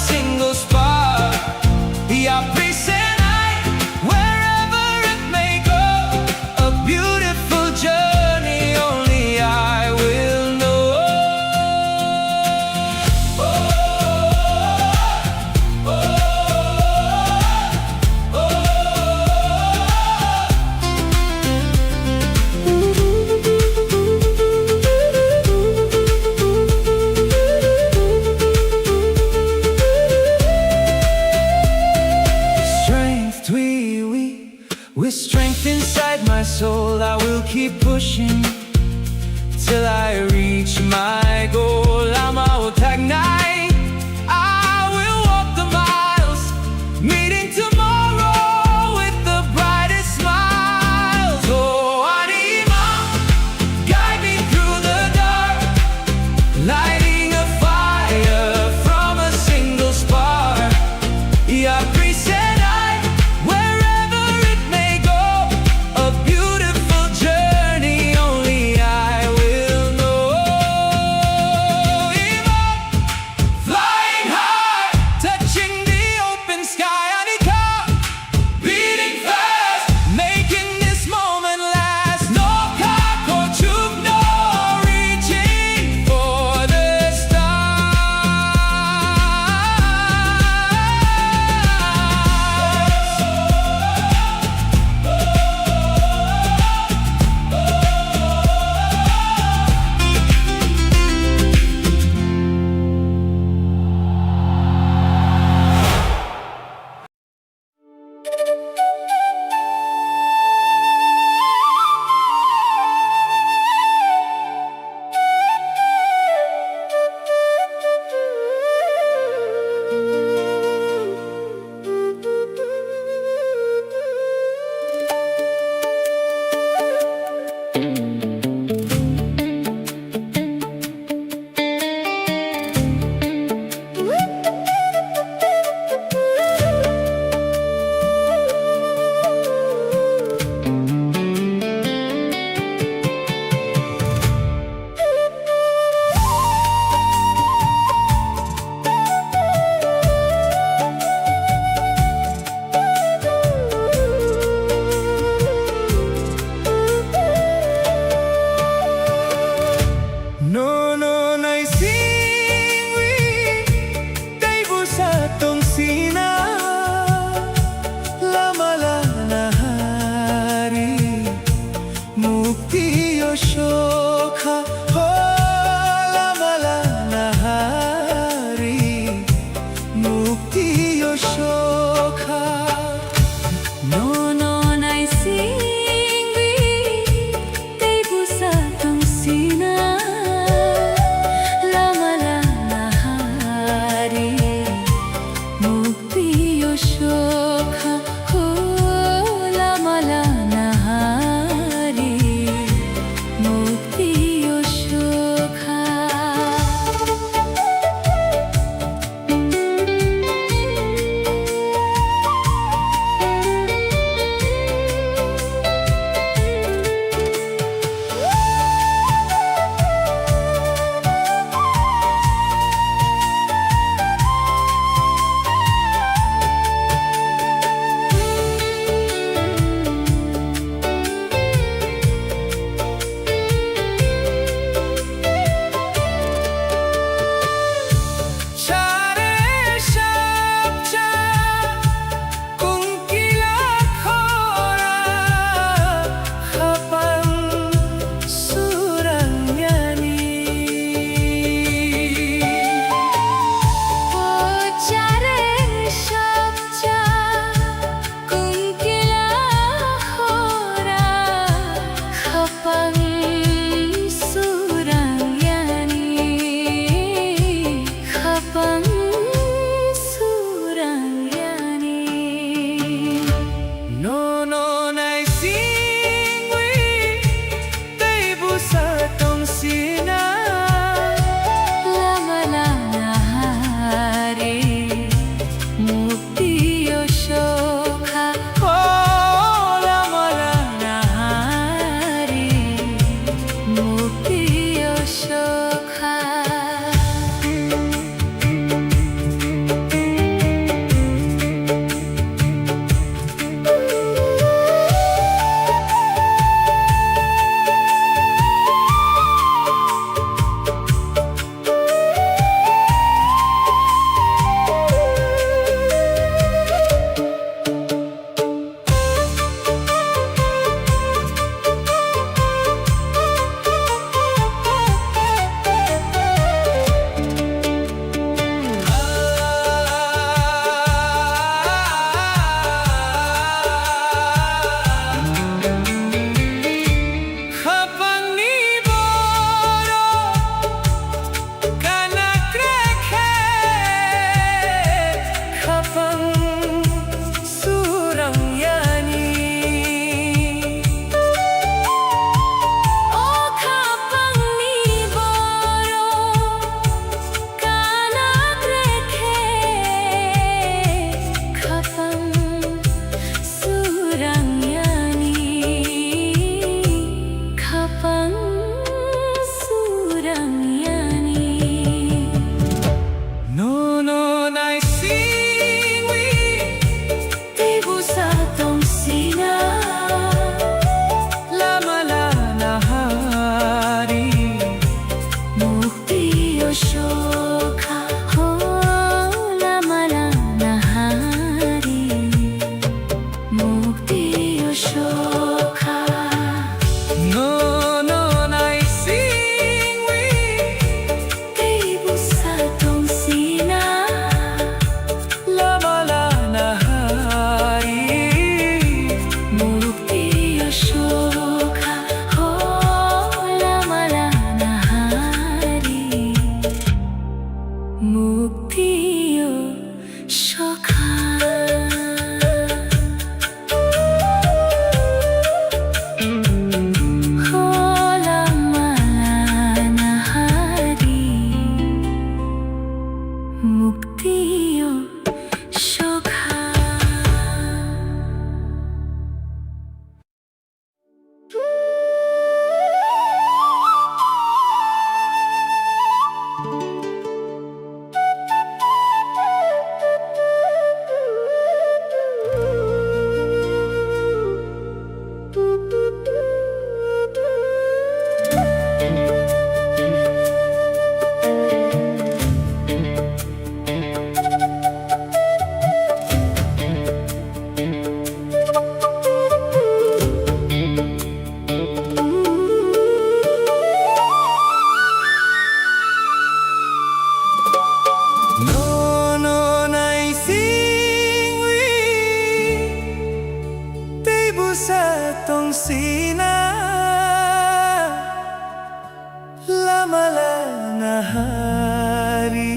Lama lana hari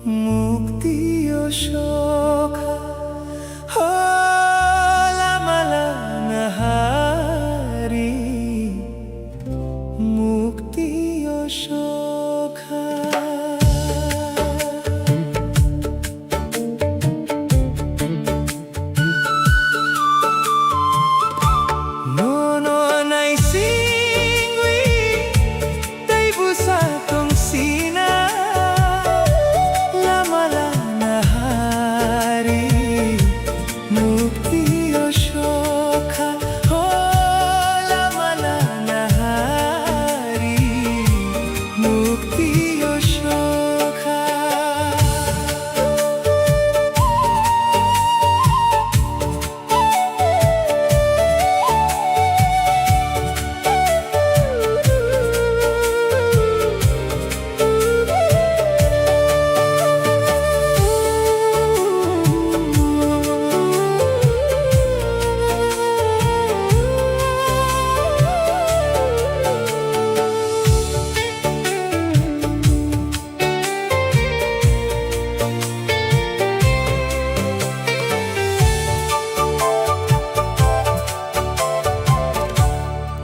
mukti o sokha, ho, lama lana hari mukti o sokha. Nono naisingwi tei bwsa tongsina, lama lana hari mukti o sokha, ho, lama lana hari mukti o sokha.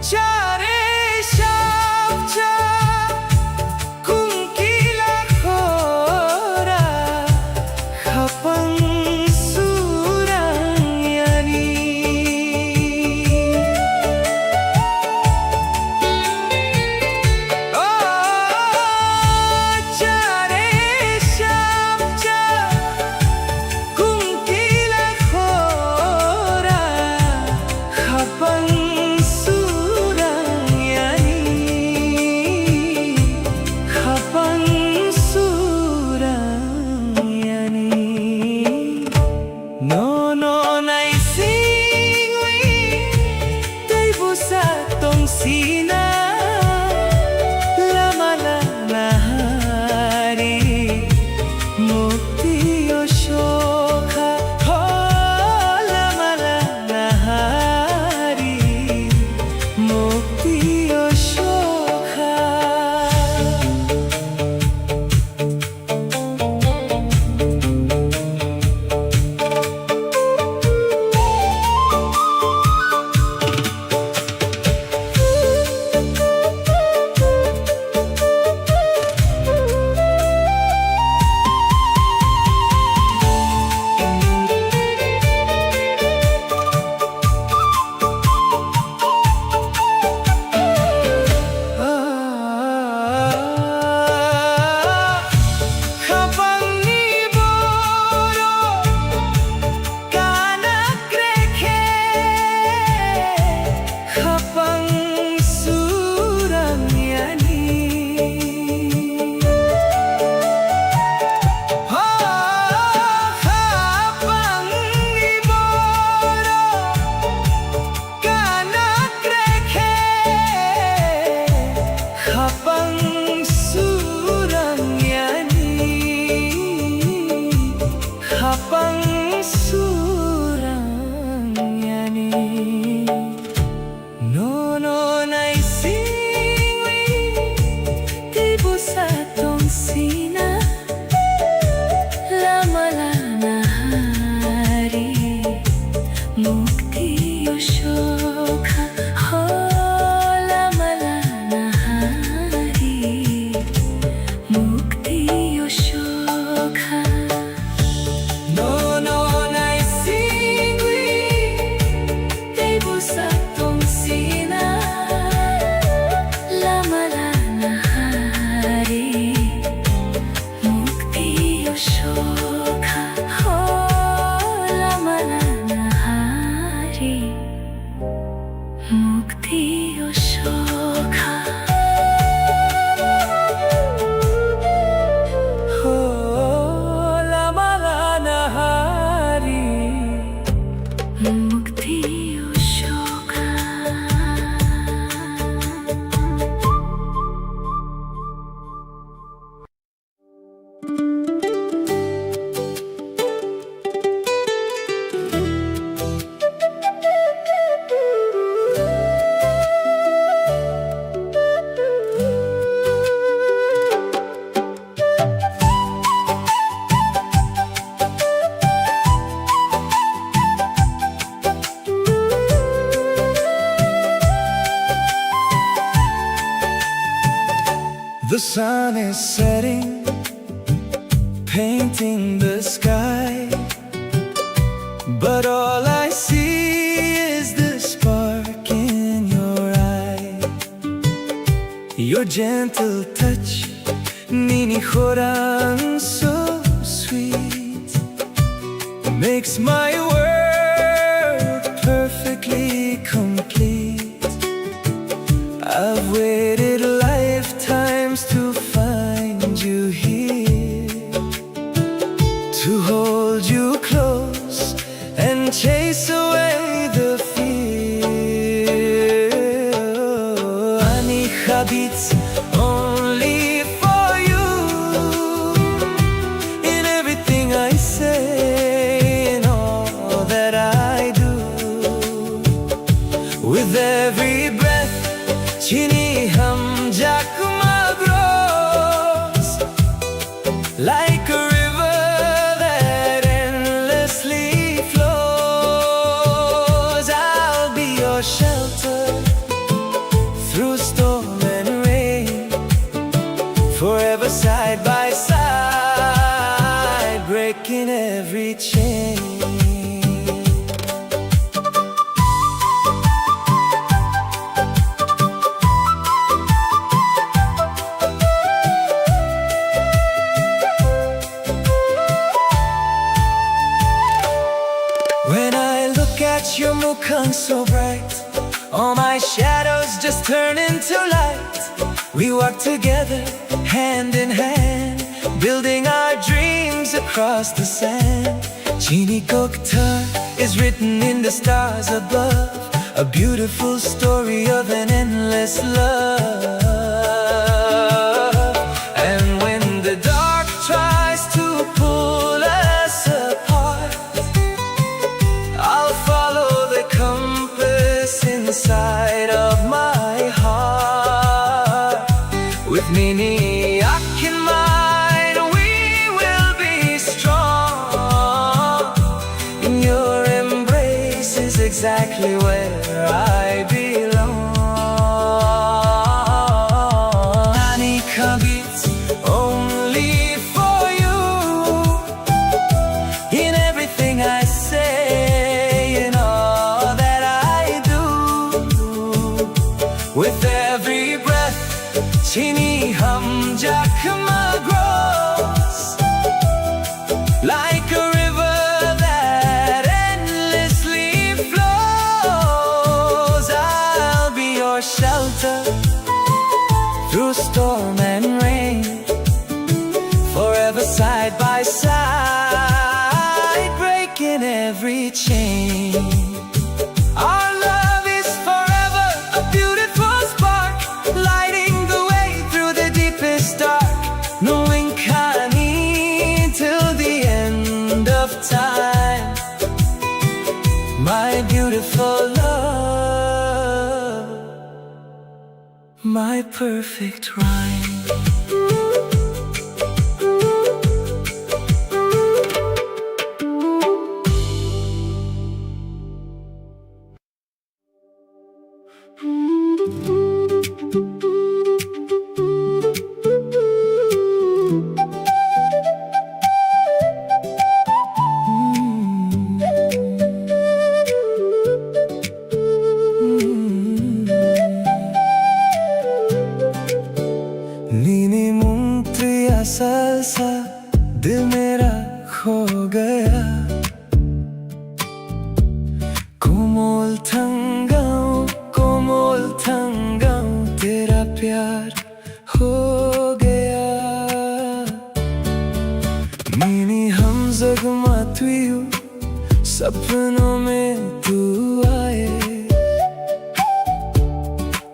Chare shapcha kungkila khora khapang surang yani. O chare shapcha kungkila khora khapang surang yani, khapang surang yani. Nono naisingwi tei bwsa tongsina, lama lana hari mukti o sokha, ho, lama lana hari mukti o sokha. Khapangni borok kana krekhe, khapang surang yani. Ho, khapangni borok kana krekhe, khapang surang yani, khapang surang yani. Nono naisingwi tei bwsa tongsina, lama lana hari mukti o sokha, ho, lama lana hari. The sun is setting, painting the sky, but all I see is the spark in your eye. Your gentle touch, nini khorang, so sweet, makes my world perfectly complete. I've waited lifetimes to find you here, to hold you close and chase away the fear. Ani kha beats only for you in everything I say, in all that I do. With every breath, chini hamjak ma grows. Like a river that endlessly flows, I'll be your shelter through storm and rain. Forever side by side, breaking every chain. When I look at your mukhan so bright, all my shadows just turn into light. We walk together, hand in hand, building our dreams across the sand. Chini kokthar is written in the stars above, a beautiful story of an endless love. And when the dark tries to pull us apart, I'll follow the compass inside of my heart. With Nini Akin mine, we will be strong. In your embrace is exactly where I belong. Ani kha beats only for you. In everything I say, in all that I do, with every breath, chini hamjak ma grows. Like a river that endlessly flows, I'll be your shelter through storm and rain. Forever side by side, breaking every chain. Our love is forever, a beautiful spark, lighting the way through the deepest dark. Nung wngkha ani till the end of time. My beautiful love, my perfect rhyme. Nini mung twi asal sa, dil mera kho gaya. Komol thang gaon, komol thang gaon, tera pyar ho gaya. Nini hamzak ma twiyo, sapno mein tu aaye.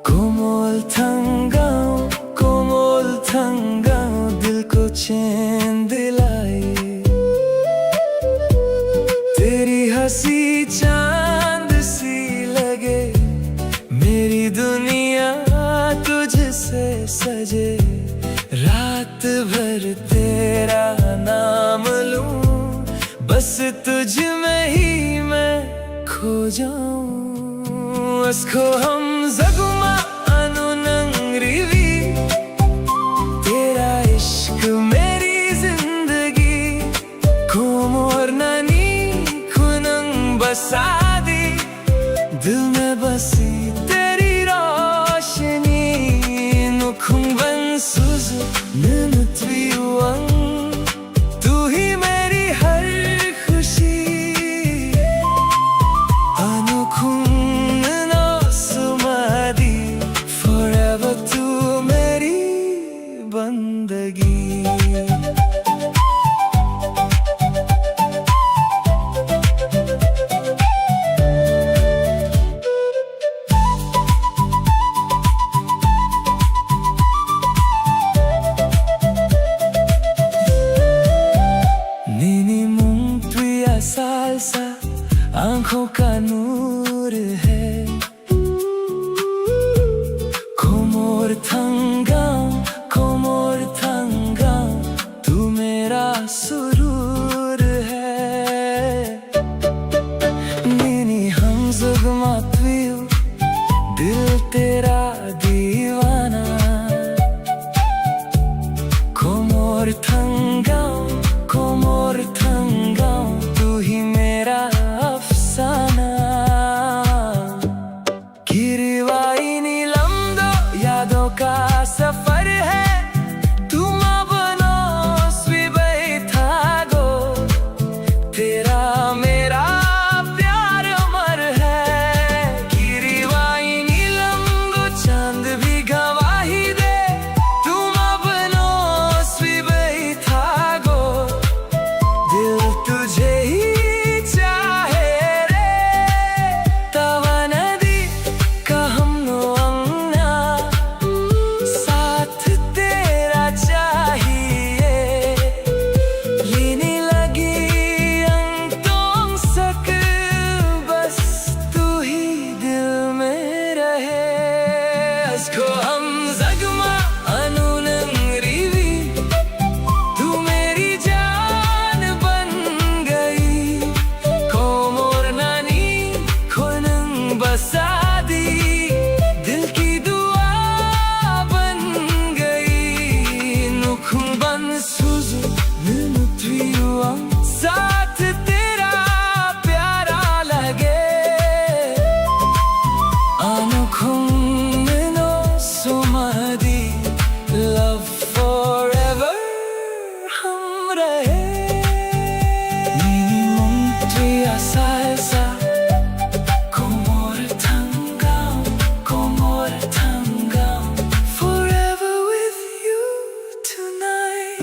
Komol thang gaon, komol thang gaon, dil ko chain dilaye. Teri hansi chand si lage, meri duniya tujhse saje. Raat bhar tera naam loon, bas tujh mein hi main kho jaun. As kho hamzak ma anu nang riwi, Nunu twiwang, tu hi meri har khushi. Anukhung no sumadi, forever tu meri bandagi. Nini mung twi a salsa, angkho kanur hai. Komor thangam, komor thangam, tu mera surur hai. Nini hamzwkma twiw, dil tera diwana. Komor thangam, komor thangam, tu hi mera afsana. Kiriwai ni lamdo yado ka safar hai, tum apno swi baithago, tera mera pyar amar hai. Kiriwai ni lamdo chand bhi gawahi de, tum apno swi baithago. Dil tujhe hi chahe re, tawana di kaham no angna, saath tera chahiye, lini lagi ang tong sak, bas tu hi dil mein rahe. Asko hamzwkma anunang riwi, tu meri jaan ban gayi. Komor nani khonang basa di, dil ki dua ban gayi. Nukhung ban suzu nunu twiwang, saath tera pyara lage. Anukhung no sumadi, love forever hum rahe. Nini mung twi a salsa, komor thangam, komor thangam, forever with you tonight.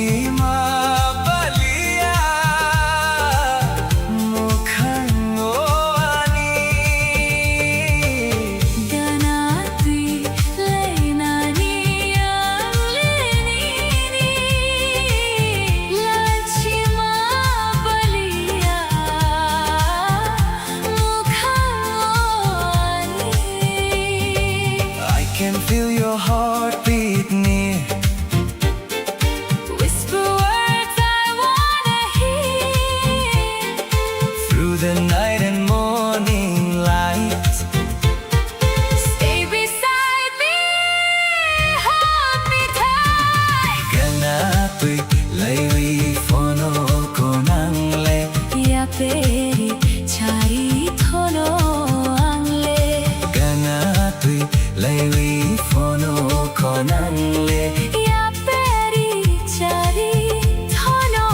Ima palia mukhango ani. Gana twi lainani ang lenini. Lachima palia mukhango ani. I can feel your heartbeat near. Whisper words I wanna hear. Through the night and morning light. Stay beside me, hold me tight. Gana twi laiwi phono konangle. Yaperi chari thono angle. Gana twi laiwi phono konangle. Yaperi chari thono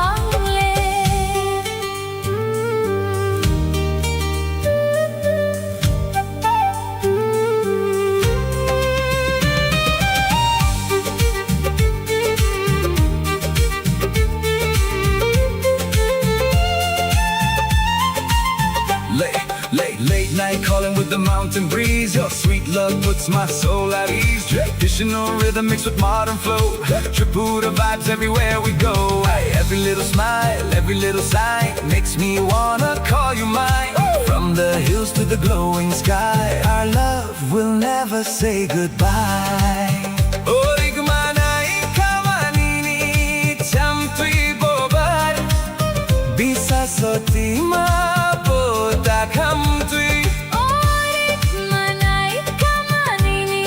angle. Late, late, late night calling with the mountain breeze. Your sweet love puts my soul at ease. Traditional rhythm mixed with modern flow. Tripura vibes everywhere we go. Hey, every little smile, every little sign makes me wanna call you mine. From the hills to the glowing sky, our love will never say goodbye. Orik manai kamanini chamtwi bobar. Bisa sotima bota khamtwi. Orik manai kamanini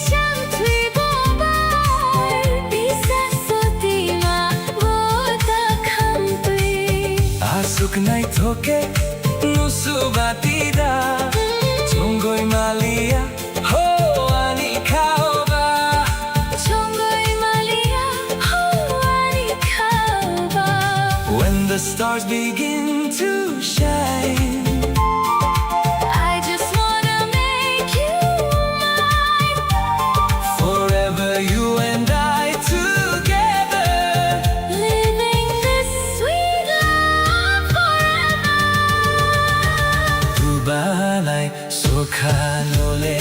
chamtwi bobar. Bisa sotima bota khamtwi. Asuk nai thoke nusu batida. Chongoi malia ho ani khaoba. Chongoi malia ho ani khaoba. When the stars begin to shine, I just wanna make you mine. Forever you and I together. Living this sweet love forever. Dubalai Sokha nole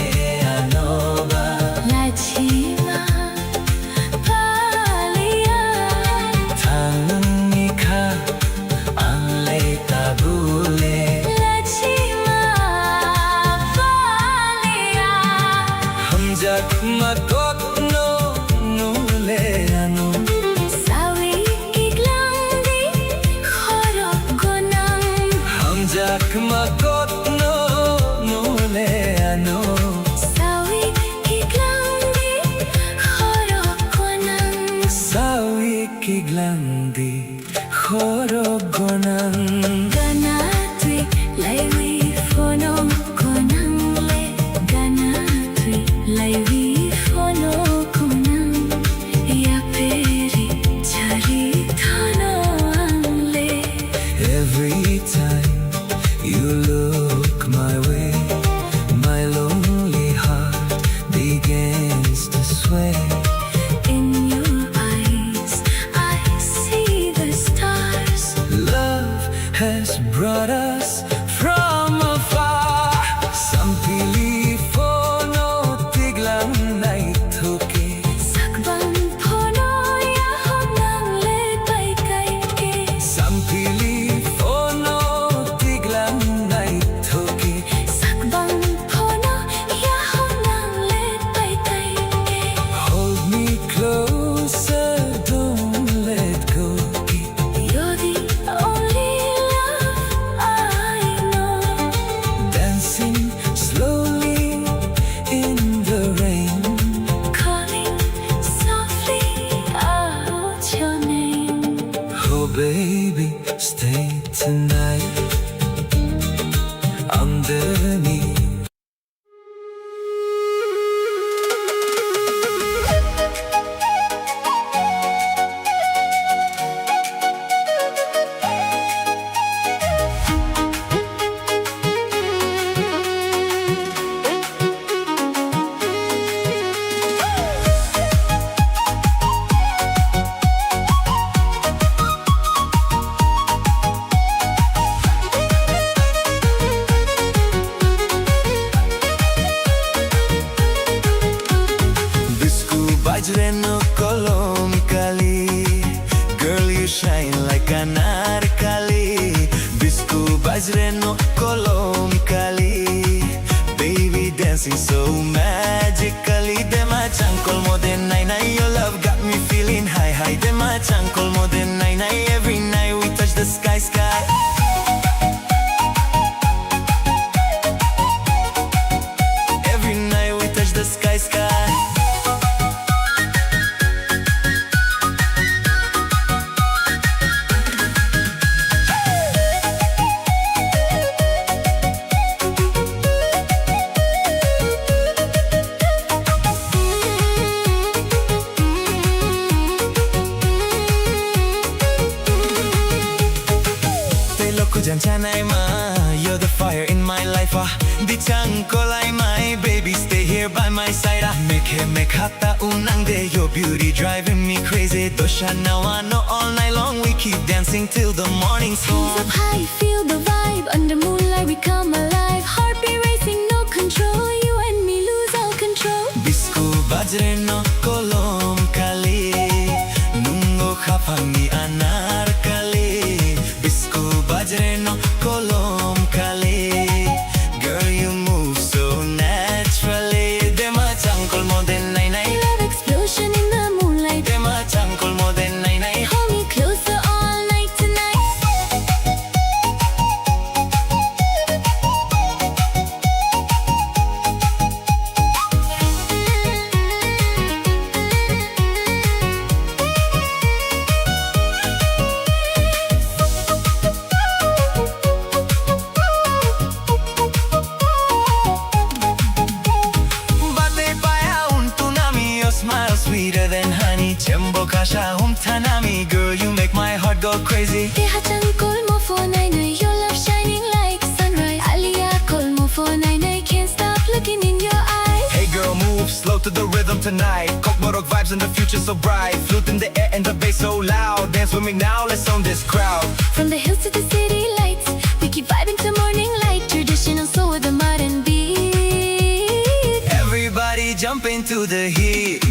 anoba. Lachima palia. Thangni kha ang le tabule. Lachima palia. Hamjak ma kotno nule ano. Sawi kiklangdi khorok gonang. Hamjak ma kotno nule ano. Sawi kiklangdi khorok gonang. Sawi kiklangdi khorok gonang. Gana twi laiwi phono konang le. Gana twi laiwi phono konang. Yaperi chari thono ang le. Every time you look my way, my lonely heart begins to sway. In your eyes, I see the stars. Love has brought us from afar. Sampili phono tiglang nai thoke. Sakbang phono yahon nang le pai kai ke. Sampili phono tiglang nai thoke. Sakbang phono yahon nang le pai kai ke. Hold me closer, don't let go. You're the only love I know. Dancing slowly in the rain. Calling softly out your name. Oh baby, stay tonight. Underneath. You shine like anarkali, bisku bajre no kolom kali. Baby dancing so magically. Dema changkol mo de nai nai, your love got me feeling high high. Dema changkol mo de nai nai, every night we touch the sky sky. Every night we touch the sky sky. Tei lokho jang chanai ma, you're the fire in my life ah. Di changkol ai mai, baby stay here by my side ah. Mekhe mekha ta unang de, your beauty driving me crazy. Dosha nawa no all night long, we keep dancing till the morning sun. Hands up high, feel the vibe. Under moonlight we come alive. Heartbeat racing, no control. You and me lose all control. Bisku bajre no kolom kali, nungo khapang ni anarkali. Bisku bajre no kolom kali. Girl, you move so naturally. Dema changkol mo de nai nai. Love explosion in the moonlight. Dema changkol mo de nai nai. Hold me closer all night tonight. Bate paya un tunami, your smile sweeter than honey. Chembo kasha um tanami, girl, you make my heart go crazy. Te hachang kolmo phone ai nai, your love shining like sunrise. Alia kolmo phone ai nai, can't stop looking in your eyes. Hey girl, move slow to the rhythm tonight. Kokborok vibes in the future so bright. Flute in the air and the bass so loud. Dance with me now, let's own this crowd. From the hills to the city lights, we keep vibing till morning light. Traditional soul with a modern beat. Everybody jump into the heat.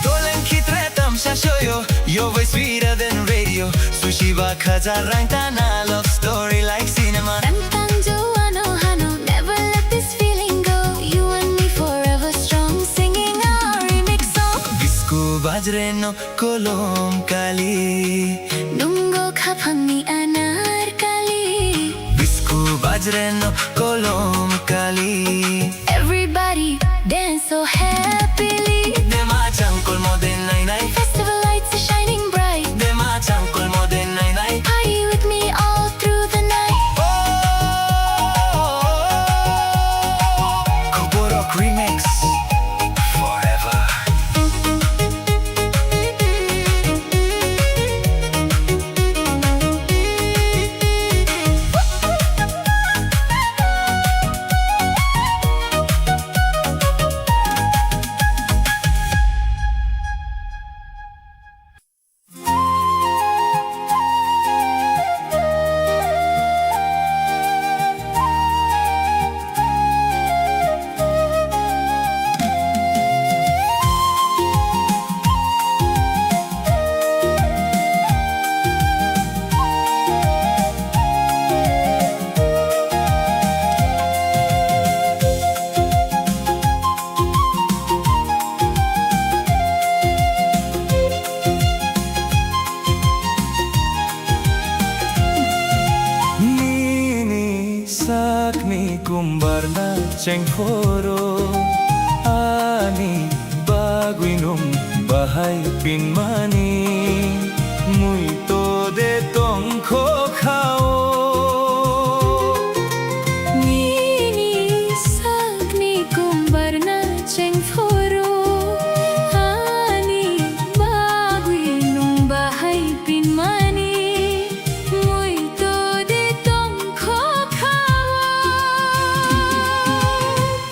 Dolen khitre tamsha shoyo, your voice sweeter than radio. Sushi ba khaza rang tana, love story like cinema. Tang tang jo ano hano, never let this feeling go. You and me forever strong, singing our remix song. Bisku bajre no kolom kali. Nungo khapang ni anarkali. Bisku bajre no kolom kali. Everybody dance so happily. Dema changkol mo de nai nai. Festival lights are shining bright. Dema changkol mo de nai nai. Party with me all through the night. Oh, Kokborok remix. Forever. Nini sakni kumbarna chengphoro, ani bagwi nwng bahai pinmani, muito de tongkho khao. Nini sakni kumbarna chengphoro, ani bagwi nwng bahai pinmani, muito de tongkho khao.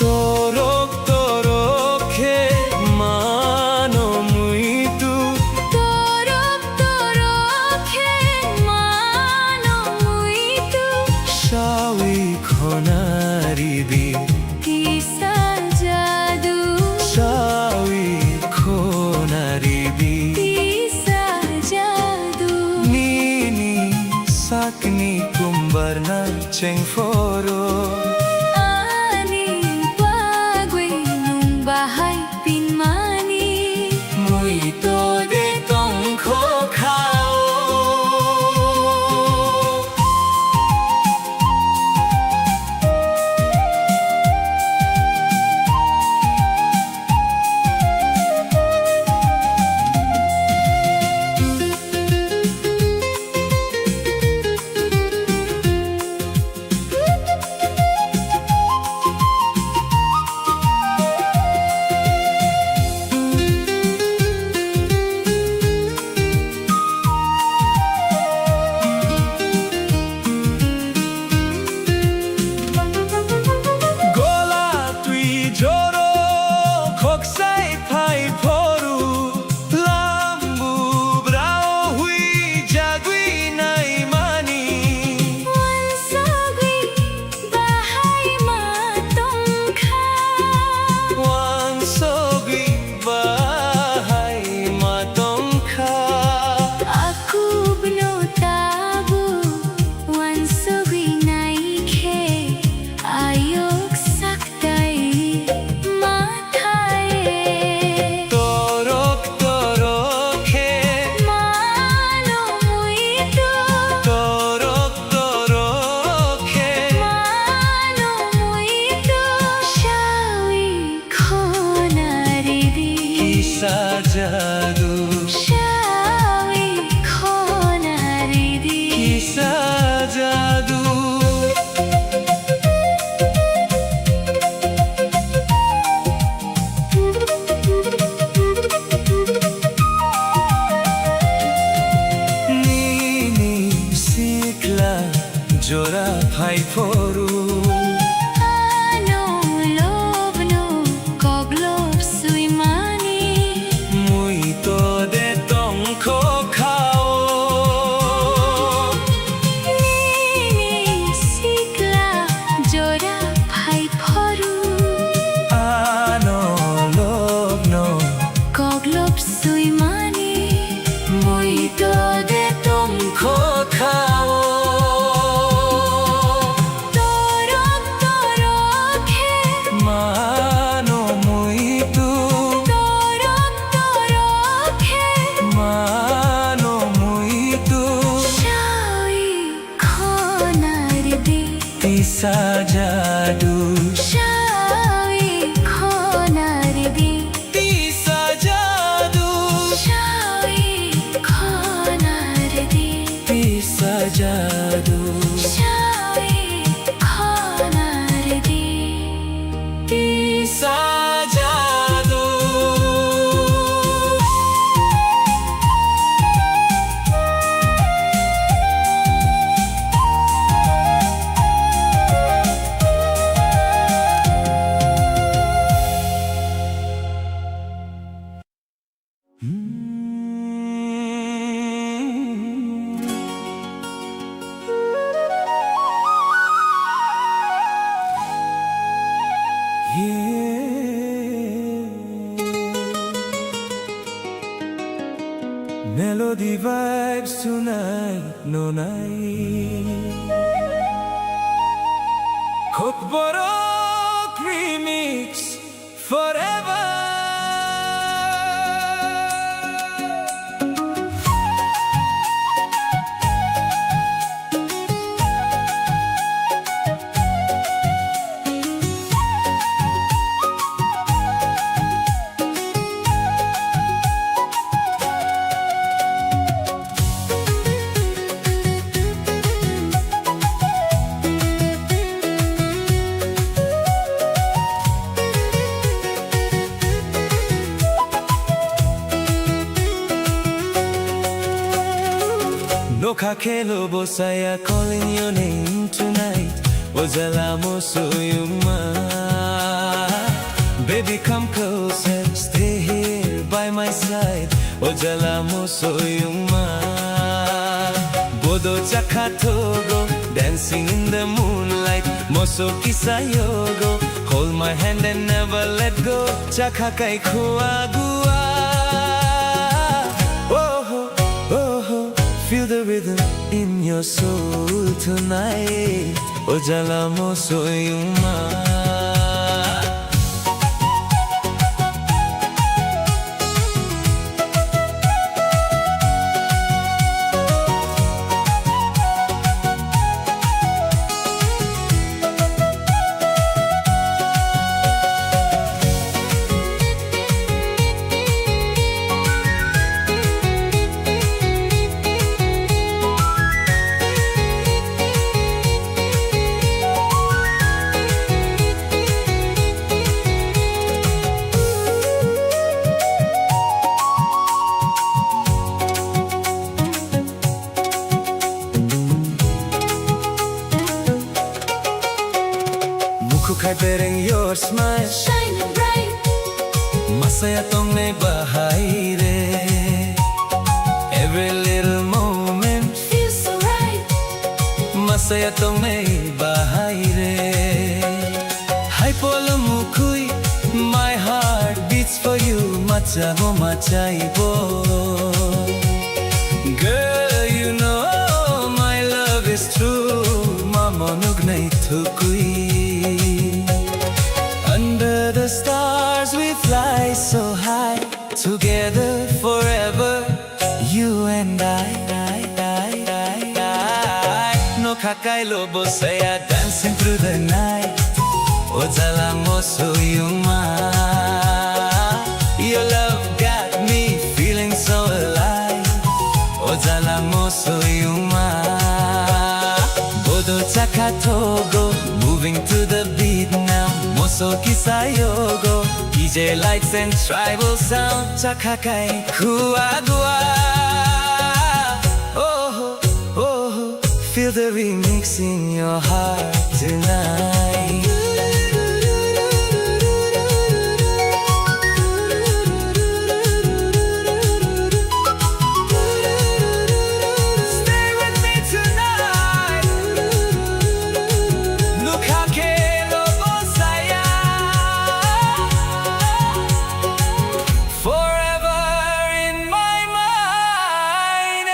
Torok torok khe mano muito. Torok Nang chengphoro. Ani bagwi nwng bahai pinmani. Mui to de tongkho khao. Gola twi joro khoksai phai phoru. Lambu brao hui jagwi naimani. Wansugwi bahai ma tongkha. Wansugwi bahai ma tongkha. Akubno tabu wansugwi naikhe ayuk sak tai ma thai. Torok torok khe. Mano muitu. Torok torok khe. Mano muitu. Shawi khona ridi. Kisa jadu. Shawi khona ridi. Kisa jadu. Nini sikla jora phai phoru. Ano lobno koglop suimani. Mui to de tongkho khao. Nini sikla jora phai phoru. Ano lobno koglop suimani. Mui to de tongkho khao. Torok torok khe. Mano muitu. Torok torok khe. Mano muitu. Shawi khona ridi. Tisa jadu. Shawi khona ridi. Tisa jadu. Shawi khona ridi. Tisa jadu. Shawi khona ridi. Tisa jadu. Melody Vibes tonight, no night. Kokborok Remix. Forever. Nokha khelo bosaya calling your name tonight. O jala mo soyungma. Baby, come closer, stay here by my side. O jala mo soyungma. Bodo chakha thogo, dancing in the moonlight. Moso kisa yogo, hold my hand and never let go. Chakha kai khua gua. Oh ho, oh ho. Feel the rhythm in your soul tonight. O jala mo soyungma. Mukhuk hai bereng your smile. Shining bright. Masaya tongnai bahai re. Every little moment feels so right. Masaya tongnai bahai re. Hai polo mukhui, my heart beats for you. Macha mo machai bo. Girl, you know my love is true. Mamo nugnai thukui. Under the stars we fly so high. Together forever, you and I. No kha kailo bo saya dancing through the night. O jala mo soyungma. Your love got me feeling so alive. O jala mo soyungma. Bodo chakha thogo, moving to the beat now. Moso kisa yogo, D J lights and tribal sound. Chakha kai khua dua. Oh, oh, feel the remix in your heart tonight. Stay with me tonight. Look how Caleb Messiah. Forever in my mind.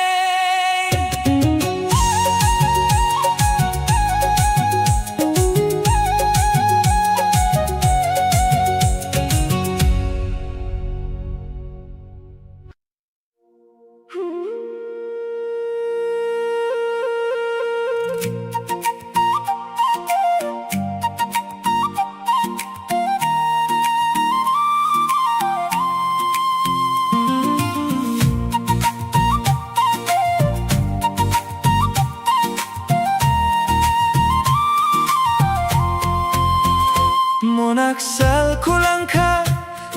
Monak sal kulangkha,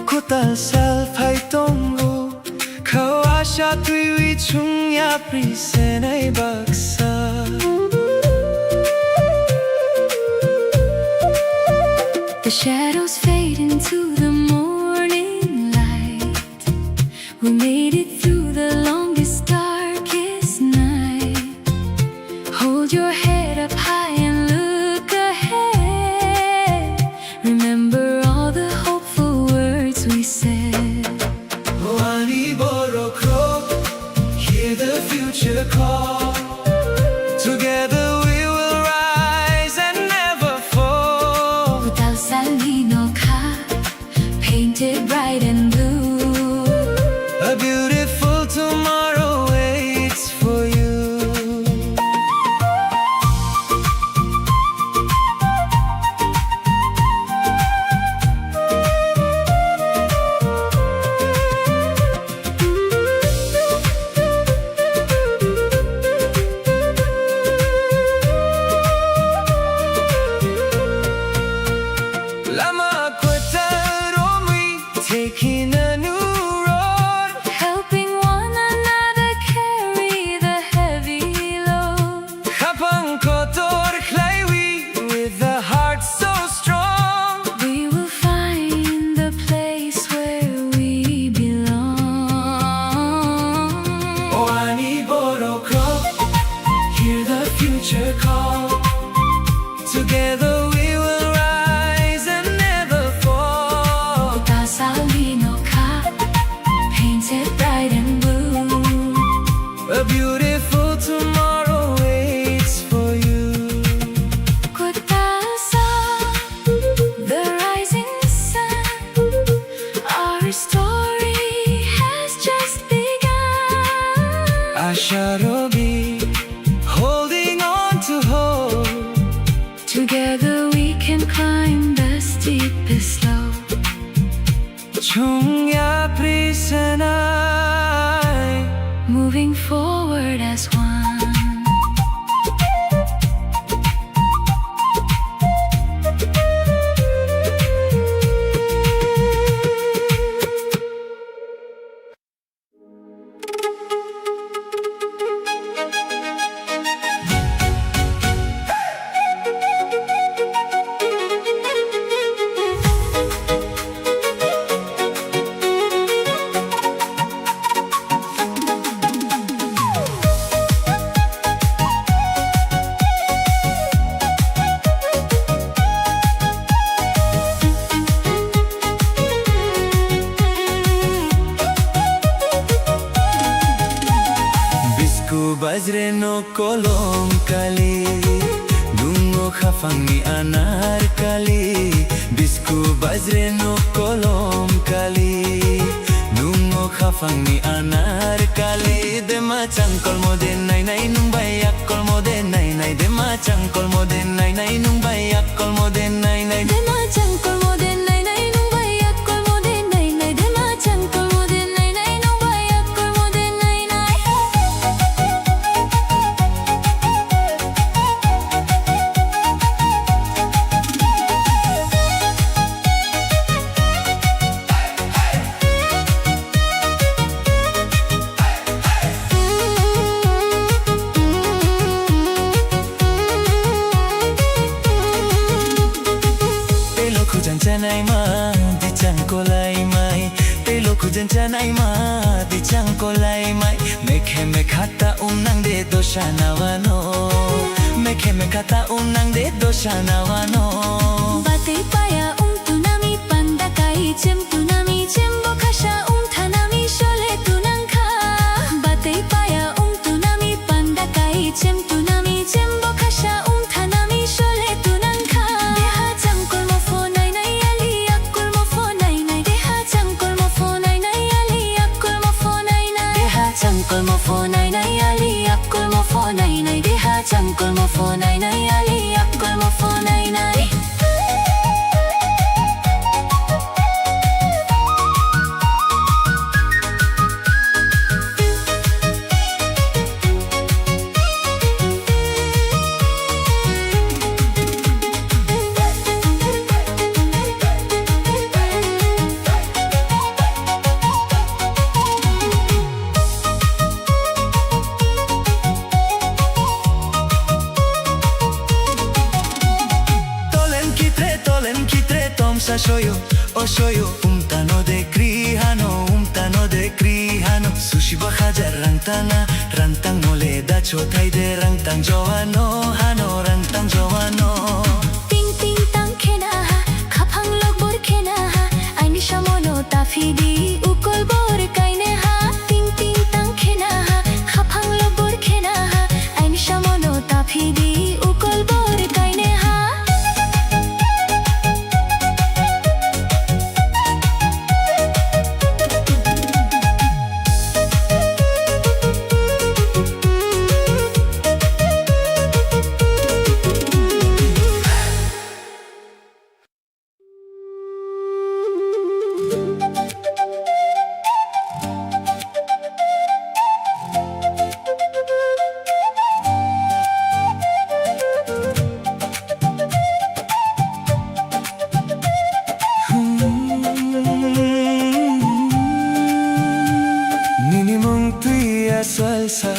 kutal sal phai tongo. Khao asha twiwi chwngya prisenai baksa. The shadows fade into the morning light. We made it through the longest, darkest night. Hold your head up high and look ahead. Remember all the hopeful words we said. Ani borok rok, hear the future call. Together we will rise and never fall. Kutal salni nokha, painted bright and blue. A beautiful tomorrow waits for you. Lama kwtal romwi, taking a new road. Helping one another carry the heavy load. Khapang kotor khlaiwi, with a heart so strong. We will find the place where we belong. O ani borok rok, hear the future call. Together we will rise and never fall. Kutal salni nokha, painted bright and blue. A beautiful Arobi, holding on to hope. Together we can climb the steepest slope. Chungya prisanai. Moving forward as one. Bisku bajre no kolom kali, dungo khafangni anar kali. Bisku bajre no kolom kali, dungo khafangni anar kali. Dema changkolmo de nai nai nung bai yakkolmo de nai nai. Dema changkolmo de nai nai nung bai yakkolmo de nai nai. Dema changkolmo de nai nai nung bai yakkolmo de nai nai. Dema changkolmo de nai nai nung bai yakkolmo de nai nai. Tei lo khujang chanai ma, di chang kolai mai. Tei lo khujang chanai ma, di chang kolai mai. Mekhe mekha ta um nang de dosa nawano. Mekhe mekha ta um nang de dosa nawano. Batwi paya um tunami panda kai chem tunami chem bo khasa um thanami sole tunang kha. Batwi paya um tunami panda kai chem tunami chem bo khasa um thanami sole tunang kha. Deha changkolmo pho nai nai ali yakkolmo pho nai nai. Deha changkolmo pho nai nai ali yakkolmo pho nai nai. Deha changkolmo pho nai nai ali yakkolmo pho nai nai. Deha changkolmo pho nai nai ali yakkolmo pho nai nai. Tolen kitre, tolen kitre, tomsa soyo, o soyo, umtano de kri hano, umtano de kri hano, sushi ba hajar rang tana, rang tang mole da chotai de, rang tang jowano, hano, rang tang jowano. Ting ting tang khena ha, khaphang lokbor khena ha, aini samono taphidi ukol bor kaine ha. Ting ting tang khena ha, khaphang lokbor khena ha, aini samono taphidi ukol bor kaine ha. Nini mung twi aswal sa,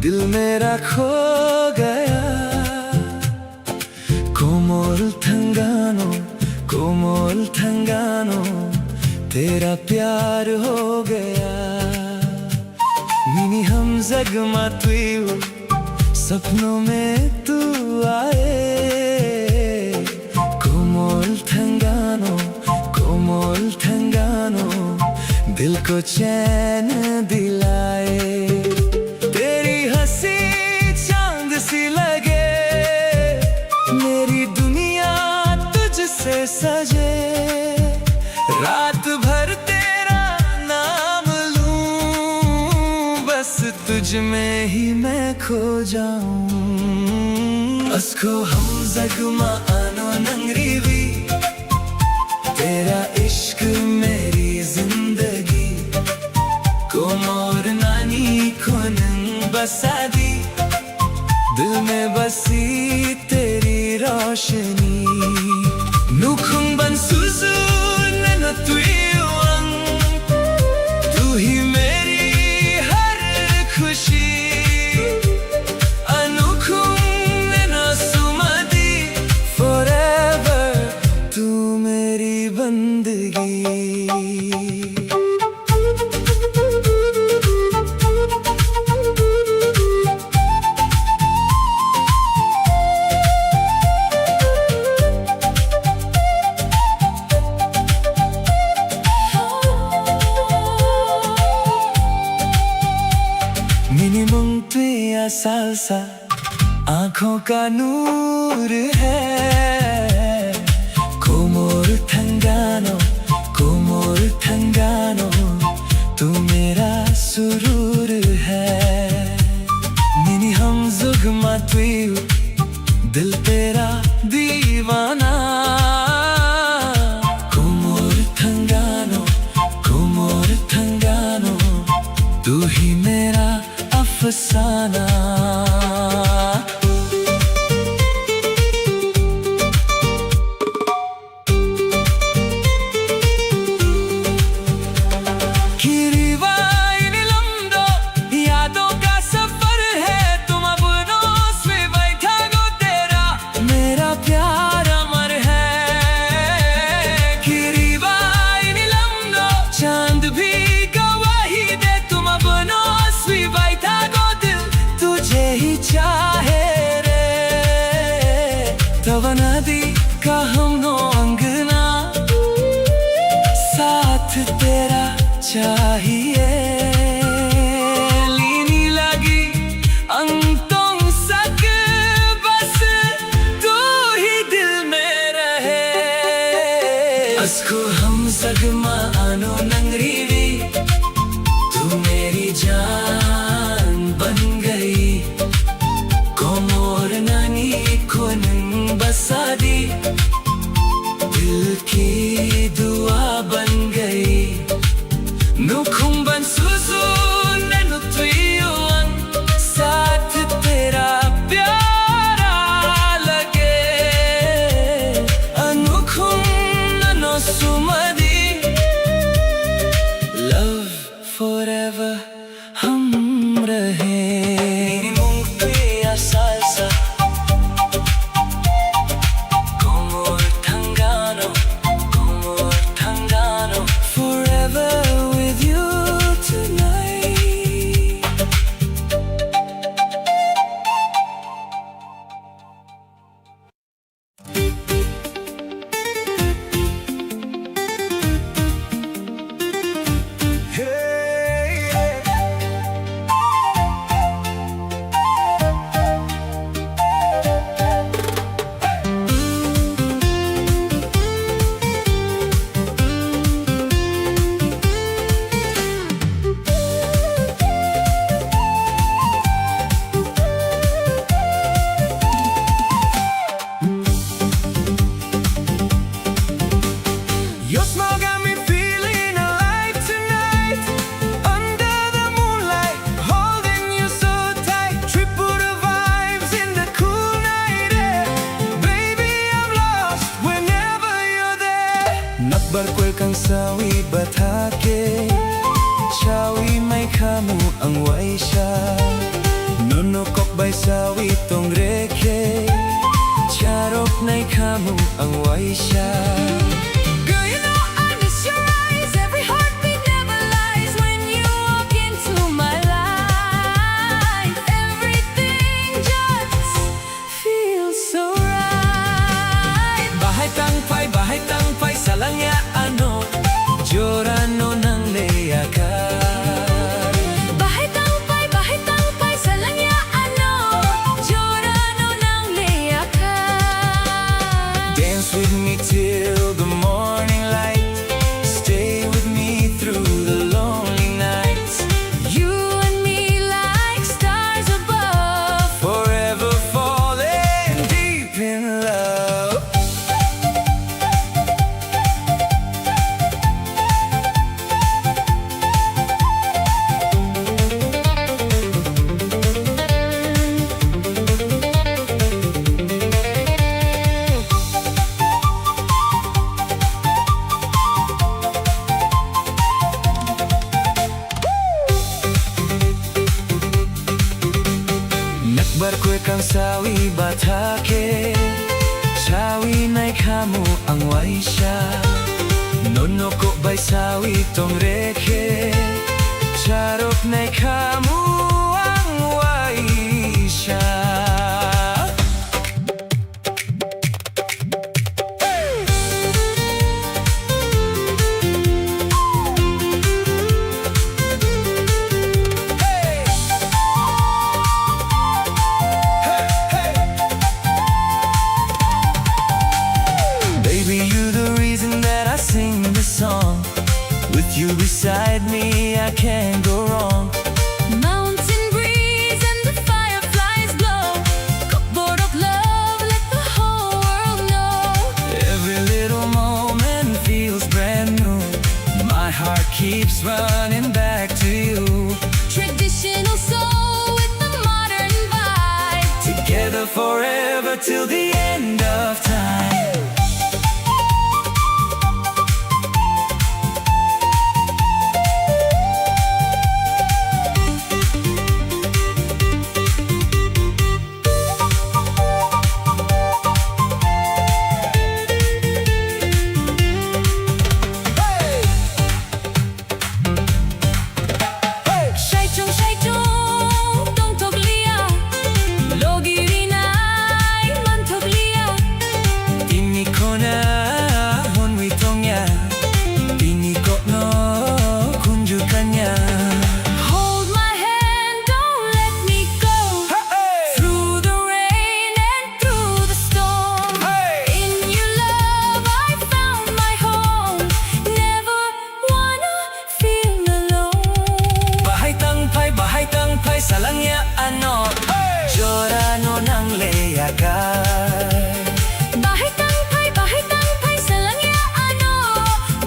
dil mera kho gaya. Komol thangano, komol thangano, tera pyar ho gaya. Nini hamzag ma twi o, sapno mein tu aaye. Komol thangano, komol thangano, dil ko chain dilaye. Teri hansi chand si lage, meri duniya tujhse saje. Raat bhar tera naam loon, bas tujh में ही मैं खो जाऊं। Asko hamzagma ano nang riwi, tera ishq meri zindagi. Komor nani khunung basadi, dil mein basi teri roshani. Nukhung ban suzu nano twiwang, tu hi meri har khushi. Anukhung nano sumadi, forever tu meri bandagi. Nini mung twi a salsa, aankhon ka noor hai. Komor thangano, komor thangano, tu mera surur hai. Nini hamzugma twiw, dil tera deewana. Komor thangano, komor thangano, tu hi mera afsana. Kiriwai ni lamdo, yaadon ka safar hai, tum apno se baithago tera mera pyar amar hai. Kiriwai ni lamdo, chand bhi gawahi de, tum apno se baithago dil tujhe hi chahe re. Tawana di kaham no angna, saath tera chahiye. Lini lagi ang tongsak, bas tu hi dil mein rahe. Asko hamzagma ano nang riwi, tu meri jaan ban gayi. Komor nani khunung basadi, dil ki dua ban gayi. Nukhung ban suzu nano twiwang, saath tera pyara lage. Anukhung nano sumadi, love forever hum rahe. Nini mung twi a salsa, komor thangano, komor thangano, forever with you tonight. Your smile got me feeling alive tonight. Under the moonlight, holding you so tight. Tripura vibes in the cool night air. Baby, I'm lost whenever you're there. Nakbar kwel kang sawi bathake, chawi mai khamu ang waisa. Nono kok bai sawi tongrekhe, charok nai khamu ang waisa. Girl, you know I miss your eyes. Every heartbeat never lies when you walk into my life. Everything just feels so right. Bahai tang phai, bahai tang phai, salangya ano, jora no nang le yakar. Bahai tang phai, bahai tang phai, salangya ano, jora no nang le yakar. Dance with me till Bar kwkang sawi batha khe, sawi naikhamu ang waisa. Nono kok bai sawi tong rekhe, charok naikhamu ang waisa. Baby, you the reason that I sing this song. With you beside me, I can't go wrong. Mountain breeze and the fireflies glow. Kok borok love, let the whole world know. Every little moment feels brand new. My heart keeps running back to you. Traditional soul with the modern vibe. Together forever till the end of time. Saichung saichung tongthokliya, logi rinai manthokliya. Tini khona hwnwi tongya, tini kokno khunju kanya. Hold my hand, don't let me go. Through the rain and through the storm. In your love I found my home. Never wanna feel alone. Bahai tang phai, bahai tang phai, salangya ano. Jora no nang le ya kai. Bahai tang phai, bahai tang phai, salangya ano.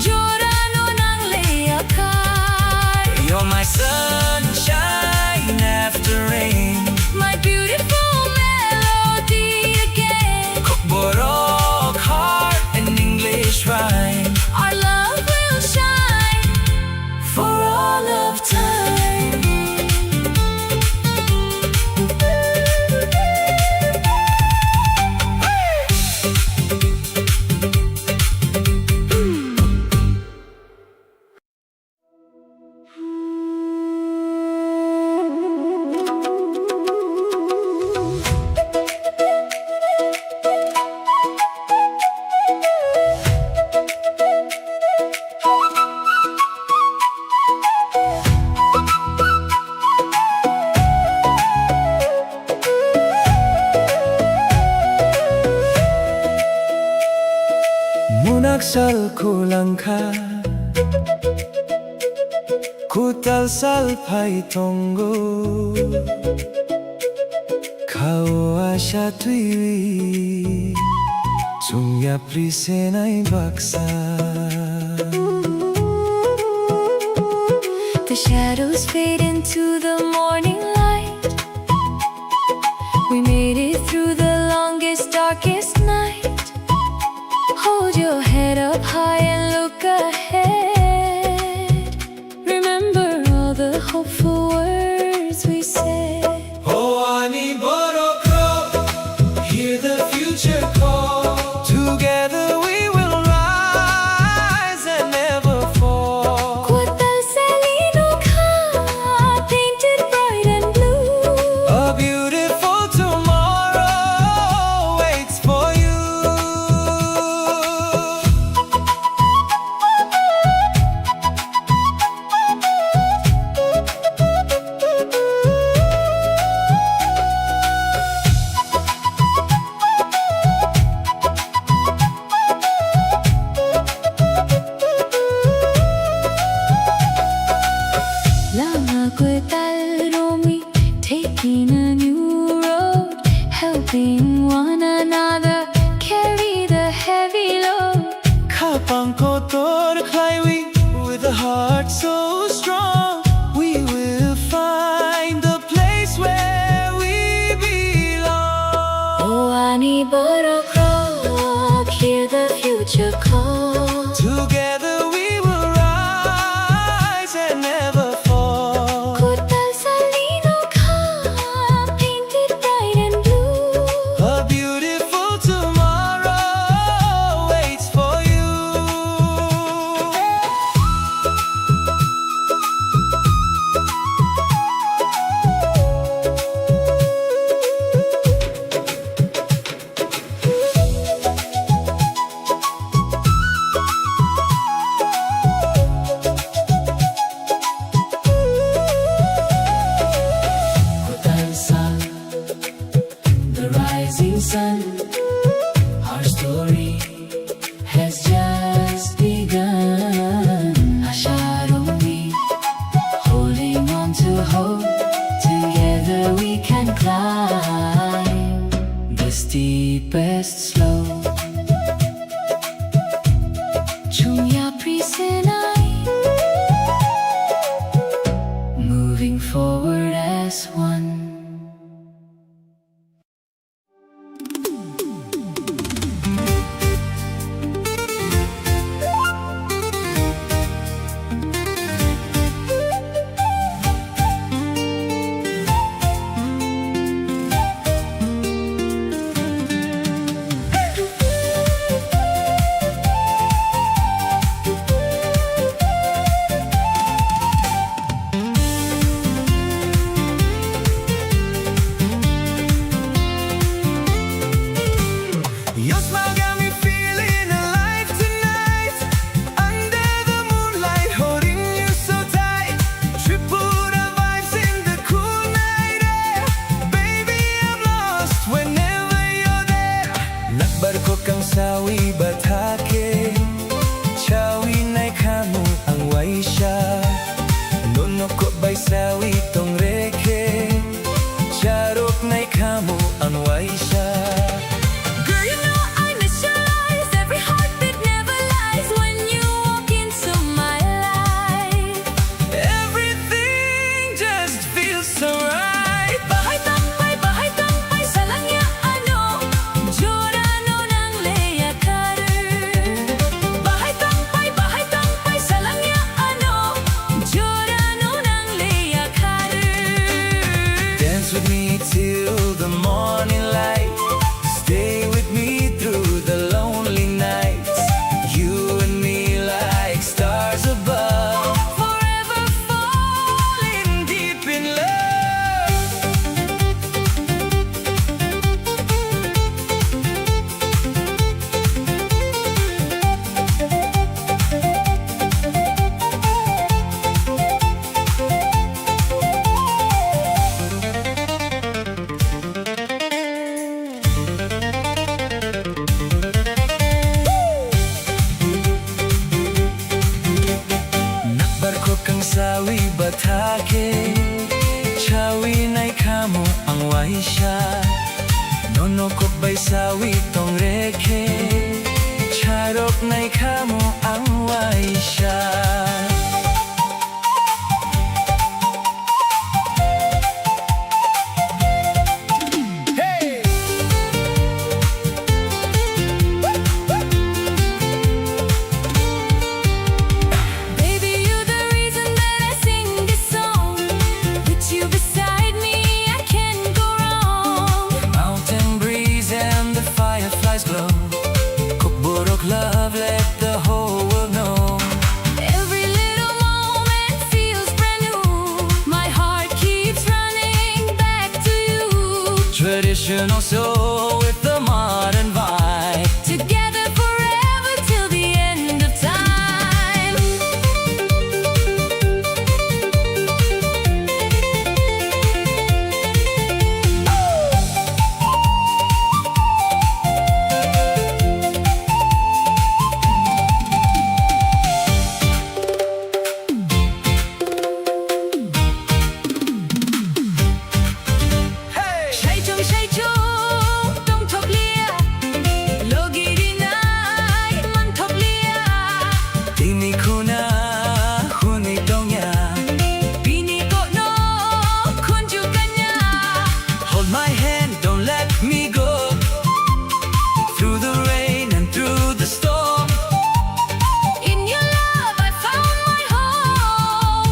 Jora no nang le ya kai. You're my sunshine after rain. My beautiful melody again. Kokborok heart and English rhyme. Our love will shine for all of time. Munak sal khulangkha, kwtal sal phai tongo. Khao asa twiwi, chwng yapri senai baksa. The shadows fade into the morning light. We made it through the longest, darkest night. Hold your head up high and look ahead. Remember all the hopeful words we said. Ho ani borok rok, hear the future call. Together we will rise and never fall. Kwtal salino kha, painted bright and blue. A beautiful tomorrow waits for you. Lama kwtal romwi, taking a new road, helping one another carry the heavy load. Khapang kotor khlaiwi, with a heart so strong, we will find the place where we belong. O ani borok rok, hear the future call. Together we will rise and never fall. Kwtal salino kha, painted bright sun. Our story has just begun. Asha Rongni, holding on to hope. Together we can climb the steepest slope. Chungya Prisenai, moving forward as one. Yosma got me feeling alive tonight. Under the moonlight, holding you so tight. Tripura vibes in the cool night air. Baby, I'm lost whenever you're there. Nakbar ko kang sawi bathake. Chawi nai khamu ang waisa. Nono kok bai sawi tong rekhe. Charok nai khamu ang waisa. Girl, you know I mesmerize. Every heartbeat never lies when you walk into my life. Everything just feels so right. Bahai tongpai, bahai tongpai, salangya ano. Jora no nang leya kharu. Bahai tongpai, bahai tongpai, salangya ano. Jora no nang leya kharu. Dance with me till the morning light. Stay with me through the lonely nights. You and me like stars above. Forever falling deep in love. Nakbar ko kang sawi bathake. Chawi nai khamu ang waisa. Nono kok bai sawi tong rekhe. Charok nai khamu ang waisa. Hey! Baby, you're the reason that I sing this song. With you beside me, I can't go wrong. Mountain breeze and the fireflies glow. Kokborok love, let the whole world know. Every little moment feels brand new. My heart keeps running back to you. Traditional soul with the modern vibe. Together forever till the end of time. Saichung saichung tongthokliya, logi rinai manthokliya. Tini khuna hwnwi tongya, bini kokno khunju kanya. Hold my hand, don't let me go. Through the rain and through the storm. In your love I found my home.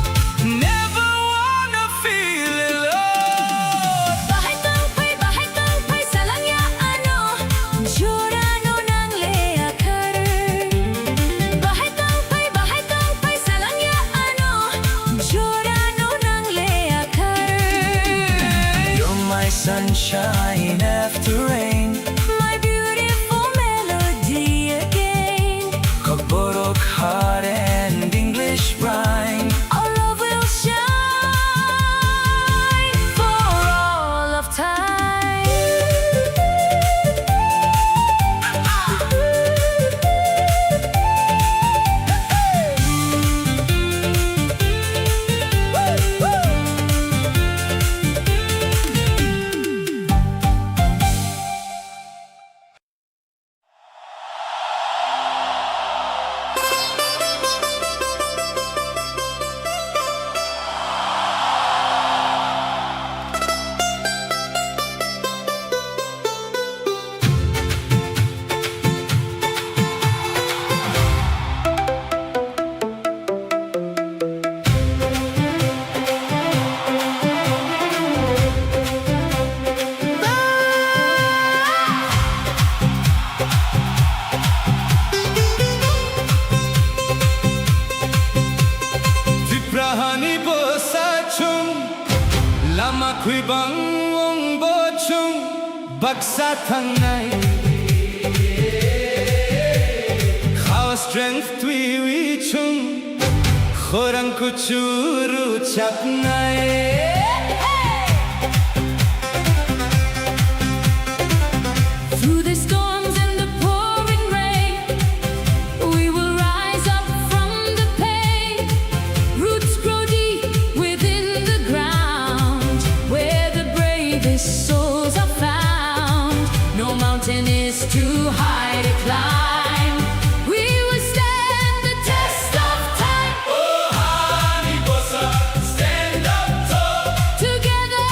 Never wanna feel alone. Bahai tongpai, bahai tongpai, salangya ano. Jora no nang leya kharu. Bahai tongpai, bahai tongpai, salangya ano. Jora no nang leya kharu. You're my sunshine after rain. My beautiful melody again. Kokborok heart and English rhyme. Our love will shine for all of time. Chwng baksa thangnai. Kha strength twiwi chwng khorang kuchuru chapnai. Through the storms and the pouring rain, we will rise up from the pain. Roots grow deep within the ground, where the bravest souls are found. No mountain is too high to climb. We will stand the test of time. Oh, honey, bossa, stand up tall. Together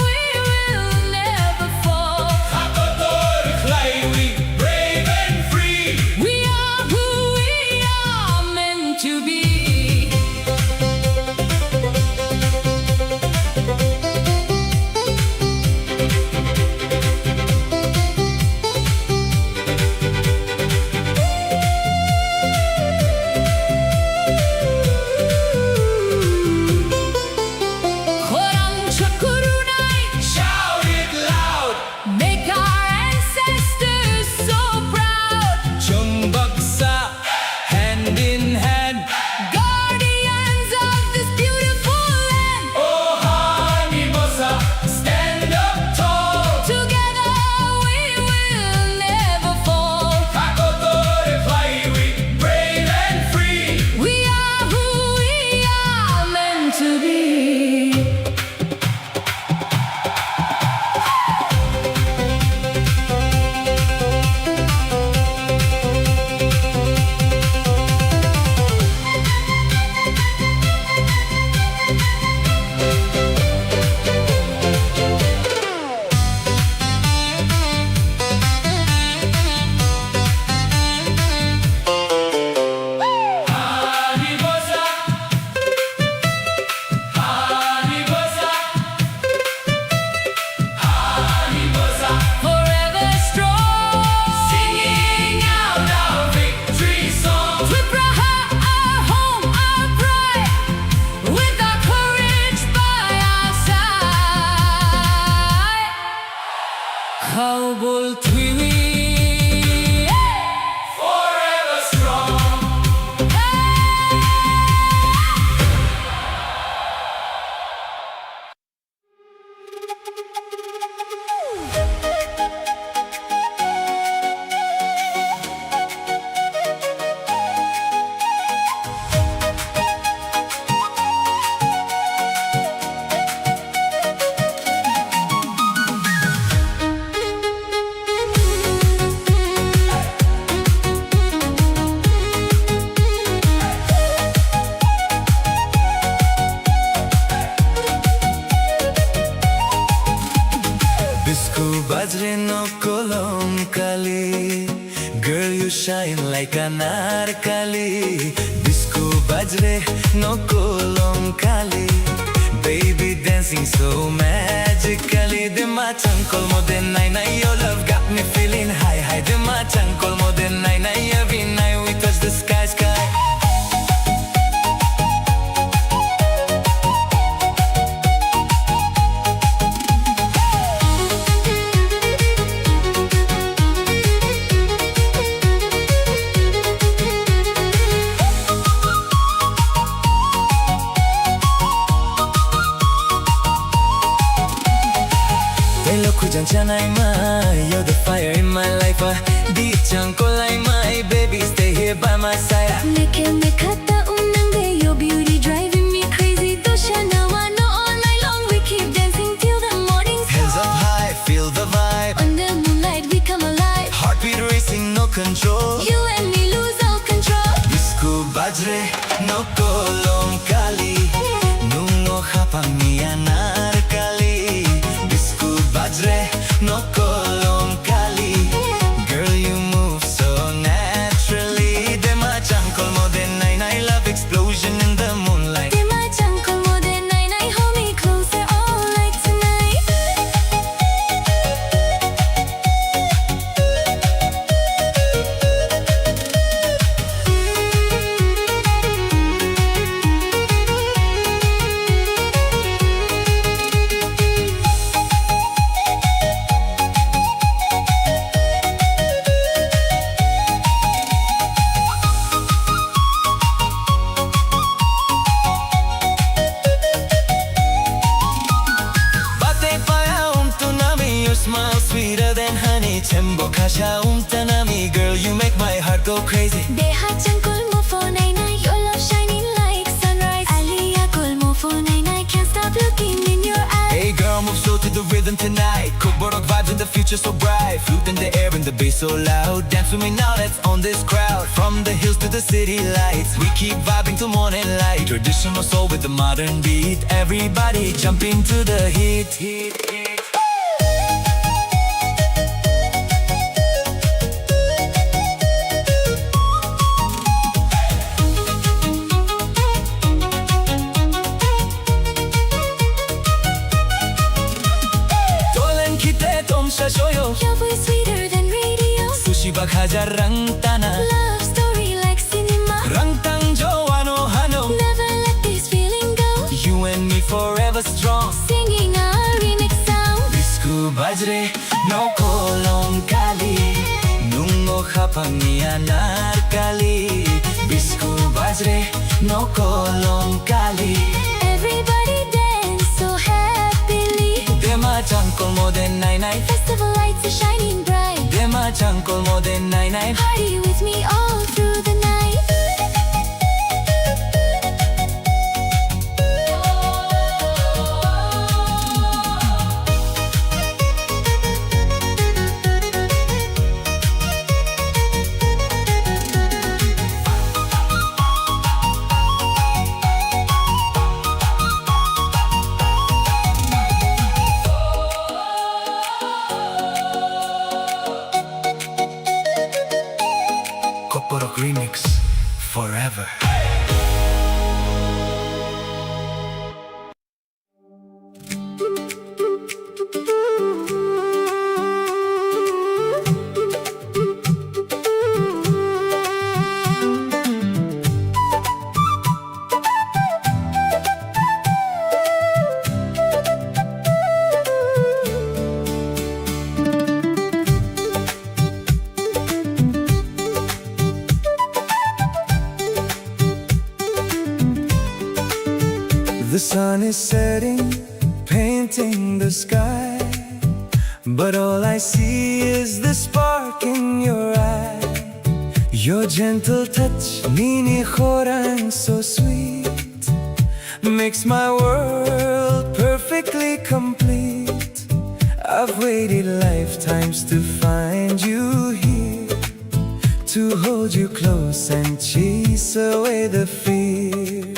we will never fall. Hakotor khlaiwi, brave and free. We are who we are meant to be. Khorang chwng kurunai. Shout it loud. Make our ancestors so proud. Chwng baksa, hand in hand. Guardians of this beautiful land. Oh, honey, bossa, stand up tall. Together we will never fall. Hakotor khlaiwi, brave and free. We are who we are meant to be. Forever strong. Singing out our victory song. Twipra ha, our home, our pride. With our courage by our side. Khawbul twiwi. Forever strong. Bisku bajre no kolom kali. Girl, you shine like anarkali. Bisku bajre no kolom kali. Baby dancing so magically. Dema changkol mo den nai nai, your love got me feeling high high. Dema changkol mo den nai nai, every night we touch the sky sky. Telo khujang chanai mai, you're the fire in my life, ah. Di chang kolai mai, baby, stay here by my side, ah. Neke me khata unang de, your beauty driving me crazy. Doshana wano all night long, we keep dancing till the morning sky. Hands up high, feel the vibe. On the moonlight, we come alive. Heartbeat racing, no control. You and me lose all control. Bisku bajre, no kolom kali. Nungo hapang ni anarkali. Bisku bajre, no kolom kali. Girl, you move so naturally. Dema changkol mo den nai nai, love explosion in the moonlight. Dema changkol mo den nai nai, hold me closer all night tonight. Smile sweeter than honey, chembo kasha umtanami. Girl, you make my heart go crazy. Deha changkol mofo nai nai, your love shining like sunrise. Alia kol mofo nai nai, can't stop looking in your eyes. Hey girl, move slow to the rhythm tonight. Kokborok vibes in the future so bright. Flute in the air and the bass so loud. Dance with me now, let's own this crowd. From the hills to the city lights, we keep vibing till morning light. Traditional soul with the modern beat. Everybody jump into the heat. Tolen kite tomsa soyo. Your voice sweeter than radio. Sushi bak hajar rang tana. Love story like cinema. Rang tang jo ano hano. Never let this feeling go. You and me forever strong. Singing a remix sound. Bisku bajre no kolong kali. Nungo khapang ni anar kali. Bisku bajre no kolong kali. Everybody dance so happily. Dema changkol moden nai nai. Festival lights are shining bright. Dema changkol moden nai nai. Party with me all through the night. Kokborok Remix forever. The sun is setting, painting the sky, but all I see is the spark in your eye. Your gentle touch, nini khorang so sweet, makes my world perfectly complete. I've waited lifetimes to find you here, to hold you close and chase away the fear.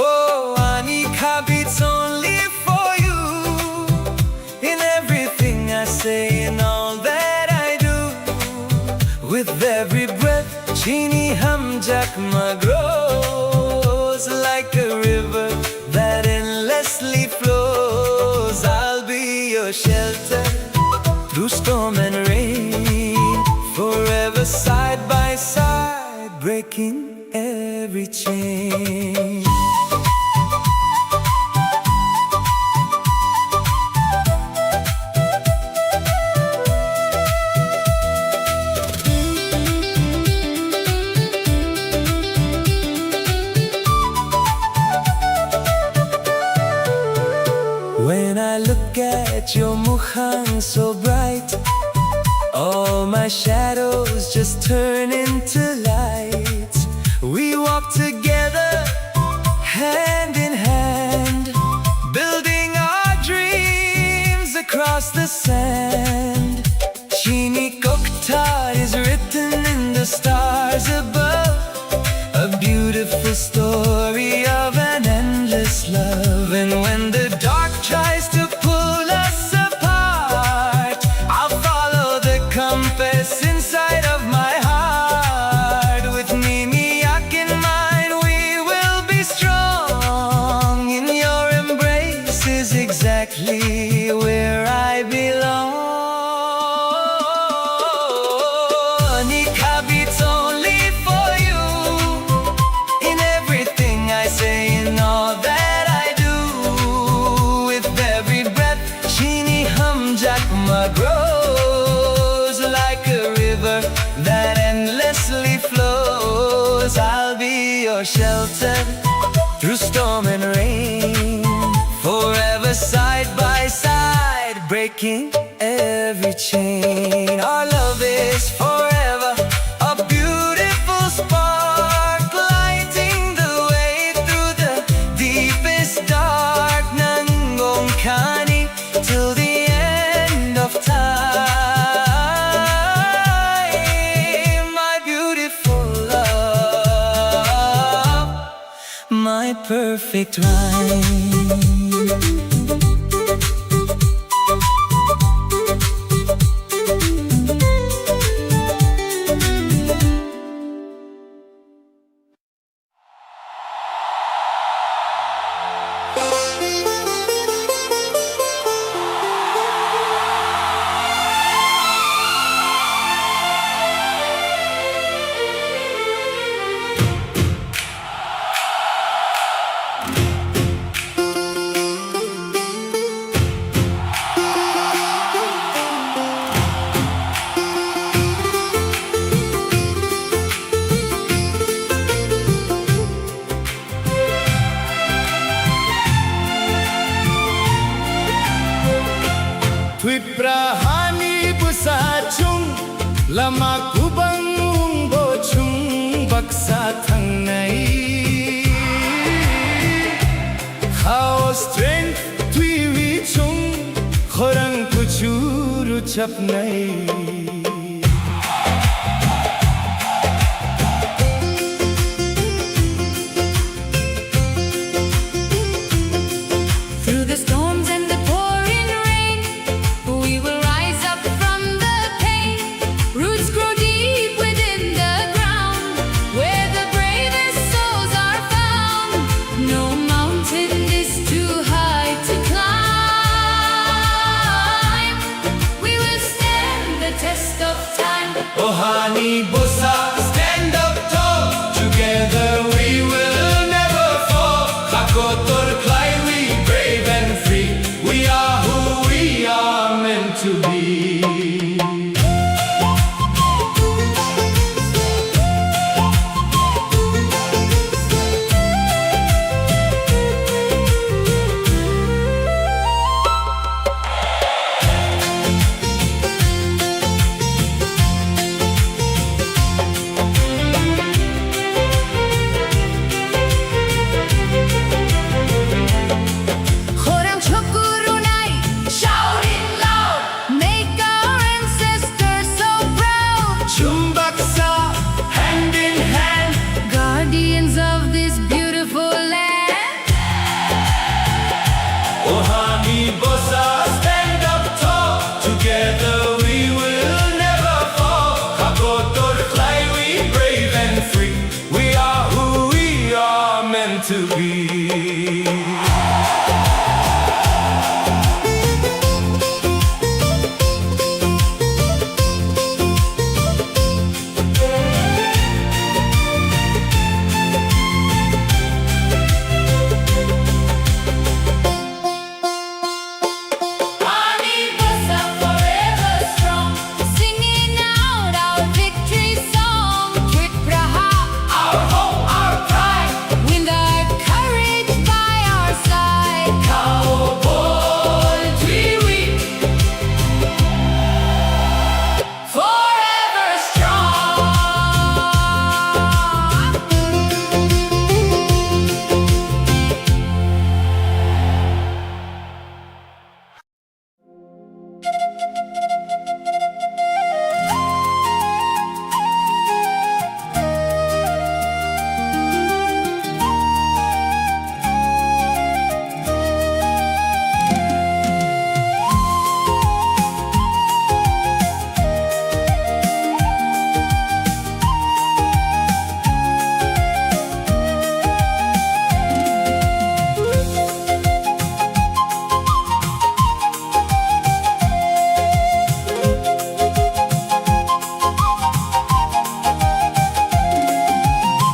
Oh, ani khabits only for you. In everything I say, in all that I do, with every breath, chini hamjakma grows like a river that endlessly flows. I'll be your shelter through storm and rain, forever side by side, breaking every chain. When I look at your mukhang so bright, all my shadows just turn into light. We walk together, hand in hand, building our dreams across the sand. Chini kokthar is written in the stars above, a beautiful story of an endless love. And when the dark tries to pull us apart, I'll follow the compass inside of my heart. With Nini Yak in mind, we will be strong. In your embrace is exactly where I belong. Nikabit only for you. In everything I say, in all that I do, with every breath, Chini Hamjakma grows like a river that endlessly flows. I'll be your shelter through storm and rain, forever side by side, breaking Every chain, our love is forever. A beautiful spark lighting the way through the deepest dark. Nang ong kha ni till the end of time. My beautiful love, my perfect rhyme. Twipra hani bwsa chung, lama kubang wngbo chung baksa thangnai. Khao strength twiwi chung, khorang kuchuru chapnai. Through the storms and the pouring rain, we will rise up from the pain. Roots grow deep within the ground, where the bravest souls are found. No mountain is too high to climb. We will stand the test of time. O hani bwsa, stand up tall. Together we will never fall. Hakotor khlaiwi brave and free. We are who we are meant to be. Khorang chokurunai, shouting loud, make our ancestors so proud. Chumbaksa, hand in hand, guardians of this beautiful land. O hani bwsa, stand up tall. Together we will never fall. Hakotor khlaiwi brave and free. We are who we are meant to be. Singing out our victory song, Twipra ha, our hope, our pride, with our courage by our side. Cowboy Twiwi. Forever strong.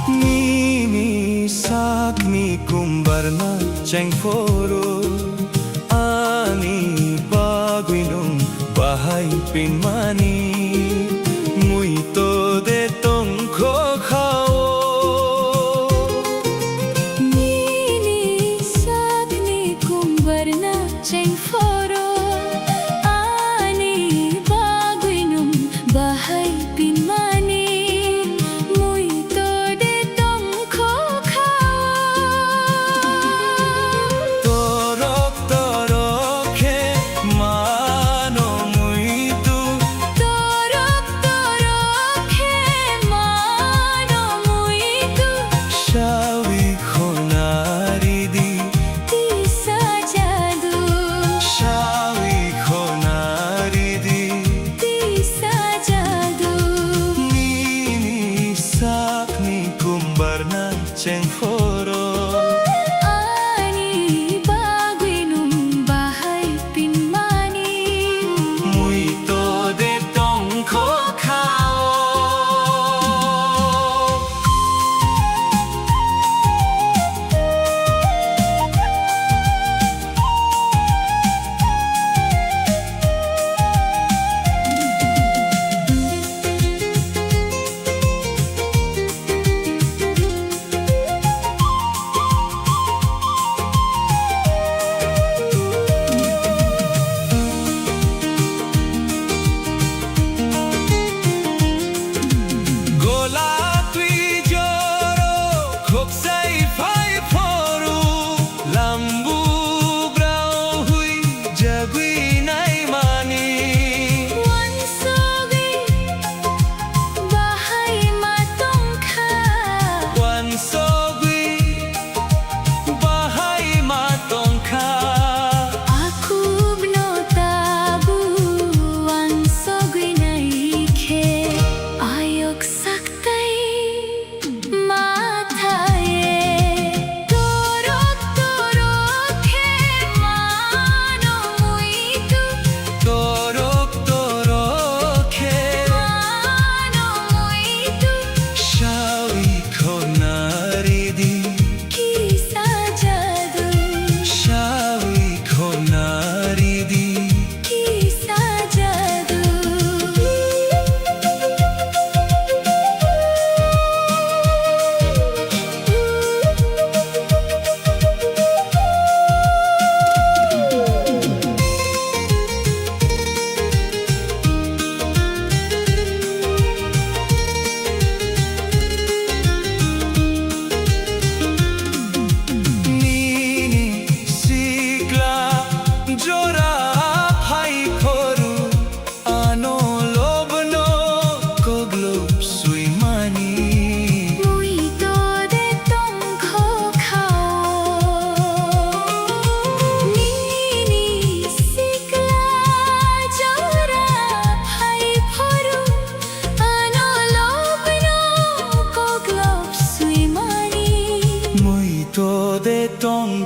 Nini sakni kumbarna chengphoro, ani bagwi nwng bahai pinmani, muito de tongkho khao. Nini sakni kumbarna chengphoro, ani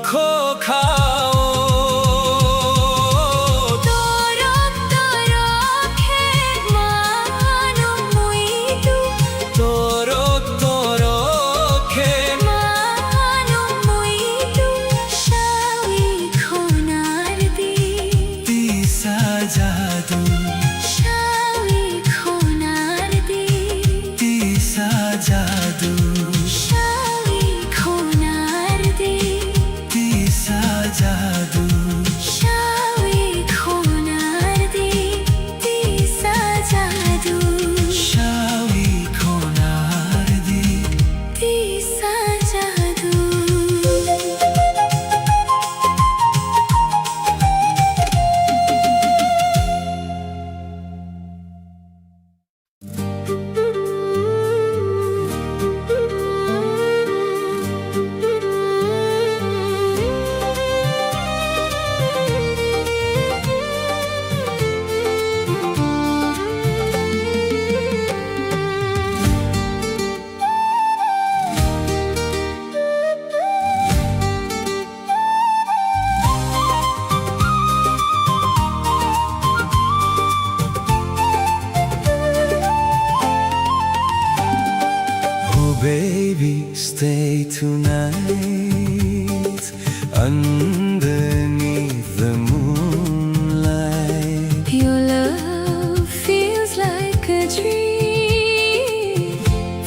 Khokha o. Torok torok khe mano muitu. Torok torok khe mano muitu. Shawi khonar di. Tisa jadu. Shawi khonar di. Tisa jadu. Shawi khonar di. Tisa jadu. Shawi khonar di. Tisa jadu. Shawi khonar di. Tisa jadu. Oh baby, stay tonight underneath the moonlight. Your love feels like a dream,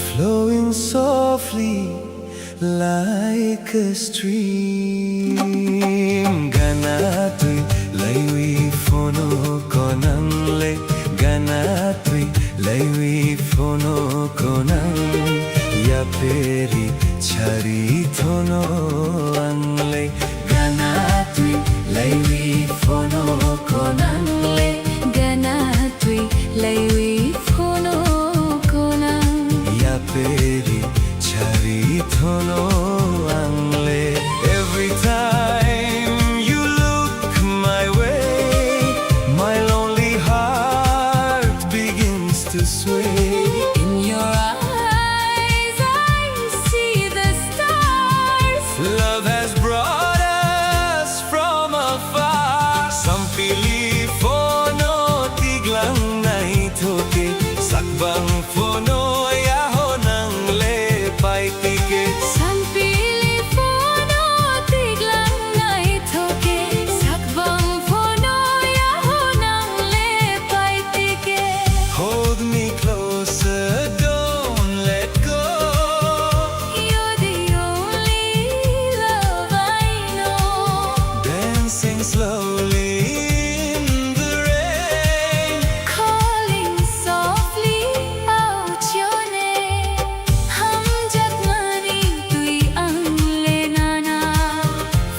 flowing softly like a stream. Gana twi laiwi phono konang le, gana twi laiwi phono konang. Yaperi chari thono ang le, gana twi laiwi phono konang le, gana twi laiwi phono konang. Yaperi chari thono ang le. Every time you look my way, my lonely heart begins to sway. In your eyes I see the stars. Love has brought us from afar. Sampili phono tiglang naithoke, sakbang phono yahonang le paitike. Sampili phono tiglang naithoke, sakbang phono yahonang le paitike. Hold me closer, don't let go. You're the only love I know. Dancing slowly in the rain. Calling softly out your name. Hamjakmani twi ang le nana.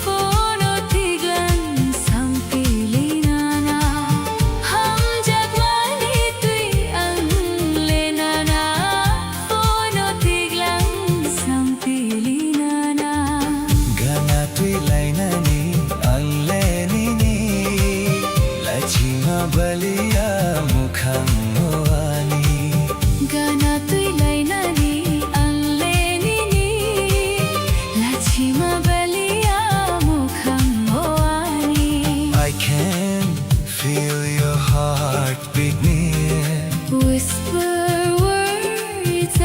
Phono tiglang sampili nana. Hamjakmani twi ang le nana. Phono tiglang sampili nana. Gana twi lainani ang le nini. Lachima balia mukhang o ani. Gana twi lainani ang le nini. Lachima balia mukhang o ani. I can feel your heart beat near. Whisper words I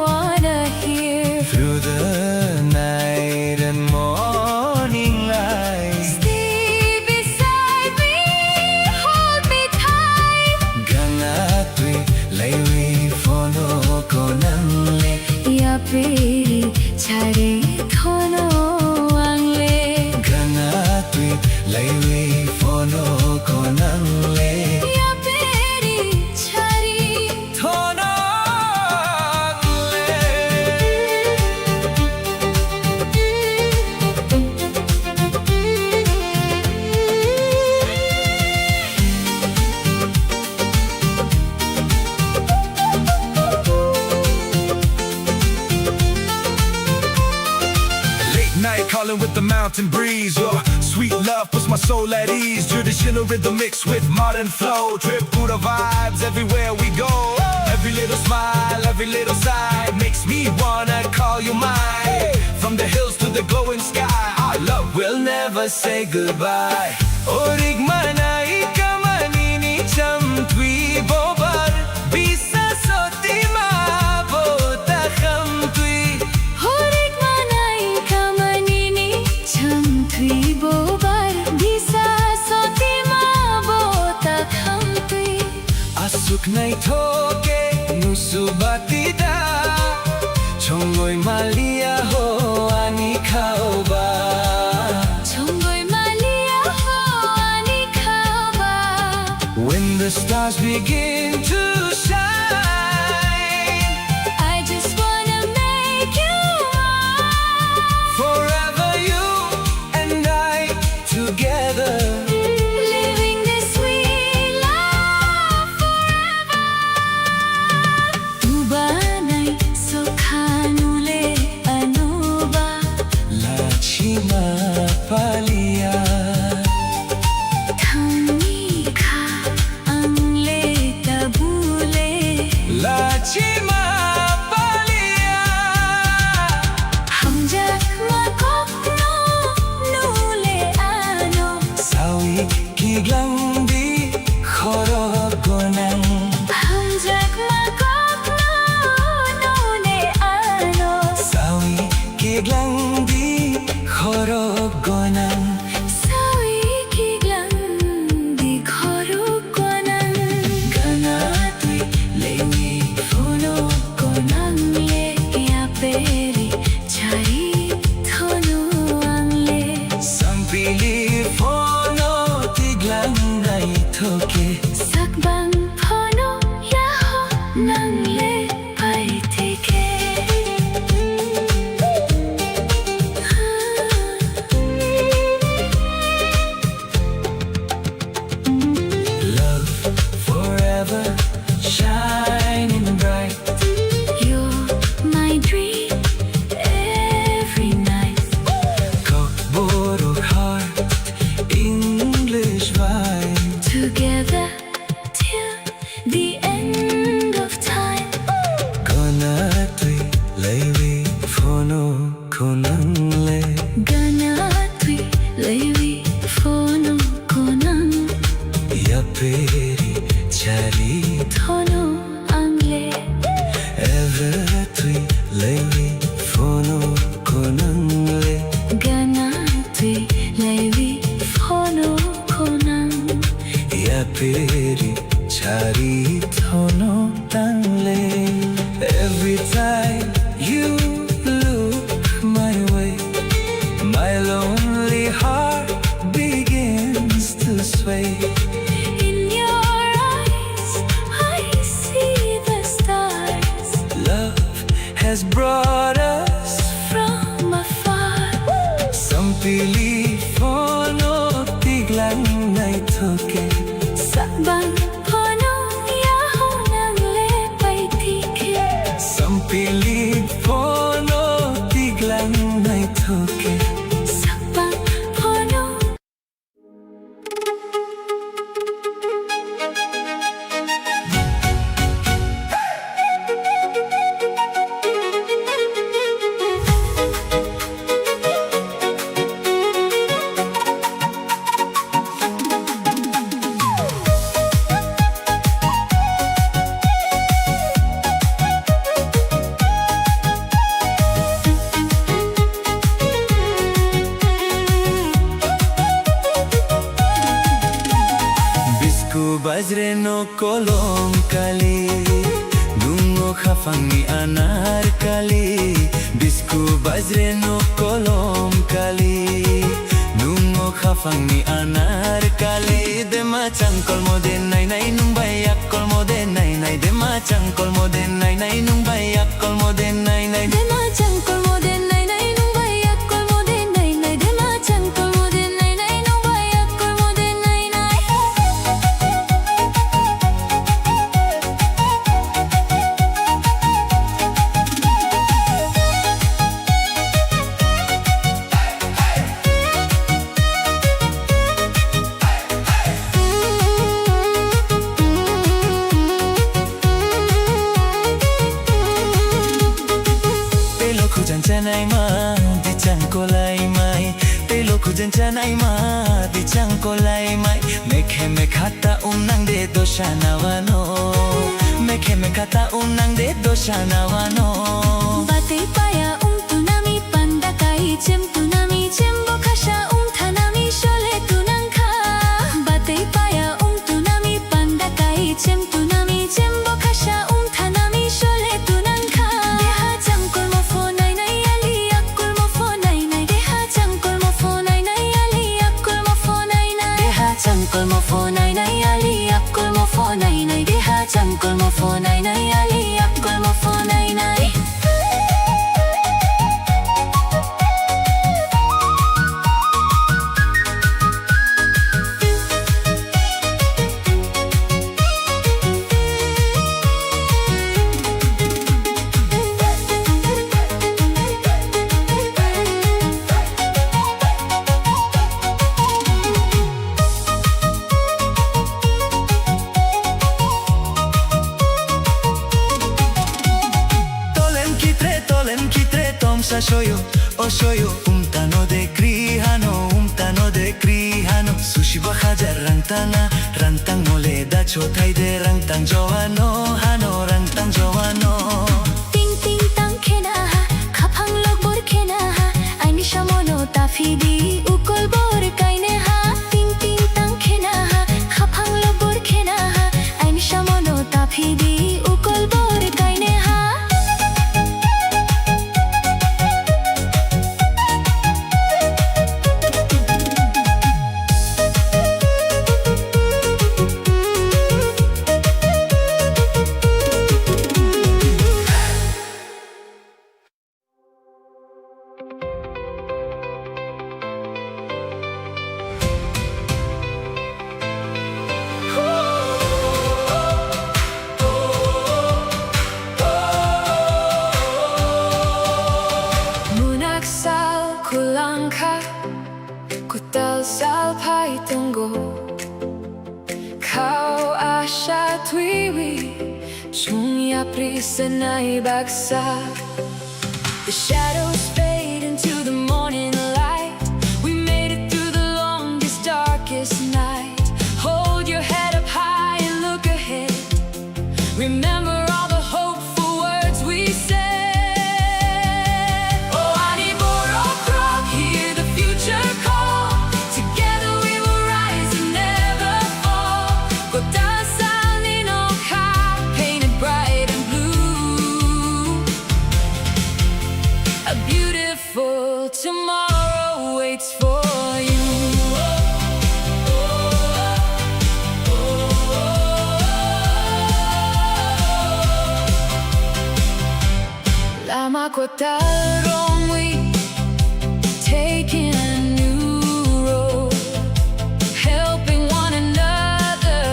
wanna hear. Through the night and morning light. Stay beside me, hold me tight. Gana twi laiwi phono konang le. Yapiri chare thono ang le. Gana twi laiwi phono konang le. Yapiri chari thono ang le. Late night calling with the mountain breeze. Your sweet love puts my soul at ease. Traditional rhythm mixed with modern flow. Tripura vibes everywhere we go. Every little smile, every little sigh makes me wanna call you mine. From the hills to the glowing sky, our love We'll never say goodbye. Orik manai kamani ni chamtwi bobar. Bisa sotima bo ta khamtwi. Horik manai kamani ni chamtwi bobar. Bisa sotima bo ta khamtwi. Aswk naithok khe nusu bati da, chongoi maliya ho ani khaoba. Chongoi maliya ho ani khaoba. When the stars begin to shine, I just wanna make you mine. Forever you and I together. Living this sweet love forever. Tubanai sokhanule anoba. Lachima palia. Thangni kha angle tabule. Lachima palia. Hamjakma kokno nule ano. Sawi kiglangdi khorok gonang. Hamjakma kokno nune ano. Sawi kiglangdi khorok gonang. Sawi kiglangdi khorok gonang. Gana twi lewi phono gonang le yaperi. Chari thono ang le. Sampili phono tiglang naithok khe. Sakbang phono yaho nang le paithik khe. Love forever shining bright. You're my dream every night. Kokborok heart, English vibe. Together till the end of time. Gana twi lewi phono khonang le. Gana twi lewi phono khonang. Yaperi chari thono ang le. Every twi lewi phono khonang le. Gana twi lewi phono khonang. Yaperi chari thono tang le. Every time you look my way, my lonely heart begins to sway. In your eyes, I see the stars. Love has brought us from afar. Sampili phono tiglang naithok khe. Sakbang phono yaho nang le paithik khe. Sampili phono tiglang naithok khe. Sakbang phono. Bisku bajre no kolom kali, nungo khafangni anar kali. Bisku bajre no kolom kali, nungo khafangni anar kali. Dema changkolmo de nai nai nung bai yak kolmo de nai nai. Dema changkolmo de nai nai nung bai yak kolmo de nai nai. Dema changkolmo de nai nai nung bai yak kolmo de nai nai. Dema changkolmo de nai nai nung bai yak kolmo de nai nai. Telo khujang chanai ma, dichang kolai mai. Telo Kujen chanai ma, bichang kolai mai. Mekhe mekha ta umnang de dosha nawano. Mekhe mekha ta umnang de dosha nawano. Batwi paya um tunami panda kai chem tunami chem bo khasa um thanami sole tunang kha. Batwi paya um tunami panda kai chem tunami chem bo khasa um thanami sole tunang kha. Deha changkol mo pho nai nai ali akol mo pho nai nai. Deha changkol mo pho nai nai ali akol mo pho nai nai. Deha changkol mo pho nai nai ali akol mo pho nai nai. Deha changkol mo pho nai nai ali akol mo pho nai nai. Tolem kitre, tolem kitre, tomsa soyo, o soyo, umtano de kri hano, umtano de kri hano, sushi ba hajar rang tana, rang tang mole da chothai de, rang tang jowano, hano, rang tang jowano. Ting ting tang khena ha, khaphang lokbor khena ha, aini samono taphidi, ukol bor kaine ha. Ting ting tang khena ha, khaphang lokbor khena ha, aini samono taphidi, ukol bor kaine ha. Munak sal kulangkha, kutal sal phai tongo. Khao asha twiwi, chwng yapri sanai baksa. The shadows fade into the morning light. We made it through the longest, darkest night. Hold your head up high and look ahead. Remember all the hopeful words we said. Oh, ani borok rok, hear the future call. Together we will rise and never fall. Kotal salni nokha, painted bright and blue. A beautiful tomorrow waits for you. Lama kotal romwi, taking a new road, helping one another.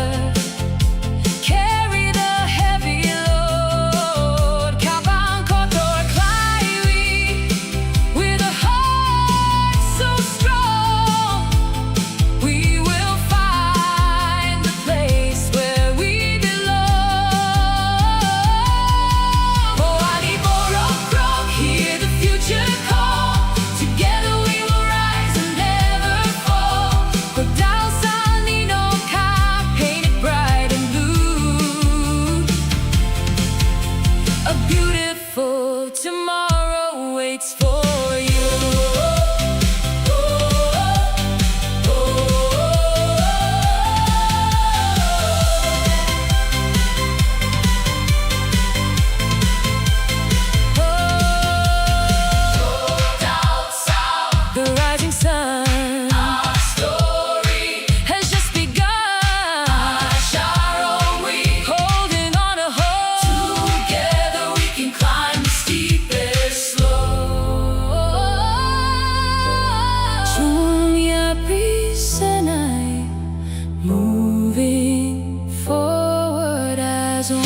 Carry the heavy load. Kabang kotor klaiwi, with a heart so strong, we will find the place where we belong. Oh, ani borok rok, hear the future call. Together we will rise and never fall. Kotal salni nokha, painted bright and blue. A beautiful tomorrow waits for you. The rising sun. Our story has just begun. Holding on to hope. Together we can climb the steepest slope. Chwng yapri sanai, moving forward as one.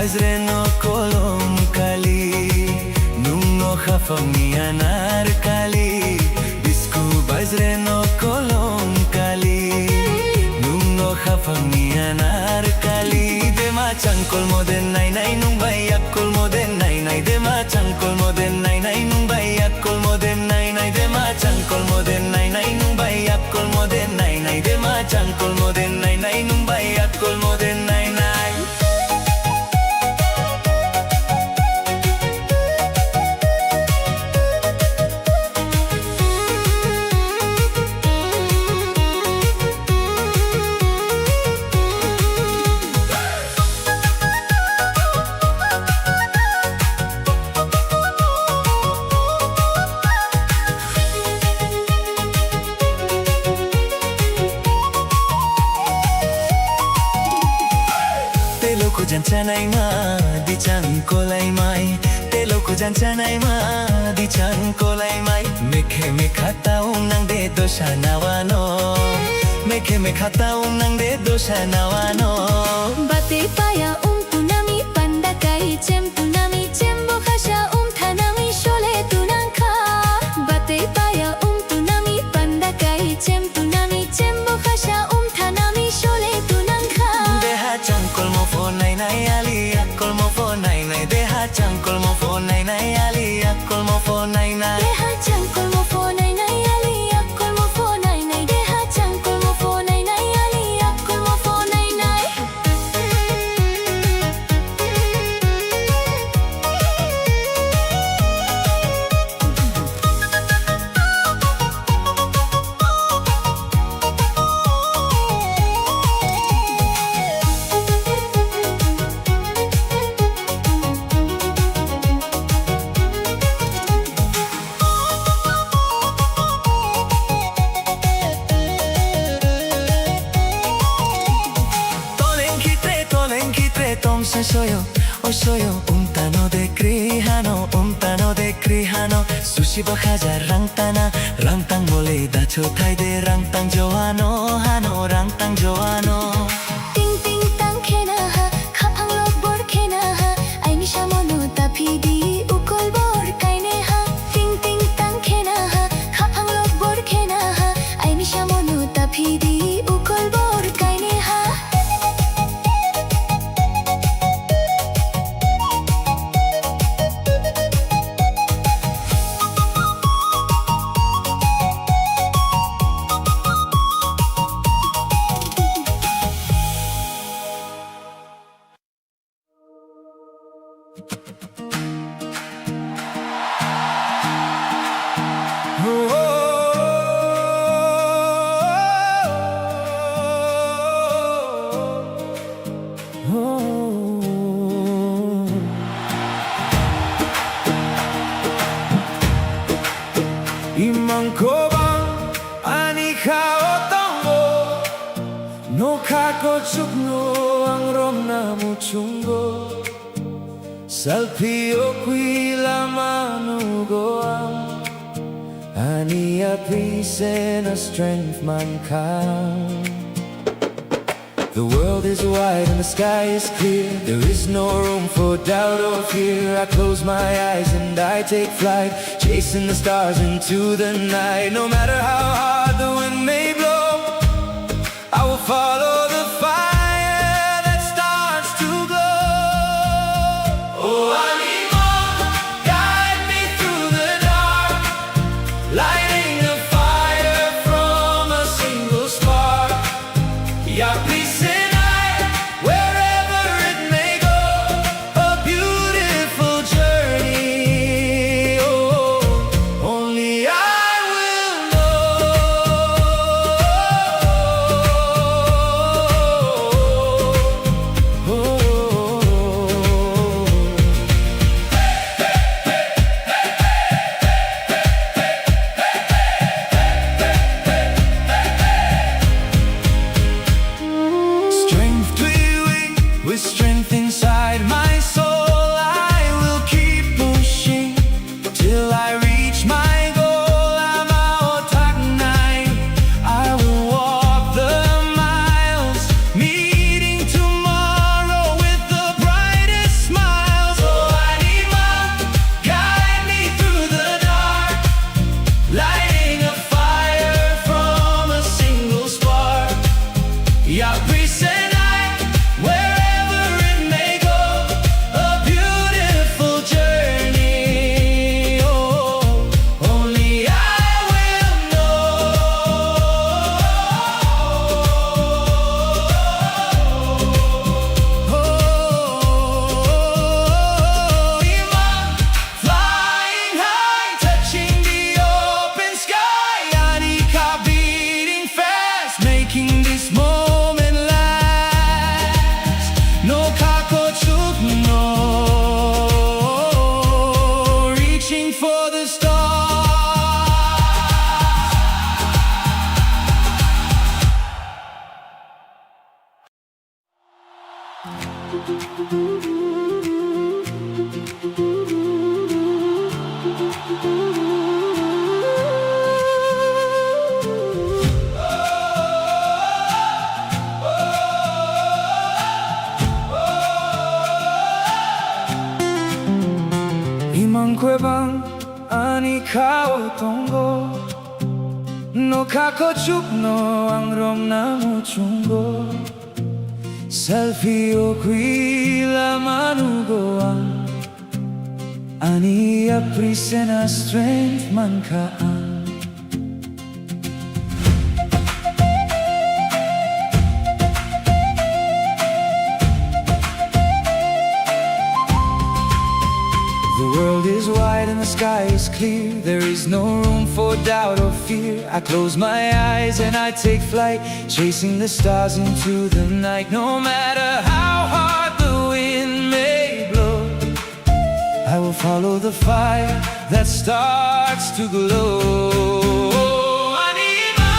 Bajreno kolom kali, nungno khapangni anar kali, bisku bajreno kolom kali, nungno khapangni anar kali. Dema changkol moden nai nai nung bai yak kol moden nai nai, dema changkol moden nai nai nung bai yak kol moden nai nai, dema changkol moden nai nai nung bai yak kol moden nai nai, dema changkol moden nai nai nung bai yak kol moden nai nai. Tei luku jan chanai ma di chang kolai mai. Tei luku jan chanai ma di chang kolai mai. Mekhe mekha taung nang de dosa nawano. Mekhe mekha taung nang de dosa nawano. Batwi paya um tunami panda kai chem tunami chem bo khasa um thanami sole tunangkha. Batwi paya um tunami panda kai chem tunami chem bo khasa um thanami sole tunangkha. Deha changkolmo pho nai nai ali akolmo pho nai nai, deha changkolmo pho nai nai ali akolmo pho nai nai. Deha changkolmo pho nai nai ali akolmo pho nai nai, deha changkolmo pho nai nai ali akolmo pho nai nai. Toleng khitre, toleng khitre, tong se soyo, o soyo, umtano de kri hano, umtano de kri hano, sushi bo hajar rang tana, rang tang mole dacho thai de, rang tang joano, hano, rang tang joano. Ting ting tang khena ha, khaphang lok bor khena ha, aini samono ta phidi ukol bor kaine ha. Ting ting tang khena ha, khaphang lok bor khena ha, aini samono ta phidi ukol bor kaine ha. Imang kobang ani khao tongo, nokha kochukno ang romna muchungo. Salphiokwi lama nugo ang, ani apri sena strength mankha. The world is wide and the sky is clear. There is no room for doubt or fear. I close my eyes and I take flight, chasing the stars into the night. No matter how hard the wind may blow, I will follow the fire that starts to glow. Oh, anima, guide me through the dark, lighting a fire from a single spark. Yapri Sinai, wherever it may go, a beautiful journey. Oh, only I will know. Oh, strength to be weak, with strength inside my soul, I will keep pushing till I reach my goal. I'm out at night, I will walk the miles, meeting tomorrow with the brightest No kha kuchuk no, reaching for the stars. Imang kwbang ani khao tongo, no kha kuchuk no ang romna muchungo. Selfie o kwila manugo ang, ani yapri sena strength mankha ang. The world is wide and the sky is clear. There is no room for doubt or fear. I close my eyes and I take flight, chasing the stars into the night. No matter how hard the wind may blow, I will follow the fire that starts to glow. Anima,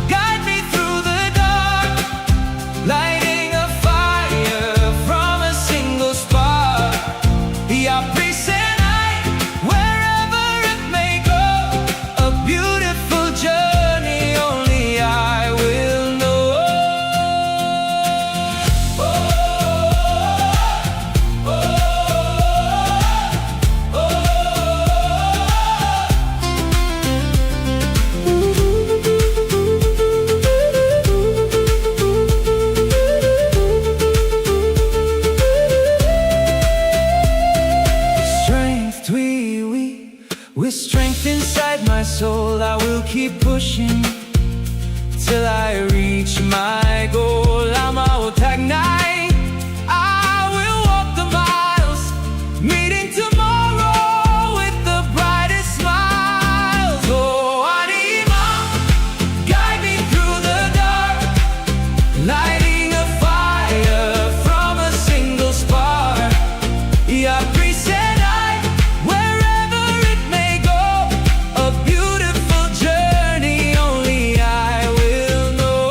guide me through the dark, lighting a fire from a single spark. Yapri Senai, wherever it may go, a beautiful journey only I will know. Strength twi wi. With strength inside my soul, I will keep pushing till I reach my goal. I'm out at night, I will walk the miles, meeting tomorrow with the brightest smiles. Oh, Anima, guide me through the dark, lighting a fire from a single spark. Yapri Senai, wherever it may go, a beautiful journey only I will know.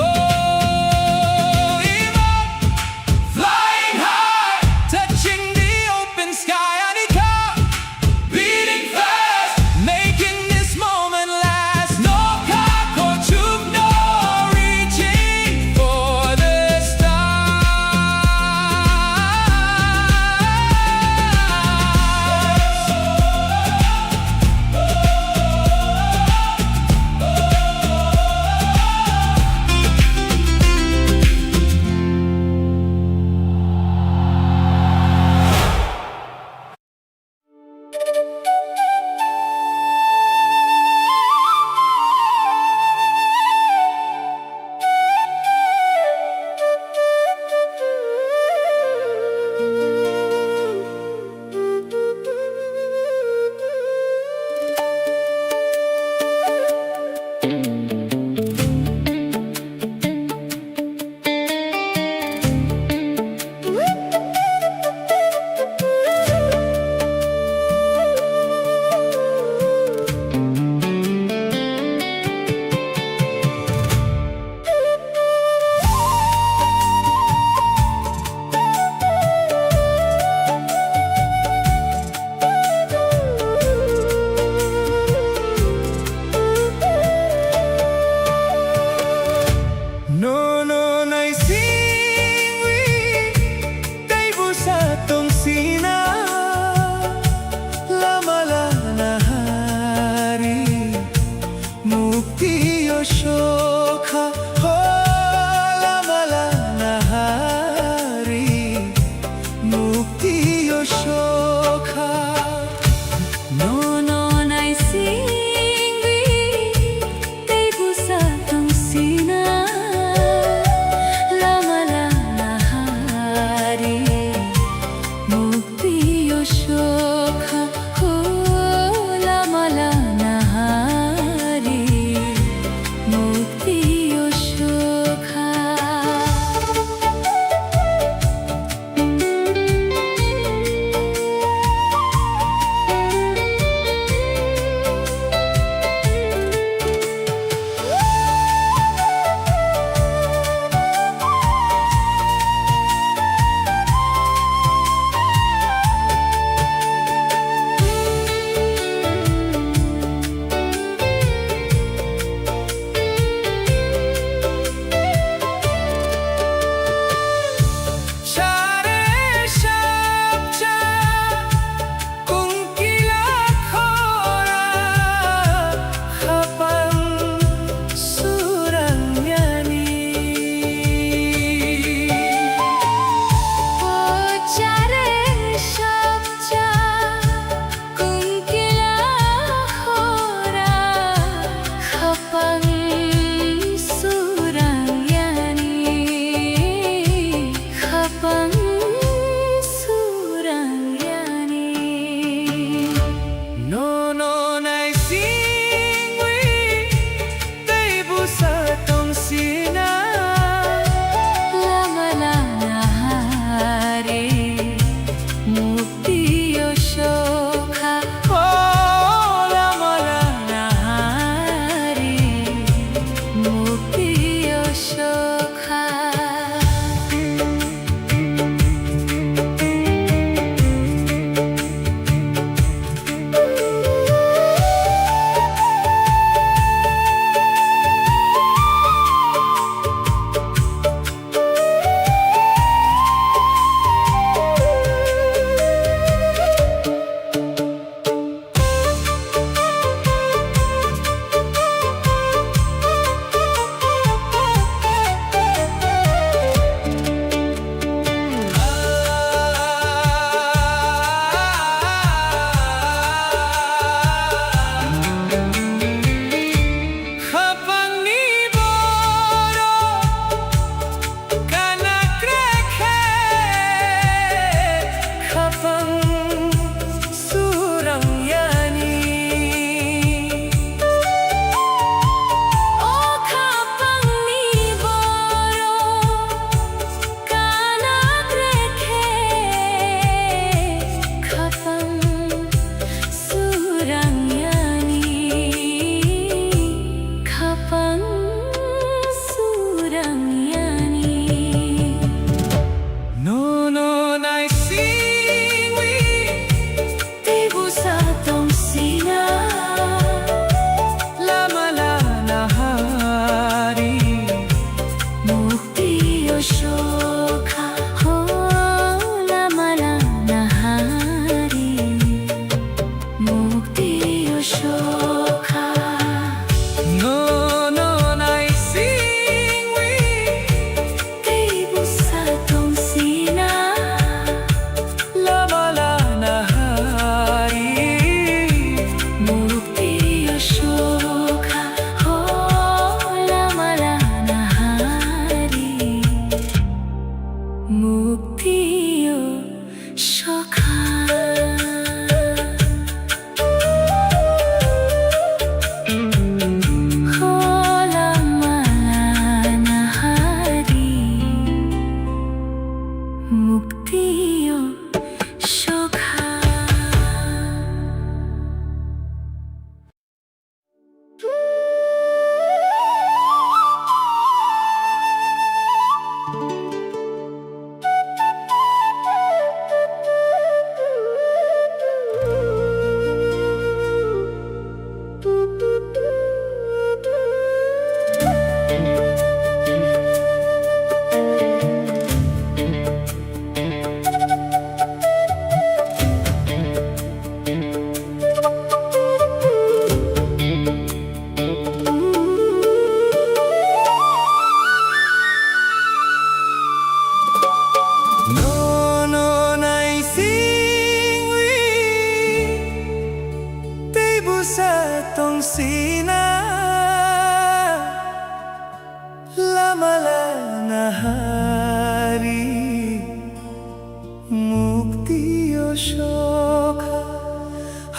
Mukti o sokha,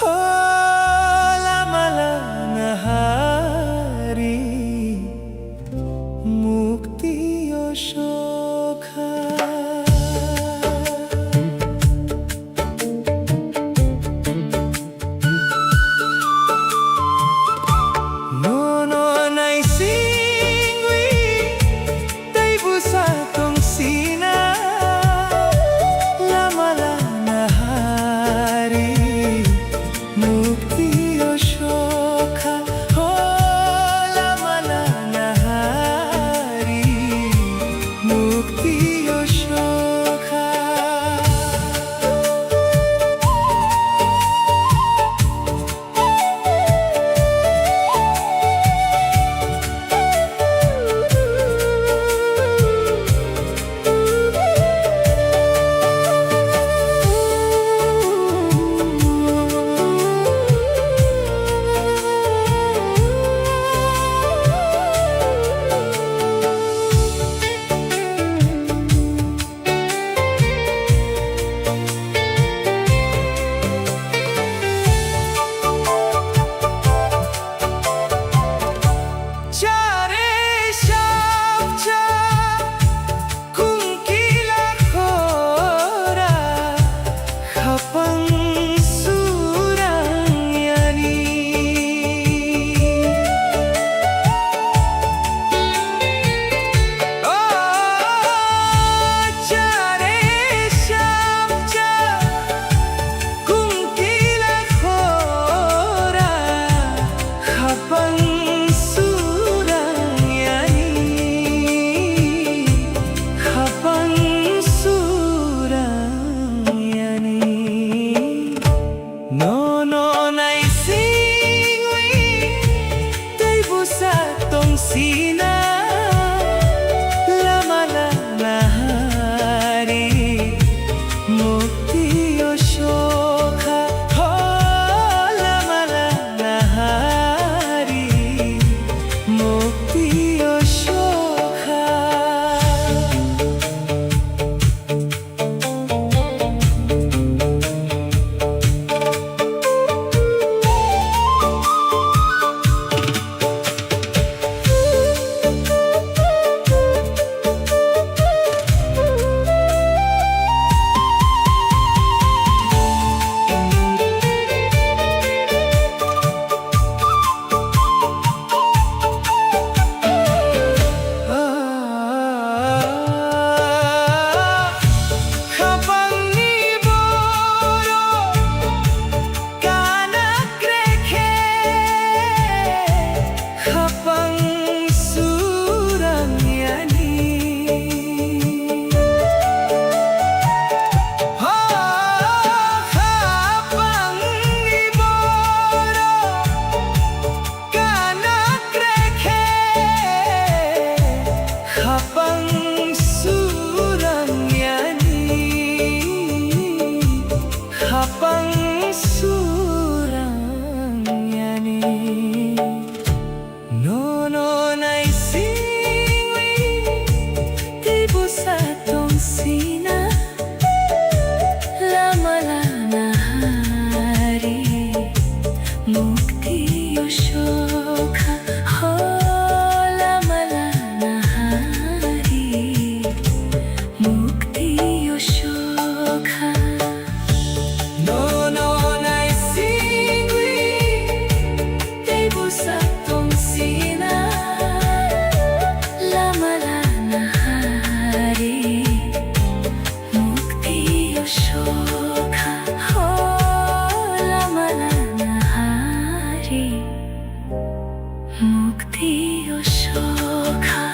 ho lama lana hari, mukti o sokha. Nono naisingwi tei bwsa tongsina, lama lana hari, mukti o sokha, ho lama lana hari, mukti o sokha. Chare shapcha kungkila khora khapang surang yani. O chare shapcha kungkila khora khapang surang yani, khapang surang yani. Nono naisingwi tei bwsa tongsina, lama lana hari, mukti o sokha, ho lama lana hari, mukti o sokha. Khapangni borok kana krekhe, khapang surang yani. Ho, khapangni borok kana krekhe, khapang surang yani, khapang surang yani. Nono naisingwi tei bwsa tongsina, lama lana hari, mukti o sokha, ho lama lana hari, mukti o sokha. Nono naisingwi tei bwsa tongsina, lama lana hari, mukti o sokha, ho lama lana hari, mukti o sokha.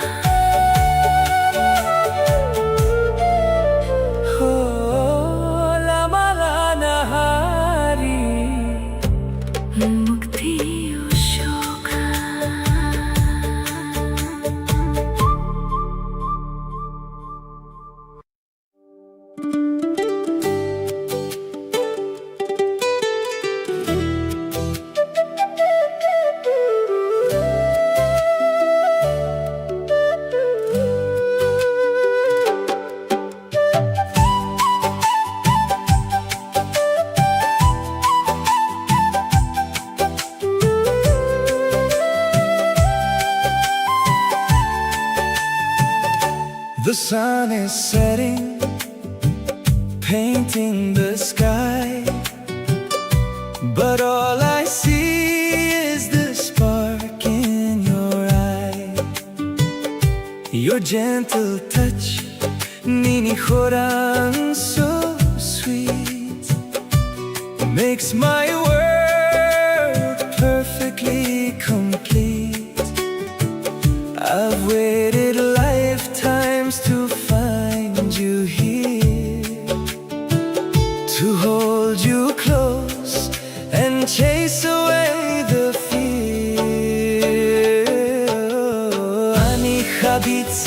Ho lama lana hari, mukti o sokha. Sun is setting, painting the sky, but all I see is the spark in your eye. Your gentle touch, nini khorang so sweet, makes my world perfectly complete. I've waited lifetimes to find you here, to hold you close and chase away the fear. Ani kha beats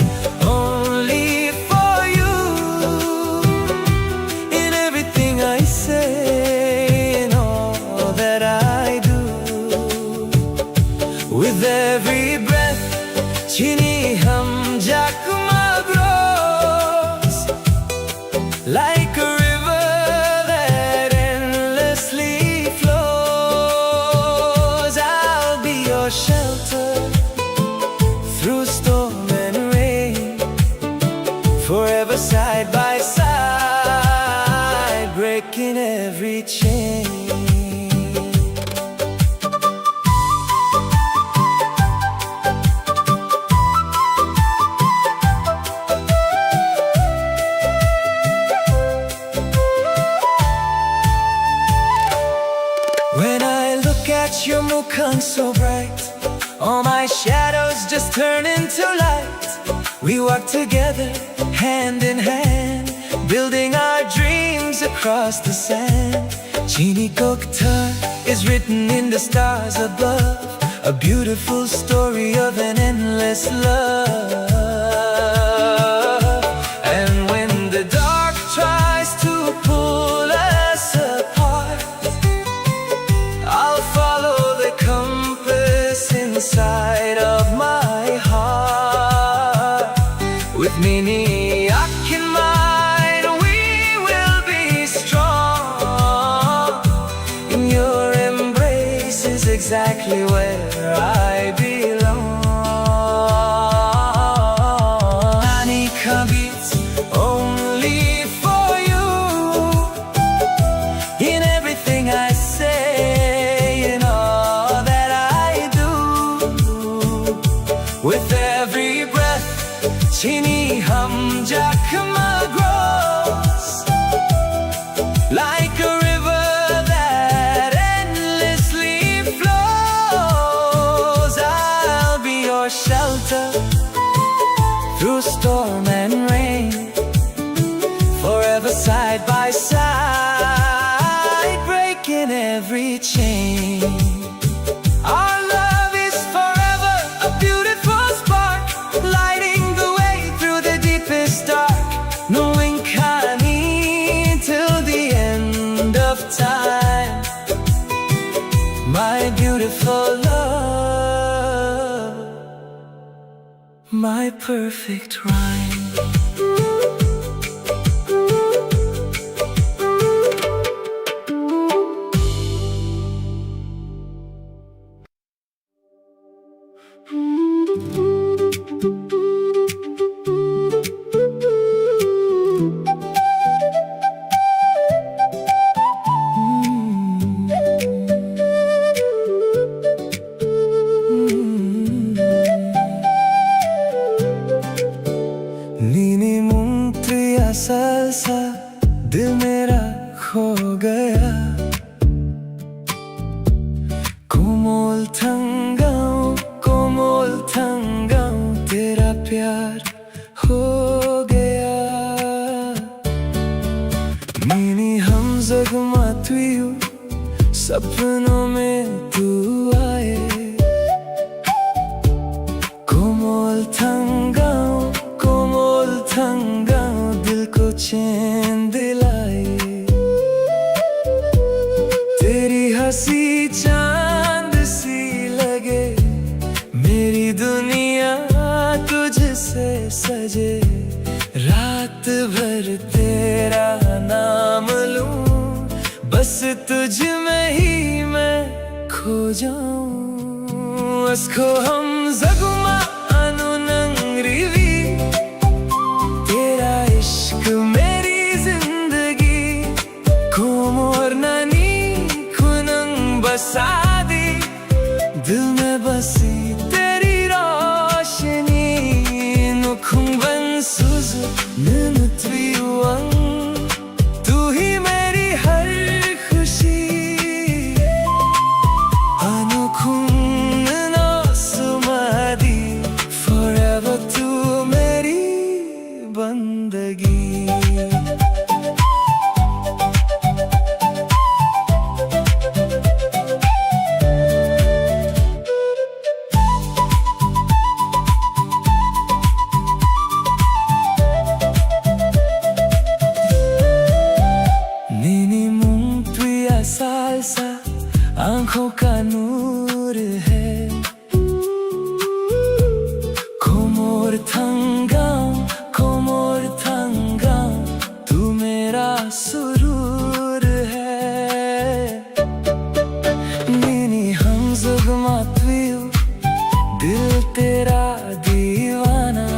only for you in everything I say and all that I do. With every breath, chini hamjak grows like a river that endlessly flows. I'll be your shelter through storm and rain, forever side by side, breaking every chain. When I look at your mukhan so bright, all my shadows just turn into light. We walk together, hand in hand, building our dreams across the sand. Chini kok tha is written in the stars above, a beautiful story of an endless love. And when the dark tries to pull us apart, I'll follow the compass inside of my heart. With Nini Akin mine, we will be strong. In your embrace is exactly where I belong. Ani kha beats only for you. In everything I say and all that I do, with every breath, chini hamjakma grows like a river that endlessly flows. I'll be your shelter through storm and rain, forever side by side, breaking every chain. Our love is forever, a beautiful spark, lighting the way through the deepest dark. Nung wngkha ani till the end of time, my beautiful love. My perfect rhyme. Nini mung twi asal sa, dil mera kho gaya. Komol thang gaon, komol thang gaon, tera pyar ho gaya. Nini hamjak matwiyo, sapno mein tu aaye. Komol thang gaon, komol thang gaon, dil ko cheen dilaye. Teri hansi chaand si lage, meri duniya tujhse saje. Raat bhar tera naam loon, bas tujh mein hi main kho jaun. Asko hamjak ma anu nang riwi, शादी, दिल में बसी तेरी रोशनी, nukhung ban suzu nunu twi wang, tu hi meri har khushi. Anukhung no sumadi, forever tu meri bandagi. Nini mung twi asalsa, angkho kanur hai. Komor thangam, komor thangam, tu mera surur hai. Nini hamzwgma twiw, dil tera diwana.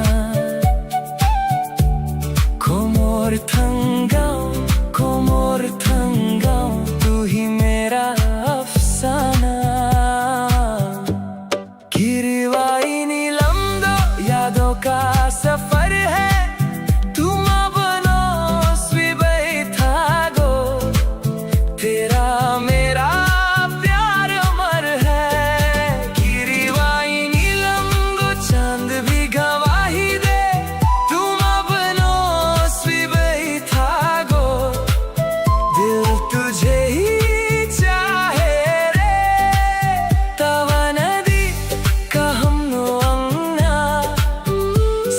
Komor thangam, komor thangam, tu hi mera afsana. Kiriwai ni lamdo yado ka safar hai, tum apno swi bai thago, tera mera pyar amar hai. Kiriwai ni lamdo chand bhi gawahi de, tum apno swi bai thago, dil tujhe hi chahe re, tawana di kaham no angna,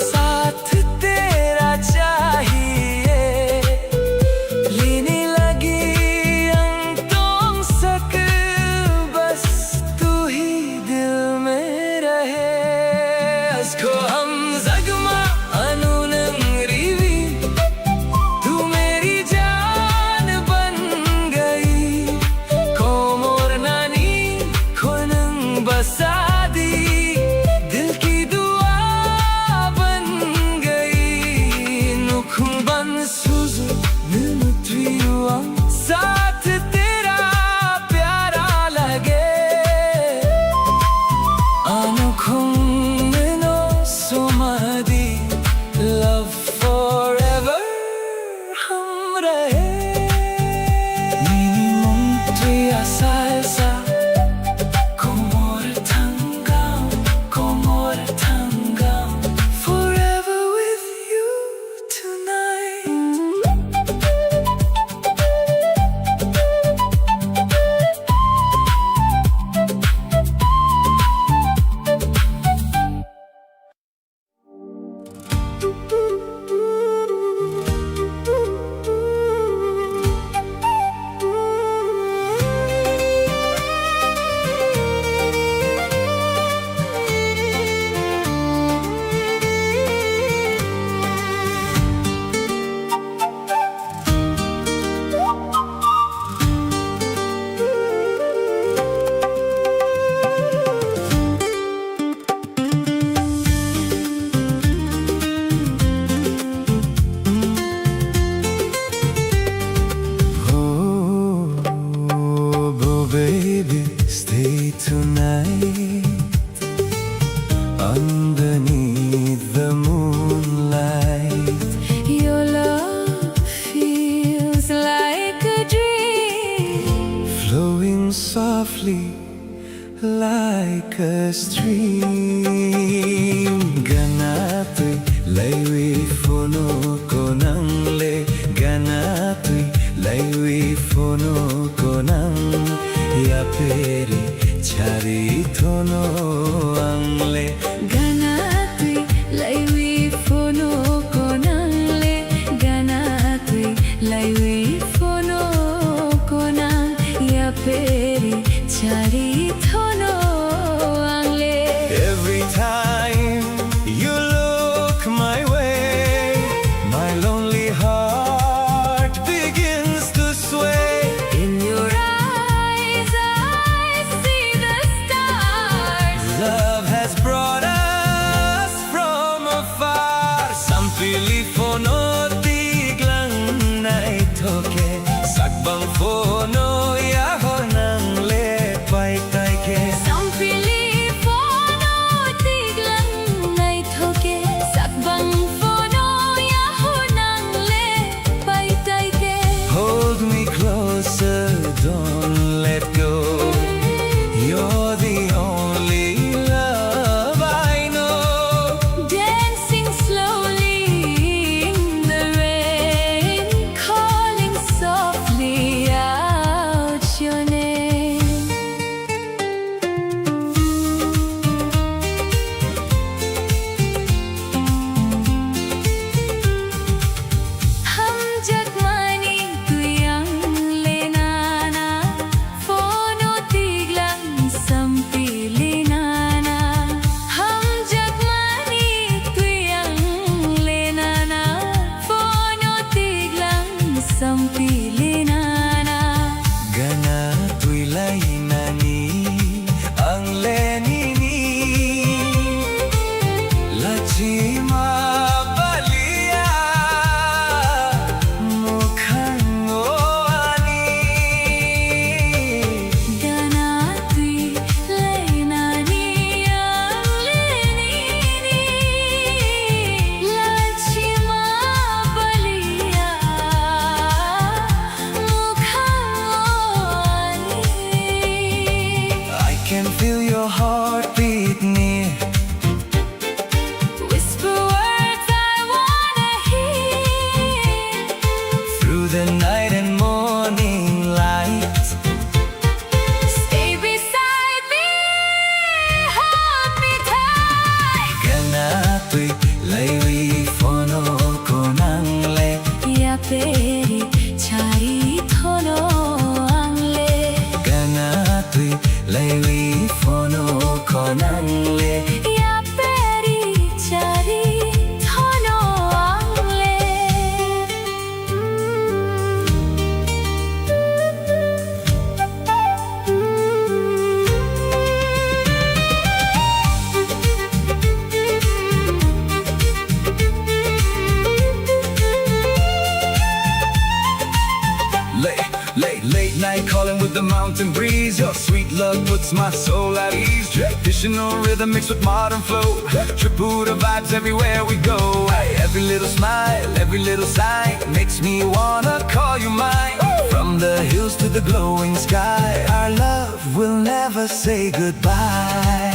saath tera chahiye, lini lagi ang tong sak, bas tu hi dil mein rahe. Asko hamzwgma anunang riwi, tu meri jaan ban gayi. Komor nani khonang basa di, dil ki dua ban gayi. Nukhung ban suzu nunu twi wang, saath tera pyara lage. Anukhung no sumadi, love forever hamra hai. Nini mung twi asalsa, komor thangam, komor thangam, forever with you tonight. Oh, oh, baby, stay tonight. Underneath the moonlight, your love feels like a dream, flowing softly like a stream. Gana twi laiwi phono konang le, gana twi laiwi phono konang, yaperi chari thono ang le. Gana twi laiwi phono konang le, gana twi laiwi phono konang, yaperi chari thono ang le. Every time you look my way, my lonely heart begins to sway. In your eyes, I see the stars. Love has brought Pilinana. Gana twi lainani ang le nini lachima palia mukhango ani. Gana twi lainani ang le nini lachima palia mukhango ani. I can feel your heartbeat near. Whisper words I wanna hear. Through the night and morning light. Stay beside me, hold me tight. Gana twi laiwi phono konang le. Yaperi chari thono ang le. Gana twi laiwi phono konang le. Yaperi chari thono ang le. Late, late, late night calling with the mountain breeze. Your sweet love puts my soul at ease. Traditional rhythm mixed with modern flow. Tripura vibes everywhere we go. Every little smile, every little sign makes me wanna call you mine. From the hills to the glowing sky, our love will never say goodbye.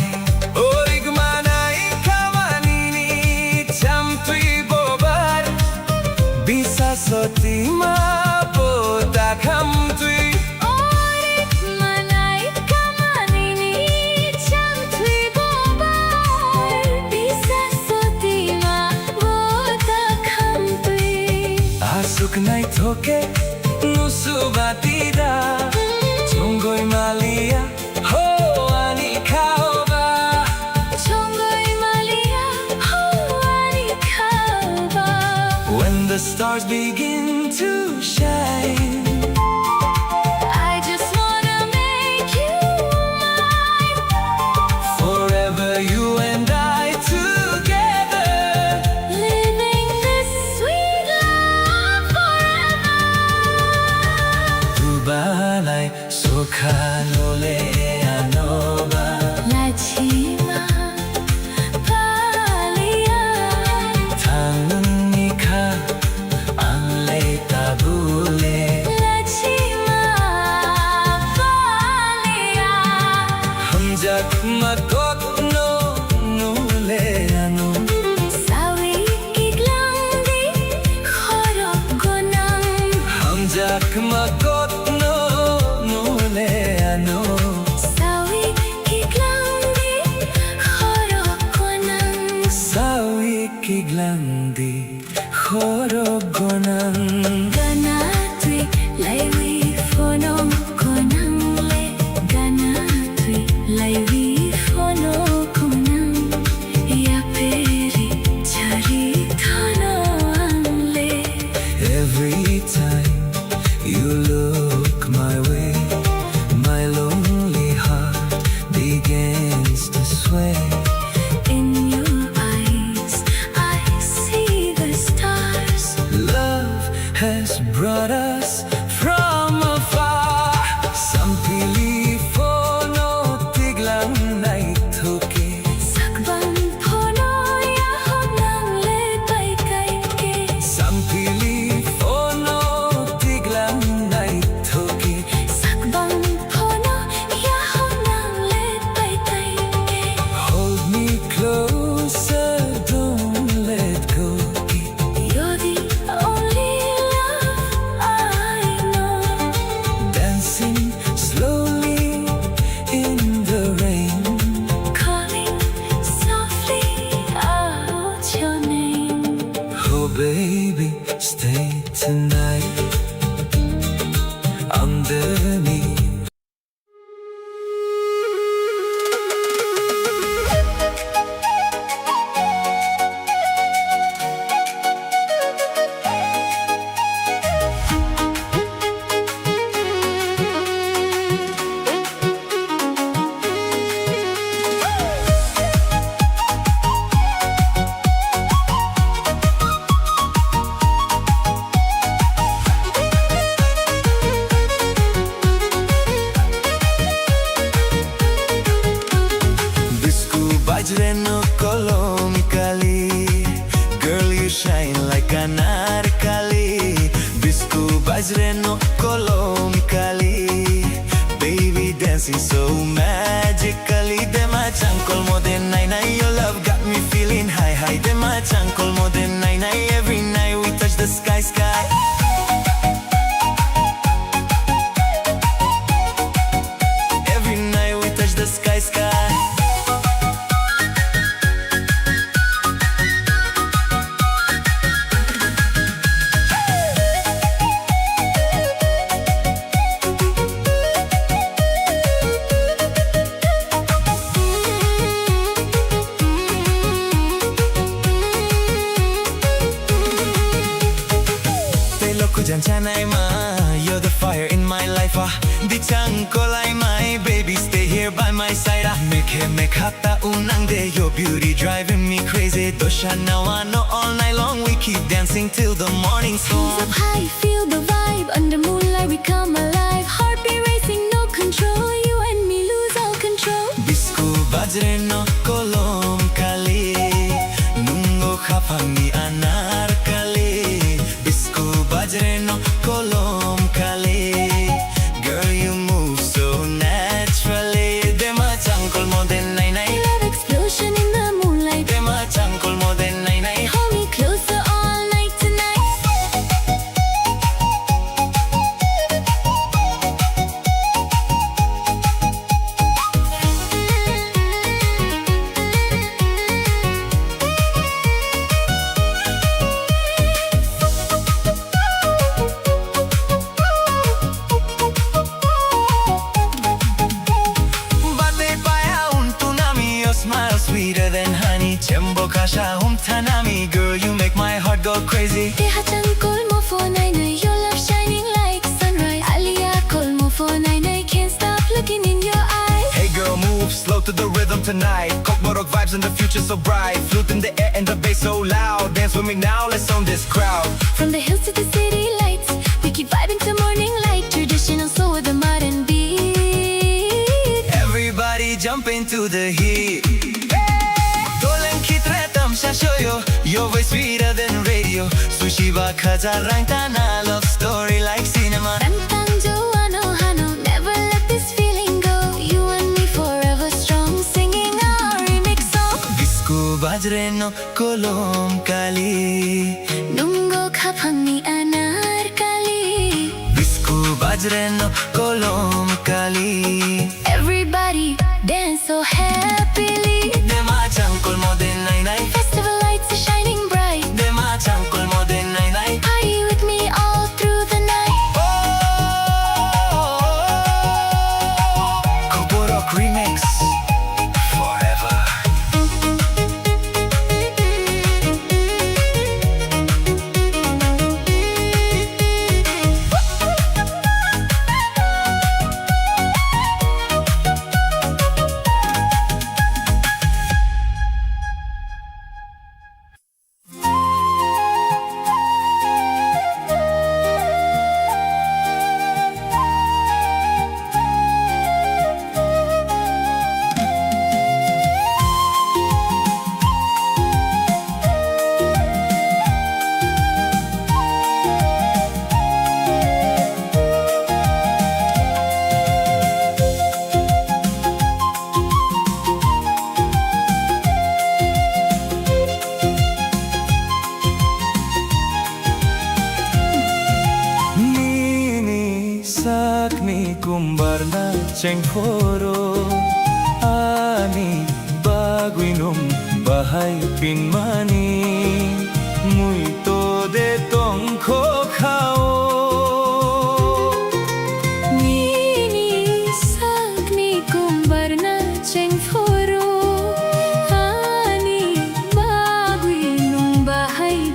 Orik manai kamanini chamtwi bobar. Bisa sotima bota khamtwi. Orik manai kamanini chamtwi bobar. Bisa sotima bota khamtwi. Asuk naithoke nusu batida. Chongoi malia ho ani khaoba. Chongoi malia ho ani khaoba. When the stars begin to shine, I just wanna make you mine. Forever you and I together. Living this sweet love forever. Dubalai sokha nole anoba. Lachima palia. Thangni kha ang le tabule. Lachima palia. Hamjak ma kotno nule ano. Sawi kiklangdi khorok gonang. Hamjak ma kotno nule ano. Sawi kiklangdi khorok gonang. Sawi kiklangdi khorok gonang. Gana twi laiwi phono konang le. Gana twi laiwi phono konang. Yaperi chari thono ang le. Every time you look my way, my lonely heart begins to sway. In your eyes, I see the stars. Love has brought us from afar. Sampili phono tiglang naithoke. Sakbang phono yahok nang le pai kai ke. Sampili phono tiglang naithoke. Sakbang phono yahok nang le pai kai ke. Hold me closer, don't let go. You're the only love I know. Dancing slowly in the rain. Calling softly out your name. Oh baby, stay tonight. Underneath. Kolom kali, baby dancing so magically. Dema changkol mo de nai nai, your love got me feeling high high. Dema changkol mo de nai nai, every night we touch the sky sky. Every night we touch the sky sky. Tei lokhu jan chanai ma, you're the fire in my life, ah. Bichang kolai my baby, stay here by my side, ah. Mekhe mekha ta unang de, your beauty driving me crazy. Dosha nawa no, all night long we keep dancing till the morning sun. Hands up high, feel the vibe. Under moonlight we come alive. Heartbeat racing, no control. You and me lose all control. Bisku bajre no kolom kali, nungo khapangni anar kali. Bisku bajre no kolom kali. Girl, you move so naturally. Dema changkol mo de nai nai. Love explosion in the moonlight. Dema changkol mo de nai nai. Hold me closer all night tonight. Batwi paya un tunami, your smile sweeter than honey. Chembo kasha um tanami, girl, you make my heart go crazy. Te hachang kolmo phone ai nai, your love shining like sunrise. Alia kolmo phone ai nai, can't stop looking in your eyes. Hey girl, move slow to the rhythm tonight. Kokborok vibes and the future so bright. Flute in the air and the bass so loud. Dance with me now, let's own this crowd. From the hills to the city lights, we keep vibing till morning light. Traditional soul with a modern beat. Everybody jump into the heat. Doleng khitre tamsha shoyo, your voice sweeter than radio. Sushi ba khaza rang tana, love story like cinema. Tantang jo ano hano, never let this feeling go. You and me forever strong, singing our remix song. Bisku bajre no kolom kali. Nungo khapangni anar kali. Bisku bajre no kolom kali. Everybody dance so happily. Dema changkol mo de nai nai. Festival lights are shining bright. Dema changkol mo de nai nai. Party with me all through the night. Oh, Kokborok remix. Forever. Nini sakni kumbarna chengphoro, ani bagwi nwng bahai pinmani.